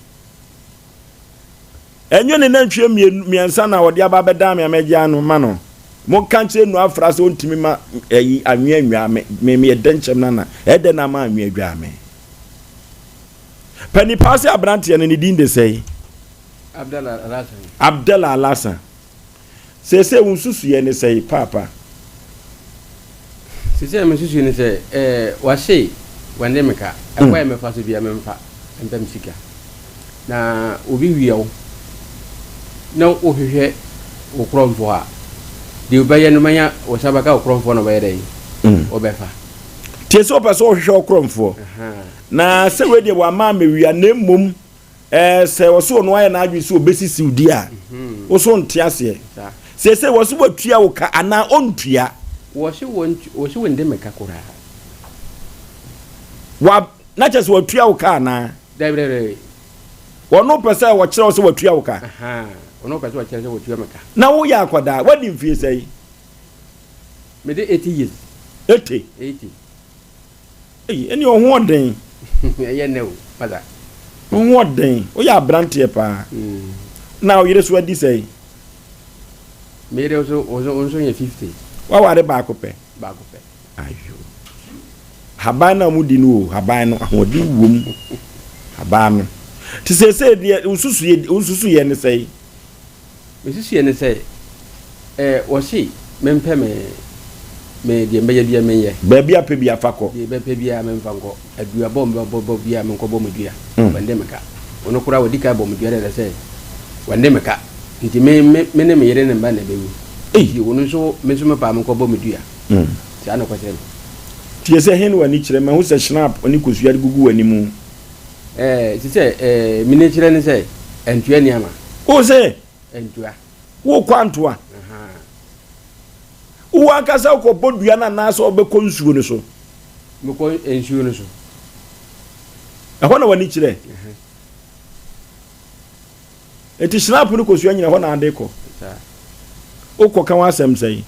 Ɛnyɛ ne nantwie mmiɛnsa na ɔde aba abɛdan me a mɛgye ano ma no. Monka nkyerɛ Noa afra sɛ ɔntumi ma ɛyi anwea nnwaa me. Me meyɛ dɛnkyɛm nana. Ɛyɛ dɛn na ama anwea adwaa me? Pɛ nipa sɛ aberanteɛ no ne din de sɛe? Abdallah Alhassan. Abdallah Alhassan. Seesei wo nsusuiɛ ne sɛn paapa? Seesei me nsusuiɛ ne sɛ, eh, wɔase wɔnne me ka, ɛkwan a mɛfa so biara memfa mpɛ me sika. Na obi wia wo na wohwehwɛ wo korɔmfoɔ a, deɛ wobɛyɛ no manya wo nsa bɛka wo korɔmfoɔ na ɔbɛyɛ dɛn? Wobɛfa. Tie sɛ wopɛ sɛ wohwehwɛ wo korɔmfoɔ. Na sɛ wei deɛ wama ammɛwia na mmom Ɛɛ, sɛ ɔse ɔno ayɛ n'adwene sɛ ɔbɛsisi wo di a, wo so nte aseɛ. Seesei wɔse watua wo ka anaa ɔntua? Wɔse wɔse wɔnde me ka koraa. Wa, na kyerɛ sɛ watua wo ka anaa? Dabi, dabi, dabi. Ɔno pɛ sɛ ɔkyerɛ wo sɛ watua wo ka? Ahaa, ɔno pɛ sɛ ɔkyerɛ sɛ watua me ka. Na woyɛ akwadaa, woadi mfie sɛn? Mede 80 years. 80? 80. Ei, ɛnneɛ wo ho ɔden. Ɛyɛ nnɛ o, masa. Wo ho ɔden. Woyɛ aberanteɛ paa. Na wo yere so adi sɛn? Me yere nso, wo nso yɛ 50. Woaware baako pɛ? Baako pɛ. Ayo. Haban no a wɔdi no o, haban no, ahoɔden wom. Haban no. Te seesei deɛ, wo nsusuiɛ ne sɛn? Me susuiɛ ne sɛ, eh, wɔse mempɛ me, me deɛ mɛyɛ biara menyɛ. Baabi a pɛ biara fa kɔ. Deɛ mɛpɛ biara memfa nkɔ. Aduabɔ mɛbɔ biara menkɔbɔ me dua. Wɔnde me ka. Ɔno koraa wadi kan bɔ me dua dada sɛ wɔnde me ka. Nti me, me, me ne me yere ne mma na ɛbɛwu. Nti ɔno nso, me nso mepɛ a menkɔbɔ me dua. Saa na ɔkɔkyerɛ me. Tie sɛ he ne w'ani kyerɛ? Mahu sɛ schnapp ne kosua gugu w'anim. Ɛɛ, te sɛ ɛɛ, me kyerɛ ne sɛ, ɛntua nni ama. Wo se? Ɛntua. Wokɔ antoa? Wo ankasa wokɔbɔ dua no anaasɛ wobɛkɔ nsuo no so? Mekɔ nsuo no so. Ɛhɔ na w'ani kyerɛ? Enti Schnapp ne kosua nyina ɛhɔ na ade kɔ? Saa. Wokɔ ka w'asɛm sɛn?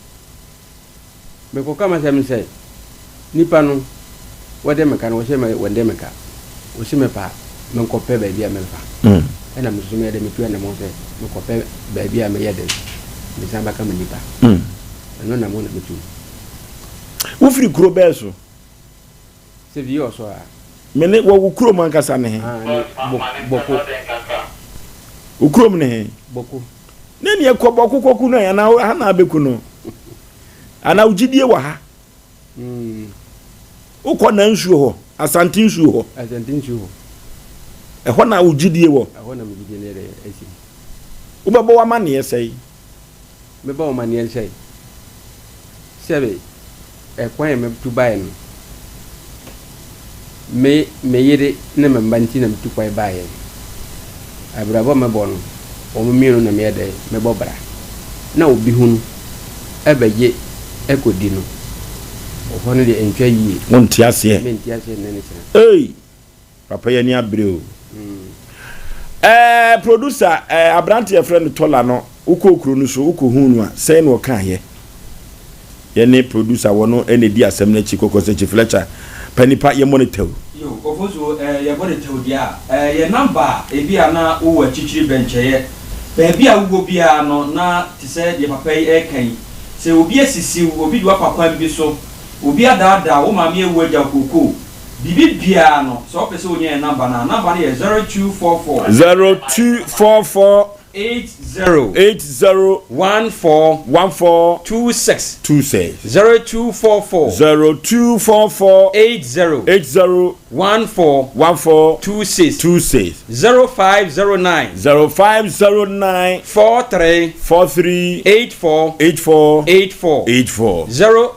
Mekɔ ka m'asɛm sɛ, nipa no wɔde me ka no wɔse me wɔnde me ka. Wɔse me pa menkɔ pɛ baabi a memfa. Ɛna me nso meyɛ dɛ metu anamɔn sɛ mekɔ pɛ baabi a meyɛ dɛn mesan bɛka me nipa. Ɛno anamɔn na metu. Wofiri kuro bɛɛ so? Sɛ vi ɔsɔ a. Me ne, wɔ wo kurom ankasa ne he? Ah, ne Bɔko. Wo kurom ne he? Bɔko. Ne neɛ kɔ Bɔko kɔku no anaa ha na abɛku no? Anaa wo gyidie wɔ ha? Mm. Wokɔ na nsuo hɔ, Asante nsuo hɔ. Asante nsuo hɔ. Ɛhɔ na wo gyidie wɔ? Ɛhɔ na me gyidie no yɛ dɛ asi. Wobɛbɔ w'amanneɛ sɛe? Mebɔ wo amanneɛ sɛ, sɛbe ɛkwan a metu baeɛ no, me me yere ne me mma nti na metu kwan baeɛ. Abrabɔ a mɛbɔ no, wɔn mmienu na meyɛ dɛ mebɔ bra. Na obi hunu bɛgye kɔdi no, ɛhɔ no deɛ ɛntwa yie. Wonte aseɛ. Mente aseɛ nnɛ ne kyena. Ei! Papa yi ani abere o. Ɛɛ producer ɛɛ aberante yɛfrɛ no Tɔla no wokɔɔ kuro no so wokɔhuu no a sɛn na ɔkaeɛ? Yɛne producer wɔ no ɛna ɛdi asɛm no akyi kɔkɔ sɛ Chief Fletcher pa nipa yɛmmɔ no tɛw. Yo, Ofosuo, eh, yɛbɔ no tɛw deɛ a, eh, yɛn number a ebi a na wowɔ akyirikyiri bɛnkyɛeɛ, baabi a wowɔ biara no na te sɛ deɛ papa yi reka yi, sɛ obi asisi wo, obi de wo afa kwan bi so, obi adaadaa wo, wo maame awu agya wo kookoo, Biribi biara no, sɛ wopɛ sɛ wonya yɛn namba no a, namba no yɛ 0244. 0244. 80. 80. 14. 14. 26. 26. 0244. 0244. 80. 80. 14. 14. 26. 26. 0509. 0509. 43. 43. 84. 84. 84. 84.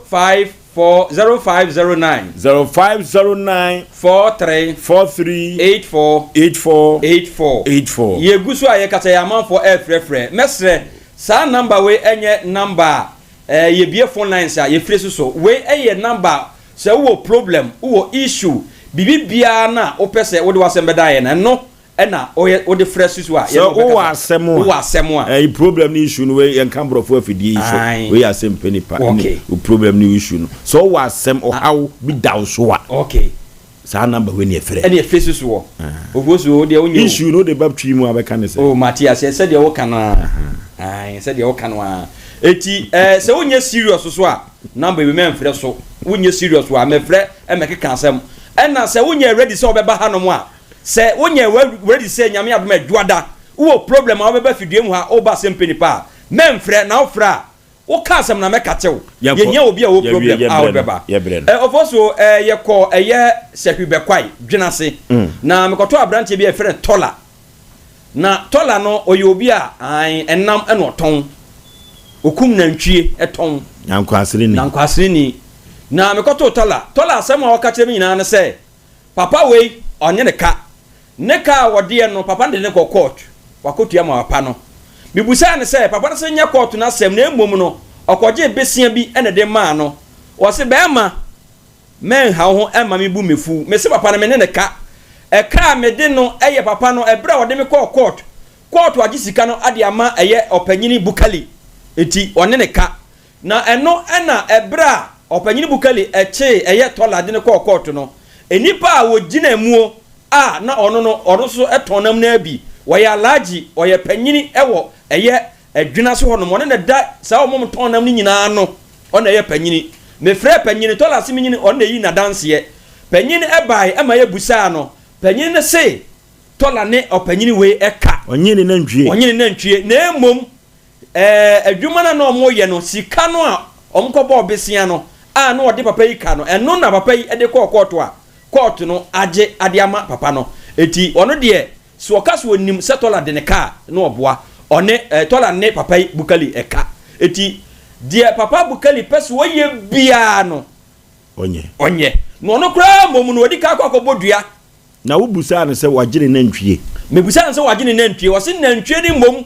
05. 4 0509. 0509. 43. 43. 84. 84. 84. 84. Yɛgu so a yɛkasa yi amanfoɔ ɛrefrɛfrɛ. Mɛsrɛ, saa number wei ɛnyɛ number a eh, yɛbue phone lines a yɛfiri so so. Wei ɛyɛ number a sɛ wowɔ problem, wowɔ issue, biribi biara no a wopɛ sɛ wode w'asɛm bɛda yɛn no, ɛno ɛna ɔyɛ wode frɛ susu a Sɛ yɛne wo wowɔ bɛkasa. asɛm a, Wowɔ asɛm a. ɛyi problem ne issue no wei yɛnka borɔfo afidie yi so. Ae. Wei yɛ asɛm pɛ nipa ne Okay. wo problem ne issue no. Sɛ wowɔ asɛm, ɔhaw bi da wo so a, Okay. saa number wei ne yɛfrɛ. Ɛne ɛfɛ susu wɔ. Ofuo so wo deɛ wonyɛ o. Issue no wode ba twi mu a bɛka ne sɛ. Oh mate aseɛ sɛdeɛ woka no ara. Ae sɛdeɛ woka no ara. Eti ɛɛ sɛ wonyɛ serious so a number wei mɛmfrɛ so. Wonyɛ serious a mɛfrɛ ɛmɛkeka asɛm. Ɛna sɛ wonyɛ ready sɛ wobɛba hanom a Sɛ wonyɛ ready sɛ Nyame adom a Dwoada wowɔ problem a wobɛba fidua mu ha woba asɛm pɛ nipa a mɛnfrɛ na wofrɛ a woka asɛm na mɛka kyew yɛhia obi a ɔwɔ problem a wode bɛba eh, Ofosuo eh, yɛkɔ ɛyɛ Sahwi Bɛkwae Dwenase na mekɔtɔ abranteɛ bi a yɛfrɛ no Tɔla na Tɔla no ɔyɛ obi a ae ɛnam ɛna ɔtɔn okum nantwie ɛtɔn Nankwasereni Nankwasereni na mekɔtoo Tɔla Tɔla asɛm a ɔka kyerɛ me nyinaa ne sɛ Papa wei ɔnye ne ka. Ne ka a ɔdeɛ no papa no de no kɔ court wakɔtua ma papa no. Mebusaa no sɛ papa no se nyɛ court no asɛm na mmom no ɔkɔgyee besea bi na de maa no. Ɔse bɛɛma mɛnha wo ho mma me bu mefu. Mese papa no me ne no ka. Ɛka a mede no yɛ papa no ɛberɛ a ɔde me kɔɔ court. Court agye sika no de ama ɛyɛ ɔpanyini Bukali nti ɔne ne ka. Na ɛno na ɛberɛ a Ɔpanyini Bukali kyee ɛyɛ Tɔla de no kɔɔ kɔɔto no, nnipa a wɔgyina muo a na ɔno no ɔno nso tɔn nam no ara bi, ɔyɛ Alhaji, ɔyɛ panyini wɔ ɛyɛ Adwinase hɔ nom, ɔno na ɛda saa wɔn a wɔtɔn nam no nyinaa ano, ɔno na ɛyɛ panyini. Mefrɛɛ panyini, Tɔla se menyini, ɔno na ɛyii n'adanseɛ. Panyini baeɛ ma yɛbusaa no, panyini no se Tɔla ne ɔpanyini wei ka. Ɔnye ne nantwie. Ɔnye ne nantwie, na mmom Ɛɛ, adwuma no a na wɔreyɛ no, sika no a wɔkɔbɔɔ bosea no a na wɔde papa yi ka no, ɛno na papa yi de kɔɔ kɔɔto a kɔɔto no agye de ama papa no. Enti ɔno deɛ, sɛ ɔka sɛ ɔnim sɛ Tɔla de ne ka a, na ɔboa. Ɔne, ɛɛ, Tɔla ne papa yi Bukali ka. Enti deɛ papa Bukali pɛ sɛ ɔyɛ biara no, Ɔnyɛ. ɔnyɛ. Na ɔno koraa mmom no, ɔdi kan kɔ akɔbɔ dua. Na wobusaa no sɛ wagye ne nantwie. Mebusaa no sɛ wagye ne nantwie. Ɔse nantwie no mmom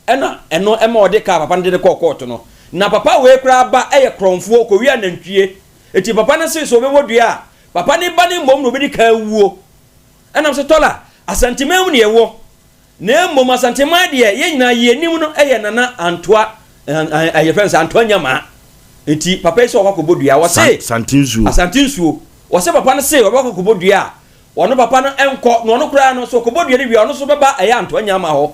Ɛna ɛno ma ɔde kaa papa no de no kɔɔ kɔɔto no. Na papa wei koraa ba yɛ korɔmfoɔ, ɔkɔwia nantwie. Enti papa no se sɛ ɔbɛbɔ dua a, papa no ba no mmom na ɔbɛdi kan awuo. Ɛnam sɛ Tɔla, Asanteman mu na yɛwɔ. Na mmom Asanteman deɛ, yɛn nyinaa yɛn anim no yɛ Nana Antoa, yɛfrɛ no sɛ Antoa Nyamaa. Enti papa yi sɛ ɔkɔ akɔbɔ dua, wɔse. Sante nsuo. Asante nsuo. Wɔse papa no se ɔbɛkɔ akɔbɔ dua a, ɔno papa no nkɔ, na ɔno koraa no, sɛ ɔkɔbɔ dua no wie a, ɔno nso bɛba ɛyɛ Antoa Nyamaa hɔ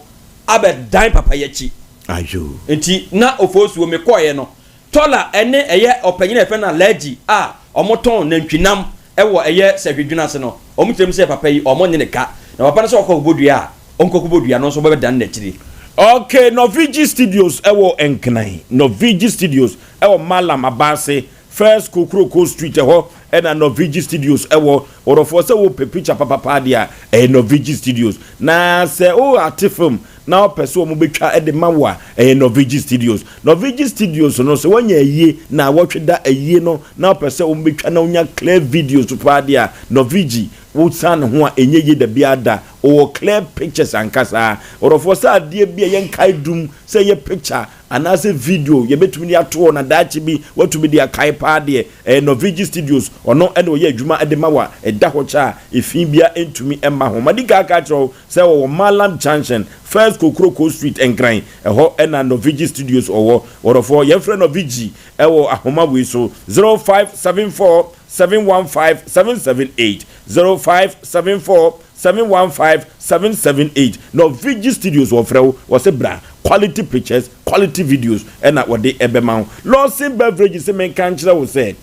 abɛdan papa yi akyi. Ayoo. Enti na Ofosuo, mekɔeɛ no, Tɔla ne ɛyɛ ɔpanyin a yɛfrɛ no Alhaji a wɔtɔn nantwinam wɔ ɛyɛ Sahwidwene ase no, wɔkyerɛ mu sɛ papa yi wɔnnye no ka, na papa no sɛ ɔkɔ akɔbɔ dua a, ɔnkɔ kɔbɔ dua no nso wɔbɛdan n'akyiri. Ok, Norvigi Studios wɔ Nkran, Norvigi Studios wɔ Mallam Abaase, First Kokroko Street, ɛhɔ na Norvigi Studios wɔ. Ɔdɔfoɔ sɛ wopɛ picture papapaa deɛ a, ɛyɛ Norvigi Studios. Na sɛ wo ate film na wopɛ sɛ wɔn bɛtwa de ma wo a, ɛyɛ Norvigi Studios. Norvigi Studios no, sɛ woanya ayie na awɔtwe da ayie no na wopɛ sɛ wɔn bɛtwa na wonya clear videos paa deɛ a, Norvigi, wosan ne ho a ɛnyɛ yie da biara da. Ɔwɔ clear pictures ankasa. Ɔdɔfoɔ sɛ adeɛ bi a ɛyɛ nkaedum, sɛ ɛyɛ picture anaasɛ video yɛbɛtumi de ato hɔ na daakye bi woatumi de akae paa deɛ, ɛyɛ Norvigi Studios. Ɔno na ɔyɛ adwuma de ma wo a ɛda hɔ kyɛ a efi biara ntumi mma ho. Madi kan aka akyerɛ wo Sɛ wɔwɔ Mallam Junction, First Kokroko Street, Nkran, ɛhɔ na Novigi Studios ɔwɔ. Wɔdɔfoɔ, yɛmfrɛ Novigi wɔ ahoma wei so, 0574 715 778, 0574 715 778. Novigi Studios wɔfrɛ wo, wɔse bra, quality pictures, quality videos na wɔde bɛma wo. Lawson Beverages se menka nkyerɛ wo sɛ,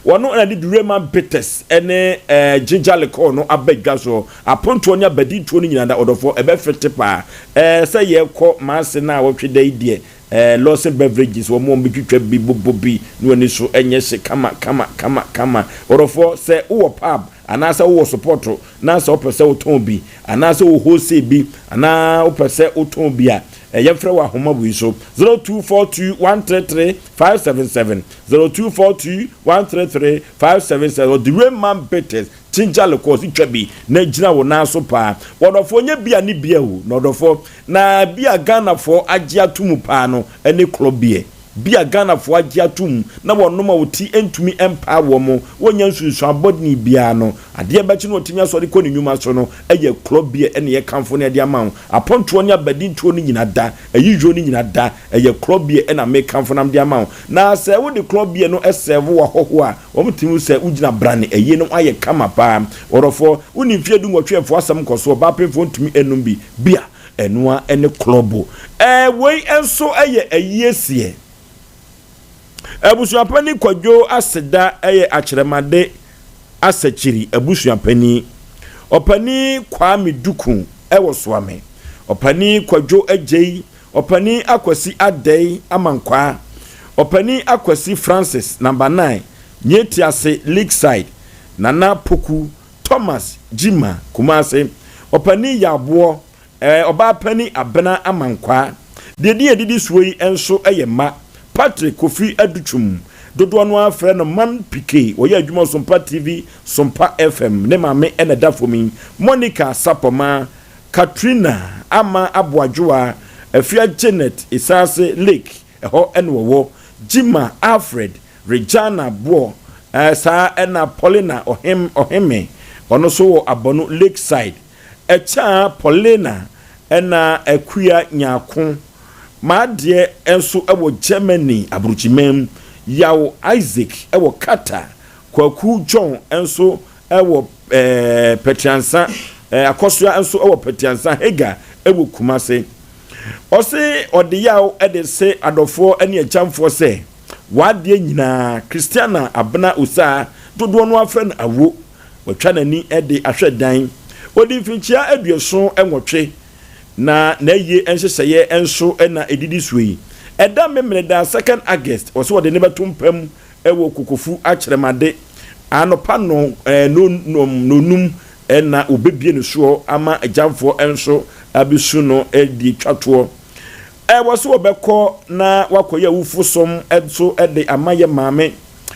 Wɔn na de Durema bitters ne ginger liqueur no aba dwa so. Apontoɔ ne abadintoɔ no nyinaa da ɔdɔfoɔ ɛbɛfete paa. Ɛɛ sɛ yɛkɔ Maase no a wɔtwe da yi deɛ ɛɛ Lawson Beverages wɔn wɔn bɛtwitwa bi bobɔ bi na w'ani so nyɛ hye kama kama kama kama. Ɔdɔfoɔ sɛ wowɔ pub anaasɛ wowɔ sopɔto na sɛ wopɛ sɛ wotɔn bi anaasɛ wo wholesale bi anaa wopɛ sɛ wotɔn bi a yɛmfrɛ wɔ ahoma wei so 0242 133 577 0242 133 577 Ɔde Rayman Bitters Ginger Liqueurs twa bi na gyina wo nan so paa. Wɔdɔfoɔ nyɛ bia ne bia o na ɔdɔfoɔ na bia Ghanafoɔ agye ato mu paa no ne Club Beer. Bia Ghanafoɔ agye ato mu na wɔnom a wɔti ntumi mpaa wɔn, wɔnnya nsunsuan bɔne biara no, adeɛ bɛkye na wɔtumi asɔre kɔ ne nnwuma so no yɛ Club Beer na yɛkamfo no de ama wo. Apontoɔ ne abadintoɔ no nyina da, ayiyuo no nyina da, Ɛyɛ klɔ beer na mekamfo nam de ama wo. Na sɛ wode klɔ beer no sɛɛvo w'ahɔhoɔ a, wɔtumi hu sɛ wogyina brane. Ayie no ayɛ kama paa. Ɔdɔfoɔ, wonni mfeɛ dunwɔtwe a mfa w'asɛm nkɔ so. Ɔbaa pemfoɔ ntumi nnom bi. Beer, ɛno ara ne klɔ bo. Ɛɛ, wei nso yɛ ayie seɛ. Abusuapanin Kwadwo Aseda yɛ Akyerɛmade Asakyiri abusuapanin. Ɔpanin Kwame Duku wɔ Soame. Ɔpanin Kwadwo Agyei Ɔpanin Akwasi Adei Amankwaa, Ɔpanin Akwasi Francis, Number 9, Nyeatiase Lakeside, Nana Poku, Thomas Gyimah, Kumasi, Ɔpanin Yaboɔ, eh, Ɔbaapanin Abena Amankwaa. Deɛ din a ɛdidi soɔ yi nso yɛ mma, Patrick Kofi Adutwum, dodoɔ no ara frɛ no Man Pike, ɔyɛ adwuma wɔ Sompa TV, Sompa FM, ne maame na ɛda fam yi, Monica Sapɔmaa, Katrina Ama Aboadwoa, Afia Janet Esaase Lake, ɛhɔ na wɔwɔ, Gyima Alfred, Regina Boɔ, saa na Paulina Ɔhem Ɔheme, ɔno nso wɔ Abɔno Lakeside, Ɛkyaa Paulina ɛna Akua Nyarko, M'adeɛ nso wɔ Germany aburokyiman mu, Yaw Isaac wɔ Qatar, Kwaku John nso wɔ Pɛtiansa, Akɔsoa nso wɔ Pɛtiansa, Hagar wɔ Kumase. Ɔse ɔde yaw de se adɔfoɔ ne akyamfoɔ sɛ w'adeɛ nyinaa Christiana Abena Osaa dodoɔ no ara frɛ no Awo. Watwa n'ani de ahwɛ dan. Ɔdi mfinkyia 88 na n'ayie nhyehyɛeɛ nso na ɛdidi soɔ yi. Ɛda Memeneda 2nd August ɔse ɔde ne bɛto mpa mu wɔ Kokofu Akyerɛmade anɔpa nnɔnum na wɔbɛbue no soɔ ama agyamfoɔ nso abɛsu no de atwa toɔ. Ɛwɔ sɛ wɔbɛkɔ na wakɔyɛ awufo som nso de ama yɛ maame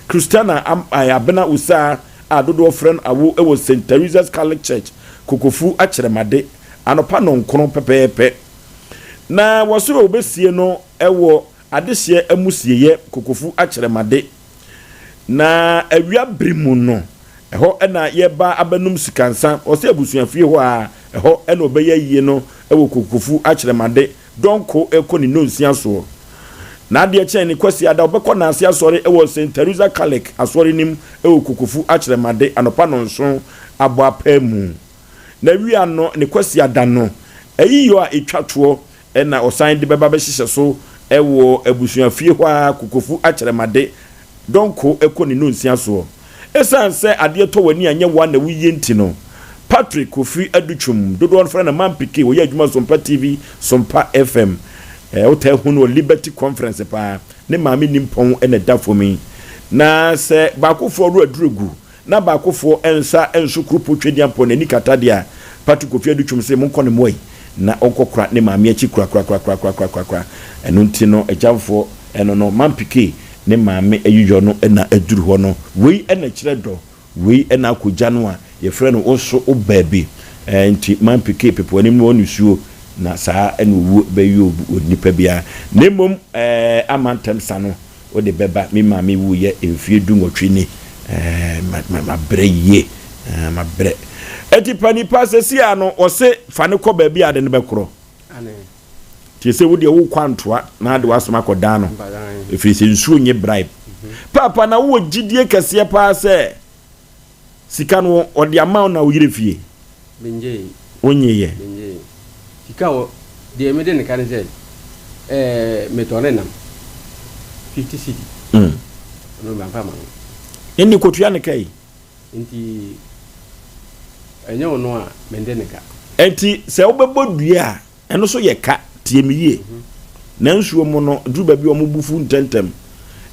Christiana Abena Osaa a dodoɔ frɛ no Awo wɔ St. Teresa's Catholic Church, Kokofu Akyerɛmade anɔpa nnɔnkron pɛpɛɛpɛ. Na wɔ sɛ wɔbɛsie no wɔ Adehyeɛ amusieyɛ Kokofu Akyerɛmade. Na awia bere mu no, ɛhɔ na yɛba abɛnom sikansa. Ɔsɛ abusuafie hɔ a, ɛhɔ na ɔbɛyɛ ayie no wɔ Kokofu Akyerɛmade dɔnko rekɔ ne nnɔnsia soɔ. Na adeɛ kyɛn ne Kwasiada, ɔbɛkɔ Naase Asɔre wɔ Saint Theresa Catholic Asɔre no mu wɔ Kokofu Akyerɛmade anɔpa nnɔnson abɔ apaamu. Na awia no ne Kwasiada no, ayiyɔ a ɛtwa toɔ na ɔsan de bɛba bɛhyehyɛ so wɔ abusuafie hɔ ara Kokofu Akyerɛmade dɔnko kɔ ne nnɔnsia soɔ. Esiane sɛ adeɛ tɔ w'ani a nyɛ wo ara na woyie nti no, Patrick Kofi Adutwum, dodoɔ no frɛ no Man Pike, ɔyɛ adwuma Sompa TV, Sompa FM. Wotaa hu no wɔ Liberty Conference paa. Ne maame nimpɔn na ɛda fam yi. Na sɛ baakofoɔ werɛ aduru agu na baakofoɔ nsa nso kurupo Twedeampɔn n'ani kata deɛ a, Patrick Kofi Adutwum se monkɔ ne mmoa yi na ɔnkɔkora ne maame akyi korakorakorakorakorakora. Ɛno nti no agyamfoɔ ɛno no Man Pike ne maame ayiyɔ no na aduru hɔ no. Wei na ɛkyerɛ dɔ, wei na akɔgya no a yɛfrɛ no wo so wo baabi. Nti Man Pike pepe w'anim na wɔ nisuo na saa na owuo bɛyɛ onipa biara. Na mmom ama ntɛm sa no Wode bɛba, me maame wuiɛ mfeɛ dunwɔtwe ni, ɛɛ ma ma mabrɛ yie, ɛɛ mabrɛ. Eti pa nipa sɛsi a no ɔse fa no kɔ baabi a ade no bɛkorɔ. Tie sɛ wodeɛ wokɔ antoa na ade w'asɛm akɔ dan no, ɛfiri sɛ nsuo nye bribe. Paapa na wowɔ gyidie kɛseɛ paa sɛ Sika no ɔde ama wo na wo yerɛ fie? Mengyee. Wonyeeɛ? Mengyee. Sika wɔ, deɛ mede ne ka ne sɛ, ɛɛ metɔɔ ne nam, 50 cedi. Mm. Ɔno mamfa ama no. Ɛnni kɔtua ne ka yi. Nti ɛnyɛ ɔno a mende ne ka. Ɛnti sɛ wobɛbɔ dua a, Ɛno nso yɛ ka, tie me yie. Na nsuo mu no, duru baabi a wɔn bo fu ntɛmntɛm.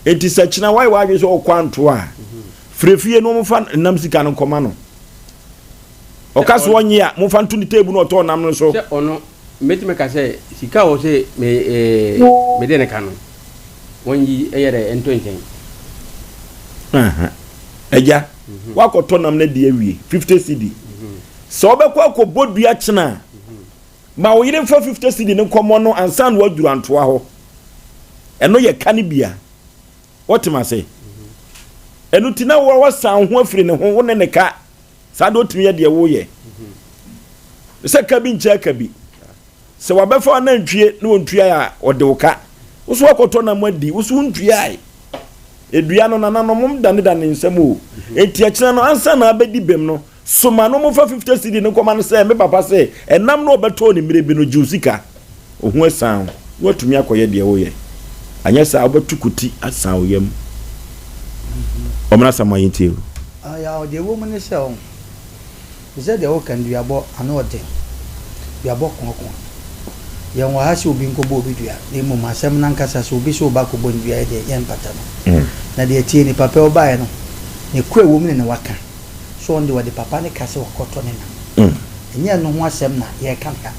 Enti sɛ kyena woayɛ w'adwene sɛ ɔkɔ anto a, frɛ fie na wɔmfa nam sika no nkɔma no. Ɔka sɛ ɔnnye a, momfa nto ne table na ɔtɔɔ nam no so. Sɛ ɔno, mɛtumi aka sɛ sika a ɔsɛ me eh, mede ne ka no, wɔnyi ɛyɛ dɛ ɛnto nkyɛn. Aha. Agya, woakɔtɔ nam no adi awie, 50 cedi. Sɛ wobɛkɔ akɔbɔ dua kyena a, Ma wo yere mfa 50 cedi no nkɔmmɔ no ansa na waduru antoa hɔ. Ɛno yɛ ka no bia. Wote m'ase? Ɛno nti na wasan wo ho afiri ne ho, wo ne ne ka. Saa de wotumi yɛ deɛ woyɛ. Sɛ ka bi nkyɛn ka bi. Sɛ wabɛfa anantwie na wɔntuae a, ɔde wo ka. Wo so wakɔtɔ nam adi, wo so wontuae. Edua no nananom danedane nsɛm o. Enti ɛkyena no ansa na abɛdi bem no, Soma no momfa 50 cedi no nkɔma no sɛ me papa se ɛnam no ɔbɛtɔɔ ne mmerɛ bi no gye wo sika. Oho asiane wo na watumi akɔyɛ deɛ woyɛ. Anyɛ saa a wobɛto kuti asan wo yam. Ɔmena Asamoah yɛntie o. Yaw, deɛ ɛwɔ mu ne sɛ ɔho, te sɛ deɛ woka no duabɔ ano ɔden, duabɔ koakoa. Yɛn wɔ ha sɛ obi nkɔbɔ obi dua, na mmom asɛm no ankasa sɛ obi sɛ ɔba akɔbɔ no dua yɛ deɛ yɛmpata no. Na deɛ ɛteɛ ni, papa yi ɔbaeɛ no, ne kura ɛwɔ mu ne ne waka. So ɔno deɛ ɔde papa no ka sɛ wakɔtɔ ne nam? Ɛnyɛ ɛno ho asɛm na yɛreka no ha.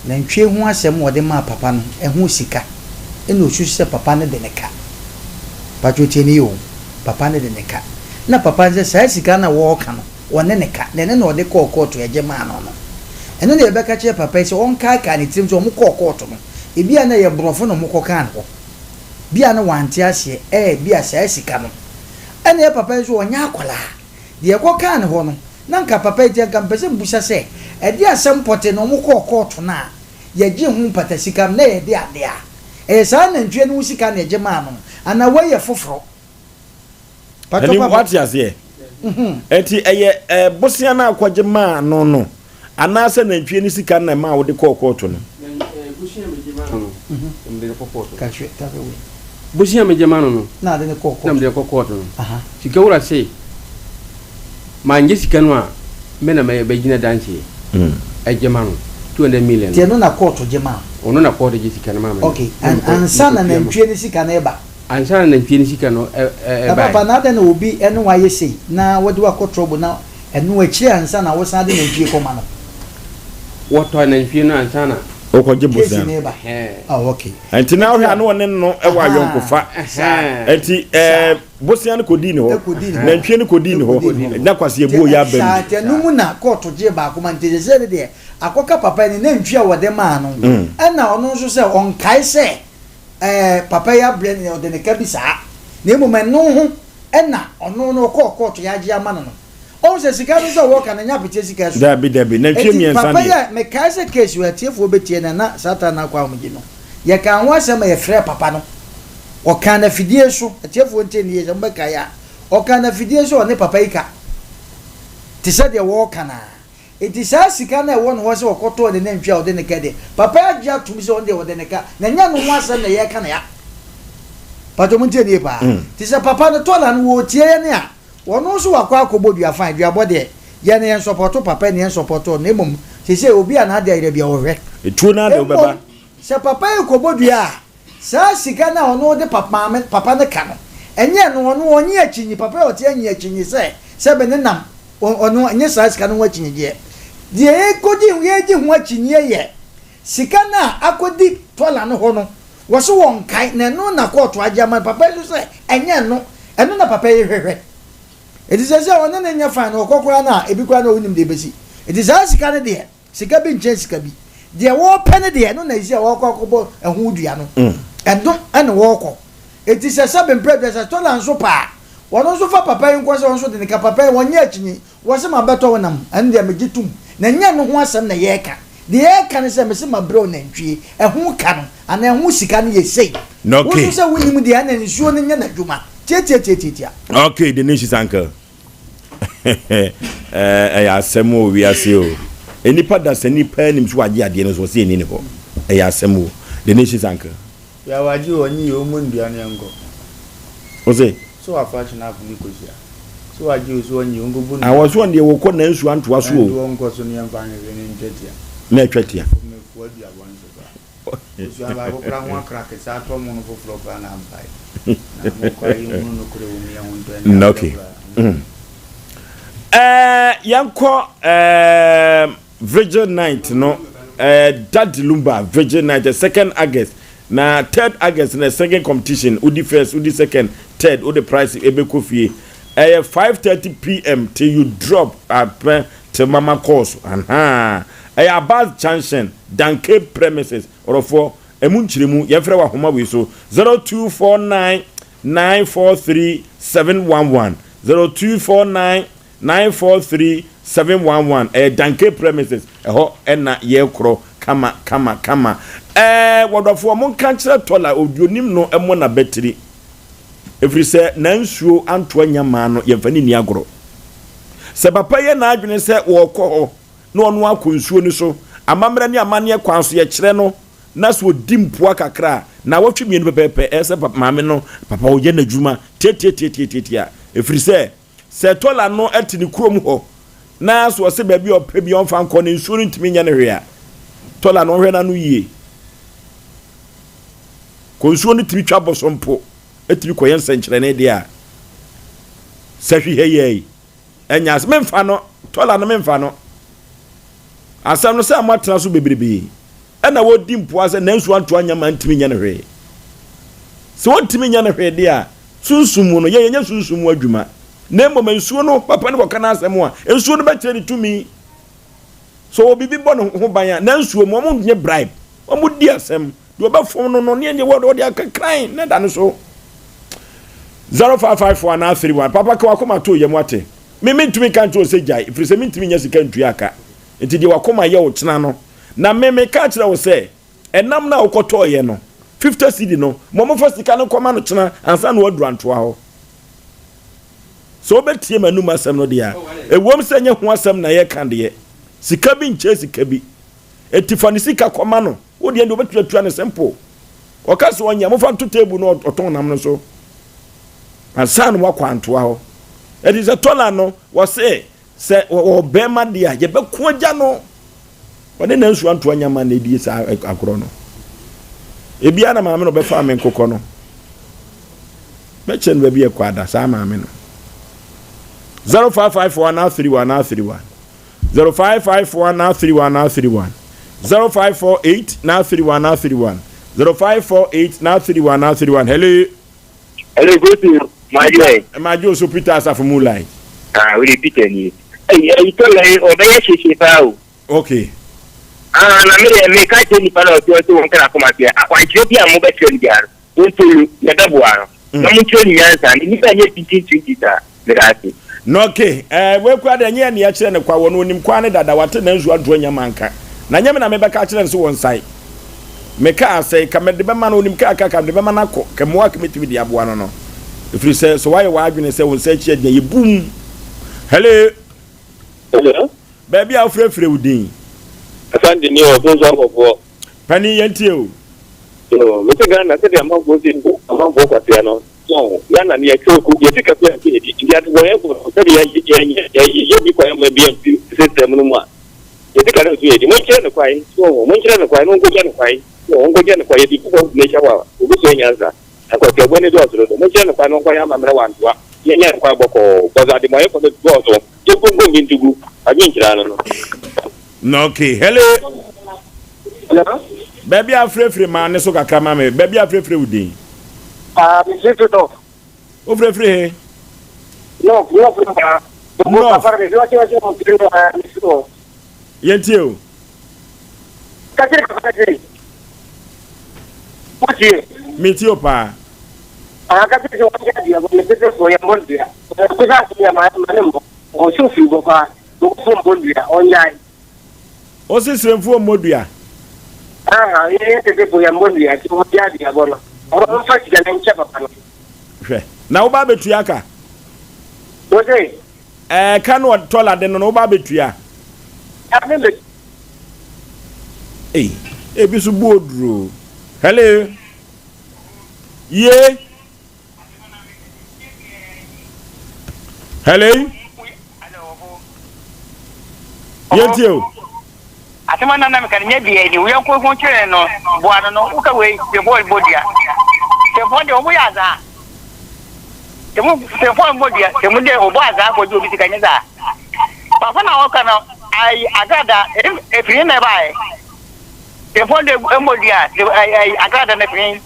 Nantwie ho asɛm a ɔde maa papa no, ɛho sika ɛna ɔsusu sɛ papa no de ne ka. Patrɔ tie no yie o, papa no de ne ka. Ɛna papa no sɛ saa sika no a wɔreka no, ɔne ne ka, na ɛno na ɔde kɔɔ kɔɔto ɛgye maa no no. Ɛno na yɛbɛka kyerɛ papa yi sɛ ɔnkaakae ne tirim sɛ wɔkɔɔ kɔɔto no, ebia na ɛyɛ borɔfo na wɔkɔkaa no hɔ. Bia na wante aseɛ, ɛɛ bia saa sika no Ɛneɛ papa yi nso ɔnyɛ akwadaa. Deɛ ɛkɔ kaa ne hɔ no, na nka papa yi deɛ nka mepɛ sɛ mebusa sɛ, ɛdeɛ asɛm pɔtee na wɔn kɔɔ kɔɔto no a yɛgyee ho mpata sika no na ɛyɛ de adeɛ a? Ɛyɛ saa nantwie no ho sika na yɛgye maa no anaa wei yɛ foforɔ? Patrɔ Ɛni papa. wate aseɛ? Ɛnti ɛyɛ ɛɛ bosea no a akɔgye maa no no anaasɛ nantwie no sika no na ɛmaa wode kɔɔ kɔɔto no? Bosea a megye maa no no, na mede no kɔ kɔɔto. Bosea a megye maa no no, na mede no kɔ kɔɔto no. Sika wura se, mangye sika no a, me na mɛgyina danseɛ agye ma no, 200 million no. Nti ɛno na kɔɔto gye maa wo? Ɔno na kɔɔto gye sika no maa me. Ok, ansa na nantwie no sika no reba? Ansa na nantwie no sika no baeɛ. Na papa, na adɛn na obi ne wo ayɛ sei na wɔde wo akɔ trouble na ɛno akyire ansa na wosan de nantwie kɔma no? Wɔtɔ nantwie no ansa na. Wokɔgye bosea Case no reba. Oh, okay. Nti na wohwɛ a na ɔne no wɔ ayɔnkofa. Nti ɛɛ bosea no kɔdii ne hɔ. Nantwie no kɔdii ne hɔ. Na Kwasi Abuo yɛ aba mu. Saa nti ɛno mu na kɔɔto gyee baako ma nti sɛsɛ no deɛ akɔka papa yi ne nantwie a wɔde maa no ɛna ɔno nso sɛ ɔnkae sɛ Ɛɛ papa yi abrɛ no ɔde ne ka bi saa. Na mmom ɛno ho na ɔno no ɔkɔɔ kɔɔto yɛagye ama no no. Ɔhu sɛ sika no nso a wɔka no ɛnyɛ apeteɛ sika ɛso. Dabi dabi, nantwie Enti mmiɛnsa papa yi deɛ. a mekae sɛ case wei atiefoɔ bɛtie no na Satan no akɔ ahomegye no, yɛkaa ho asɛm ma yɛfrɛɛ papa no. Ɔkaa no afidie so, atiefoɔ ntie no yie sɛ mobɛkae a, ɔkaa no afidie so ɔne papa yi ka te sɛ deɛ wɔreka no ara. Enti saa sika no a ɛwɔ ne hɔ sɛ ɔkɔtɔɔ ne nantwie a ɔde ne ka deɛ, papa yi agye atom sɛ ɔno deɛ ɔde ne ka, na ɛnyɛ ɛno ho asɛm na yɛreka no ya. Pakyɛ montie no yie paa. Nti sɛ papa no tɔla no wɔretie yɛn a, ɔno nso wakɔ akɔbɔ dua fine, duabɔ deɛ, yɛn no yɛnsɔpɔto papa yi na yɛnsɔpɔto ɔno, na mmom seesei obi a n'ade ayera biara ɔhwɛ. Etuo no ara de wobɛba. Mmom sɛ papa yi rekɔbɔ dua a, Saa sika no a ɔno de pap maame papa no ka no, ɛnyɛ ɛno, ɔno ɔnye akyinye, papa yi a ɔte ha nye akyinye sɛ sɛbe ne nam, ɔno ɔnye saa sika no ho akyinnyegyeɛ. Deɛ yɛkɔgye yɛregye ho akyinyeɛ yɛ sika no a akɔdi tɔla no hɔ no, wɔse wɔnkae, na ɛno na kɔɔto agye ama no, papa yi nso sɛ ɛnyɛ ɛno, ɛno na papa yi hwehwɛ. Enti seesei ɔne no nyɛ fine, ɔkɔ koraa no a, ebi koraa no a ɔnnim deɛ ɛbɛsi. Enti saa sika no deɛ, Sika bi nkyɛn sika bi. Deɛ wɔrepɛ no deɛ, ɛno na ɛsi a wɔrekɔ akɔbɔ ɛho dua no. Ɛno na wɔrekɔ. Enti sɛ sɛbe mprɛ aduasa, sɛ tɔla nso pɛ a, wɔno nso fa papa yi nkɔ sɛ wɔn nso de no ka papa yi, wɔnyɛ akyinye. Wɔse mabɛtɔ wo nam, ɛno deɛ megye tom. Na ɛnyɛ ɛno ho asɛm na yɛreka. Deɛ yɛreka ne sɛ, mese mabrɛ wo nantwie, ɛho ka no, anaa ɛho sika no yɛ sei. Wo nso sɛ wonnim deɛ, ɛna nsuo no nyɛ n'adwuma. Tiatiatiatiatia. Okay, the nation's uncle. Ɛyɛ asɛm wɔ wiase o. Nnipa dasani paa nim so wagye adeɛ no so ɔsɛ ɛni ne hɔ. Ɛyɛ asɛm o. The nation's uncle. Ya wagye o ɔnye yɛ ɔmmu ndua no yɛnkɔ. Ose. So wafa kyenap ne kosua. So wagye o so ɔnye ɔnkɔbu ndua. Awɔ so ɔndeɛ wɔkɔ nansu antoa so o. Ɛnde ɔnkɔ so no yɛmfa nhwehwɛ no ntwa tia. Na ɛtwa tia. Ɔmɛfua duabɔ no so koraa. Kosua baako koraa ho akrake saa atɔ mono foforɔ koraa na ampae. Na mo koraa yɛnhunu nokorɛ wɔ mu yɛn ho ntɔ ɛne adeɛ Okay. koraa. Eh, yɛnkɔ eh, Vigil night no eh, Daddy Lumba Vigil night eh, second August na third August na second competition wodi first wodi second third wode price ebɛkɔ fie ɛyɛ 5:30 pm till you drop apɛ till mama calls anhaa ɛyɛ Abaz Junction Danke premises ɔdɔfoɔ ɛmu nkyerɛmu yɛmfrɛ wɔ ahoma wei so 0249 943 711 0249 943 711 ɛyɛ Danke premises ɛhɔ ɛna yɛkorɔ kama kama kama ɛɛ wɔdɔfoɔ monka nkyerɛ tɔla oduonim no ɛmɔ n'abatiri ɛfiri sɛ nansuo antoa nya maa no yɛmfa ne nni agorɔ sɛ papa yɛ n'adwene sɛ wɔrekɔ hɔ na ɔno akɔ nsuo no so, amammerɛ ne amanneɛ kwan so yɛkyerɛ no, na sɛ ɔdi mpoa kakra a, nnawɔtwe mmienu pɛpɛɛpɛ, ɛyɛ sɛ maame no, papa ɔyɛ n'adwuma tiatiatiatiatia, ɛfiri sɛ, sɛ tɔla no te ne kurom hɔ, na sɛ ɔsɛ baabi a ɔpɛ bi ɔmfa nkɔ no, nsuo no ntumi nyɛ no hwee a, tɔla no ɔnhwɛ n'ano yie. Kɔ nsuo no tumi twa bosompo, ɛtumi kɔyɛ nsɛnkyerɛnne deɛ a, sɛ hwehwɛ yɛi. Ɛnyɛ ase. Memfa no. Tɔla no, memfa no. Asɛm no sɛ moatena so bebrebe. Ɛna wɔdi mpoa sɛ nanso anto anyɛ ma ntumi nyɛ no hwee. Sɛ wɔntumi nyɛ no hwee deɛ a, sunsum mu no, yɛn yɛnyɛ sunsum mu adwuma. Na mmom nsuo no, papa no kɔka n'asɛm a, nsuo no bɛkyerɛ ne tumi. Sɛ ɔwɔ biribi bɔ ne ho ban a, na nsuo mu, wɔn nyɛ bribe. Wɔn di asɛm. Deɛ ɔbɛfom no no, ne ɛdeɛ wɔde aka kran na da no so. 0554 anaa 31. Papa ka wakoma to yam wate. Me mentumi nka nkyerɛ wo sɛ gyae, ɛfiri sɛ mentumi nya sika ntua aka. Nti deɛ wakoma yɛ wo kyena no. Na me meka kyerɛ wo sɛ, ɛnam no a wokɔtɔɔyɛ no, 50 cedi no, ma wɔmfa sika no nkɔma no kyena ansa na waduru antoa hɔ. Sɛ wobɛtie m'anum asɛm no deɛ a, ɛwom sɛ ɛnyɛ ho asɛm na yɛka deɛ, sika bi nkyɛɛ sika bi. Enti fa ne sika kɔma no. Wo deɛ deɛ wobɛtumi atua no simple. Ɔka sɛ ɔnyɛ, mofa nto table no ɔtɔn nam no so. Ansa na wakɔ antoa hɔ. Ɛti sɛ tɔla no, wɔse sɛ ɔwɔ bɛrima deɛ a, yɛbɛko agya no. Ɔne nansu antoa nyama na ɛdie saa agorɔ no. Ebia na maame no ɔbɛfa me nkokɔ no. Mɛkyerɛ no baabi ɛkɔ ada saa maame no. 0554 anaa 31 anaa 31. 0554 na 31 na 31 0548 na 31 na 31 0548 na 31 na 31 hello. Hello, Kofi. Majo. Majo so Peter Asafo Moonlight. Ah, we Peter ni. Ɛyi ɛyi tɔlɔ yi ɔbɛyɛ hyehye paa o. Okay. Ah, na me deɛ meka kyerɛ nipa na ɔte ɔte wɔn kra kɔma seɛ akwankyerɛ bi a mobɛkyerɛ no biara no wɔmfolo yɛbɛboa no. Na monkyerɛ no nyansa. Ne nipa nyɛ tintintinti saa. Meda ase. Na ok eh wei koraa deɛ ɛnyɛ yɛn na yɛkyerɛ no kwa wɔ no ɔnim kwaa no dada wate nanso anto anya manka na nyɛ me na mebɛka akyerɛ no sɛ wɔnsae me kaa sɛe ka mede bɛma no ɔnim kaa ka ka mede bɛma no akɔ ka mmoa ka mɛtumi de aboa no no ɛfiri sɛ sɛ woayɛ w'adwene sɛ wo nsa akyi agyina yɛ bum hello Hello. Baabi a wofrɛfrɛ wo din. Asante ni wɔ Fonso Akɔfoɔ. Panin yɛntie o. Yoo, mese Ghana sɛdeɛ amanfoɔ si bu amanfoɔ kwasea no, so Ghana no yɛtwerɛ ku, yɛsi ka bi anto yɛdi, nti adebɔnyɛfoɔ no sɛdeɛ yɛnyɛ yɛyɛ bi kwan ma bi amfi system no mu a, yɛsi ka no nto yɛdi. Monkyerɛ no kwan, so wɔn, monkyerɛ no kwan na ɔnkɔgya no kwan, so wɔn, ɔnkɔgya no kwan, yɛde gu fam tumi hyɛ hɔ a, ɔbɛsua nyansa. Na kwasiabɔ ani dɔɔso dodo, monkyerɛ no kwan na ɔnkɔyɛ amammerɛ wɔ Antoa, yɛnyɛ no kwan bɔkɔɔ, cause adebɔnyɛfoɔ no dɔɔso. Yɛnkunkum bi nto gu, adwenkyerɛ ano no. Na okay, hello. Hello. Baabi a afirafiri maa ne so kakra ma me. Baabi a afirafiri wo din. Ah, me firifiri north. Wo firifiri he? North, north no ba. North. Yɛntie o. Kakyere papa kakyere. Wotie? Metie o paa. Ah, kakyere sɛ wɔnyɛ adeɛ bɔ ne tete so yɛ mmɔ dua. Ɔkusa asɛm yɛ ma ma ne mmɔ. Ɔhyɛ ofiri bɔ paa. Ɔkɔfo mmɔ dua, ɔnyae. Ɔsi sremfoɔ mmɔ dua. Aha, yɛ tete fo yɛ mmɔ dua, nti wɔgye adeɛ bɔ no. Ɔmfa sika no nkyɛ papa no. Hwɛ, na woba abɛtua ka? Wose? Ɛɛ, ka no ɔtɔla de no no woba abɛtua? Ah, me mbɛ. Ei, ebi so bu oduro. Hello. Ye. Hello. Yɛntie o. Asɛm a na na meka no nyɛ deɛ ni, wo yɔnko ho kyere no, boa no no, woka wei, sɛmfoɔ bɔ dua. Sɛmfoɔ deɛ wɔn yɛ azaa. Sɛmfoɔ mbɔ dua, sɛmu deɛ wɔbɔ azaa kɔgye obi sika nyɛ saa. Papa na wɔka no, ayi agrada, efiri na ɛbaeɛ. Sɛmfoɔ deɛ mbɔ dua, ayi agrada na efiri.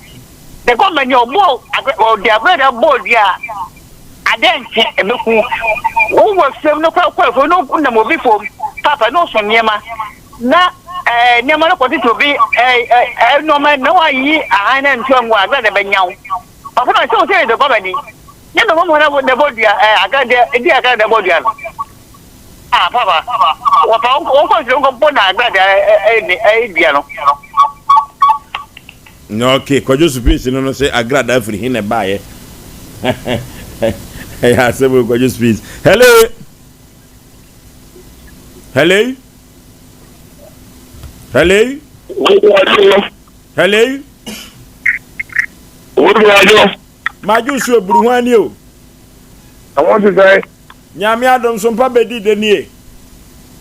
The government deɛ ɔbɔ ɔde agrada bɔ dua. Adɛ nkye ɛbɛku wo wɔ fam no kɔ kɔ afuo no nam obi fam papa no so nneɛma na ɛɛ nneɛma no kɔtete obi ɛɛ ɛɛ nneɛma na wayi ahan na ntua ngu agada bɛnya wo papa na sɛ wo sɛ yɛ dɔgɔba ni nyɛ na wɔn na na bɔ dua ɛɛ agada edi agada bɔ dua no ah papa wɔpa wɔn kɔ nsuo nkɔ bɔ na agada ɛɛ ɛɛ dua no. Na okay, Kwadwo Supinsi no no sɛ agradaa firi he na ɛbaeɛ? Ɛyɛ asɛm o, Kwadwo Supinsi. Hello! Hello? Hello? Hello? Madwo so eburu ho ani o. Ɛho te sɛ. Nyame adom so mpa bɛdi dɛ nie.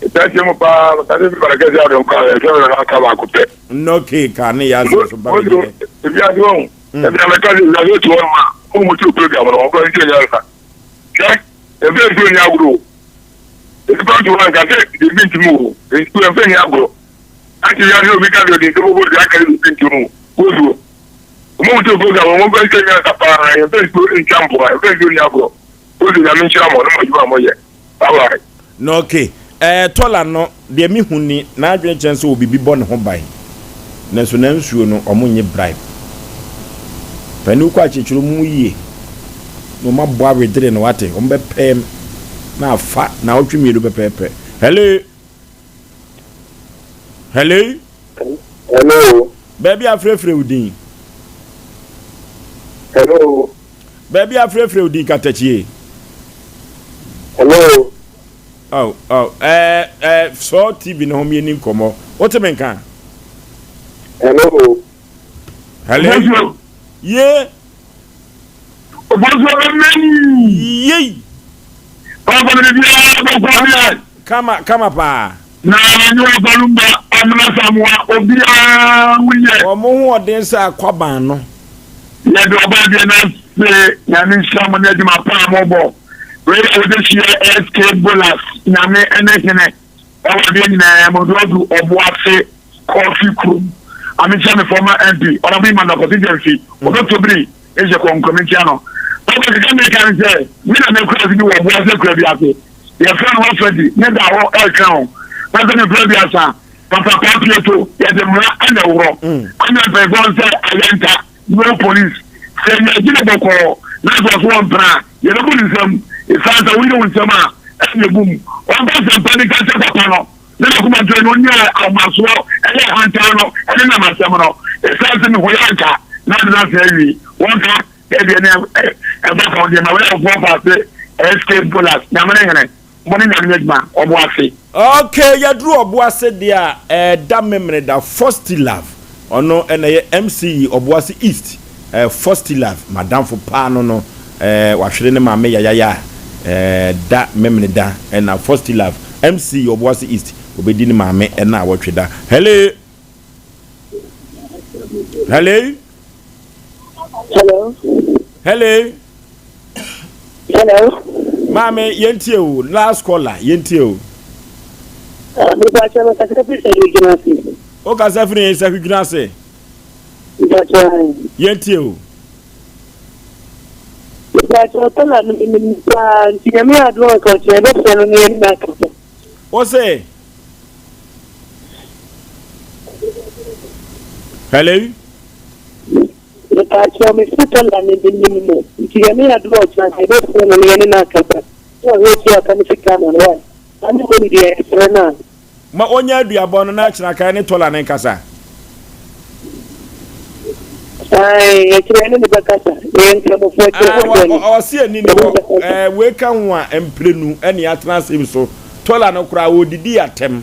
Ɛkyɛ mu paa, mekase fi barakɛse adom kɔ a, ɛsɛ wɛrɛ n'aka baako pɛ. Nnɔ kee ka ne yɛ asɛm so mpa bɛdi dɛ. Ewiase wɔn, ɛbi a mɛka sɛ ewiase otu wɔn ma, wɔn mu tu program no, wɔn kura nti nyansa. Hwɛ, ɛfɛ nsuo ni agorɔ o. Nipa ntu wɔn nka sɛ ebi ntumi o, nsuo ɛfɛ ni agorɔ. Ati wiase obi ka sɛ ɔde nsuo bɔbɔ dua aka ebi ntumi o, wosuo. Wɔn mu tu program wɔn kura nti nyansa paa, ɛfɛ nsuo ntwa mpoa, ɛfɛ nsuo ni agorɔ. Kojo Nyame nhyira mo ne mo adwuma a mo yɛ. Bye bye. Na ok ɛɛ tɔla no deɛ me hu ni n'adwene kyɛn sɛ obibi bɔ ne ho ban nanso na nsuo no ɔmo nye bribe panin wokɔ akyekyere ɔmo mu yie na ɔmo abɔ awedere no wate ɔmo bɛ pɛɛm na afa na ɔtwe mmienu pɛpɛɛpɛ hello hello. Hello. Baabi a frɛfrɛ wo din. Hello. Baabi a frɛfrɛ wo din katakyie. Hello. Oh, oh, eh, eh, sɔ TV no ho mieni nkɔmmɔ. Wote me nka? Hello. Hello. Ye. Yei. Kama, kama paa. Na ne ɔbarima Amena Samoa obiara ho yɛ. Wɔn ho ɔden sɛ akwaban no. Yɛde ɔbaa deɛ no ase Nyame nhyira mo ne adwuma pa a mobɔ. Wei yɛ wode hyeɛ SK Bolas Nyame ne hene ɛwɔ adeɛ nyinaa mu de ɔdu ɔboase kɔɔfi kurom. Ame nkyia me former MP Honourable Emmanuel Kwasi Gyamfi Ɔbɛtɔ biri nhyɛ kɔnkɔ me nkyia no. Papa keka meka ne sɛ me na mekura ase bi wɔ ɔboase akura bi ase. Yɛfrɛ no Wafadi, ne da hɔ ɛretwɛn wo. Na sɛ mefrɛ aduasa, papa paa pieto, yɛde mmara na ɛworɔ. Ɛna mpanyinfoɔ no sɛ ayɛnta, no police. Sɛ yɛgye no bɔkɔɔ na sɛ ɔso ɔmpene a, yɛbɛbu ne nsam. Esiane sɛ woyere wo nsam a, ɛnna ebu mu. Ɔmfa asɛmpa no nka nkyerɛ papa no, na n'akoma nto no, onnyae ahomasoɔ ne ahantan no ne namasɛm no. Esiane sɛ mehu yɛ anka na ade no asɛe awie. Wɔnka dɛ deɛ ne ɛba fa ho deɛ ma wei ɔfoɔ fa ase SK Bolas Nyame ne hene. Mo ne Nyame nyɛ adwuma, ɔbo ase. Ok yɛduru ɔboase deɛ a ɛda memeneda Fostilove ɔno na ɛyɛ MC yi ɔboase east eh Fostilove madamfo paa no no eh wahwere ne maame yayaya eh da memeneda na Fostilove MC yi ɔboase east ɔbɛdi ne maame naawɔtwe da Hello Hello Hello. Hello. Hello. Maame yɛntie o last caller yɛntie o. Mepakyɛ ah, mekasa firi Sahwidwina ase. O kasa firi Sahwidwina ase. Mepakyɛ. Yɛntie o. Mepakyɛ ɔtɔla no menim paa nti nyame adom a nka ɔkyerɛ bɛfrɛ no ne yɛne no akasa. Wo se. Hello. Mepaakyɛw me se tɔla no me nim no nti Nyame adom a ɔkyena nka yɛbɛfrɛ no na yɛne no akasa na wahwɛ atua aka no sika ama no wai Ame mmom deɛ yɛfrɛ no a. Ma ɔnya aduabɔ no na akyena ka yɛne tɔla no nkasa. Ae ɛkyena yɛne no bɛkasa yɛyɛ nkramofoɔ ɛkyena Ah, ho dɔ ni. ɔse ani ne hɔ eh, wei ka ho a mprenu ɛne atena asɛm so tɔla no koraa ɔdidi atɛm.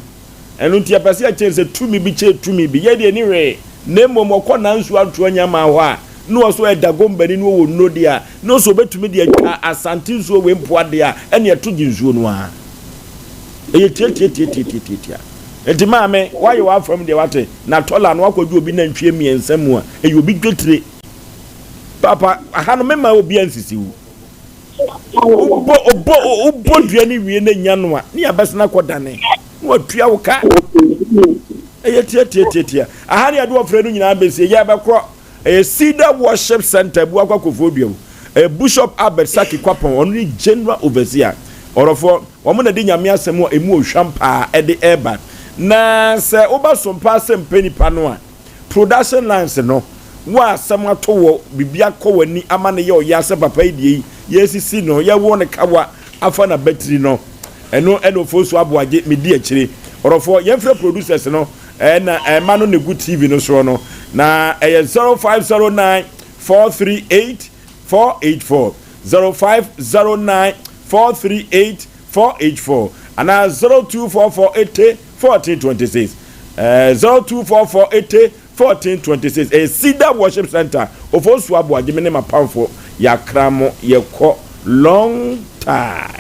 Ɛno nti yɛpɛ sɛ yɛkyerɛ sɛ tumi bi kyɛn tumi bi. Yɛn deɛ ɛnni hwee, na mmom ɔkɔ nanso anto anya maa hɔ a, na ɔso ɔyɛ Dagombani na ɔwɔ nnuro deɛ a, na ɔso ɔbɛtumi de atwa Asante nsuo wei mpoa deɛ a, ɛnneɛ ɛto gye nsuo no ara. Ɛyɛ tiatiatiatiatiatia. Nti maame, woayɛ w'afam deɛ wate, na tɔla no woakɔgye obi nantwie mmiɛnsa mu a, ɛyɛ obi dwetire. Papa, aha no memma obiara nsisi wo. Wobɔ, wobɔ, wobɔ dua no wie na nya no a, ne yɛabɛsena akɔdane. Na watua wo ka. Ɛyɛ tiatiatiatia. Aha ne yɛde ɔfrɛ no nyinaa bɛsie. Yɛbɛkorɔ. Ɛyɛ Cedar Worship Center, Abuakwa Kofoɔ Dua mu. Ɛyɛ Bishop Albert Saki Kwapong, ɔno ne General Overseer. Ɔdɔfoɔ, wɔn na de Nyame asɛm a ɛmu ɔhwam paa ɛde ɛreba. Na sɛ woba Sompa Asɛmpa Nipa no a, Production lines no, wo a asɛm ato wɔ, biribi akɔ w'ani ama no yɛ ɔya sɛ papa yi deɛ yi, yɛresisi no, yɛwɔ no kawa afa n'abatiri no, ɛno ɛna Ofosu Aboagye medi akyire. Ɔdɔfoɔ, yɛmfrɛ producers no ɛna ɛma no na ɛgu TV no soɔ no, na ɛyɛ 0509 438 484, 0509 438 484 anaa 0244 80 1426 eh, 0244 80 1426 ɛyɛ Cedar Worship Center Ofosu Aboagye me ne m'apamfo yɛakra mo yɛkɔ long time.